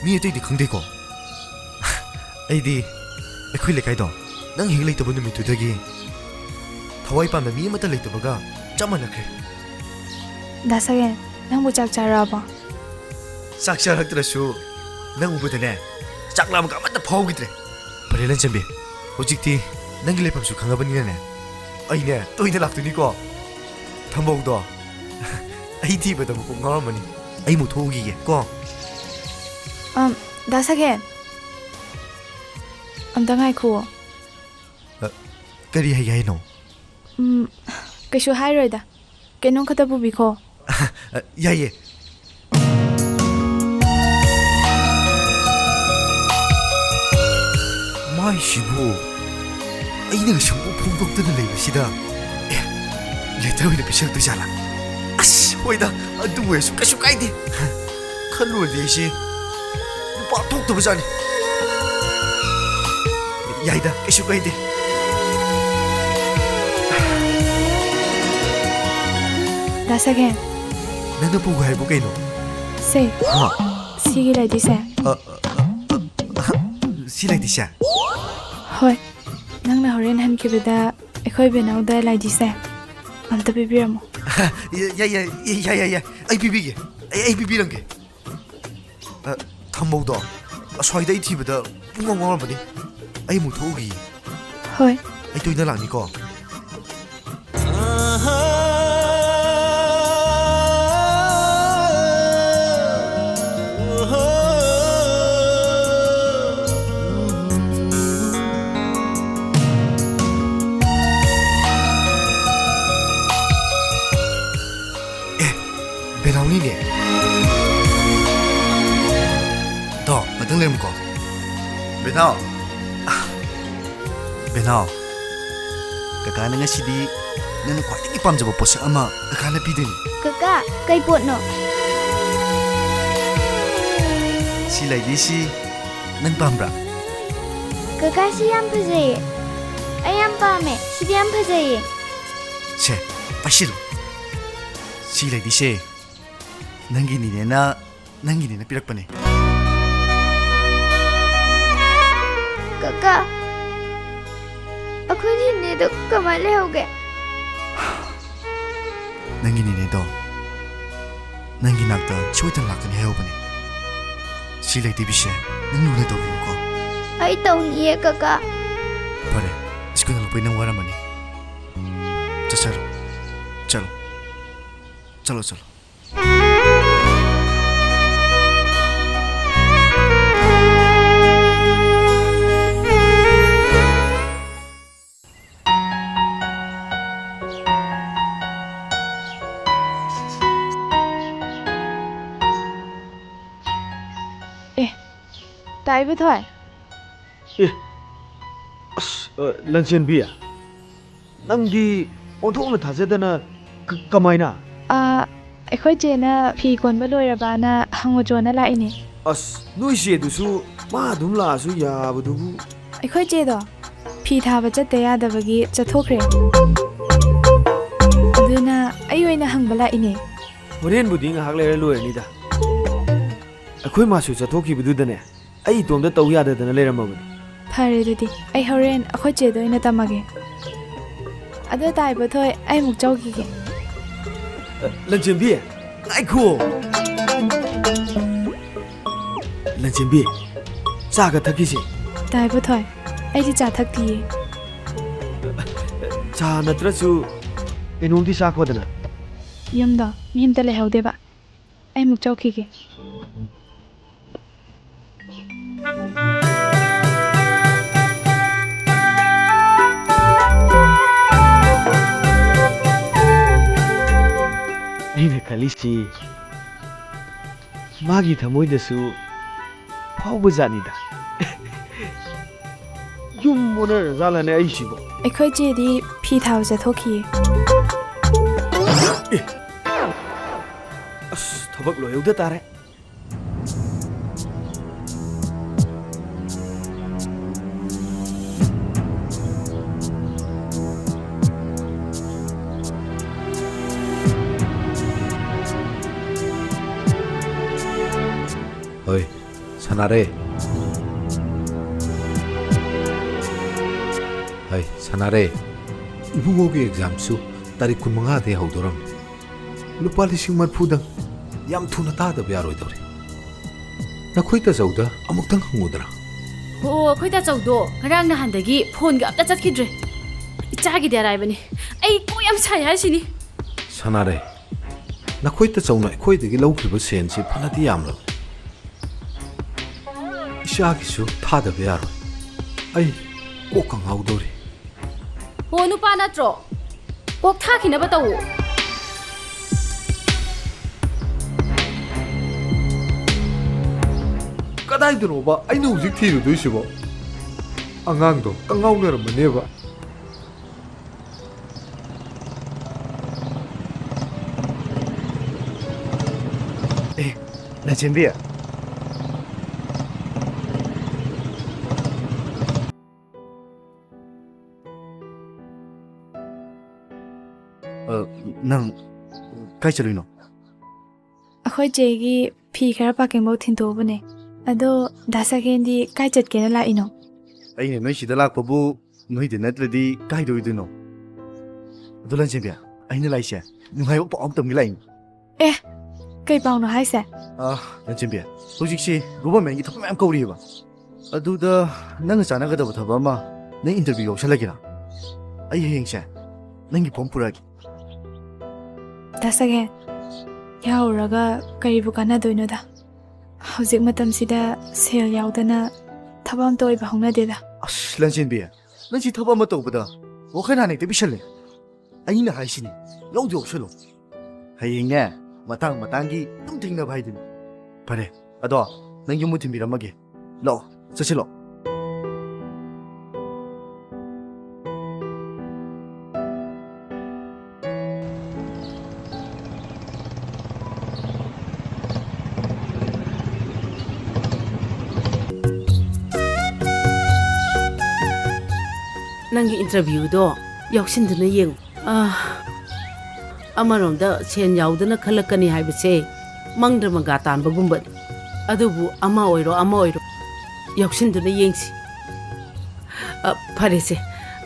ꯃꯤ ꯑꯇꯩꯗꯤ ꯈꯪꯗꯦꯀꯣ? ꯑꯩꯗꯤ ꯑꯩꯈꯣꯏ ꯂꯩꯀꯥꯏꯗꯣ ꯅꯪ ꯍꯦꯛ ꯂꯩꯇꯕ ꯅꯨꯃꯤꯠꯇꯨꯗꯒꯤ ꯊꯋꯥꯏ ꯄꯥꯟꯕ ꯃꯤ ꯑꯃꯠꯇ ꯂꯩꯇꯕꯒ ꯆꯞ ꯃꯥꯟꯅꯈ꯭ꯔꯦ꯫ ꯗꯥ ꯁꯥꯒꯦꯟ, ꯅꯪꯕꯨ ꯆꯥꯛ ꯆꯥꯔꯛꯑꯕꯣ? ꯆꯥꯛ ꯆꯥꯔꯛꯇ꯭ꯔꯁꯨ ꯅꯪ ꯎꯕꯗꯅꯦ, ꯆꯥꯛ ꯂꯥꯝꯕꯒ ꯑꯃꯠꯇ ꯐꯥꯎꯈꯤꯗ꯭ꯔꯦ꯫ ꯐꯔꯦ ꯂꯟꯆꯦꯟꯕꯤ, ꯍꯧꯖꯤꯛꯇꯤ ꯅꯪꯒꯤ ꯂꯩꯐꯝꯁꯨ ꯈꯪꯉꯕꯅꯤꯅꯅꯦ, ꯑꯩꯅꯦ ꯇꯣꯏꯅ ꯂꯥꯛꯇꯣꯏꯅꯤꯀꯣ꯫ ꯊꯝꯕꯧꯗꯣ ꯑꯩ ꯊꯤꯕꯗ ꯃꯀꯣꯛ ꯉꯥꯎꯔꯝꯃꯅꯤ꯫ ꯑꯩ ꯑꯃꯨꯛ ꯊꯣꯛꯎꯈꯤꯒꯦ ꯀꯣ꯫ ꯑꯝ, ꯗꯥ ꯁꯥꯒꯦꯟ꯫ ꯑꯝꯇ ꯉꯥꯏꯈꯨꯑꯣ꯫ ꯑ, ꯀꯔꯤ ꯍꯥꯏꯒꯦ ꯍꯥꯏꯅꯣ? ꯎꯝ, ꯀꯩꯁꯨ ꯍꯥꯏꯔꯣꯏꯗ꯫ ꯀꯩꯅꯣꯝ ꯈꯛꯇ ꯄꯨꯕꯤꯈꯣ꯫ ꯑ, ꯌꯥꯏꯌꯦ꯫ ꯑꯩꯁꯤꯕꯨ, ꯑꯩꯅꯒ ꯁꯨꯡꯎ ꯐꯣꯡꯗꯣꯛꯇꯅ ꯂꯩꯕꯁꯤꯗ, ꯑꯦ, ꯂꯦꯇꯔ ꯑꯣꯏꯅ ꯄꯤꯁꯜꯂꯛꯇꯣꯏꯖꯥꯠꯂꯥ? ꯑꯁ, ꯍꯣꯏꯗ, ꯑꯗꯨ ꯑꯣꯏꯔꯁꯨ ꯀꯩꯁꯨ ꯀꯥꯏꯗꯦ꯫ ꯈꯜꯂꯨꯔꯗꯤ ꯑꯩꯁꯦ ꯅꯨꯄꯥ ꯊꯣꯛꯇꯕꯖꯥꯠꯅꯤ꯫ ꯌꯥꯏꯗ, ꯀꯩꯁꯨ ꯀꯥꯏꯗꯦ꯫ ꯗꯥ ꯁꯒꯦꯟ꯫ ꯅꯪꯅ ꯄꯨꯒꯦ ꯍꯥꯏꯕꯨ ꯀꯩꯅꯣ? ꯁꯦ꯫ ꯍꯥ? ꯁꯤꯒꯤ ꯂꯩꯗꯣꯏꯁꯦ꯫ ꯑ, ꯑ, ꯑ, ꯑ, ꯁꯤ ꯂꯩꯗꯣꯏꯁꯦ? ꯍꯣꯏ꯫ ꯅꯪꯅ ꯍꯣꯔꯦꯟ ꯍꯟꯈꯤꯕꯗ ꯑꯩꯈꯣꯏ ꯕꯦꯅꯥꯎꯗ ꯂꯥꯏꯗꯤꯁꯦ ꯑꯝꯇ ꯄꯤꯕꯤꯔꯝꯃꯣ꯫ ꯌꯥꯏ, ꯌꯥꯏ, ꯌꯥꯏ, ꯌꯥꯏ, ꯌꯥꯏ, ꯌꯥꯏ꯫ ꯑꯩ ꯄꯤꯕꯤꯒꯦ꯫ ꯑꯩ, ꯑꯩ ꯄꯤꯕꯤꯔꯝꯒꯦ꯫ ꯑ, ꯊꯝꯕꯧꯗꯣ ꯑꯁ꯭ꯋꯥꯏꯗ ꯑꯩ ꯊꯤꯕꯗ ꯄꯨꯡꯉꯥꯎ ꯉꯥꯎꯔꯝꯕꯅꯤ꯫ ꯑꯩ ꯑꯃꯨꯛ ꯊꯣꯛꯎꯈꯤꯒꯦ꯫ ꯍꯣꯏ꯫ ꯑꯩ ꯇꯣꯏꯅ ꯂꯥꯛꯅꯤꯀꯣ꯫ ꯑꯦ, ꯕꯦꯅꯥꯎꯅꯤꯅꯦ꯫ ꯇꯣ, ꯉꯥꯛꯇꯪ ꯂꯩꯔꯝꯃꯨꯀꯣ꯫ ꯕꯦꯅꯥꯎ꯫ ꯕꯦꯅꯥꯎ, ꯀꯀꯥꯅ ꯉꯁꯤꯗꯤ ꯅꯪꯅ ꯈ꯭ꯋꯥꯏꯗꯒꯤ ꯄꯥꯝꯖꯕ ꯄꯣꯠꯁꯛ ꯑꯃ ꯀꯀꯥꯅ ꯄꯤꯗꯣꯏꯅꯤ꯫ ꯀꯀꯥ, ꯀꯩ ꯄꯣꯠꯅꯣ? ꯁꯤ ꯂꯩꯗꯤꯁꯤ ꯅꯪ ꯄꯥꯝꯕ꯭ꯔꯥ? ꯀꯀꯥ, ꯁꯤ ꯌꯥꯝ ꯐꯖꯩꯌꯦ꯫ ꯑꯩ ꯌꯥꯝ ꯄꯥꯝꯃꯦ꯫ ꯁꯤꯗꯤ ꯌꯥꯝ ꯐꯖꯩꯌꯦ꯫ ꯁꯦ, ꯄꯥꯏꯁꯤꯜꯂꯨ꯫ ꯁꯤ ꯂꯩꯗꯤꯁꯦ ꯅꯪꯒꯤ ꯅꯤꯅꯦꯅ ꯅꯪꯒꯤꯅꯦꯅ ꯄꯤꯔꯛꯄꯅꯦ꯫ ꯀꯀꯥ, ꯑꯩꯈꯣꯏ ꯅꯤꯅꯦꯗꯣ ꯀꯃꯥꯏꯅ ꯂꯩꯍꯧꯒꯦ? ꯅꯪꯒꯤ ꯅꯤꯅꯦꯗꯣ ꯅꯪꯒꯤ ꯅꯥꯛꯇ ꯁꯣꯏꯗꯅ ꯂꯥꯛꯀꯅꯤ ꯍꯥꯏꯍꯧꯕꯅꯦ꯫ ꯁꯤ ꯂꯩꯇꯦꯕꯤꯁꯦ, ꯅꯪ ꯂꯨꯅ ꯇꯧꯕꯤꯌꯨꯀꯣ꯫ ꯑꯩ ꯇꯧꯅꯤꯌꯦ, ꯀꯀꯥ꯫ ꯐꯔꯦ, ꯁ꯭ꯀꯨꯜ ꯍꯜꯂꯛꯄꯩ ꯅꯪ ꯋꯥꯔꯝꯃꯅꯤ꯫ ꯆꯠꯆꯔꯣ꯫ ꯆꯠꯂꯣ꯫ ꯆꯠꯂꯣ, ꯆꯠꯂꯣ꯫ ꯑꯦ, ꯇꯥꯏꯕ ꯊꯣꯏ꯫ ꯑꯦ, ꯑꯁ, ꯑ, ꯂꯟꯆꯦꯟꯕꯤ, ꯅꯪꯗꯤ ꯑꯣꯟꯊꯣꯛꯅ ꯊꯥꯖꯗꯅ ꯀ-, ꯀꯃꯥꯏꯅ? ꯑ, ꯑꯩꯈꯣꯏ ꯆꯦꯅ ꯐꯤ ꯀꯣꯟꯕ ꯂꯣꯏꯔꯕꯅ ꯍꯪꯉꯨꯆꯣꯅ ꯂꯥꯛꯏꯅꯦ꯫ ꯑꯁ, ꯅꯣꯏ ꯆꯦꯗꯨꯁꯨ ꯃꯥ ꯑꯗꯨꯝ ꯂꯥꯛꯑꯁꯨ ꯌꯥꯕꯗꯨꯕꯨ꯫ ꯑꯩꯈꯣꯏ ꯆꯦꯗꯣ ꯐꯤ ꯊꯥꯕ ꯆꯠꯇ ꯌꯥꯗꯕꯒꯤ ꯆꯠꯊꯣꯛꯈ꯭ꯔꯦ꯫ ꯑꯗꯨꯅ ꯑꯩ ꯑꯣꯏꯅ ꯍꯪꯕ ꯂꯥꯛꯏꯅꯦ꯫ ꯍꯣꯔꯦꯟꯕꯨꯗꯤ ꯉꯥꯏꯍꯥꯛ ꯂꯩꯔ ꯂꯣꯏꯔꯅꯤꯗ꯫ ꯑꯩꯈꯣꯏ ꯃꯥꯁꯨ ꯆꯠꯊꯣꯛꯈꯤꯕꯗꯨꯗꯅꯦ, ꯑꯩ ꯏꯇꯣꯝꯇ ꯇꯧ ꯌꯥꯗꯗꯅ ꯂꯩꯔꯝꯃꯕꯅꯤ꯫ ꯐꯔꯦ ꯑꯗꯨꯗꯤ, ꯑꯩ ꯍꯣꯔꯦꯟ ꯑꯩꯈꯣꯏ ꯆꯦꯗ ꯑꯣꯏꯅ ꯇꯝꯃꯒꯦ꯫ ꯑꯗꯣ ꯇꯥꯏꯕ ꯊꯣꯏ, ꯑꯩ ꯑꯃꯨꯛ ꯆꯧꯈꯤꯒꯦ꯫ ꯑ, ꯂꯟꯆꯦꯟꯕꯤ, ꯉꯥꯏꯈꯣ꯫ ꯂꯟꯆꯦꯟꯕꯤ, ꯆꯥꯒ ꯊꯛꯈꯤꯁꯦ꯫ ꯇꯥꯏꯕ ꯊꯣꯏ, ꯑꯩꯗꯤ ꯆꯥ ꯊꯛꯇꯤꯌꯦ꯫ ꯆꯥ ꯅꯠꯇ꯭ꯔꯁꯨ ꯀꯩꯅꯣꯝꯗꯤ ꯆꯥꯈꯣꯗꯅ꯫ ꯌꯨꯝꯗꯣ ꯃꯤ ꯑꯝꯇ ꯂꯩꯍꯧꯗꯦꯕ꯫ ꯑꯩ ꯑꯃꯨꯛ ꯆꯧꯈꯤꯒꯦ꯫ ꯑꯩꯅ ꯈꯜꯂꯤꯁꯤ, ꯃꯥꯒꯤ ꯊꯃꯣꯏꯗꯁꯨ ꯐꯥꯎꯕ ꯖꯥꯠꯅꯤꯗ꯫ ꯌꯨꯝ ꯑꯣꯟꯅꯔꯖꯥꯠꯂꯅꯦ ꯑꯩꯁꯤꯕꯣ? ꯑꯩꯈꯣꯏ ꯆꯦꯗꯤ ꯐꯤ ꯊꯥꯕ ꯆꯠꯊꯣꯛꯈꯤꯌꯦ꯫ ꯑꯦ! ꯑꯁ, ꯊꯕꯛ ꯂꯣꯏꯍꯧꯗ ꯇꯥꯔꯦ꯫ ꯍꯣꯏ, ꯁꯥꯟꯅꯔꯦ꯫ ꯍꯣꯏ, ꯁꯥꯟꯅꯔꯦ꯫ ꯏꯕꯨꯡꯉꯣꯒꯤ ꯑꯦꯛꯖꯥꯝꯁꯨ ꯇꯥꯔꯤꯛ ꯀꯨꯟꯃꯉꯥꯗꯩ ꯍꯧꯗꯣꯔꯝꯅꯤ꯫ ꯂꯨꯄꯥ ꯂꯤꯁꯤꯡ ꯃꯔꯤꯐꯨꯗꯪ꯫ ꯌꯥꯝ ꯊꯨꯅ ꯇꯥꯗꯕ ꯌꯥꯔꯣꯏꯗꯧꯔꯤ꯫ ꯅꯈꯣꯏ ꯇꯥꯆꯧꯗ ꯑꯃꯨꯛꯇꯪ ꯍꯪꯉꯨꯗꯅ꯫ ꯑꯣ, ꯑꯩꯈꯣꯏ ꯇꯥꯆꯧꯗꯣ ꯉꯔꯥꯡ ꯅꯍꯥꯟꯗꯒꯤ ꯐꯣꯟꯒ ꯑꯝꯇ ꯆꯠꯈꯤꯗ꯭ꯔꯦ꯫ ꯏꯆꯥꯒꯤꯗꯤ ꯑꯔꯥꯏꯕꯅꯤ꯫ ꯑꯩ ꯀꯣꯛ ꯌꯥꯝ ꯁꯥꯏ ꯍꯥꯏꯁꯤꯅꯤ꯫ ꯁꯥꯟꯅꯔꯦ꯫ ꯅꯈꯣꯏ ꯇꯥꯆꯧꯅ ꯑꯩꯈꯣꯏꯗꯒꯤ ꯂꯧꯈ꯭ꯔꯤꯕ ꯁꯦꯟꯁꯤ ꯐꯅꯗꯤ ꯌꯥꯝꯂꯕꯅꯤ꯫ ꯏꯆꯥꯒꯤꯁꯨ ꯊꯥꯗꯕ ꯌꯥꯔꯣꯏ꯫ ꯑꯩ ꯀꯣꯛꯀ ꯉꯥꯎꯗꯧꯔꯤ꯫ ꯍꯣ, ꯅꯨꯄꯥ ꯅꯠꯇ꯭ꯔꯣ? ꯀꯣꯛ ꯊꯥꯈꯤꯅꯕ ꯇꯧꯋꯣ꯫ ꯀꯗꯥꯏꯗꯅꯣꯕ ꯑꯩꯅ ꯍꯧꯖꯤꯛ ꯊꯤꯔꯨꯗꯣꯏꯁꯤꯕꯣ? ꯑꯉꯥꯡꯗꯣ ꯀꯉꯥꯎꯅꯔꯝꯃꯅꯦꯕ꯫ ꯑꯦ, ꯂꯟꯆꯦꯟꯕꯤ꯫ ꯑ, ꯅꯪ ꯀꯥꯏ ꯆꯠꯂꯨꯏꯅꯣ? ꯑꯩꯈꯣꯏ ꯆꯦꯒꯤ ꯐꯤ ꯈꯔ ꯄꯥꯀꯤꯡꯐꯧ ꯊꯤꯟꯗꯣꯛꯎꯕꯅꯦ꯫ ꯑꯗꯣ ꯗꯥ ꯁꯛꯍꯦꯟꯗꯤ ꯀꯥꯏ ꯆꯠꯀꯦꯅ ꯂꯥꯛꯏꯅꯣ? ꯑꯩꯅ ꯅꯣꯏ ꯁꯤꯗ ꯂꯥꯛꯄꯕꯨ ꯅꯣꯏꯗ ꯅꯠꯇ꯭ꯔꯗꯤ ꯀꯥꯏꯗ ꯑꯣꯏꯗꯣꯏꯅꯣ? ꯑꯗꯨ ꯂꯟꯆꯦꯟꯕꯤ, ꯑꯩꯅ ꯂꯥꯛꯏꯁꯦ ꯅꯨꯡꯉꯥꯏꯕ ꯄꯥꯎ ꯑꯃ ꯇꯝꯒꯦ ꯂꯥꯛꯏꯅꯤ꯫ ꯑꯦ, ꯀꯩ ꯄꯥꯎꯅꯣ ꯍꯥꯏꯁꯦ? ꯑ, ꯂꯟꯆꯦꯟꯕꯤ, ꯍꯧꯖꯤꯛꯁꯦ ꯒꯣꯚꯔꯃꯦꯟꯒꯤ ꯊꯕꯛ ꯃꯌꯥꯝ ꯀꯧꯔꯤꯑꯕ꯫ ꯑꯗꯨꯗ ꯅꯪꯒ ꯆꯥꯟꯅꯒꯗꯕ ꯊꯕꯛ ꯑꯃ, ꯅꯪ ꯏꯟꯇꯔꯚ꯭ꯌꯨ ꯌꯥꯎꯁꯜꯂꯒꯦꯔꯥ? ꯑꯩ ꯍꯌꯦꯡꯁꯦ ꯅꯪꯒꯤ ꯐꯣꯝ ꯄꯨꯔꯛꯑꯒꯦ꯫ ꯗꯥ ꯁꯛꯍꯦꯟ, ꯌꯥꯎꯔꯨꯔꯒ ꯀꯔꯤꯕꯨ ꯀꯥꯟꯅꯗꯣꯏꯅꯣꯗ? ꯍꯧꯖꯤꯛ ꯃꯇꯝꯁꯤꯗ ꯁꯦꯜ ꯌꯥꯎꯗꯅ ꯊꯕꯛ ꯑꯝꯇ ꯑꯣꯏꯕ ꯍꯧꯅꯗꯦꯗ꯫ ꯑꯁ, ꯂꯟꯆꯦꯟꯕꯤ, ꯅꯪꯁꯤ ꯊꯕꯛ ꯑꯃ ꯇꯧꯕꯗ ꯋꯥꯈꯜ ꯍꯥꯟꯅ ꯍꯦꯛꯇ ꯄꯤꯁꯜꯂꯦ꯫ ꯑꯩꯅ ꯍꯥꯏꯁꯤꯅꯤ, ꯌꯥꯎꯗꯤ ꯌꯥꯎꯁꯜꯂꯣ꯫ ꯍꯌꯦꯡꯅꯦ, ꯃꯇꯥꯡ ꯃꯇꯥꯡꯒꯤ ꯑꯗꯨꯝ ꯊꯦꯡꯅꯕ ꯍꯥꯏꯗꯨꯅꯤ꯫ ꯐꯔꯦ, ꯑꯗꯣ ꯅꯪ ꯌꯨꯝꯕꯨ ꯊꯤꯟꯕꯤꯔꯝꯃꯒꯦ꯫ ꯂꯥꯛꯑꯣ, ꯆꯠꯁꯤꯜꯂꯣ꯫ ꯅꯪꯒꯤ ꯏꯟꯇꯔꯚ꯭ꯌꯨꯗꯣ ꯌꯥꯎꯁꯤꯟꯗꯨꯅ ꯌꯦꯡꯉꯨ꯫ ꯑꯥ, ꯑꯃꯔꯣꯝꯗ ꯁꯦꯟ ꯌꯥꯎꯗꯅ ꯈꯜꯂꯛꯀꯅꯤ ꯍꯥꯏꯕꯁꯦ ꯃꯪꯗ ꯃꯪꯒꯥ ꯇꯥꯟꯕꯒꯨꯝꯕꯅꯤ꯫ ꯑꯗꯨꯕꯨ ꯑꯃ ꯑꯣꯏꯔꯣ, ꯑꯃ ꯑꯣꯏꯔꯣ, ꯌꯥꯎꯁꯤꯟꯗꯨꯅ ꯌꯦꯡꯁꯤ꯫ ꯑ, ꯐꯔꯦꯁꯦ,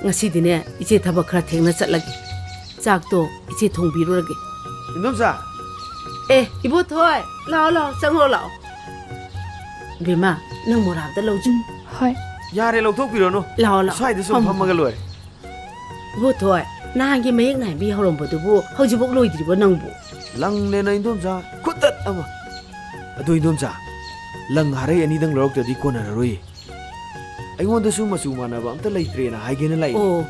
ꯉꯁꯤꯗꯤꯅꯦ, ꯏꯆꯦ ꯊꯕꯛ ꯈꯔ ꯊꯦꯡꯅ ꯆꯠꯂꯒꯦ꯫ ꯆꯥꯛꯇꯣ ꯏꯆꯦ ꯊꯣꯡꯕꯤꯔꯨꯔꯒꯦ꯫ ꯏꯟꯗꯣꯝꯆꯥ! ꯑꯦ, ꯏꯕꯣꯊꯣꯏ, ꯂꯥꯛꯑꯣ, ꯂꯥꯛꯑꯣ, ꯆꯪꯉꯛꯑꯣ, ꯂꯥꯛꯑꯣ꯫ ꯕꯦꯝꯃ, ꯅꯪ ꯃꯣꯔꯥ ꯑꯝꯇ ꯂꯧꯖꯤ꯫ ꯎꯝ, ꯍꯣꯏ꯫ ꯌꯥꯔꯦ, ꯂꯧꯊꯣꯛꯄꯤꯔꯅꯨ꯫ ꯂꯥꯛꯑꯣ, ꯂꯥꯛꯑꯣ꯫ ꯁ꯭ꯋꯥꯏꯗ ꯁꯨꯝ ꯐꯝꯃꯣ꯫ ꯐꯝꯃꯒ ꯂꯣꯏꯔꯦ꯫ ꯏꯕꯣꯊꯣꯏ, ꯅꯍꯥꯟꯒꯤ ꯃꯌꯦꯛ ꯅꯥꯏꯕꯤ ꯍꯧꯔꯝꯕꯗꯨꯕꯨ ꯍꯧꯖꯤꯛꯐꯥꯎ ꯂꯣꯏꯗ꯭ꯔꯤꯕꯣ ꯅꯪꯕꯨ? ꯂꯪꯅꯦꯅ, ꯏꯟꯗꯣꯝꯆꯥ, ꯈꯨꯇꯠ ꯑꯃ꯫ ꯑꯗꯣ, ꯏꯟꯗꯣꯝꯆꯥ, ꯂꯪ ꯍꯥꯔꯩ ꯑꯅꯤꯗꯪ ꯂꯧꯔꯛꯇ꯭ꯔꯗꯤ ꯀꯣꯟꯅꯔꯔꯣꯏ꯫ ꯑꯩꯉꯣꯟꯗꯁꯨ ꯃꯆꯨ ꯃꯥꯟꯅꯕ ꯑꯝꯇ ꯂꯩꯇ꯭ꯔꯦꯅ ꯍꯥꯏꯒꯦꯅ ꯂꯥꯛꯏꯅꯦ꯫ ꯑꯣ,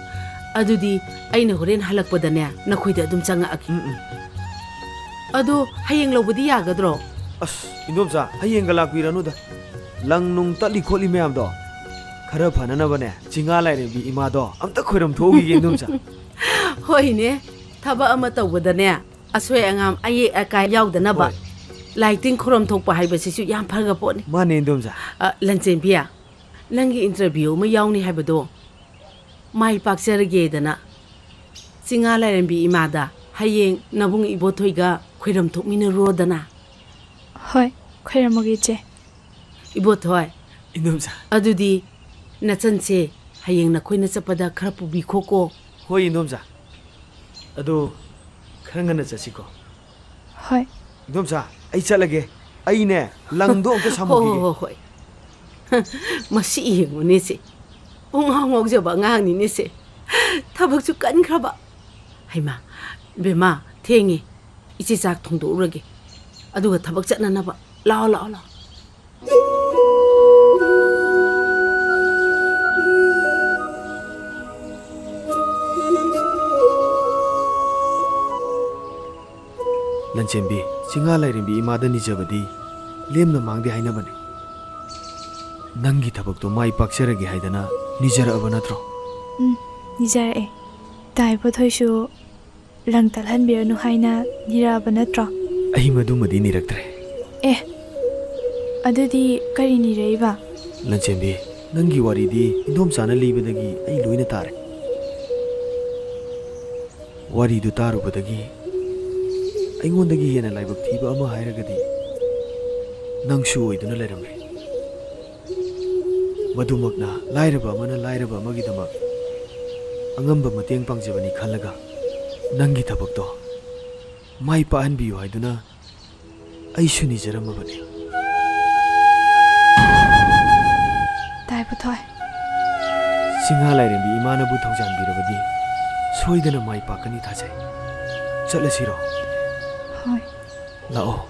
ꯑꯗꯨꯗꯤ ꯑꯩꯅ ꯍꯣꯔꯦꯟ ꯍꯜꯂꯛꯄꯗꯅꯦ, ꯅꯈꯣꯏꯗ ꯑꯗꯨꯝ ꯆꯪꯉꯛꯑꯒꯦ꯫ ꯎꯝ, ꯎꯝ꯫ ꯑꯗꯣ ꯍꯌꯦꯡ ꯂꯧꯕꯗꯤ ꯌꯥꯒꯗ꯭ꯔꯣ? ꯑꯁ, ꯏꯟꯗꯣꯝꯆꯥ, ꯍꯌꯦꯡꯒ ꯂꯥꯛꯄꯤꯔꯅꯨꯗ꯫ ꯂꯪ ꯅꯨꯡ ꯇꯠꯂꯤ ꯈꯣꯠꯂꯤ ꯃꯌꯥꯝꯗꯣ ꯈꯔ ꯐꯅꯅꯕꯅꯦ, ꯆꯤꯡꯉꯥ ꯂꯥꯏꯔꯦꯝꯕꯤ ꯏꯃꯥꯗꯣ ꯑꯝꯇ ꯈꯣꯏꯔꯝ ꯊꯣꯛꯎꯈꯤꯒꯦ, ꯏꯟꯗꯣꯝꯆꯥ꯫ ꯍꯣꯏꯅꯦ, ꯊꯕꯛ ꯑꯃ ꯇꯧꯕꯗꯅꯦ, ꯑꯁꯣꯏ ꯑꯉꯥꯝ, ꯑꯌꯦꯛ ꯑꯀꯥꯏ ꯌꯥꯎꯗꯅꯕ, ꯍꯣꯏ꯫ ꯂꯥꯏ ꯇꯤꯟ ꯈꯨꯔꯝ ꯊꯣꯛꯄ ꯍꯥꯏꯕꯁꯤꯁꯨ ꯌꯥꯝ ꯐꯈ꯭ꯔ ꯄꯣꯠꯅꯤ꯫ ꯃꯥꯅꯦ, ꯏꯟꯗꯣꯝꯆꯥ꯫ ꯑ, ꯂꯟꯆꯦꯟꯕꯤ, ꯅꯪꯒꯤ interview ꯑꯃ ꯌꯥꯎꯅꯤ ꯍꯥꯏꯕꯗꯣ ꯃꯥꯏ ꯄꯥꯛꯆꯔꯒꯦꯗꯅ ꯆꯤꯡꯉꯥ ꯂꯥꯏꯔꯦꯝꯕꯤ ꯏꯃꯥꯗ ꯍꯌꯦꯡ ꯅꯕꯨꯡ ꯏꯕꯣꯊꯣꯏꯒ ꯈꯣꯏꯔꯝ ꯊꯣꯛꯃꯤꯟꯅꯔꯨꯔꯣꯗꯅ꯫ ꯍꯣꯏ, ꯈꯣꯏꯔꯝꯃꯒꯦ, ꯏꯆꯦ꯫ ꯏꯕꯣꯊꯣꯏ, ꯏꯟꯗꯣꯝꯆꯥ꯫ ꯑꯗꯨꯗꯤ ꯅꯆꯟꯁꯦ ꯍꯌꯦꯡ ꯅꯈꯣꯏꯅ ꯆꯠꯄꯗ ꯈꯔ ꯄꯨꯕꯤꯈꯣꯀꯣ꯫ ꯍꯣꯏ, ꯏꯟꯗꯣꯝꯆꯥ꯫ ꯑꯗꯣ ꯈꯔ ꯉꯟꯅ ꯆꯠꯁꯤꯀꯣ꯫ ꯍꯣꯏ꯫ ꯏꯟꯗꯣꯝꯆꯥ, ꯑꯩ ꯆꯠꯂꯒꯦ꯫ ꯑꯩꯅꯦ, ꯂꯪꯗꯣ ꯑꯝꯇ ꯍꯣ, ꯍꯣ, ꯁꯥꯃꯨꯈꯤꯒꯦ꯫ ꯍꯣ, ꯍꯣꯏ꯫ ꯃꯁꯤ ꯌꯦꯡꯉꯨꯅꯦ ꯁꯦ꯫ ꯄꯨꯡꯉꯥꯎ ꯉꯥꯎꯖꯕ ꯑꯉꯥꯡꯅꯤꯅꯦ ꯁꯦ꯫ ꯊꯕꯛꯁꯨ ꯀꯟꯈ꯭ꯔꯕ꯫ ꯍꯩꯃꯥ, ꯕꯦꯝꯃ, ꯊꯦꯡꯉꯦ꯫ ꯏꯆꯦ ꯆꯥꯛ ꯊꯣꯡꯗꯣꯛꯎꯔꯒꯦ꯫ ꯑꯗꯨꯒ ꯊꯕꯛ ꯆꯠꯅꯅꯕ꯫ ꯂꯥꯛꯑꯣ, ꯂꯥꯛꯑꯣ, ꯂꯥꯛꯑꯣ꯫ ꯂꯟꯆꯦꯟꯕꯤ, ꯆꯤꯡꯉꯥ ꯂꯥꯏꯔꯦꯝꯕꯤ ꯏꯃꯥꯗ ꯅꯤꯖꯕꯗꯤ ꯂꯦꯝꯅ ꯃꯥꯡꯗꯦ ꯍꯥꯏꯅꯕꯅꯤ꯫ ꯅꯪꯒꯤ ꯊꯕꯛꯇꯣ ꯃꯥꯏ ꯄꯥꯛꯆꯔꯒꯦ ꯍꯥꯏꯗꯅ ꯅꯤꯖꯔꯛꯑꯕ ꯅꯠꯇ꯭ꯔꯣ? ꯎꯝ, ꯅꯤꯖꯔꯛꯑꯦ꯫ ꯇꯥ ꯏꯕꯣꯊꯣꯏꯁꯨ ꯂꯪ ꯇꯠꯍꯟꯕꯤꯔꯅꯨ ꯍꯥꯏꯅ ꯅꯤꯔꯛꯑꯕ ꯅꯠꯇ꯭ꯔꯣ? ꯑꯩ ꯃꯗꯨꯃꯗꯤ ꯅꯤꯔꯛꯇ꯭ꯔꯦ꯫ ꯑꯦ, ꯑꯗꯨꯗꯤ ꯀꯔꯤ ꯅꯤꯔꯛꯏꯕ? ꯂꯟꯆꯦꯟꯕꯤ, ꯅꯪꯒꯤ ꯋꯥꯔꯤꯗꯤ ꯏꯟꯗꯣꯝꯆꯥꯅ ꯂꯤꯕꯗꯒꯤ ꯑꯩ ꯂꯣꯏꯅ ꯇꯥꯔꯦ꯫ ꯋꯥꯔꯤꯗꯨ ꯇꯥꯔꯨꯕꯗꯒꯤ ꯑꯩꯉꯣꯟꯗꯒꯤ ꯍꯦꯟꯅ ꯂꯥꯏꯕꯛ ꯊꯤꯕ ꯑꯃ ꯍꯥꯏꯔꯒꯗꯤ ꯅꯪꯁꯨ ꯑꯣꯏꯗꯨꯅ ꯂꯩꯔꯝꯂꯦ꯫ ꯃꯗꯨꯃꯛꯅ ꯂꯥꯏꯔꯕ ꯑꯃꯅ ꯂꯥꯏꯔꯕ ꯑꯃꯒꯤꯗꯃꯛ ꯑꯉꯝꯕ ꯃꯇꯦꯡ ꯄꯥꯡꯖꯕꯅꯤ ꯈꯜꯂꯒ ꯅꯪꯒꯤ ꯊꯕꯛꯇꯣ ꯃꯥꯏ ꯄꯥꯛꯍꯟꯕꯤꯌꯨ ꯍꯥꯏꯗꯨꯅ ꯑꯩꯁꯨ ꯅꯤꯖꯔꯝꯃꯕꯅꯤ꯫ ꯇꯥ ꯏꯕꯣꯊꯣꯏ꯫ ꯆꯤꯡꯉꯥ ꯂꯥꯏꯔꯦꯝꯕꯤ ꯏꯃꯥꯅꯕꯨ ꯊꯧꯖꯥꯟꯕꯤꯔꯕꯗꯤ ꯁꯣꯏꯗꯅ ꯃꯥꯏ ꯄꯥꯛꯀꯅꯤ ꯊꯥꯖꯩ꯫ ꯆꯠꯂꯁꯤꯔꯣ? ꯍꯣꯏ꯫ ꯂꯥꯛꯑꯣ꯫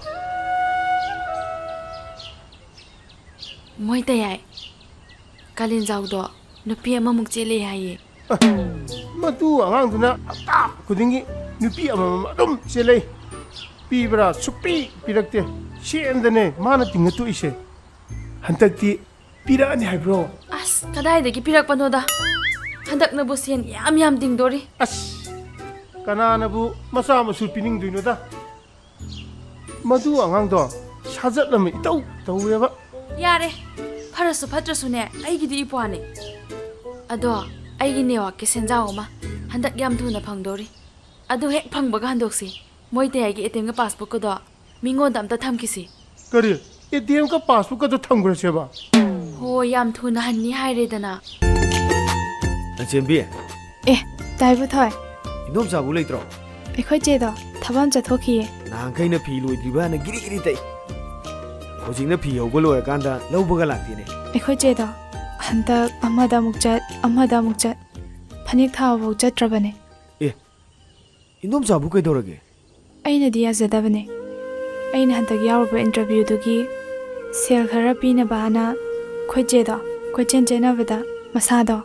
ꯃꯣꯏ ꯇꯌꯥꯏ, ꯀꯥꯂꯦꯟꯖꯥꯎꯗꯣ ꯅꯨꯄꯤ ꯑꯃꯃꯨꯛ ꯆꯦꯜꯂꯦ ꯍꯥꯏꯌꯦ꯫ ꯃꯗꯨ ꯑꯉꯥꯡꯗꯨꯅ ꯍꯞꯇꯥ ꯈꯨꯗꯤꯡꯒꯤ ꯅꯨꯄꯤ ꯑꯃꯃꯝ ꯑꯗꯨꯝ ꯆꯦꯜꯂꯛꯏ꯫ ꯄꯤꯕ꯭ꯔꯥ? ꯁꯨꯛꯄꯤ ꯄꯤꯔꯛꯇꯦ꯫ ꯁꯦꯟꯗꯅꯦ ꯃꯥꯅ ꯇꯤꯡꯉ ꯇꯣꯛꯏꯁꯦ꯫ ꯍꯟꯗꯛꯇꯤ ꯄꯤꯔꯛꯑꯅꯤ ꯍꯥꯏꯕ꯭ꯔꯣ? ꯑꯁ, ꯀꯗꯥꯏꯗꯒꯤ ꯄꯤꯔꯛꯄꯅꯣꯗ? ꯍꯟꯗꯛꯅꯕꯨ ꯁꯦꯟ ꯌꯥꯝ ꯌꯥꯝ ꯇꯤꯡꯗꯣꯔꯤ꯫ ꯑꯁ, ꯀꯅꯥꯅꯕꯨ ꯃꯆꯥ ꯃꯁꯨ ꯄꯤꯅꯤꯡꯗꯣꯏꯅꯣꯗ? ꯃꯗꯨ ꯑꯉꯥꯡꯗꯣ ꯁꯥꯖꯠ ꯑꯃ ꯏꯇꯧ ꯇꯧꯋꯦꯕ꯫ ꯌꯥꯔꯦ, ꯐꯔꯁꯨ ꯐꯠꯇ꯭ꯔꯁꯨꯅꯦ, ꯑꯩꯒꯤꯗꯤ ꯏꯄ꯭ꯋꯥꯅꯦ꯫ ꯑꯗꯣ ꯑꯩꯒꯤ ꯅꯦꯋꯥꯛꯀꯤ ꯁꯦꯟꯖꯥꯎ ꯑꯃ ꯍꯟꯗꯛ ꯌꯥꯝ ꯊꯨꯅ ꯐꯪꯗꯣꯔꯤ꯫ ꯑꯗꯨ ꯍꯦꯛ ꯐꯪꯕꯒ ꯍꯟꯗꯣꯛꯁꯤ꯫ ꯃꯣꯏ ꯇꯌꯥꯏꯒꯤ ꯑꯦ ꯇꯤ ꯑꯦꯝꯒ ꯄꯥꯁꯕꯨꯛꯀꯗꯣ ꯃꯤꯉꯣꯟꯗ ꯑꯝꯇ ꯊꯝꯈꯤꯁꯤ꯫ ꯀꯔꯤ? ꯑꯦ ꯇꯤ ꯑꯦꯝꯒ ꯄꯥꯁꯕꯨꯛꯀꯗꯣ ꯊꯝꯈ꯭ꯔꯁꯦꯕ? ꯍꯣꯏ, ꯌꯥꯝ ꯊꯨꯅ ꯍꯟꯅꯤ ꯍꯥꯏꯔꯦꯗꯅ꯫ ꯂꯟꯆꯦꯟꯕꯤ, ꯑꯦ, ꯇꯥꯏꯕ ꯊꯣꯏ꯫ ꯏꯟꯗꯣꯝꯆꯥꯕꯨ ꯂꯩꯇ꯭ꯔꯣ? ꯑꯩꯈꯣꯏ ꯆꯦꯗꯣ ꯊꯕꯛ ꯑꯃ ꯆꯠꯊꯣꯛꯈꯤꯌꯦ꯫ ꯅꯍꯥꯟꯈꯩꯅ ꯐꯤ ꯂꯣꯏꯗ꯭ꯔꯤꯕ ꯍꯥꯏꯅ ꯒꯤꯔꯤ ꯒꯤꯔꯤ ꯇꯛꯏ꯫ ꯍꯧꯖꯤꯛꯅ ꯐꯤ ꯍꯧꯕ ꯂꯣꯏꯔꯀꯥꯟꯗ ꯂꯧꯕꯒ ꯂꯥꯛꯇꯦꯅꯦ꯫ ꯑꯩꯈꯣꯏ ꯆꯦꯗꯣ ꯍꯟꯗꯛ ꯑꯃꯗ ꯑꯃꯨꯛ ꯆꯠ, ꯑꯃꯗ ꯑꯃꯨꯛ ꯆꯠ, ꯐꯅꯦꯛ ꯊꯥꯕꯐꯥꯎ ꯆꯠꯇ꯭ꯔꯕꯅꯦ꯫ ꯏꯟꯗꯣꯝꯆꯥꯕꯨ ꯀꯩꯗꯧꯔꯒꯦ? ꯑꯩꯅꯗꯤ ꯌꯥꯖꯗꯕꯅꯦ꯫ ꯑꯩꯅ ꯍꯟꯗꯛ ꯌꯥꯎꯔꯨꯕ ꯏꯟꯇꯔꯚ꯭ꯌꯨꯗꯨꯒꯤ ꯁꯦꯜ ꯈꯔ ꯄꯤꯅꯕꯅ ꯑꯩꯈꯣꯏ ꯆꯦꯗꯣ ꯀꯣꯏꯆꯦꯟ ꯆꯦꯟꯅꯕꯗ ꯃꯁꯥꯗꯣ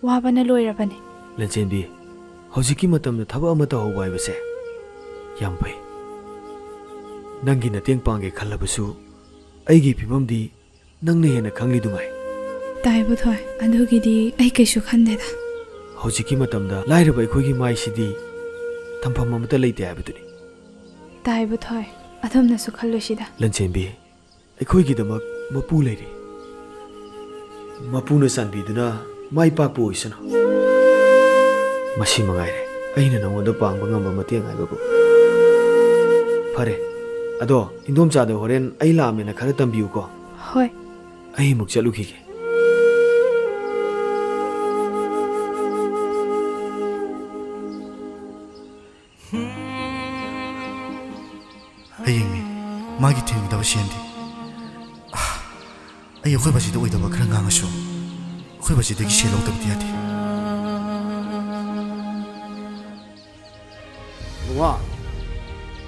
ꯋꯥꯕꯅ ꯂꯣꯏꯔꯕꯅꯦ꯫ ꯂꯟꯆꯦꯟꯕꯤ, ꯍꯧꯖꯤꯛꯀꯤ ꯃꯇꯝꯗ ꯊꯕꯛ ꯑꯃ ꯇꯧꯍꯧꯕ ꯍꯥꯏꯕꯁꯦ ꯌꯥꯝ ꯐꯩ꯫ ꯅꯪꯒꯤ ꯃꯇꯦꯡ ꯄꯥꯡꯒꯦ ꯈꯜꯂꯕꯁꯨ ꯑꯩꯒꯤ ꯐꯤꯕꯝꯗꯤ ꯅꯪꯅ ꯍꯦꯟꯅ ꯈꯪꯂꯤꯗꯨꯉꯥꯏ꯫ ꯇꯥꯏꯕ ꯊꯣꯏ, ꯑꯗꯨꯒꯤꯗꯤ ꯑꯩ ꯀꯩꯁꯨ ꯈꯟꯗꯦꯗ꯫ ꯍꯧꯖꯤꯛꯀꯤ ꯃꯇꯝꯗ ꯂꯥꯏꯔꯕ ꯑꯩꯈꯣꯏꯒꯤ ꯃꯥꯏꯁꯤꯗꯤ ꯊꯝꯐꯝ ꯑꯃꯠꯇ ꯂꯩꯇꯦ ꯍꯥꯏꯕꯗꯨꯅꯤ꯫ ꯇꯥꯏꯕ ꯊꯣꯏ, ꯑꯗꯣꯝꯅꯁꯨ ꯈꯜꯂꯨꯁꯤꯗ꯫ ꯂꯟꯆꯦꯟꯕꯤ, ꯑꯩꯈꯣꯏꯒꯤꯗꯃꯛ ꯃꯄꯨ ꯂꯩꯔꯤ꯫ ꯃꯄꯨꯅ ꯆꯥꯟꯕꯤꯗꯨꯅ ꯃꯥꯏ ꯄꯥꯛꯄ ꯑꯣꯏꯁꯅꯨ꯫ ꯃꯁꯤ ꯃꯉꯥꯏꯔꯦ ꯑꯩꯅ ꯅꯉꯣꯟꯗ ꯄꯥꯡꯕ ꯉꯝꯕ ꯃꯇꯦꯡ ꯍꯥꯏꯕꯕꯨ꯫ ꯐꯔꯦ, ꯑꯗꯣ ꯏꯟꯗꯣꯝꯆꯥꯗ ꯍꯣꯔꯦꯟ ꯑꯩ ꯂꯥꯛꯑꯝꯃꯦꯅ ꯈꯔ ꯇꯝꯕꯤꯌꯨꯀꯣ꯫ ꯍꯣꯏ꯫ ꯑꯩ ꯑꯃꯨꯛ ꯆꯠꯂꯨꯈꯤꯒꯦ꯫ ꯍꯌꯦꯡꯅꯦ ꯃꯥꯒꯤ ꯊꯤꯟꯒꯗꯕ ꯁꯦꯟꯗꯤ꯫ ꯑꯥ, ꯑꯩ ꯑꯩꯈꯣꯏ ꯕꯥꯖꯤꯗ ꯑꯣꯏꯗꯕ ꯈꯔ ꯉꯥꯡꯉꯁꯨ ꯑꯩꯈꯣꯏ ꯕꯥꯖꯤꯗꯒꯤ ꯁꯦꯜ ꯂꯧꯗꯕꯗꯤ ꯌꯥꯗꯦ꯫ ꯕꯨꯡꯉꯣ,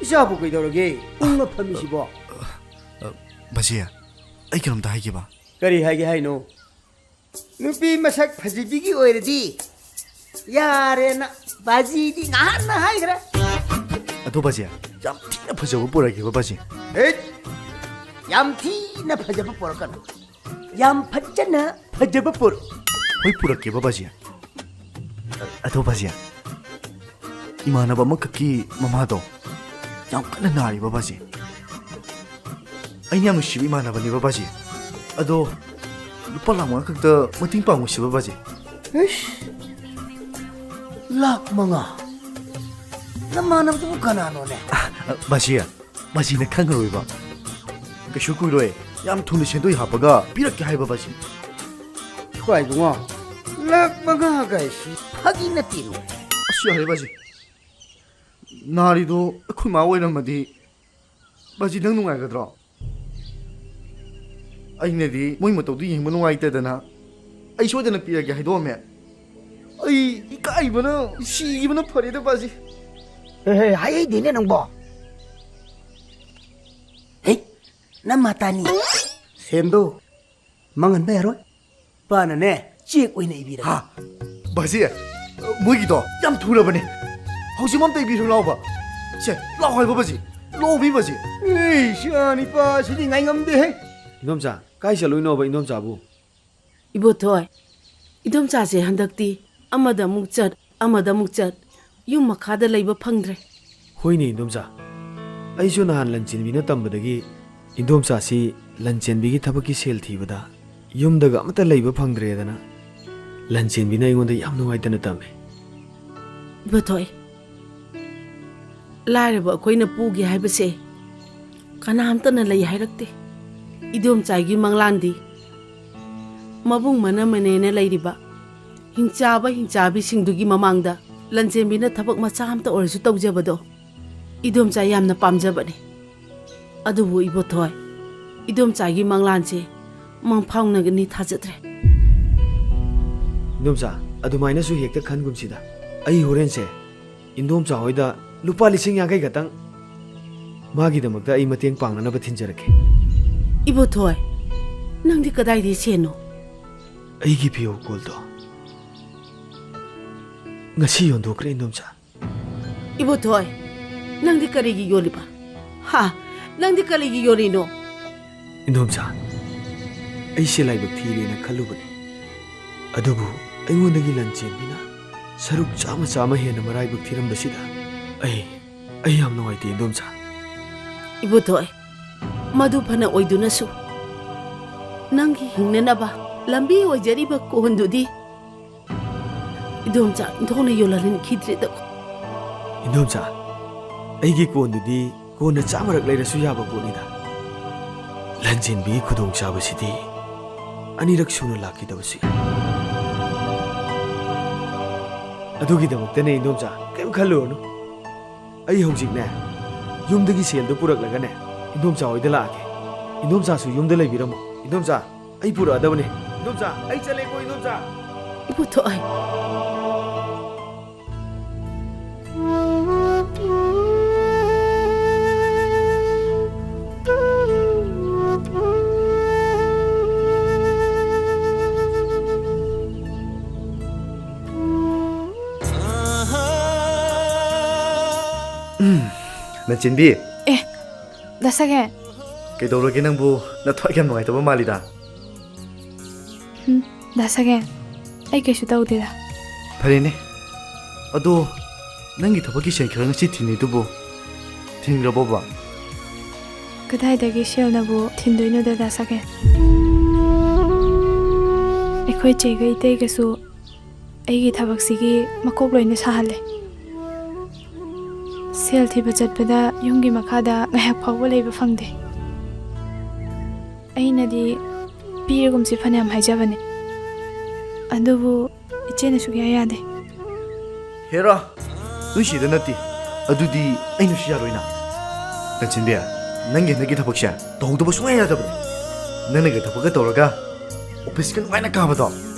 ꯏꯆꯥꯕꯨ ꯀꯩꯗꯧꯔꯒꯦ? ꯎꯪꯅ ꯐꯝꯃꯤꯁꯤꯕꯣ? ꯕꯥꯖꯤ, ꯑꯩ ꯀꯩꯅꯣꯝꯇ ꯍꯥꯏꯒꯦꯕ꯫ ꯀꯔꯤ ꯍꯥꯏꯒꯦ ꯍꯥꯏꯅꯣ? ꯅꯨꯄꯤ ꯃꯁꯛ ꯐꯖꯕꯤꯒꯤ ꯑꯣꯏꯔꯗꯤ ꯌꯥꯔꯦꯅ ꯕꯥꯖꯤꯗꯤ ꯉꯍꯥꯟꯅ ꯍꯥꯏꯈ꯭ꯔꯦ꯫ ꯑꯗꯣ ꯕꯥꯖꯤ, ꯌꯥꯝ ꯊꯤꯅ ꯐꯖꯕ ꯄꯨꯔꯛꯑꯒꯦꯕ ꯕꯥꯖꯤ꯫ ꯍꯦꯠ! ꯌꯥꯝ ꯊꯤꯅ ꯐꯖꯕ ꯄꯨꯔꯛꯀꯅꯨ꯫ ꯌꯥꯝ ꯐꯖꯅ ꯐꯖꯕ ꯄꯨꯔꯛ꯫ ꯍꯣꯏ, ꯄꯨꯔꯛꯀꯦ ꯕꯕꯥꯖꯤ꯫ ꯑꯗꯣ ꯕꯥꯖꯤ, ꯏꯃꯥꯟꯅꯕ ꯑꯃꯈꯛꯀꯤ ꯃꯃꯥꯗꯣ ꯌꯥꯝ ꯀꯟꯅ ꯅꯥꯔꯤꯕ ꯕꯥꯖꯤ꯫ ꯑꯩꯅ ꯌꯥꯝ ꯅꯨꯡꯁꯤꯕ ꯏꯃꯥꯟꯅꯕꯅꯦꯕ ꯕꯥꯖꯤ꯫ ꯑꯗꯣ ꯂꯨꯄꯥ ꯂꯥꯛ ꯃꯉꯥ ꯈꯛꯇ ꯃꯇꯦꯡ ꯄꯥꯡꯉꯨꯁꯤꯕ ꯕꯥꯖꯤ꯫ ꯏꯁ, ꯂꯥꯛ ꯃꯉꯥ? ꯅꯃꯥꯟꯅꯕꯗꯨꯕꯨ ꯀꯅꯥꯅꯣꯅꯦ? ꯑ, ꯑ, ꯕꯥꯖꯤ, ꯕꯥꯖꯤꯅ ꯈꯪꯉꯔꯣꯏꯕ꯫ ꯀꯩꯁꯨ ꯀꯨꯏꯔꯣꯏ, ꯌꯥꯝ ꯊꯨꯅ ꯁꯦꯟꯗꯣꯏ ꯍꯥꯞꯄꯒ ꯄꯤꯔꯛꯀꯦ ꯍꯥꯏꯕ ꯕꯥꯖꯤ꯫ ꯀꯣ ꯏꯕꯨꯡꯉꯣ, ꯂꯥꯛ ꯃꯉꯥ ꯀꯥꯏꯁꯤ ꯐꯥꯒꯤ ꯅꯠꯇꯦꯅꯦ꯫ ꯑꯁ, ꯌꯥꯔꯦ ꯕꯥꯖꯤ, ꯅꯥꯔꯤꯗꯣ ꯑꯩꯈꯣꯏ ꯃꯥ ꯑꯣꯏꯔꯝꯃꯗꯤ ꯕꯥꯖꯤ, ꯅꯪ ꯅꯨꯡꯉꯥꯏꯒꯗ꯭ꯔꯣ? ꯑꯩꯅꯗꯤ ꯃꯣꯏ ꯃꯇꯧꯗꯨ ꯌꯦꯡꯕ ꯅꯨꯡꯉꯥꯏꯇꯗꯅ ꯑꯩ ꯁꯣꯏꯗꯅ ꯄꯤꯔꯒꯦ ꯍꯥꯏꯗꯣꯛꯑꯝꯃꯦ꯫ ꯑꯩ ꯏꯀꯥꯏꯕꯅ ꯁꯤꯈꯤꯕꯅ ꯐꯔꯦꯗ ꯕꯥꯖꯤ꯫ ꯍꯦ, ꯍꯦ, ꯍꯥꯏꯍꯩꯗꯦꯅꯦ ꯅꯪꯕꯣ꯫ ꯍꯦ, ꯅꯃꯥꯇꯥꯅꯤ꯫ ꯁꯦꯟꯗꯣ ꯃꯥꯡꯍꯟꯕ ꯌꯥꯔꯣꯏ꯫ ꯄꯥꯅꯅꯦ, ꯆꯦꯛ ꯑꯣꯏꯅ ꯏꯕꯤꯔꯒꯦ꯫ ꯍꯥ? ꯕꯥꯖꯤ, ꯃꯣꯏꯒꯤꯗꯣ ꯌꯥꯝ ꯊꯨꯔꯕꯅꯦ꯫ ꯍꯧꯖꯤꯛꯃꯛ ꯑꯝꯇ ꯏꯕꯤꯔꯨ ꯂꯥꯎꯕ꯫ ꯁꯦ, ꯂꯥꯎ ꯍꯥꯏꯕ ꯕꯥꯖꯤ꯫ ꯂꯥꯎꯕꯤ ꯕꯥꯖꯤ꯫ ꯑꯦ, ꯏꯆꯥ ꯅꯤꯄꯥꯁꯤꯗꯤ ꯉꯥꯏ ꯉꯝꯗꯦꯍꯦ꯫ ꯏꯟꯗꯣꯝꯆꯥ, ꯀꯥꯏ ꯆꯠꯂꯨꯏꯅꯣꯕ ꯏꯟꯗꯣꯝꯆꯥꯕꯨ? ꯏꯕꯣꯊꯣꯏ, ꯏꯗꯣꯝꯆꯥꯁꯦ ꯍꯟꯗꯛꯇꯤ ꯑꯃꯗ ꯑꯃꯨꯛ ꯆꯠ, ꯑꯃꯗ ꯑꯃꯨꯛ ꯆꯠ, ꯌꯨꯝ ꯃꯈꯥꯗ ꯂꯩꯕ ꯐꯪꯗ꯭ꯔꯦ꯫ ꯍꯣꯏꯅꯦ ꯏꯟꯗꯣꯝꯆꯥ, ꯑꯩꯁꯨ ꯅꯍꯥꯟ ꯂꯟꯆꯦꯟꯕꯤꯅ ꯇꯝꯕꯗꯒꯤ ꯏꯟꯗꯣꯝꯆꯥꯁꯤ ꯂꯟꯆꯦꯟꯕꯤꯒꯤ ꯊꯕꯛꯀꯤ ꯁꯦꯜ ꯊꯤꯕꯗ ꯌꯨꯝꯗꯒ ꯑꯃꯠꯇ ꯂꯩꯕ ꯐꯪꯗ꯭ꯔꯦꯗꯅ ꯂꯟꯆꯦꯟꯕꯤꯅ ꯑꯩꯉꯣꯟꯗ ꯌꯥꯝ ꯅꯨꯡꯉꯥꯏꯇꯅ ꯇꯝꯃꯦ꯫ ꯏꯕꯣꯊꯣꯏ, ꯂꯥꯏꯔꯕ ꯑꯩꯈꯣꯏꯅ ꯄꯨꯒꯦ ꯍꯥꯏꯕꯁꯦ ꯀꯅꯥꯝꯇꯅ ꯂꯩ ꯍꯥꯏꯔꯛꯇꯦ꯫ ꯏꯗꯣꯝꯆꯥꯒꯤ ꯃꯪꯂꯥꯟꯗꯤ ꯃꯕꯨꯡ ꯃꯅꯃꯅꯦꯅ ꯂꯩꯔꯤꯕ ꯍꯤꯡꯆꯥꯕ ꯍꯤꯡꯆꯥꯕꯤꯁꯤꯡꯗꯨꯒꯤ ꯃꯃꯥꯡꯗ ꯂꯟꯆꯦꯟꯕꯤꯅ ꯊꯕꯛ ꯃꯆꯥ ꯑꯝꯇ ꯑꯣꯏꯔꯁꯨ ꯇꯧꯖꯕꯗꯣ ꯏꯗꯣꯝꯆꯥ ꯌꯥꯝꯅ ꯄꯥꯝꯖꯕꯅꯦ꯫ ꯑꯗꯨꯕꯨ ꯏꯕꯣꯊꯣꯏ, ꯏꯗꯣꯝꯆꯥꯒꯤ ꯃꯪꯂꯥꯟꯁꯦ ꯃꯪꯐꯥꯎꯅꯒꯅꯤ ꯊꯥꯖꯗ꯭ꯔꯦ꯫ ꯏꯟꯗꯣꯝꯆꯥ, ꯑꯗꯨꯃꯥꯏꯅꯁꯨ ꯍꯦꯛꯇ ꯈꯟꯒꯨꯝꯁꯤꯗ꯫ ꯑꯩ ꯍꯣꯔꯦꯟꯁꯦ ꯏꯟꯗꯣꯝꯆꯥ ꯍꯣꯏꯗ ꯂꯨꯄꯥ ꯂꯤꯁꯤꯡ ꯌꯥꯡꯈꯩ ꯈꯛꯇꯪ ꯃꯥꯒꯤꯗꯃꯛꯇ ꯑꯩ ꯃꯇꯦꯡ ꯄꯥꯡꯅꯅꯕ ꯊꯤꯟꯖꯔꯛꯀꯦ꯫ ꯏꯕꯣꯊꯣꯏ, ꯅꯪꯗꯤ ꯀꯗꯥꯏꯗꯒꯤ ꯁꯦꯟꯅꯣ? ꯑꯩꯒꯤ ꯐꯤ ꯍꯧꯀꯣꯜꯗꯣ ꯉꯁꯤ ꯌꯣꯟꯊꯣꯛꯈ꯭ꯔꯦ, ꯏꯟꯗꯣꯝꯆꯥ꯫ ꯏꯕꯣꯊꯣꯏ, ꯅꯪꯗꯤ ꯀꯔꯤꯒꯤ ꯌꯣꯜꯂꯤꯕ? ꯍꯥ? ꯅꯪꯗꯤ ꯀꯔꯤꯒꯤ ꯌꯣꯜꯂꯤꯅꯣ? ꯏꯟꯗꯣꯝꯆꯥ, ꯑꯩꯁꯦ ꯂꯥꯏꯕꯛ ꯊꯤꯔꯦꯅ ꯈꯜꯂꯨꯕꯅꯤ꯫ ꯑꯗꯨꯕꯨ ꯑꯩꯉꯣꯟꯗꯒꯤ ꯂꯟꯆꯦꯟꯕꯤꯅ ꯁꯔꯨꯛ ꯆꯥꯝꯃ ꯆꯥꯝꯃ ꯍꯦꯟꯅ ꯃꯔꯥꯏꯕꯛ ꯊꯤꯔꯝꯕꯁꯤꯗ ꯑꯩ, ꯑꯩ ꯌꯥꯝ ꯅꯨꯡꯉꯥꯏꯇꯦ, ꯏꯟꯗꯣꯝꯆꯥ꯫ ꯏꯕꯣꯊꯣꯏ, ꯃꯗꯨ ꯐꯅ ꯑꯣꯏꯗꯨꯅꯁꯨ, ꯅꯪꯒꯤ ꯍꯤꯡꯅꯅꯕ ꯂꯝꯕꯤ ꯑꯣꯏꯖꯔꯤꯕ ꯀꯣꯟꯗꯨꯗꯤ ꯏꯟꯗꯣꯝꯆꯥ, ꯏꯟꯊꯣꯛꯅ ꯌꯣꯜꯍꯟꯈꯤꯗ꯭ꯔꯦꯗꯀꯣ꯫ ꯏꯟꯗꯣꯝꯆꯥ, ꯑꯩꯒꯤ ꯀꯣꯟꯗꯨꯗꯤ ꯀꯣꯟꯅ ꯆꯥꯃꯔꯛ ꯂꯩꯔꯁꯨ ꯌꯥꯕ ꯄꯣꯠꯅꯤꯗ꯫ ꯂꯟꯆꯦꯟꯕꯤꯒꯤ ꯈꯨꯗꯣꯡꯆꯥꯕꯁꯤꯗꯤ ꯑꯅꯤꯔꯛ ꯁꯨꯅ ꯂꯥꯛꯈꯤꯗꯕꯁꯨ ꯌꯥꯏ꯫ ꯑꯗꯨꯒꯤꯗꯃꯛꯇꯅꯦ, ꯏꯟꯗꯣꯝꯆꯥ, ꯀꯔꯤꯝ ꯈꯜꯂꯨꯔꯅꯨ꯫ ꯑꯩ ꯍꯧꯖꯤꯛꯅꯦ, ꯌꯨꯝꯗꯒꯤ ꯁꯦꯜꯗꯨ ꯄꯨꯔꯛꯂꯒꯅꯦ, ꯏꯟꯗꯣꯝꯆꯥ ꯍꯣꯏꯗ ꯂꯥꯛꯑꯒꯦ꯫ ꯏꯟꯗꯣꯝꯆꯥꯁꯨ ꯌꯨꯝꯗ ꯂꯩꯕꯤꯔꯝꯃꯣ꯫ ꯏꯟꯗꯣꯝꯆꯥ, ꯑꯩ ꯄꯨꯔꯛꯑꯗꯕꯅꯦ꯫ ꯏꯟꯗꯣꯝꯆꯥ, ꯑꯩ ꯆꯠꯂꯦꯀꯣ, ꯏꯟꯗꯣꯝꯆꯥ꯫ ꯏꯕꯣꯊꯣꯏ꯫ ꯎꯝ, ꯂꯟꯆꯦꯟꯕꯤ꯫ ꯑꯦ, ꯗꯥ ꯁꯒꯦꯟ꯫ ꯀꯩꯗꯧꯔꯒꯦ ꯅꯪꯕꯨ? ꯅꯊ꯭ꯋꯥꯏ ꯌꯥꯝ ꯅꯨꯡꯉꯥꯏꯇꯕ ꯃꯥꯜꯂꯤꯗ꯫ ꯎꯝ, ꯗꯥ ꯁꯒꯦꯟ, ꯑꯩ ꯀꯩꯁꯨ ꯇꯧꯗꯦꯗ꯫ ꯐꯔꯦꯅꯦ꯫ ꯑꯗꯣ ꯅꯪꯒꯤ ꯊꯕꯛꯀꯤ ꯁꯦꯟ ꯈꯔ ꯉꯁꯤ ꯊꯤꯟꯅꯤꯗꯨꯕꯨ ꯊꯤꯟꯈ꯭ꯔꯕꯣꯕ? ꯀꯗꯥꯏꯗꯒꯤ ꯁꯦꯜꯅꯕꯨ ꯊꯤꯟꯗꯣꯏꯅꯣꯗ, ꯗꯥ ꯁꯒꯦꯟ? ꯑꯩꯈꯣꯏ ꯆꯦꯒ ꯏꯇꯩꯒꯁꯨ ꯑꯩꯒꯤ ꯊꯕꯛꯁꯤꯒꯤ ꯃꯀꯣꯛ ꯂꯣꯏꯅ ꯁꯥꯍꯜꯂꯦ꯫ ꯁꯦꯜ ꯊꯤꯕ ꯆꯠꯄꯗ ꯌꯨꯝꯒꯤ ꯃꯈꯥꯗ ꯉꯥꯏꯍꯥꯛ ꯐꯥꯎꯕ ꯂꯩꯕ ꯐꯪꯗꯦ꯫ ꯑꯩꯅꯗꯤ ꯄꯤꯔꯒꯨꯝꯁꯤ ꯐꯅꯌꯥꯝ ꯍꯥꯏꯖꯕꯅꯦ, ꯑꯗꯨꯕꯨ ꯏꯆꯦꯅ ꯁꯨꯛꯌꯥ ꯌꯥꯗꯦ꯫ ꯍꯦꯔꯥ, ꯅꯣꯏ ꯁꯤꯗ ꯅꯠꯇꯦ꯫ ꯑꯗꯨꯗꯤ ꯑꯩꯅꯁꯨ ꯌꯥꯔꯣꯏꯅ꯫ ꯂꯟꯆꯦꯟꯕꯤ, ꯅꯪꯒꯤ ꯍꯟꯗꯛꯀꯤ ꯊꯕꯛꯁꯦ ꯇꯧꯍꯧꯗꯕ ꯁꯨꯡꯌꯥ ꯌꯥꯗꯕꯅꯦ꯫ ꯅꯪꯅꯒ ꯊꯕꯛꯀ ꯇꯧꯔꯒ ꯑꯣꯐꯤꯁꯀ ꯅꯨꯡꯉꯥꯏꯅ ꯀꯥꯕꯗꯣ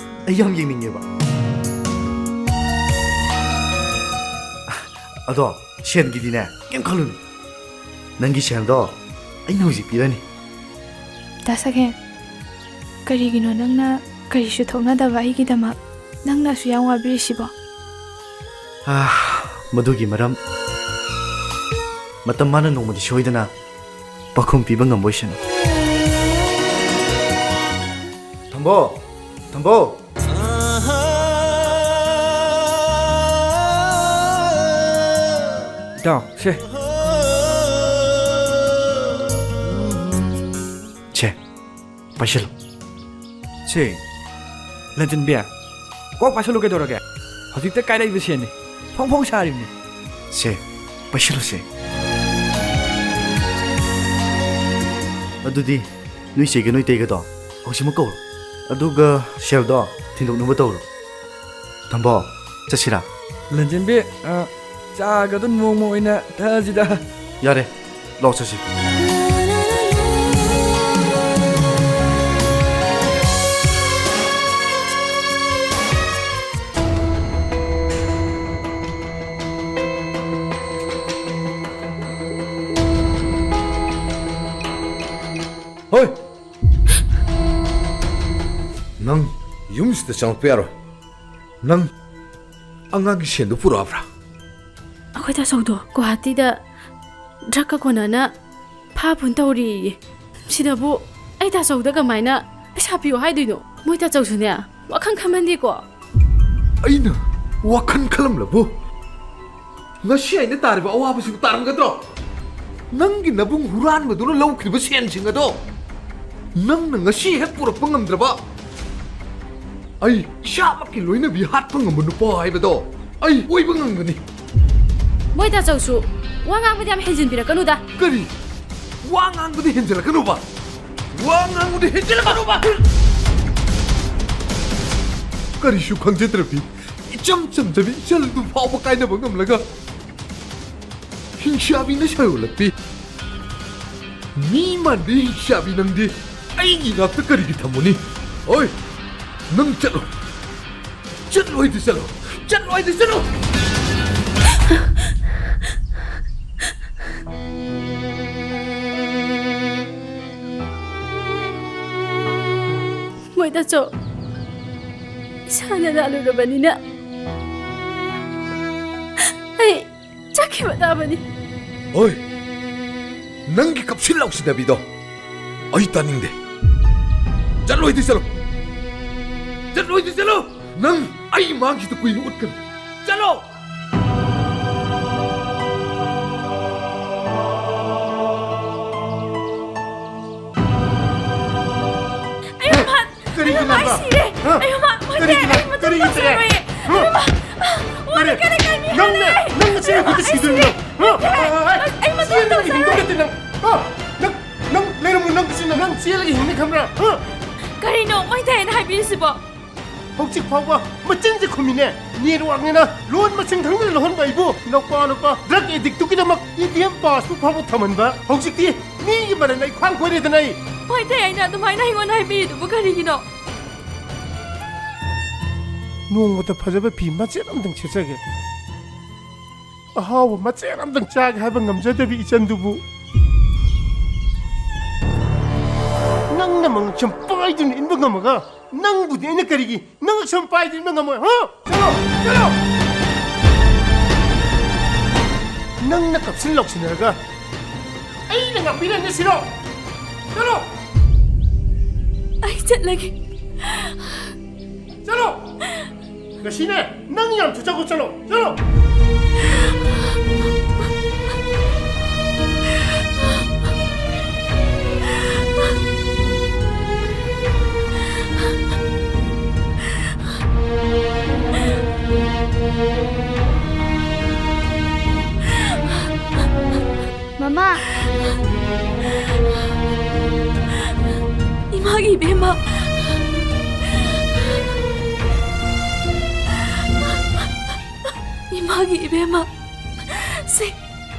ꯑꯩ ꯌꯥꯝ ꯌꯦꯡꯅꯤꯡꯉꯦꯕ꯫ ꯑꯗꯣ ꯁꯦꯟꯒꯤꯗꯤꯅꯦ, ꯀꯩꯝ ꯈꯜꯂꯨꯅꯨ꯫ ꯅꯪꯒꯤ ꯁꯦꯜꯗꯣ ꯑꯩꯅ ꯍꯧꯖꯤꯛ ꯄꯤꯔꯅꯤ꯫ ꯗꯥ ꯁꯒꯦꯟ, ꯀꯔꯤꯒꯤꯅꯣ ꯅꯪꯅ ꯀꯔꯤꯁꯨ ꯊꯣꯛꯅꯗꯕ ꯑꯩꯒꯤꯗꯃꯛ ꯅꯪꯅ ꯑꯁꯨꯛ ꯌꯥꯝ ꯋꯥꯕꯤꯔꯤꯁꯤꯕꯣ? ꯑꯥ, ꯃꯗꯨꯒꯤ ꯃꯔꯝ, ꯃꯇꯝ ꯃꯥꯅ ꯅꯣꯡꯃꯗꯤ ꯁꯣꯏꯗꯅ ꯄꯥꯎꯈꯨꯝ ꯄꯤꯕ ꯉꯝꯕ ꯑꯣꯏꯁꯅꯨ꯫ ꯊꯝꯕꯣ! ꯊꯝꯕꯣ! ꯇꯥꯎ, ꯁꯦ꯫ ꯁꯦ, ꯄꯥꯏꯁꯤꯜꯂꯨ꯫ ꯁꯦ, ꯂꯟꯆꯟꯕꯤ, ꯀꯣꯛ ꯄꯥꯏꯁꯤꯜꯂꯨ ꯀꯩꯗꯧꯔꯒꯦ? ꯍꯧꯖꯤꯛꯇ ꯀꯥꯏꯔꯛꯏꯕ ꯁꯦꯟꯅꯤ꯫ ꯐꯣꯡ ꯐꯣꯡ ꯁꯥꯔꯤꯕꯅꯤ꯫ ꯁꯦ, ꯄꯥꯏꯁꯤꯜꯂꯨ ꯁꯦ꯫ ꯑꯗꯨꯗꯤ ꯅꯣꯏ ꯆꯦꯒ ꯅꯣꯏ ꯇꯩꯒꯗꯣ ꯍꯧꯖꯤꯛꯃꯛ ꯀꯧꯔꯣ꯫ ꯑꯗꯨꯒ ꯁꯦꯜꯗꯣ ꯊꯤꯟꯗꯣꯛꯅꯕ ꯇꯧꯔꯣ꯫ ꯇꯥꯃꯣ, ꯆꯠꯁꯤꯔꯥ? ꯂꯟꯆꯟꯕꯤ, ꯑ, ꯆꯥꯒꯗꯣ ꯅꯣꯡꯃ ꯑꯣꯏꯅ ꯊꯛꯑꯁꯤꯗ꯫ ꯌꯥꯔꯦ, ꯂꯥꯛꯑꯣ ꯆꯠꯁꯤ꯫ ꯍꯣꯏ! ꯅꯪ ꯌꯨꯝꯁꯤꯗ ꯆꯪꯉꯛꯄ ꯌꯥꯔꯣꯏ꯫ ꯅꯪ ꯑꯉꯥꯡꯒꯤ ꯁꯦꯟꯗꯨ ꯄꯨꯔꯛꯑꯕ꯭ꯔꯥ? ꯑꯩꯈꯣꯏ ꯇꯥꯆꯧꯗꯣ ꯒꯨꯋꯥꯍꯥꯇꯤꯗ ꯗ꯭ꯔꯒꯀ ꯀꯣꯟꯅꯅ ꯐꯥ ꯐꯨꯟ ꯇꯧꯔꯤꯌꯦ꯫ ꯁꯤꯗꯕꯨ ꯑꯩ ꯇꯥꯆꯧꯗ ꯀꯃꯥꯏꯅ ꯄꯩꯁꯥ ꯄꯤꯌꯨ ꯍꯥꯏꯗꯣꯏꯅꯣ? ꯃꯣꯏ ꯇꯥꯆꯧꯁꯨꯅꯦ, ꯋꯥꯈꯜ ꯈꯟꯃꯟꯗꯦꯀꯣ꯫ ꯑꯩꯅ ꯋꯥꯈꯜ ꯈꯜꯂꯝꯂꯕꯨ? ꯉꯁꯤ ꯑꯩꯅ ꯇꯥꯔꯤꯕ ꯑꯋꯥꯕꯁꯤꯕꯨ ꯇꯥꯔꯝꯒꯗ꯭ꯔꯣ? ꯅꯪꯒꯤ ꯅꯕꯨꯡ ꯍꯨꯔꯥꯟꯕꯗꯨꯅ ꯂꯧꯈ꯭ꯔꯤꯕ ꯁꯦꯟꯁꯤꯡ ꯑꯗꯣ ꯅꯪꯅ ꯉꯁꯤ ꯍꯦꯛ ꯄꯨꯔꯛꯄ ꯉꯝꯗ꯭ꯔꯕ, ꯑꯩ ꯏꯁꯥꯃꯛꯀꯤ ꯂꯣꯏꯅꯕꯤ ꯍꯥꯠꯄ ꯉꯝꯕ ꯅꯨꯄꯥ ꯍꯥꯏꯕꯗꯣ ꯑꯩ ꯑꯣꯏꯕ ꯉꯝꯒꯅꯤ꯫ ꯃꯣꯏ ꯇꯥꯆꯧꯁꯨ ꯋꯥ ꯉꯥꯡꯕꯗꯤ ꯌꯥꯝ ꯍꯦꯟꯖꯤꯟꯕꯤꯔꯛꯀꯅꯨꯗ꯫ ꯀꯔꯤ? ꯋꯥ ꯉꯥꯡꯕꯗꯤ ꯍꯦꯟꯖꯤꯜꯂꯛꯀꯅꯨꯕ? ꯋꯥ ꯉꯥꯡꯕꯗꯤ ꯍꯦꯟꯖꯤꯜꯂꯛꯀꯅꯨꯕ? ꯀꯔꯤꯁꯨ ꯈꯪꯖꯗ꯭ꯔꯕꯤ ꯏꯆꯝ ꯆꯝꯖꯕꯤ ꯏꯆꯜꯗꯨ ꯐꯥꯎꯕ ꯀꯥꯏꯅꯕ ꯉꯝꯂꯒ ꯍꯤꯡꯁꯥꯕꯤꯅ ꯁꯥꯌꯣꯜꯂꯛꯄꯤ꯫ ꯃꯤ ꯃꯥꯟꯕꯤ ꯍꯤꯡꯁꯥꯕꯤ ꯅꯪꯗꯤ ꯑꯩꯒꯤ ꯏꯅꯥꯛꯇ ꯀꯔꯤꯒꯤ ꯊꯝꯃꯨꯅꯤ? ꯑꯣꯏ, ꯅꯪ ꯆꯠꯂꯣ꯫ ꯆꯠꯂꯣꯏꯗꯤ ꯆꯠꯂꯣ꯫ ꯆꯠꯂꯣꯏꯗꯤ ꯆꯠꯂꯣ꯫ ꯃꯣꯏꯗꯁꯨ ꯏꯁꯥꯅ ꯂꯥꯜꯂꯨꯔꯕꯅꯤꯅ ꯑꯩ ꯆꯠꯈꯤꯕ ꯇꯥꯕꯅꯤ꯫ ꯍꯣꯏ, ꯅꯪꯒꯤ ꯀꯞꯁꯤꯟ ꯂꯥꯎꯁꯤꯟꯅꯕꯤꯗꯣ ꯑꯩ ꯇꯥꯅꯤꯡꯗꯦ꯫ ꯆꯠꯂꯣꯏꯗꯤ ꯆꯠꯂꯣ꯫ ꯆꯠꯂꯣꯏꯗꯤ ꯆꯠꯂꯣ꯫ ꯅꯪ ꯑꯩ ꯃꯥꯡꯁꯤꯗ ꯀꯨꯏꯅ ꯎꯠꯀꯅꯨ꯫ ꯆꯠꯂꯣ꯫ ꯑꯩ ꯁꯤꯔꯦ꯫ ꯍꯥ? ꯑꯩ ꯃꯃꯥ, ꯃꯣꯏ ꯀꯔꯤꯒꯤꯅꯣ? ꯇꯦ, ꯑꯩ ꯃꯇꯨꯡ ꯀꯔꯤꯒꯤ ꯇꯧꯁꯤꯜꯂꯣ꯫ ꯁꯤꯔꯦ? ꯍꯥ? ꯑꯣ, ꯀꯔꯤ? ꯀꯔꯤ, ꯀꯔꯤ, ꯀꯔꯤ ꯅꯪꯅꯦ? ꯃꯤꯅꯣꯅꯦ? ꯅꯪꯅ ꯁꯤꯔꯦ ꯈꯨꯠꯇ ꯑꯩ ꯁꯤꯗꯣꯏꯅꯣ? ꯁꯤꯔꯦ꯫ ꯍꯥ? ꯇꯦ, ꯑ, ꯑ, ꯑ, ꯑꯩ ꯃꯇꯨꯡ ꯁꯤꯔꯦ, ꯇꯧꯁꯤꯜꯂꯣ꯫ ꯍꯤꯡꯗꯣꯛꯅꯗꯦ ꯅꯪ꯫ ꯍꯥ? ꯅꯪ, ꯅꯪ ꯂꯩꯔꯝꯃꯣ, ꯅꯪ ꯀꯆꯤꯟꯅ ꯅꯪ ꯆꯦꯜꯂꯒ ꯍꯤꯡꯅꯤ ꯈꯟꯕ꯭ꯔꯥ? ꯍꯥ? ꯀꯔꯤꯅꯣ ꯃꯣꯏ ꯇꯦꯅ ꯍꯥꯏꯕꯤꯔꯤꯁꯤꯕꯣ? ꯍꯧꯖꯤꯛ ꯐꯥꯎꯕ ꯃꯆꯤꯟꯁꯦ ꯈꯨꯝꯃꯤꯅꯦ꯫ ꯅꯦꯠꯋꯥꯛꯅꯤꯅ ꯂꯣꯟ ꯃꯁꯤꯡ ꯈꯪꯗꯅ ꯂꯧꯍꯟꯕ ꯑꯩꯕꯨ꯫ ꯅꯧꯄꯥ ꯅꯨꯄꯥ ꯗ꯭ꯔꯒ ꯑꯦꯗꯤꯛꯇꯨꯒꯤꯗꯃꯛ ꯏ ꯇꯤ ꯑꯦꯝ ꯄꯥꯁꯄꯨ ꯐꯥꯎꯕ ꯊꯝꯍꯟꯕ꯫ ꯍꯧꯖꯤꯛꯇꯤ ꯃꯤꯒꯤ ꯃꯔꯟ ꯑꯩ ꯈ꯭ꯋꯥꯡ ꯀꯣꯏꯔꯦꯗꯅ ꯑꯩ꯫ ꯍꯣꯏ ꯇꯦ, ꯑꯩꯅ ꯑꯗꯨꯃꯥꯏꯅ ꯑꯩꯉꯣꯟꯗ ꯍꯥꯏꯕꯤꯔꯤꯗꯨꯕꯨ ꯀꯔꯤꯒꯤꯅꯣ? ꯅꯣꯡꯃꯇ ꯐꯖꯕ ꯐꯤ ꯃꯆꯦꯠ ꯑꯝꯇꯪ ꯁꯦꯠꯆꯒꯦ꯫ ꯑꯍꯥꯎꯕ ꯃꯆꯦꯠ ꯑꯝꯇꯪ ꯆꯥꯒꯦ ꯍꯥꯏꯕ ꯉꯝꯖꯗꯕꯤ ꯏꯆꯟꯗꯨꯕꯨ꯫ ꯅꯪꯅ ꯃꯉꯛꯁꯝ ꯄꯥꯏꯗꯨꯅ ꯏꯟꯕ ꯉꯝꯃꯒ ꯅꯪꯕꯨꯗꯤ ꯑꯩꯅ ꯀꯔꯤꯒꯤ ꯅꯪ ꯁꯝ ꯄꯥꯏꯗ꯭ꯔꯤꯕꯅ ꯉꯝꯃꯣꯏ, ꯍꯥ? ꯆꯠꯂꯣ, ꯆꯠꯂꯣ! ꯅꯪꯅ ꯀꯞꯁꯤꯟ ꯂꯥꯎꯁꯤꯟꯅꯔꯒ ꯑꯩꯅ ꯉꯥꯛꯄꯤꯔꯅꯤ ꯁꯤꯔꯣ? ꯆꯠꯂꯣ! ꯑꯩ ꯆꯠꯂꯒꯦ꯫ ꯆꯠꯂꯣ! ꯉꯁꯤꯅꯦ, ꯅꯪ ꯌꯥꯝ ꯊꯨꯆꯠꯈꯣ, ꯆꯠꯂꯣ! ꯆꯠꯂꯣ! ꯃꯃꯥ! ꯏꯃꯥꯒꯤ ꯏꯕꯦꯝꯃ! ꯏꯃꯥꯒꯤ ꯏꯕꯦꯝꯃ! ꯁꯦ,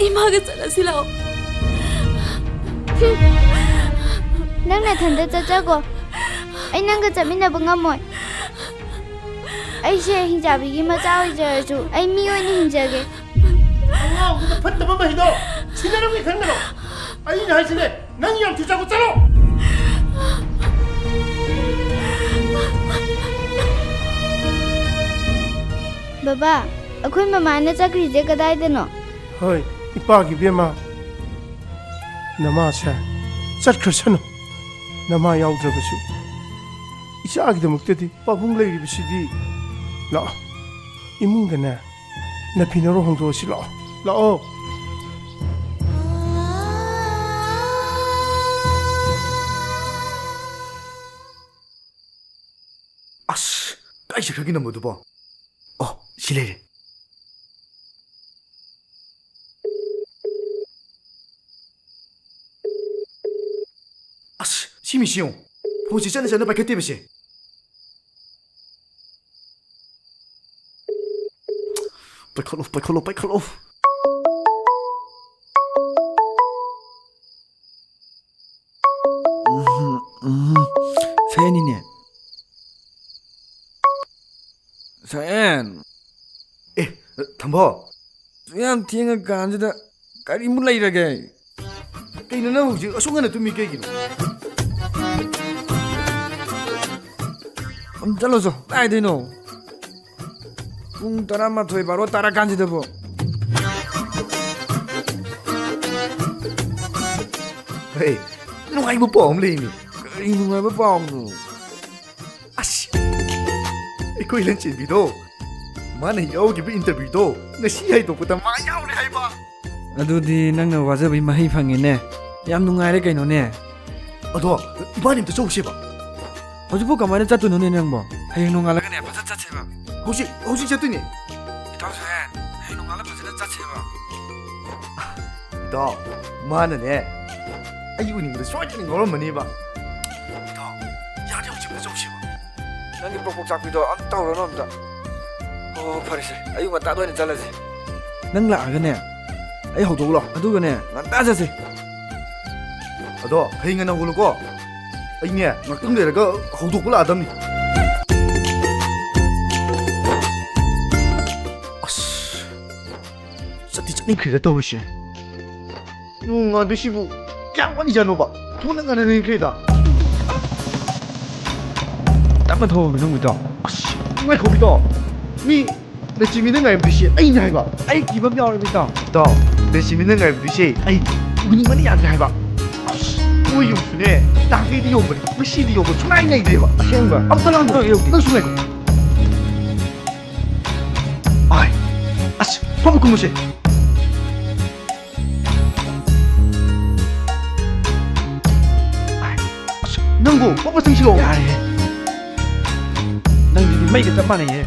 ꯏꯃꯥꯒ ꯆꯠꯂꯁꯤ ꯂꯥꯛꯑꯣ꯫ ꯍꯨꯝ꯫ ꯅꯪ ꯅꯊꯟꯗ ꯆꯠꯆꯈꯣ꯫ ꯑꯩ ꯅꯪꯒ ꯆꯠꯃꯤꯟꯅꯕ ꯉꯝꯃꯣꯏ꯫ ꯑꯩꯁꯦ ꯍꯤꯡꯆꯥꯕꯤꯒꯤ ꯃꯆꯥ ꯑꯣꯏꯖꯔꯁꯨ ꯑꯩ ꯃꯤ ꯑꯣꯏꯅ ꯍꯤꯡꯖꯒꯦ꯫ ꯑꯉꯥꯡꯗꯨꯗ ꯐꯠꯇꯕ ꯃꯍꯩꯗꯣ ꯁꯤꯟꯅꯔꯝꯒꯦ ꯈꯟꯒꯅꯣ꯫ ꯑꯩꯅ ꯍꯥꯏꯁꯤꯅꯦ, ꯅꯪ ꯌꯥꯝ ꯊꯨ ꯆꯠꯈꯣ, ꯆꯠꯂꯣ! ꯕꯕꯥ, ꯑꯩꯈꯣꯏ ꯃꯃꯥꯅ ꯆꯠꯈ꯭ꯔꯤꯁꯦ ꯀꯗꯥꯏꯗꯅꯣ? ꯍꯣꯏ, ꯏꯄꯥꯒꯤ ꯏꯕꯦꯝꯃ, ꯅꯃꯥꯁꯦ ꯆꯠꯈ꯭ꯔꯁꯅꯨ꯫ ꯅꯃꯥ ꯌꯥꯎꯗ꯭ꯔꯕꯁꯨ ꯏꯆꯥꯒꯤꯗꯃꯛꯇꯗꯤ ꯄꯥꯕꯨꯡ ꯂꯩꯔꯤꯕꯁꯤꯗꯤ꯫ ꯂꯥꯛꯑꯣ, ꯏꯃꯨꯡꯗꯅꯦ ꯅꯐꯤ ꯅꯔꯣꯜ ꯍꯣꯡꯗꯣꯛꯑꯁꯤ꯫ ꯂꯥꯛꯑꯣ, ꯂꯥꯛꯑꯣ꯫ ꯑꯩ ꯁꯦꯈꯔꯒꯤ ꯅꯝꯕꯔꯗꯨꯕꯣ? ꯑꯣ, ꯁꯤ ꯂꯩꯔꯦ꯫ ꯑꯁ, ꯁꯤ ꯃꯤꯁꯤ ꯌꯦꯡꯉꯨ꯫ ꯐꯣꯟꯁꯦ ꯆꯠꯅ ꯆꯠꯅ ꯄꯥꯏꯈꯠꯇꯦꯕ ꯁꯦ꯫ ꯄꯥꯏꯈꯠꯂꯣ, ꯄꯥꯏꯈꯠꯂꯣ, ꯄꯥꯏꯈꯠꯂꯣ꯫ ꯎꯝ, ꯎꯝ꯫ ꯁꯌꯦꯟꯅꯤꯅꯦ꯫ ꯁꯌꯦꯟ꯫ ꯑꯦ, ꯊꯝꯕꯧ꯫ ꯁꯨꯛ ꯌꯥꯝ ꯊꯦꯡꯉ ꯀꯥꯟꯁꯤꯗ ꯀꯔꯤꯃꯨꯛ ꯂꯩꯔꯒꯦ? ꯀꯩꯅꯣ ꯅꯪ ꯍꯧꯖꯤꯛ ꯑꯁꯨꯛ ꯉꯟꯅ ꯇꯨꯝꯃꯤ ꯀꯩꯒꯤꯅꯣ? ꯑꯝ ꯆꯠꯂꯣ ꯆꯣ, ꯀꯥꯏꯗꯩꯅꯣ? ꯄꯨꯡ ꯇꯔꯥꯃꯥꯊꯣꯏ ꯕꯥꯔꯣ ꯇꯥꯔꯀꯥꯟꯁꯤꯗꯕꯨ꯫ ꯍꯦ, ꯅꯨꯡꯉꯥꯏꯕ ꯄꯥꯎ ꯑꯃ ꯂꯩꯅꯦ꯫ ꯀꯔꯤ ꯅꯨꯡꯉꯥꯏꯕ ꯄꯥꯎꯅꯣ? ꯑꯁ! ꯑꯩꯈꯣꯏ ꯂꯟꯆꯦꯟꯕꯤꯗꯣ, ꯃꯥꯅ ꯌꯥꯎꯈꯤꯕ interviewꯗꯣ ꯉꯁꯤ ꯍꯥꯏꯗꯣꯛꯄꯗ ꯃꯥ ꯌꯥꯎꯔꯦ ꯍꯥꯏꯕ꯫ ꯑꯗꯨꯗꯤ ꯅꯪꯅ ꯋꯥꯖꯕꯒꯤ ꯃꯍꯩ ꯐꯪꯉꯦꯅꯦ꯫ ꯌꯥꯝ ꯅꯨꯡꯉꯥꯏꯔꯦ ꯀꯩꯅꯣꯅꯦ꯫ ꯑꯗꯣ ꯏꯕꯥꯅꯤ ꯑꯝꯇ ꯆꯧꯁꯦꯕ꯫ ꯍꯧꯖꯤꯛꯄꯨ ꯀꯃꯥꯏꯅ ꯆꯠꯇꯣꯏꯅꯣꯅꯦ ꯅꯪꯕꯣ? ꯍꯌꯦꯡ ꯅꯣꯡꯉꯥꯜꯂꯒꯅꯦ ꯐꯖꯅ ꯆꯠꯁꯦꯕ꯫ ꯍꯧꯖꯤꯛ, ꯍꯧꯖꯤꯛ ꯆꯠꯇꯣꯏꯅꯦ꯫ ꯏꯇꯥꯎ ꯁꯍꯦꯟ, ꯍꯌꯦꯡ ꯅꯣꯡꯉꯥꯜꯂ ꯐꯖꯅ ꯆꯠꯁꯦꯕ꯫ ꯏꯇꯥꯎ, ꯃꯥꯅꯅꯦ ꯑꯩ ꯎꯅꯤꯡꯕꯗ ꯁꯣꯏꯗꯅ ꯉꯥꯎꯔꯝꯃꯅꯦꯕ꯫ ꯏꯇꯥꯎ, ꯌꯥꯔꯗꯤ ꯍꯧꯖꯤꯛ ꯑꯝꯇ ꯆꯧꯁꯦꯕ꯫ ꯅꯪꯒꯤ ꯄ꯭ꯔꯣꯛ ꯄ꯭ꯔꯣꯛ ꯆꯥꯛꯄꯤꯗꯣ ꯑꯝꯇ ꯇꯧꯔꯅꯨ ꯑꯝꯇ꯫ ꯍꯣ, ꯍꯣ, ꯐꯔꯦꯁꯦ꯫ ꯑꯌꯨꯛ ꯉꯟꯇꯥꯗ ꯑꯣꯏꯅ ꯆꯠꯂꯁꯦ꯫ ꯅꯪ ꯂꯥꯛꯑꯒꯅꯦ, ꯑꯩ ꯍꯧꯗꯣꯛꯂꯣ꯫ ꯑꯗꯨꯒꯅꯦ, ꯉꯟꯇꯥ ꯆꯠꯁꯦ꯫ ꯑꯗꯣ ꯍꯌꯦꯡ ꯉꯟꯅ ꯍꯧꯒꯠꯂꯨꯀꯣ꯫ ꯑꯩꯅꯦ, ꯉꯥꯛꯇꯪ ꯂꯩꯔꯒ ꯍꯧꯗꯣꯛꯄ ꯂꯥꯛꯑꯗꯝꯅꯤ꯫ ꯑꯁ, ꯆꯠꯇꯤ ꯆꯠꯅꯤꯡꯈ꯭ꯔꯦꯗ ꯇꯧꯔꯤꯁꯦ꯫ ꯅꯣꯡꯉꯥꯟꯕꯁꯤꯕꯨ ꯀꯌꯥꯝ ꯋꯥꯠꯂꯤꯖꯥꯠꯅꯣꯕ? ꯊꯣꯡꯅ ꯉꯟꯅ ꯂꯩꯈ꯭ꯔꯦꯗ꯫ ꯇꯞꯅ ꯊꯣꯡꯉꯣ ꯅꯪꯕꯨ ꯏꯇꯥꯎ꯫ ꯑꯁ, ꯉꯥꯏꯈꯣ ꯏꯇꯥꯎ꯫ ꯃꯤ ꯂꯩꯆꯤꯃꯤꯅ ꯉꯥꯏꯕꯗꯨꯁꯦ ꯑꯩꯅꯦ ꯍꯥꯏꯕ꯫ ꯑꯩ ꯀꯤꯕ ꯑꯃ ꯌꯥꯎꯔꯦ ꯏꯇꯥꯎ꯫ ꯏꯇꯥꯎ, ꯂꯩꯆꯤꯃꯤꯅ ꯉꯥꯏꯕꯗꯨꯁꯦ ꯑꯩ ꯎꯅꯤꯡꯕꯅ ꯌꯥꯗ꯭ꯔꯦ ꯍꯥꯏꯕ꯫ ꯑꯁ, ꯃꯣꯏ ꯌꯨꯝꯁꯨꯅꯦ, ꯅꯍꯥꯟꯈꯩꯗꯤ ꯌꯧꯕꯅꯤ, ꯉꯁꯤꯗꯤ ꯌꯧꯕ ꯁꯨꯡꯉꯥꯏ ꯉꯥꯏꯗ꯭ꯔꯦꯕ꯫ ꯑꯁꯦꯡꯕ? ꯑꯝꯇ ꯂꯥꯡꯗ ꯌꯧꯗꯦ꯫ ꯅꯪꯁꯨ ꯉꯥꯏꯈꯣ꯫ ꯑꯥꯏ, ꯑꯁ, ꯐꯝ ꯀꯨꯝꯃꯨꯁꯦ꯫ ꯑꯥꯏ, ꯑꯁ, ꯅꯪꯕꯨ ꯄꯣꯛꯄ ꯆꯪꯁꯤꯜꯂꯣ꯫ ꯌꯥꯔꯦꯍꯦ꯫ ꯅꯪꯒꯤꯗꯤ ꯑꯩꯒ ꯆꯞ ꯃꯥꯟꯅꯩꯌꯦ꯫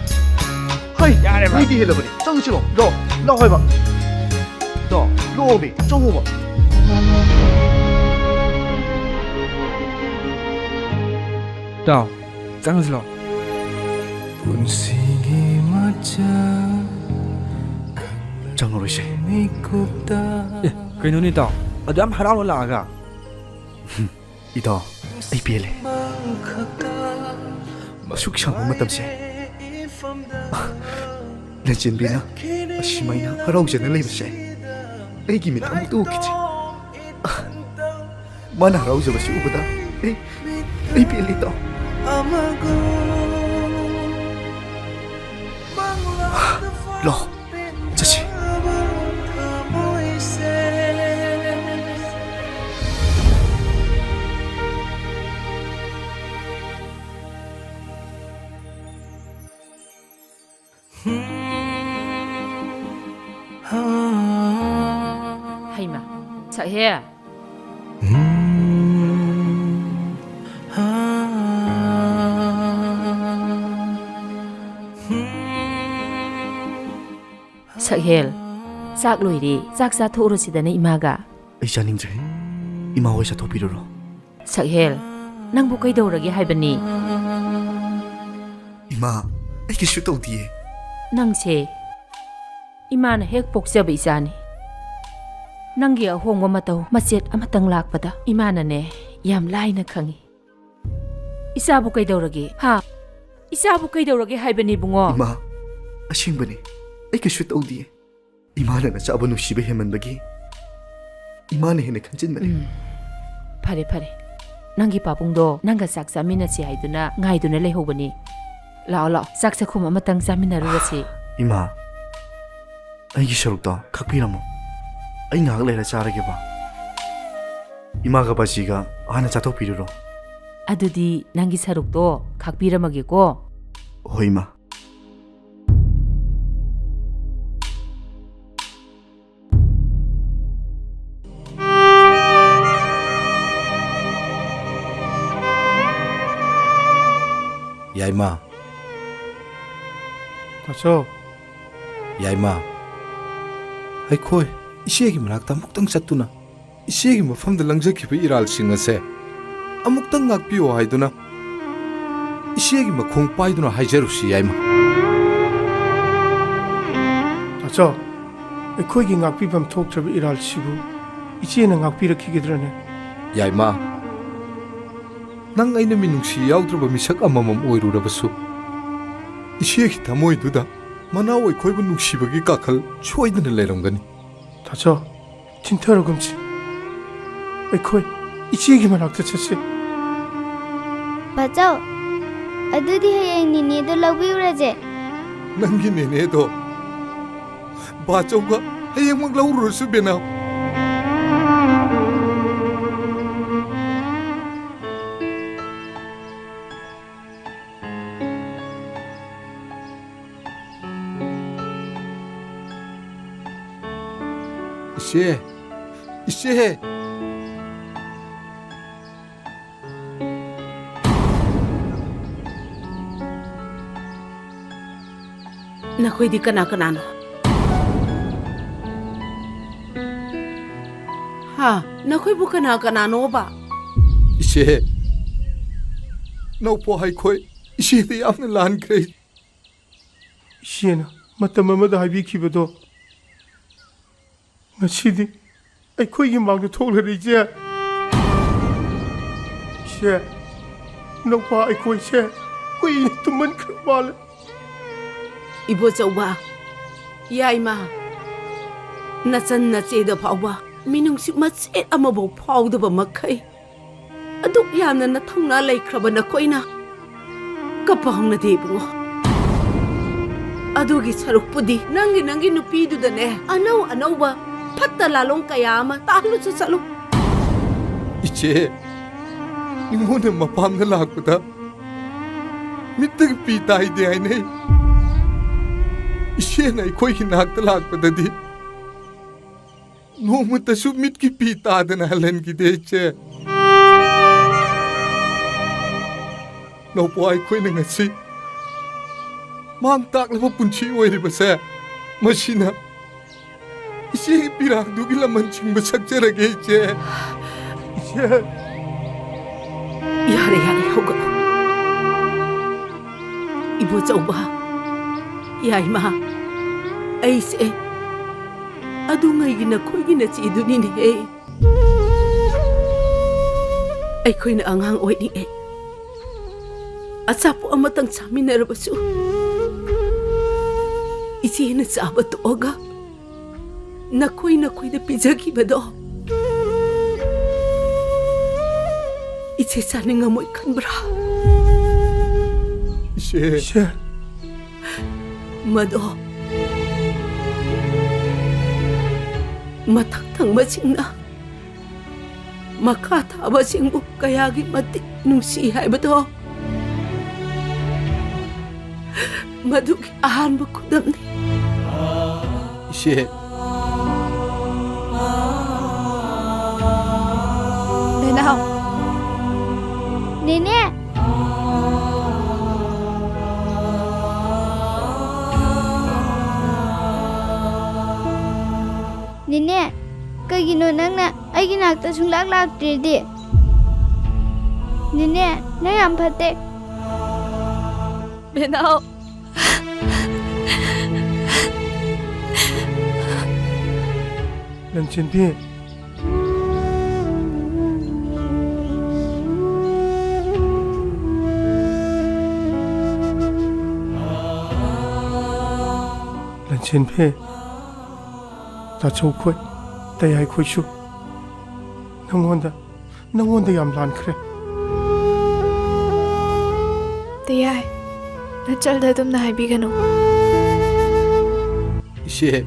ꯍꯩ, ꯌꯥꯔꯦꯕ꯫ ꯃꯤꯗꯤ ꯍꯦꯜꯂꯕꯅꯤ꯫ ꯆꯪꯁꯤꯔꯣ? ꯂꯣ, ꯂꯣ ꯍꯥꯏꯕ꯫ ꯗꯣ, ꯂꯣꯃꯤ, ꯆꯪꯉꯣꯕ꯫ ꯏꯇꯥꯎ, ꯆꯪꯁꯤꯂꯣ꯫ ꯄꯨꯟꯁꯤꯒꯤ ꯃꯆꯥ ꯆꯪꯉꯔꯣꯏꯁꯦ꯫ ꯃꯤꯀꯨꯞꯇ ꯑꯦ, ꯀꯩꯅꯣꯅꯦ ꯏꯇꯥꯎ? ꯑꯗꯨ ꯌꯥꯝ ꯍꯔꯥꯎꯅ ꯂꯥꯛꯑꯒ? ꯏꯇꯥꯎ, ꯑꯩ ꯄꯦꯜꯂꯦ꯫ ꯑꯁꯨꯛ ꯁꯥꯡꯕ ꯃꯇꯝꯁꯦ ꯂꯟꯆꯦꯟꯕꯤꯅ ꯑꯁꯨꯃꯥꯏꯅ ꯍꯔꯥꯎꯖꯅ ꯂꯩꯕꯁꯦ ꯑꯩꯒꯤ ꯃꯤꯠ ꯑꯃꯨꯛꯇ ꯎꯈꯤꯗ꯭ꯔꯤ꯫ ꯃꯥꯅ ꯍꯔꯥꯎꯖꯕꯁꯤ ꯎꯕꯗ ꯑꯩ, ꯑꯩ ꯄꯦꯜꯂꯦ ꯏꯇꯥꯎ꯫ ꯂꯣ, ꯆꯠꯁꯤ꯫ ꯍꯩꯃꯥ, ꯁꯛꯍꯦ꯫ ꯁꯛꯍꯦꯜ, ꯆꯥꯛ ꯂꯣꯏꯔꯦ, ꯆꯥꯛ ꯆꯥꯊꯣꯛꯎꯔꯁꯤꯗꯅ ꯏꯃꯥꯒ꯫ ꯑꯩ ꯆꯥꯅꯤꯡꯗ꯭ꯔꯦ, ꯏꯃꯥ ꯍꯣꯏ ꯆꯥꯊꯣꯛꯄꯤꯔꯨꯔꯣ꯫ ꯁꯛꯍꯦꯜ, ꯅꯪꯕꯨ ꯀꯩꯗꯧꯔꯒꯦ ꯍꯥꯏꯕꯅꯤ? ꯏꯃꯥ, ꯑꯩ ꯀꯩꯁꯨ ꯇꯧꯗꯤꯌꯦ꯫ ꯅꯪꯁꯦ ꯏꯃꯥꯅ ꯍꯦꯛ ꯄꯣꯛꯆꯕ ꯏꯆꯥꯅꯤ꯫ ꯅꯪꯒꯤ ꯑꯍꯣꯡꯕ ꯃꯇꯧ ꯃꯆꯦꯠ ꯑꯃꯇꯪ ꯂꯥꯛꯄꯗ ꯏꯃꯥꯅꯅꯦ ꯌꯥꯝ ꯂꯥꯏꯅ ꯈꯪꯏ꯫ ꯏꯆꯥꯕꯨ ꯀꯩꯗꯧꯔꯒꯦ? ꯍꯥ? ꯏꯆꯥꯕꯨ ꯀꯩꯗꯧꯔꯒꯦ ꯍꯥꯏꯕꯅꯤ, ꯏꯕꯨꯡꯉꯣ? ꯏꯃꯥ, ꯑꯁꯦꯡꯕꯅꯤ, ꯑꯩ ꯀꯩꯁꯨ ꯇꯧꯗꯤꯌꯦ꯫ ꯏꯃꯥꯅ ꯅꯆꯥꯕꯨ ꯅꯨꯡꯁꯤꯕ ꯍꯦꯟꯃꯟꯕꯒꯤ ꯏꯃꯥꯅ ꯍꯦꯟꯅ ꯈꯟꯖꯤꯟꯕꯅꯤ꯫ ꯎꯝ, ꯐꯔꯦ, ꯐꯔꯦ꯫ ꯅꯪꯒꯤ ꯄꯥꯕꯨꯡꯗꯣ ꯅꯪꯒ ꯆꯥꯛ ꯆꯥꯃꯤꯟꯅꯁꯤ ꯍꯥꯏꯗꯨꯅ ꯉꯥꯏꯗꯨꯅ ꯂꯩꯍꯧꯕꯅꯤ꯫ ꯂꯥꯛꯑꯣ, ꯂꯥꯛꯑꯣ, ꯆꯥꯛ ꯆꯥꯛꯈꯨꯝ ꯑꯃꯇꯪ ꯆꯥꯃꯤꯟꯅꯔꯨꯔꯁꯤ꯫ ꯏꯃꯥ, ꯑꯩꯒꯤ ꯁꯔꯨꯛꯇꯣ ꯈꯥꯛꯄꯤꯔꯝꯃꯣ꯫ ꯑꯩ ꯉꯥꯏꯍꯥꯛ ꯂꯩꯔ ꯆꯥꯔꯒꯦꯕ꯫ ꯏꯃꯥꯒ ꯕꯥꯖꯤꯒ ꯍꯥꯟꯅ ꯆꯥꯊꯣꯛꯄꯤꯔꯨꯔꯣ꯫ ꯑꯗꯨꯗꯤ ꯅꯪꯒꯤ ꯁꯔꯨꯛꯇꯣ ꯈꯥꯛꯄꯤꯔꯝꯃꯒꯦꯀꯣ꯫ ꯍꯣꯏ, ꯏꯃꯥ꯫ ꯌꯥꯏꯃ, ꯇꯥꯆꯧ꯫ ꯌꯥꯏꯃ, ꯑꯩꯈꯣꯏ ꯏꯆꯦꯒꯤ ꯃꯅꯥꯛꯇ ꯑꯃꯨꯛꯇꯪ ꯆꯠꯇꯨꯅ ꯏꯆꯦꯒꯤ ꯃꯐꯝꯗ ꯂꯪꯖꯈꯤꯕ ꯏꯔꯥꯜꯁꯤꯡ ꯑꯁꯦ ꯑꯃꯨꯛꯇꯪ ꯉꯥꯛꯄꯤꯌꯣ ꯍꯥꯏꯗꯨꯅ ꯏꯆꯦꯒꯤ ꯃꯈꯣꯡ ꯄꯥꯏꯗꯨꯅ ꯍꯥꯏꯖꯔꯨꯁꯤ, ꯌꯥꯏꯃ꯫ ꯇꯥꯆꯧ, ꯑꯩꯈꯣꯏꯒꯤ ꯉꯥꯛꯄꯤꯐꯝ ꯊꯣꯛꯇ꯭ꯔꯕ ꯏꯔꯥꯜꯁꯤꯕꯨ ꯏꯆꯦꯅ ꯉꯥꯛꯄꯤꯔꯛꯈꯤꯒꯗ꯭ꯔꯅꯦ? ꯌꯥꯏꯃ, ꯅꯪ ꯑꯩꯅ ꯃꯤꯅꯨꯡꯁꯤ ꯌꯥꯎꯗ꯭ꯔꯕ ꯃꯤꯁꯛ ꯑꯃꯃꯝ ꯑꯣꯏꯔꯨꯔꯕꯁꯨ, ꯏꯆꯦꯒꯤ ꯊꯃꯣꯏꯗꯨꯗ ꯃꯅꯥꯎ ꯑꯩꯈꯣꯏꯕꯨ ꯅꯨꯡꯁꯤꯕꯒꯤ ꯀꯥꯈꯜ ꯁꯣꯏꯗꯅ ꯂꯩꯔꯝꯒꯅꯤ꯫ ꯇꯥꯆꯧ, ꯊꯤꯟꯊꯔꯒꯨꯝꯁꯤ꯫ ꯑꯩꯈꯣꯏ ꯏꯆꯦꯒꯤ ꯃꯅꯥꯛꯇ ꯆꯠꯁꯤ꯫ ꯕꯥꯆꯧ, ꯑꯗꯨꯗꯤ ꯍꯌꯦꯡ ꯅꯦꯅꯦꯗꯣ ꯂꯧꯕꯤꯔꯨꯔꯁꯦ꯫ ꯅꯪꯒꯤ ꯅꯦꯅꯦꯗꯣ ꯕꯥꯆꯧꯒ ꯍꯌꯦꯡꯃꯛ ꯂꯧꯔꯨꯔꯁꯨ, ꯕꯦꯅꯥꯎ꯫ ꯏꯆꯦ, ꯏꯆꯦ꯫ ꯅꯈꯣꯏꯗꯤ ꯀꯅꯥ ꯀꯅꯥꯅꯣ? ꯍꯥ? ꯅꯈꯣꯏꯕꯨ ꯀꯅꯥ ꯀꯅꯥꯅꯣꯕ? ꯏꯆꯦ, ꯅꯧꯄꯣ ꯑꯩꯈꯣꯏ ꯏꯆꯦꯗ ꯌꯥꯝꯅ ꯂꯥꯟꯈ꯭ꯔꯦ꯫ ꯏꯆꯦꯅ ꯃꯇꯝ ꯑꯃꯗ ꯍꯥꯏꯕꯤꯈꯤꯕꯗꯣ ꯉꯁꯤꯗꯤ ꯑꯩꯈꯣꯏꯒꯤ ꯃꯥꯡꯗ ꯊꯣꯛꯂꯔꯦ, ꯏꯆꯦ꯫ ꯏꯆꯦ, ꯅꯧꯄꯥ ꯑꯩꯈꯣꯏꯁꯦ ꯀꯨꯏꯅ ꯇꯨꯝꯃꯟꯈ꯭ꯔ ꯃꯥꯜꯂꯦ꯫ ꯏꯕꯣꯆꯧꯕ, ꯌꯥꯏꯃ, ꯅꯆꯟ ꯅꯆꯦꯗ ꯐꯥꯎꯕ ꯃꯤꯅꯨꯡꯁꯤ ꯃꯆꯦꯠ ꯑꯃꯐꯥꯎ ꯐꯥꯎꯗꯕ ꯃꯈꯩ, ꯑꯗꯨꯛ ꯌꯥꯝꯅ ꯅꯊꯧꯅꯥ ꯂꯩꯈ꯭ꯔꯕ ꯅꯈꯣꯏꯅ ꯀꯞꯄ ꯍꯧꯅꯗꯦ, ꯏꯕꯨꯡꯉꯣ꯫ ꯑꯗꯨꯒꯤ ꯁꯔꯨꯛꯄꯨꯗꯤ ꯅꯪꯒꯤ, ꯅꯪꯒꯤ ꯅꯨꯄꯤꯗꯨꯗꯅꯦ, ꯑꯅꯧ ꯑꯅꯧꯕ ꯐꯠꯇ ꯂꯥꯂꯣꯡ ꯀꯌꯥ ꯑꯃ ꯇꯥꯍꯜꯂꯨꯆꯣ ꯆꯠꯂꯨ꯫ ꯏꯆꯦ, ꯅꯤꯉꯣꯜꯅ ꯃꯄꯥꯝꯗ ꯂꯥꯛꯄꯗ ꯃꯤꯠꯇꯒꯤ ꯄꯤ ꯇꯥꯏꯗꯦ ꯍꯥꯏꯅꯩ꯫ ꯏꯆꯦꯅ ꯑꯩꯈꯣꯏꯒꯤ ꯅꯥꯛꯇ ꯂꯥꯛꯄꯗꯗꯤ ꯅꯣꯡꯃꯇꯁꯨ ꯃꯤꯠꯀꯤ ꯄꯤ ꯇꯥꯗꯅ ꯍꯜꯍꯟꯈꯤꯗꯦ, ꯏꯆꯦ꯫ ꯅꯧꯄꯣ ꯑꯩꯈꯣꯏꯅ ꯉꯁꯤ ꯃꯥꯡ ꯇꯥꯛꯂꯕ ꯄꯨꯟꯁꯤ ꯑꯣꯏꯔꯤꯕꯁꯦ, ꯃꯁꯤꯅ ꯏꯆꯦꯒꯤ ꯄꯤꯔꯥꯡꯗꯨꯒꯤ ꯂꯃꯟ ꯆꯤꯡꯕ ꯁꯛꯆꯔꯒꯦ, ꯏꯆꯦ꯫ ꯏꯆꯦ꯫ ꯌꯥꯔꯦ, ꯌꯥꯔꯦ, ꯍꯧꯒꯠꯂꯣ꯫ ꯏꯕꯣꯆꯧꯕ, ꯌꯥꯏꯃ, ꯑꯩꯁꯦ ꯑꯗꯨꯉꯩꯒꯤ ꯅꯈꯣꯏꯒꯤ ꯅꯆꯦꯗꯨꯅꯤꯅꯦꯍꯦ꯫ ꯑꯩꯈꯣꯏꯅ ꯑꯉꯥꯡ ꯑꯣꯏꯔꯤꯉꯩ ꯑꯆꯥꯄꯣꯠ ꯑꯃꯇꯪ ꯆꯥꯃꯤꯟꯅꯔꯕꯁꯨ, ꯏꯆꯦꯅ ꯆꯥꯕ ꯇꯣꯛꯑꯒ ꯅꯈꯣꯏ ꯅꯈꯣꯏꯗ ꯄꯤꯖꯈꯤꯕꯗꯣ ꯏꯆꯦ ꯆꯥꯅꯤꯡꯉꯝꯃꯣꯏ ꯈꯟꯕ꯭ꯔꯥ? ꯏꯆꯦ꯫ ꯏꯆꯦ꯫ ꯃꯗꯣ ꯃꯊꯛ ꯊꯪꯕꯁꯤꯡꯅ ꯃꯈꯥ ꯊꯥꯕꯁꯤꯡꯕꯨ ꯀꯌꯥꯒꯤ ꯃꯇꯤꯛ ꯅꯨꯡꯁꯤ ꯍꯥꯏꯕꯗꯣ ꯃꯗꯨꯒꯤ ꯑꯍꯥꯟꯕ ꯈꯨꯗꯝꯅꯤ꯫ ꯏꯆꯦ꯫ ꯕꯦꯅꯥꯎ꯫ ꯅꯦꯅꯦ꯫ ꯅꯦꯅꯦ, ꯀꯩꯒꯤꯅꯣ ꯅꯪꯅ ꯑꯩꯒꯤ ꯅꯥꯛꯇ ꯁꯨꯡꯂꯥꯛ ꯂꯥꯛꯇ꯭ꯔꯤꯗꯤ? ꯅꯦꯅꯦ, ꯅꯪ ꯌꯥꯝ ꯐꯠꯇꯦ꯫ ꯕꯦꯅꯥꯎ꯫ ꯂꯟꯆꯦꯟꯕꯤ꯫ ꯂꯟꯆꯦꯟꯕꯤ꯫ ꯇꯥꯆꯧꯈꯣꯏ, ꯇꯌꯥꯏꯈꯣꯏꯁꯨ ꯅꯪꯉꯣꯟꯗ, ꯅꯪꯉꯣꯟꯗ ꯌꯥꯝ ꯂꯥꯟꯈ꯭ꯔꯦ꯫ ꯇꯌꯥꯏ, ꯅꯆꯜꯗ ꯑꯗꯨꯝꯅ ꯍꯥꯏꯕꯤꯒꯅꯨ꯫ ꯏꯆꯦ,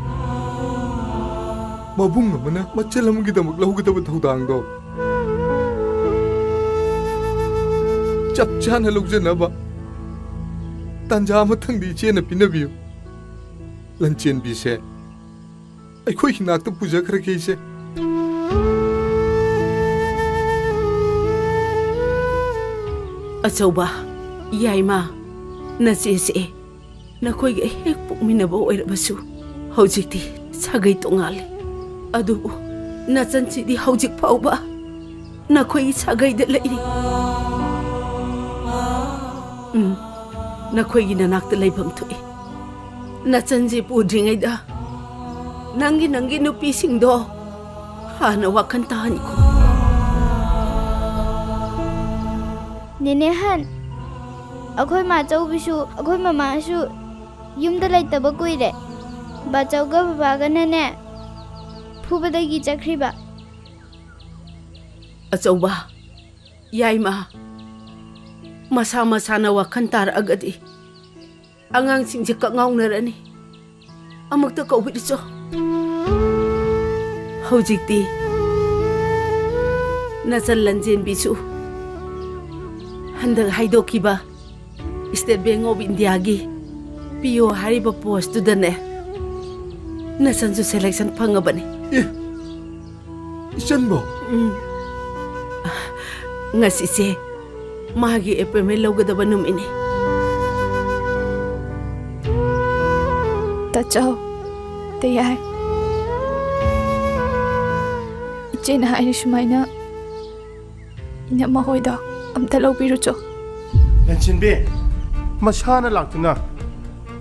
ꯃꯕꯨꯡ ꯑꯃꯅ ꯃꯆꯜ ꯑꯃꯒꯤꯗꯃꯛ ꯂꯧꯒꯗꯕ ꯊꯧꯗꯥꯡꯗꯣ ꯆꯞ ꯆꯥꯅ ꯂꯧꯖꯅꯕ ꯇꯥꯟꯖꯥ ꯃꯊꯪꯗ ꯏꯆꯦꯅ ꯄꯤꯅꯕꯤꯌꯨ꯫ ꯂꯟꯆꯦꯟꯕꯤꯁꯦ ꯑꯩꯈꯣꯏ ꯏꯅꯥꯛꯇ ꯄꯨꯖꯈ꯭ꯔꯒꯦ, ꯏꯆꯦ꯫ ꯑꯆꯧꯕ, ꯌꯥꯏꯃ, ꯅꯆꯦꯁꯦ ꯅꯈꯣꯏꯒ ꯍꯦꯛ ꯄꯣꯛꯃꯤꯟꯅꯕ ꯑꯣꯏꯔꯕꯁꯨ ꯍꯧꯖꯤꯛꯇꯤ ꯁꯥꯒꯩ ꯇꯣꯉꯥꯜꯂꯦ꯫ ꯑꯗꯨꯕꯨ ꯅꯆꯟꯁꯤꯗꯤ ꯍꯧꯖꯤꯛ ꯐꯥꯎꯕ ꯅꯈꯣꯏꯒꯤ ꯁꯥꯒꯩꯗ ꯂꯩꯔꯤ꯫ ꯎꯝ, ꯅꯈꯣꯏꯒꯤ ꯅꯅꯥꯛꯇ ꯂꯩꯐꯝ ꯊꯣꯛꯏ꯫ ꯅꯆꯟꯁꯤ ꯄꯨꯗ꯭ꯔꯤꯉꯩꯗ ꯅꯪꯒꯤ, ꯅꯪꯒꯤ ꯅꯨꯄꯤꯁꯤꯡꯗꯣ ꯍꯥꯟꯅ ꯋꯥꯈꯜ ꯇꯥꯍꯟꯈꯣ꯫ ꯅꯦꯅꯦ ꯍꯟ, ꯑꯩꯈꯣꯏ ꯃꯥꯆꯧꯕꯤꯁꯨ, ꯑꯩꯈꯣꯏ ꯃꯃꯥꯁꯨ ꯌꯨꯝꯗ ꯂꯩꯇꯕ ꯀꯨꯏꯔꯦ꯫ ꯕꯥꯆꯧꯒ ꯕꯕꯥꯒꯅꯅꯦ, ꯐꯨꯕꯗꯒꯤ ꯆꯠꯈ꯭ꯔꯤꯕ꯫ ꯑꯆꯧꯕ, ꯌꯥꯏꯃ, ꯃꯁꯥ ꯃꯁꯥꯅ ꯋꯥꯈꯜ ꯇꯥꯔꯛꯑꯒꯗꯤ ꯑꯉꯥꯡꯁꯤꯡꯁꯦ ꯀꯛꯉꯥꯎꯅꯔꯅꯤ꯫ ꯑꯃꯨꯛꯇ ꯀꯧꯕꯤꯔꯨꯆꯣ꯫ ꯍꯧꯖꯤꯛꯇꯤ ꯅꯆꯟ ꯂꯟꯖꯦꯟꯕꯤꯁꯨ ꯍꯟꯗꯛ ꯍꯥꯏꯗꯣꯛꯈꯤꯕ State Bank of Indiaꯒꯤ P O ꯍꯥꯏꯔꯤꯕ postꯇꯨꯗꯅꯦ, ꯅꯆꯟꯁꯨ selection ꯐꯪꯉꯕꯅꯤ꯫ ꯑꯦ, ꯏꯆꯟꯕꯣ? ꯎꯝ꯫ ꯉꯁꯤꯁꯦ ꯃꯥꯒꯤ appointment ꯂꯧꯒꯗꯕ ꯅꯨꯃꯤꯠꯅꯤ꯫ ꯇꯥꯆꯧ, ꯇꯌꯥꯏ꯫ ꯏꯆꯦꯅ ꯍꯥꯏꯔꯤ ꯁꯨꯃꯥꯏꯅ ꯏꯅꯝꯃ ꯍꯣꯏꯗꯣ ꯑꯝꯇ ꯂꯧꯕꯤꯔꯨꯆꯣ꯫ ꯂꯟꯆꯦꯟꯕꯤ, ꯃꯁꯥꯅ ꯂꯥꯛꯇꯨꯅ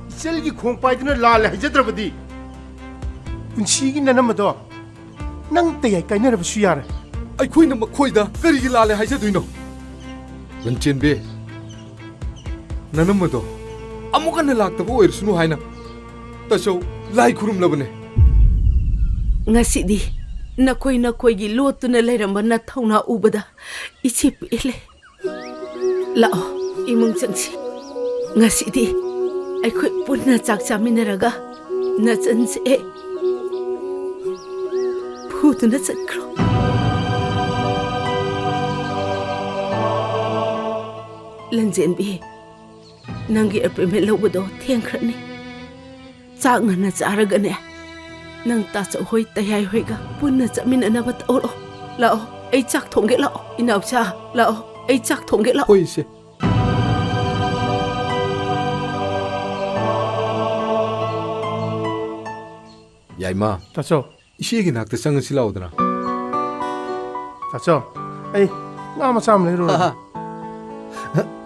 ꯏꯆꯜꯒꯤ ꯈꯣꯡ ꯄꯥꯏꯗꯨꯅ ꯂꯥꯜꯂꯦ ꯍꯥꯏꯖꯗ꯭ꯔꯕꯗꯤ ꯄꯨꯟꯁꯤꯒꯤ ꯅꯅꯝꯃꯗꯣ ꯅꯪ ꯇꯌꯥꯏ ꯀꯥꯏꯅꯔꯕꯁꯨ ꯌꯥꯔꯦ꯫ ꯑꯩꯈꯣꯏꯅ ꯃꯈꯣꯏꯗ ꯀꯔꯤꯒꯤ ꯂꯥꯜꯂꯦ ꯍꯥꯏꯖꯗꯣꯏꯅꯣ? ꯂꯟꯆꯦꯟꯕꯤ, ꯅꯅꯝꯃꯗꯣ ꯑꯃꯨꯛ ꯍꯟꯅ ꯂꯥꯛꯇꯕ ꯑꯣꯏꯔꯁꯅꯨ ꯍꯥꯏꯅ ꯇꯥꯆꯧ ꯂꯥꯏ ꯈꯨꯔꯨꯝꯂꯕꯅꯦ꯫ ꯉꯁꯤꯗꯤ ꯅꯈꯣꯏ ꯅꯈꯣꯏꯒꯤ ꯂꯣꯠꯇꯨꯅ ꯂꯩꯔꯝꯕ ꯅꯊꯧꯅꯥ ꯎꯕꯗ ꯏꯆꯦ ꯄꯦꯜꯂꯦ꯫ ꯂꯥꯛꯑꯣ, ꯏꯃꯨꯡ ꯆꯪꯁꯤ꯫ ꯉꯁꯤꯗꯤ ꯑꯩꯈꯣꯏ ꯄꯨꯟꯅ ꯆꯥꯛ ꯆꯥꯃꯤꯟꯅꯔꯒ ꯅꯆꯟꯁꯦ ꯐꯨꯗꯨꯅ ꯆꯠꯈ꯭ꯔꯣ꯫ ꯂꯟꯖꯦꯟꯕꯤ, ꯅꯪꯒꯤ appointment ꯂꯧꯕꯗꯣ ꯊꯦꯡꯈ꯭ꯔꯅꯤ꯫ ꯆꯥꯛ ꯉꯟꯅ ꯆꯥꯔꯒꯅꯦ, ꯅꯪ ꯇꯥꯆꯧ ꯍꯣꯏ, ꯇꯌꯥꯏ ꯍꯣꯏꯒ ꯄꯨꯟꯅ ꯆꯠꯃꯤꯟꯅꯅꯕ ꯇꯧꯔꯣ꯫ ꯂꯥꯛꯑꯣ, ꯑꯩ ꯆꯥꯛ ꯊꯣꯡꯒꯦ, ꯂꯥꯛꯑꯣ꯫ ꯏꯅꯥꯎꯆꯥ, ꯂꯥꯛꯑꯣ, ꯑꯩ ꯆꯥꯛ ꯊꯣꯡꯒꯦ, ꯂꯥꯛꯑꯣ꯫ ꯍꯣꯏ, ꯏꯆꯦ꯫ ꯌꯥꯏꯃ, ꯇꯥꯆꯧ꯫ ꯏꯆꯦꯒꯤ ꯅꯥꯛꯇ ꯆꯪꯉꯁꯤ ꯂꯥꯎꯗꯅ꯫ ꯇꯥꯆꯧ, ꯑꯩ ꯉꯥ ꯃꯆꯥ ꯑꯃ ꯂꯩꯔꯨꯔꯒꯦ꯫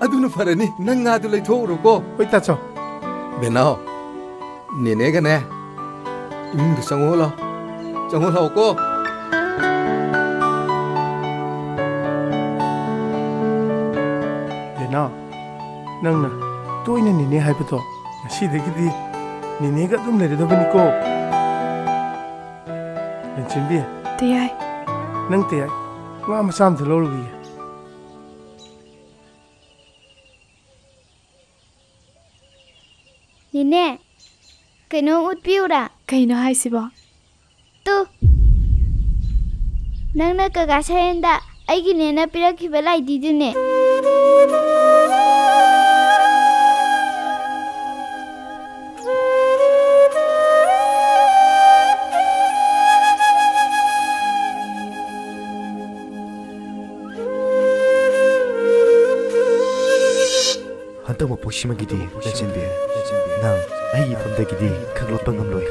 ꯑꯗꯨꯅ ꯐꯔꯅꯤ, ꯅꯪ ꯉꯥꯗꯨ ꯂꯩꯊꯣꯛꯎꯔꯣꯀꯣ꯫ ꯍꯣꯏ, ꯇꯥꯆꯧ꯫ ꯕꯦꯅꯥꯎ, ꯅꯦꯅꯦꯒꯅꯦ, ꯏꯃꯨꯡꯗ ꯆꯪꯉꯛꯑꯣ ꯂꯥꯎ꯫ ꯆꯪꯉꯛꯑꯣ ꯂꯥꯎꯀꯣ꯫ ꯕꯦꯅꯥꯎ, ꯅꯪꯅ ꯇꯣꯏꯅ ꯅꯦꯅꯦ ꯍꯥꯏꯕꯗꯣ, ꯉꯁꯤꯗꯒꯤꯗꯤ ꯅꯦꯅꯦꯒ ꯑꯗꯨꯝ ꯂꯩꯔꯗꯕꯅꯤꯀꯣ꯫ ꯂꯟꯆꯦꯟꯕꯤ꯫ ꯇꯌꯥꯏ꯫ ꯅꯪ ꯇꯌꯥꯏ, ꯉꯥ ꯃꯆꯥ ꯑꯝꯇ ꯂꯧꯔꯨꯈꯤꯒꯦ꯫ ꯅꯦꯅꯦ, ꯀꯩꯅꯣꯝ ꯎꯠꯄꯤꯌꯨꯔꯥ? ꯀꯩꯅꯣ ꯍꯥꯏꯁꯤꯕꯣ? ꯇꯨ, ꯅꯪꯅ ꯀꯀꯥ ꯁꯥꯍꯦꯟꯗ ꯑꯩꯒꯤꯅꯦꯅ ꯄꯤꯔꯛꯈꯤꯕ ꯂꯥꯏꯙꯤꯗꯨꯅꯦ꯫ ꯍꯟꯗꯛ ꯃꯄꯣꯛꯁꯤꯃꯒꯤꯗꯤ ꯂꯟꯆꯦꯟꯕꯤ, ꯅꯪ ꯑꯩꯒꯤ ꯏꯐꯝꯗꯒꯤꯗꯤ ꯈꯪꯂꯣꯠꯄ ꯉꯝꯂꯣꯏ꯫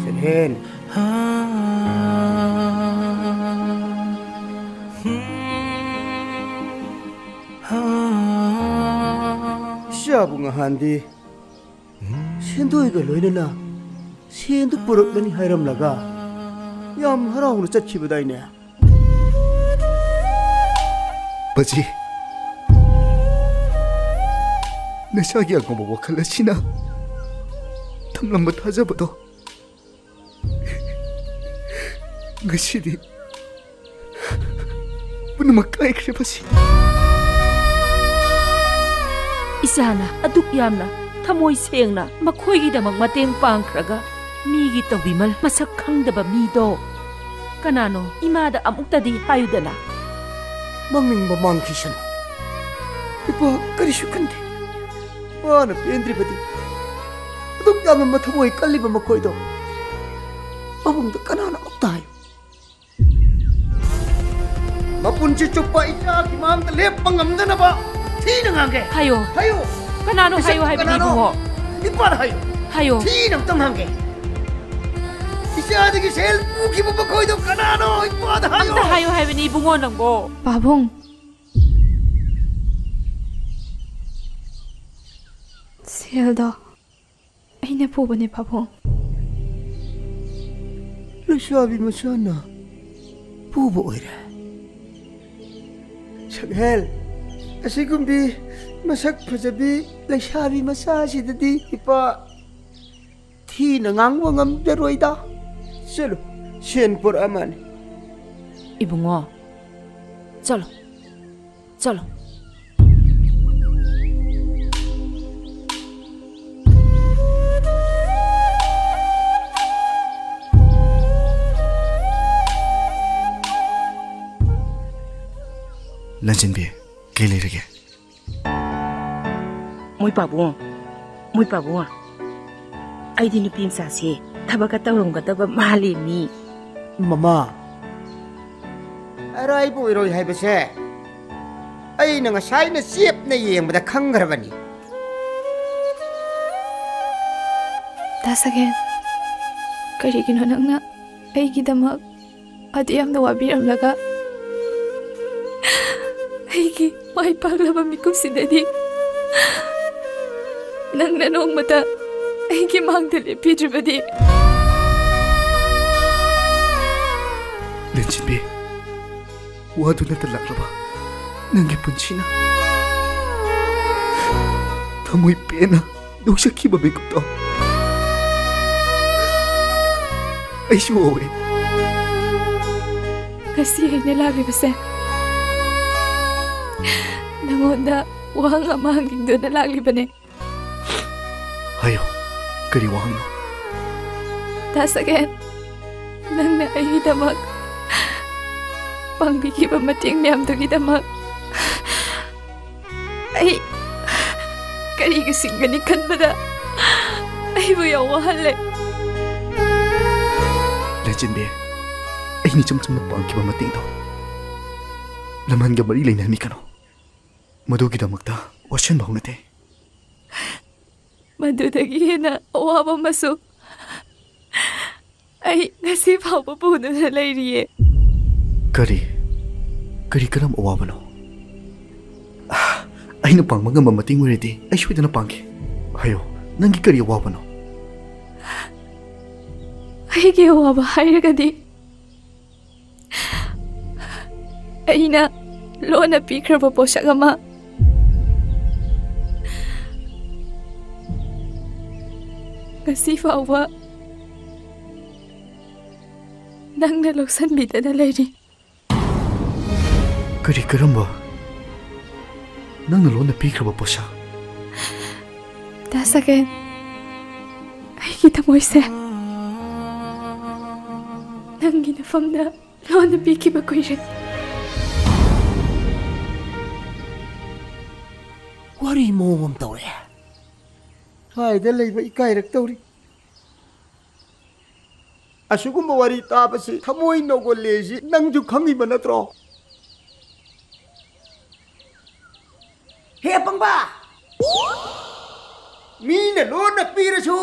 ꯁꯦꯟꯍꯦꯟ꯫ ꯏꯆꯥꯕꯨ ꯉꯍꯥꯟꯗꯤ ꯁꯦꯟꯗꯣꯏꯒ ꯂꯣꯏꯅꯅ ꯁꯦꯟꯗꯨ ꯄꯨꯔꯛꯂꯅꯤ ꯍꯥꯏꯔꯝꯂꯒ ꯌꯥꯝ ꯍꯔꯥꯎꯅ ꯆꯠꯈꯤꯕꯗꯥꯏꯅꯦ? ꯕꯖꯤ, ꯅꯆꯥꯒꯤ ꯑꯉꯝꯕ ꯋꯥꯈꯜ ꯑꯁꯤꯅ ꯊꯝꯂꯝꯕ ꯊꯥꯖꯕꯗꯣ ꯉꯁꯤꯗꯤ ꯄꯨꯝꯅꯃꯛ ꯀꯥꯏꯈ꯭ꯔꯦ ꯕꯖꯤ꯫ ꯏꯆꯥꯅ ꯑꯗꯨꯛ ꯌꯥꯝꯅ ꯊꯃꯣꯏ ꯁꯦꯡꯅ ꯃꯈꯣꯏꯒꯤꯗꯃꯛ ꯃꯇꯦꯡ ꯄꯥꯡꯈ꯭ꯔꯒ, ꯃꯤꯒꯤ ꯇꯧꯕꯤꯃꯜ ꯃꯁꯛ ꯈꯪꯗꯕ ꯃꯤꯗꯣ ꯀꯅꯥꯅꯣ? ꯏꯃꯥꯗ ꯑꯃꯨꯛꯇꯗꯤ ꯍꯥꯏꯌꯨꯗꯅ꯫ ꯃꯥꯡꯅꯤꯡꯕ ꯃꯥꯡꯈꯤꯁꯅꯨ꯫ ꯏꯄꯥ ꯀꯔꯤꯁꯨ ꯈꯟꯗꯦ꯫ ꯃꯥꯅ ꯄꯦꯟꯗ꯭ꯔꯤꯕꯗꯤ ꯑꯗꯨꯛ ꯌꯥꯝꯅ ꯃꯊꯃꯣꯏ ꯀꯜꯂꯤꯕ ꯃꯈꯣꯏꯗꯣ ꯄꯥꯕꯨꯡꯗ ꯀꯅꯥꯅ ꯑꯃꯨꯛꯇ ꯍꯥꯏꯌꯨ꯫ ꯃꯄꯨꯟꯁꯤ ꯆꯨꯞꯄ ꯏꯆꯥꯒꯤ ꯃꯥꯡꯗ ꯂꯦꯞꯄ ꯉꯝꯗꯅꯕ ꯊꯤꯅ ꯉꯥꯡꯒꯦ꯫ ꯍꯥꯏꯌꯣ꯫ ꯍꯥꯏꯌꯣ꯫ ꯀꯅꯥꯅꯣ ꯏꯆꯥ ꯍꯥꯏꯌꯣ ꯍꯥꯏꯕꯅꯤ, ꯀꯅꯥꯅꯣ? ꯏꯕꯨꯡꯉꯣ? ꯏꯄꯥꯗ ꯍꯥꯏꯌꯣ꯫ ꯍꯥꯏꯌꯣ꯫ ꯊꯤꯅ ꯑꯝꯇꯪ ꯍꯥꯡꯒꯦ꯫ ꯏꯆꯥꯗꯒꯤ ꯁꯦꯜ ꯄꯨꯈꯤꯕ ꯃꯈꯣꯏꯗꯣ ꯀꯅꯥꯅꯣ? ꯏꯄꯥꯗ ꯍꯥꯏꯌꯣ꯫ ꯑꯝꯇ ꯍꯥꯏꯌꯣ ꯍꯥꯏꯕꯅꯤ, ꯏꯕꯨꯡꯉꯣ, ꯅꯪꯕꯣ꯫ ꯄꯥꯕꯨꯡ, ꯁꯦꯜꯗꯣ ꯑꯩꯅ ꯄꯨꯕꯅꯦ, ꯄꯥꯕꯨꯡ꯫ ꯂꯩꯁꯥꯕꯤ ꯃꯆꯥꯅ ꯄꯨꯕ ꯑꯣꯏꯔꯦ꯫ ꯁꯛꯍꯦꯜ, ꯑꯁꯤꯒꯨꯝꯕꯤ ꯃꯁꯛ ꯐꯖꯕꯤ ꯂꯩꯁꯥꯕꯤ ꯃꯆꯥꯁꯤꯗꯗꯤ ꯏꯄꯥ ꯊꯤꯅ ꯉꯥꯡꯕ ꯉꯝꯖꯔꯣꯏꯗ꯫ ꯆꯠꯂꯨ, ꯁꯦꯟ ꯄꯨꯔꯛꯑꯃꯅꯤ꯫ ꯏꯕꯨꯡꯉꯣ, ꯆꯠꯂꯣ, ꯆꯠꯂꯣ꯫ ꯂꯟꯆꯦꯟꯕꯤ, ꯀꯩ ꯂꯩꯔꯒꯦ? ꯃꯣꯏ ꯄꯥꯕꯨꯡ, ꯃꯣꯏ ꯄꯥꯕꯨꯡ, ꯑꯩꯗꯤ ꯅꯨꯄꯤ ꯃꯆꯥꯁꯦ ꯊꯕꯛꯀ ꯇꯧꯔꯝꯒꯗꯕ ꯃꯥꯜꯂꯦ ꯃꯤ꯫ ꯃꯃꯥ, ꯑꯔꯥꯏꯕ ꯑꯣꯏꯔꯣꯏ ꯍꯥꯏꯕꯁꯦ ꯑꯩꯅ ꯉꯁꯥꯏꯅ ꯆꯦꯞꯅ ꯌꯦꯡꯕꯗ ꯈꯪꯈ꯭ꯔꯕꯅꯤ꯫ ꯗꯥ ꯁꯒꯦꯟ, ꯀꯔꯤꯒꯤꯅꯣ ꯅꯪꯅ ꯑꯩꯒꯤꯗꯃꯛ ꯑꯗꯨ ꯌꯥꯝꯅ ꯋꯥꯕꯤꯔꯝꯂꯒ ꯑꯩꯒꯤ ꯃꯥꯏ ꯄꯥꯛꯂꯕ ꯃꯤꯀꯨꯞꯁꯤꯗꯗꯤ ꯅꯪꯅ ꯅꯣꯡꯃꯇ ꯑꯩꯒꯤ ꯃꯥꯡꯗ ꯂꯦꯞꯄꯤꯗ꯭ꯔꯤꯕꯗꯤ? ꯂꯟꯆꯦꯟꯕꯤ, ꯋꯥꯗꯨꯅꯇ ꯂꯥꯛꯂꯕ ꯅꯪꯒꯤ ꯄꯨꯟꯁꯤꯅ ꯊꯃꯣꯏ ꯄꯦꯟꯅ ꯅꯣꯛꯆꯈꯤꯕ ꯃꯤꯀꯨꯞꯇꯣ ꯑꯩꯁꯨ ꯎꯍꯧꯋꯦ꯫ ꯉꯁꯤ ꯑꯩꯅ ꯂꯥꯛꯂꯤꯕꯁꯦ ꯅꯉꯣꯟꯗ ꯋꯥꯍꯪ ꯑꯃ ꯍꯪꯅꯤꯡꯗꯨꯅ ꯂꯥꯛꯂꯤꯕꯅꯦ꯫ ꯍꯥꯏꯌꯣ, ꯀꯔꯤ ꯋꯥꯍꯪꯅꯣ? ꯗꯥ ꯁꯒꯦꯟ, ꯅꯪꯅ ꯑꯩꯒꯤꯗꯃꯛ ꯄꯥꯡꯕꯤꯈꯤꯕ ꯃꯇꯦꯡ ꯃꯌꯥꯝꯗꯨꯒꯤꯗꯃꯛ ꯑꯩ ꯀꯔꯤꯒ ꯁꯤꯡꯒꯅꯤ ꯈꯟꯕꯗ ꯑꯩꯕꯨ ꯌꯥꯝ ꯋꯥꯍꯜꯂꯦ꯫ ꯂꯦꯟꯆꯦꯟꯕꯤ, ꯑꯩꯅ ꯏꯆꯝ ꯆꯝꯅ ꯄꯥꯡꯈꯤꯕ ꯃꯇꯦꯡꯗꯣ ꯂꯃꯟꯒ ꯃꯔꯤ ꯂꯩꯅꯍꯟꯕꯤꯒꯅꯨ꯫ ꯃꯗꯨꯒꯤꯗꯃꯛꯇ ꯋꯥꯁꯤꯟꯕ ꯍꯧꯅꯗꯦ꯫ ꯃꯗꯨꯗꯒꯤ ꯍꯦꯟꯅ ꯑꯋꯥꯕ ꯑꯃꯁꯨ ꯑꯩ ꯉꯁꯤ ꯐꯥꯎꯕ ꯄꯨꯗꯨꯅ ꯂꯩꯔꯤꯌꯦ꯫ ꯀꯔꯤ? ꯀꯔꯤ ꯀꯔꯝꯕ ꯑꯋꯥꯕꯅꯣ? ꯑꯩꯅ ꯄꯥꯡꯕ ꯉꯝꯕ ꯃꯇꯦꯡ ꯑꯣꯏꯔꯗꯤ ꯑꯩ ꯁꯣꯏꯗꯅ ꯄꯥꯡꯒꯦ꯫ ꯍꯥꯏꯌꯣ, ꯅꯪꯒꯤ ꯀꯔꯤ ꯑꯋꯥꯕꯅꯣ? ꯑꯩꯒꯤ ꯑꯋꯥꯕ ꯍꯥꯏꯔꯒꯗꯤ ꯑꯩꯅ ꯂꯣꯟꯅ ꯄꯤꯈ꯭ꯔꯕ ꯄꯣꯠꯁꯛ ꯑꯃ ꯉꯁꯤ ꯐꯥꯎꯕ ꯅꯪꯅ ꯂꯧꯁꯟꯕꯤꯗꯅ ꯂꯩꯔꯤ꯫ ꯀꯔꯤ ꯀꯔꯝꯕ? ꯅꯪꯅ ꯂꯣꯟꯅ ꯄꯤꯈ꯭ꯔꯕ ꯄꯣꯠꯁꯛ? ꯗꯥ ꯁꯒꯦꯟ, ꯑꯩꯒꯤ ꯊꯃꯣꯏꯁꯦ ꯅꯪꯒꯤ ꯅꯐꯝꯗ ꯂꯣꯟꯅ ꯄꯤꯈꯤꯕ ꯀꯨꯏꯔꯦ꯫ ꯋꯥꯔꯤ ꯃꯑꯣꯡ ꯑꯃ ꯇꯧꯔꯦ꯫ ꯁ꯭ꯋꯥꯏꯗ ꯂꯩꯕ ꯏꯀꯥꯏꯔꯛꯇꯧꯔꯤ꯫ ꯑꯁꯤꯒꯨꯝꯕ ꯋꯥꯔꯤ ꯇꯥꯕꯁꯤ ꯊꯃꯣꯏ ꯅꯧꯒꯜꯂꯦꯁꯤ ꯅꯪꯁꯨ ꯈꯪꯉꯤꯕ ꯅꯠꯇ꯭ꯔꯣ? ꯍꯦ ꯑꯄꯪꯕ! ꯃꯤꯅ ꯂꯣꯟꯅ ꯄꯤꯔꯁꯨ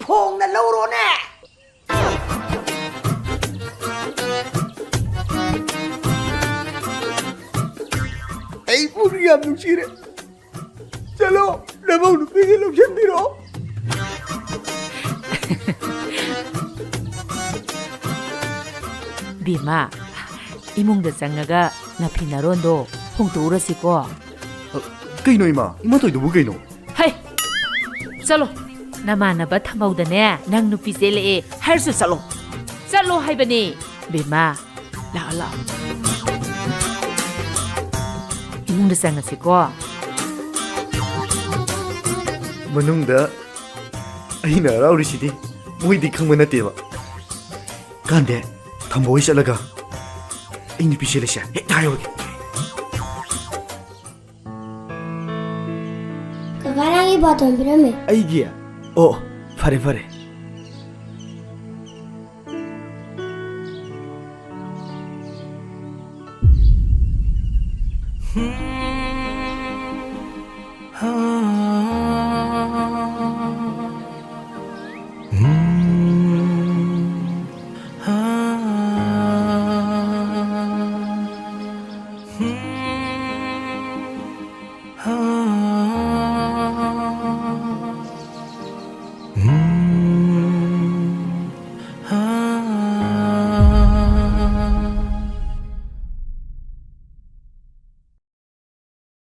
ꯐꯣꯡꯅ ꯂꯧꯔꯣꯅꯦ! ꯑꯩꯕꯨ ꯌꯥꯝ ꯅꯨꯡꯁꯤꯔꯦ꯫ ꯆꯠꯂꯣ, ꯅꯃꯧ ꯅꯨꯄꯤꯒꯤ ꯂꯧꯁꯤꯟꯕꯤꯔꯣ꯫ ꯕꯦꯝꯃ, ꯏꯃꯨꯡꯗ ꯆꯪꯉꯒ ꯅꯐꯤ ꯅꯔꯣꯟꯗꯣ ꯍꯣꯡꯗꯣꯛꯎꯔꯁꯤꯀꯣ꯫ ꯑ, ꯀꯩꯅꯣ ꯏꯃꯥ? ꯏꯃꯥ ꯇꯧꯏꯗꯨꯕꯨ ꯀꯩꯅꯣ? ꯍꯩ! ꯆꯠꯂꯣ, ꯅꯃꯥꯟꯅꯕ ꯊꯝꯍꯧꯗꯅꯦ, ꯅꯪ ꯅꯨꯄꯤ ꯆꯦꯜꯂꯛꯑꯦ ꯍꯥꯏꯔꯁꯨ ꯆꯠꯂꯣ꯫ ꯆꯠꯂꯣ ꯍꯥꯏꯕꯅꯦ, ꯕꯦꯝꯃ꯫ ꯂꯥꯛꯑꯣ, ꯂꯥꯛꯑꯣ꯫ ꯏꯃꯨꯡꯗ ꯆꯪꯉꯁꯤꯀꯣ꯫ ꯃꯅꯨꯡꯗ ꯑꯩꯅ ꯍꯔꯥꯎꯔꯤꯁꯤꯗꯤ ꯃꯣꯏꯗꯤ ꯈꯪꯕ ꯅꯠꯇꯦꯕ꯫ ꯀꯥꯟꯗꯦ, ꯊꯝꯕ ꯍꯣꯏ ꯆꯠꯂꯒ ꯑꯩ ꯅꯨꯄꯤ ꯆꯦꯜꯂꯁꯦ ꯍꯦꯛꯇ ꯍꯥꯏꯍꯧꯔꯒꯦ꯫ ꯀꯀꯥ, ꯅꯪꯒꯤ ꯕꯥꯇꯣꯟ ꯄꯤꯔꯝꯃꯦ꯫ ꯑꯩꯒꯤ? ꯑꯣ, ꯐꯔꯦ, ꯐꯔꯦ꯫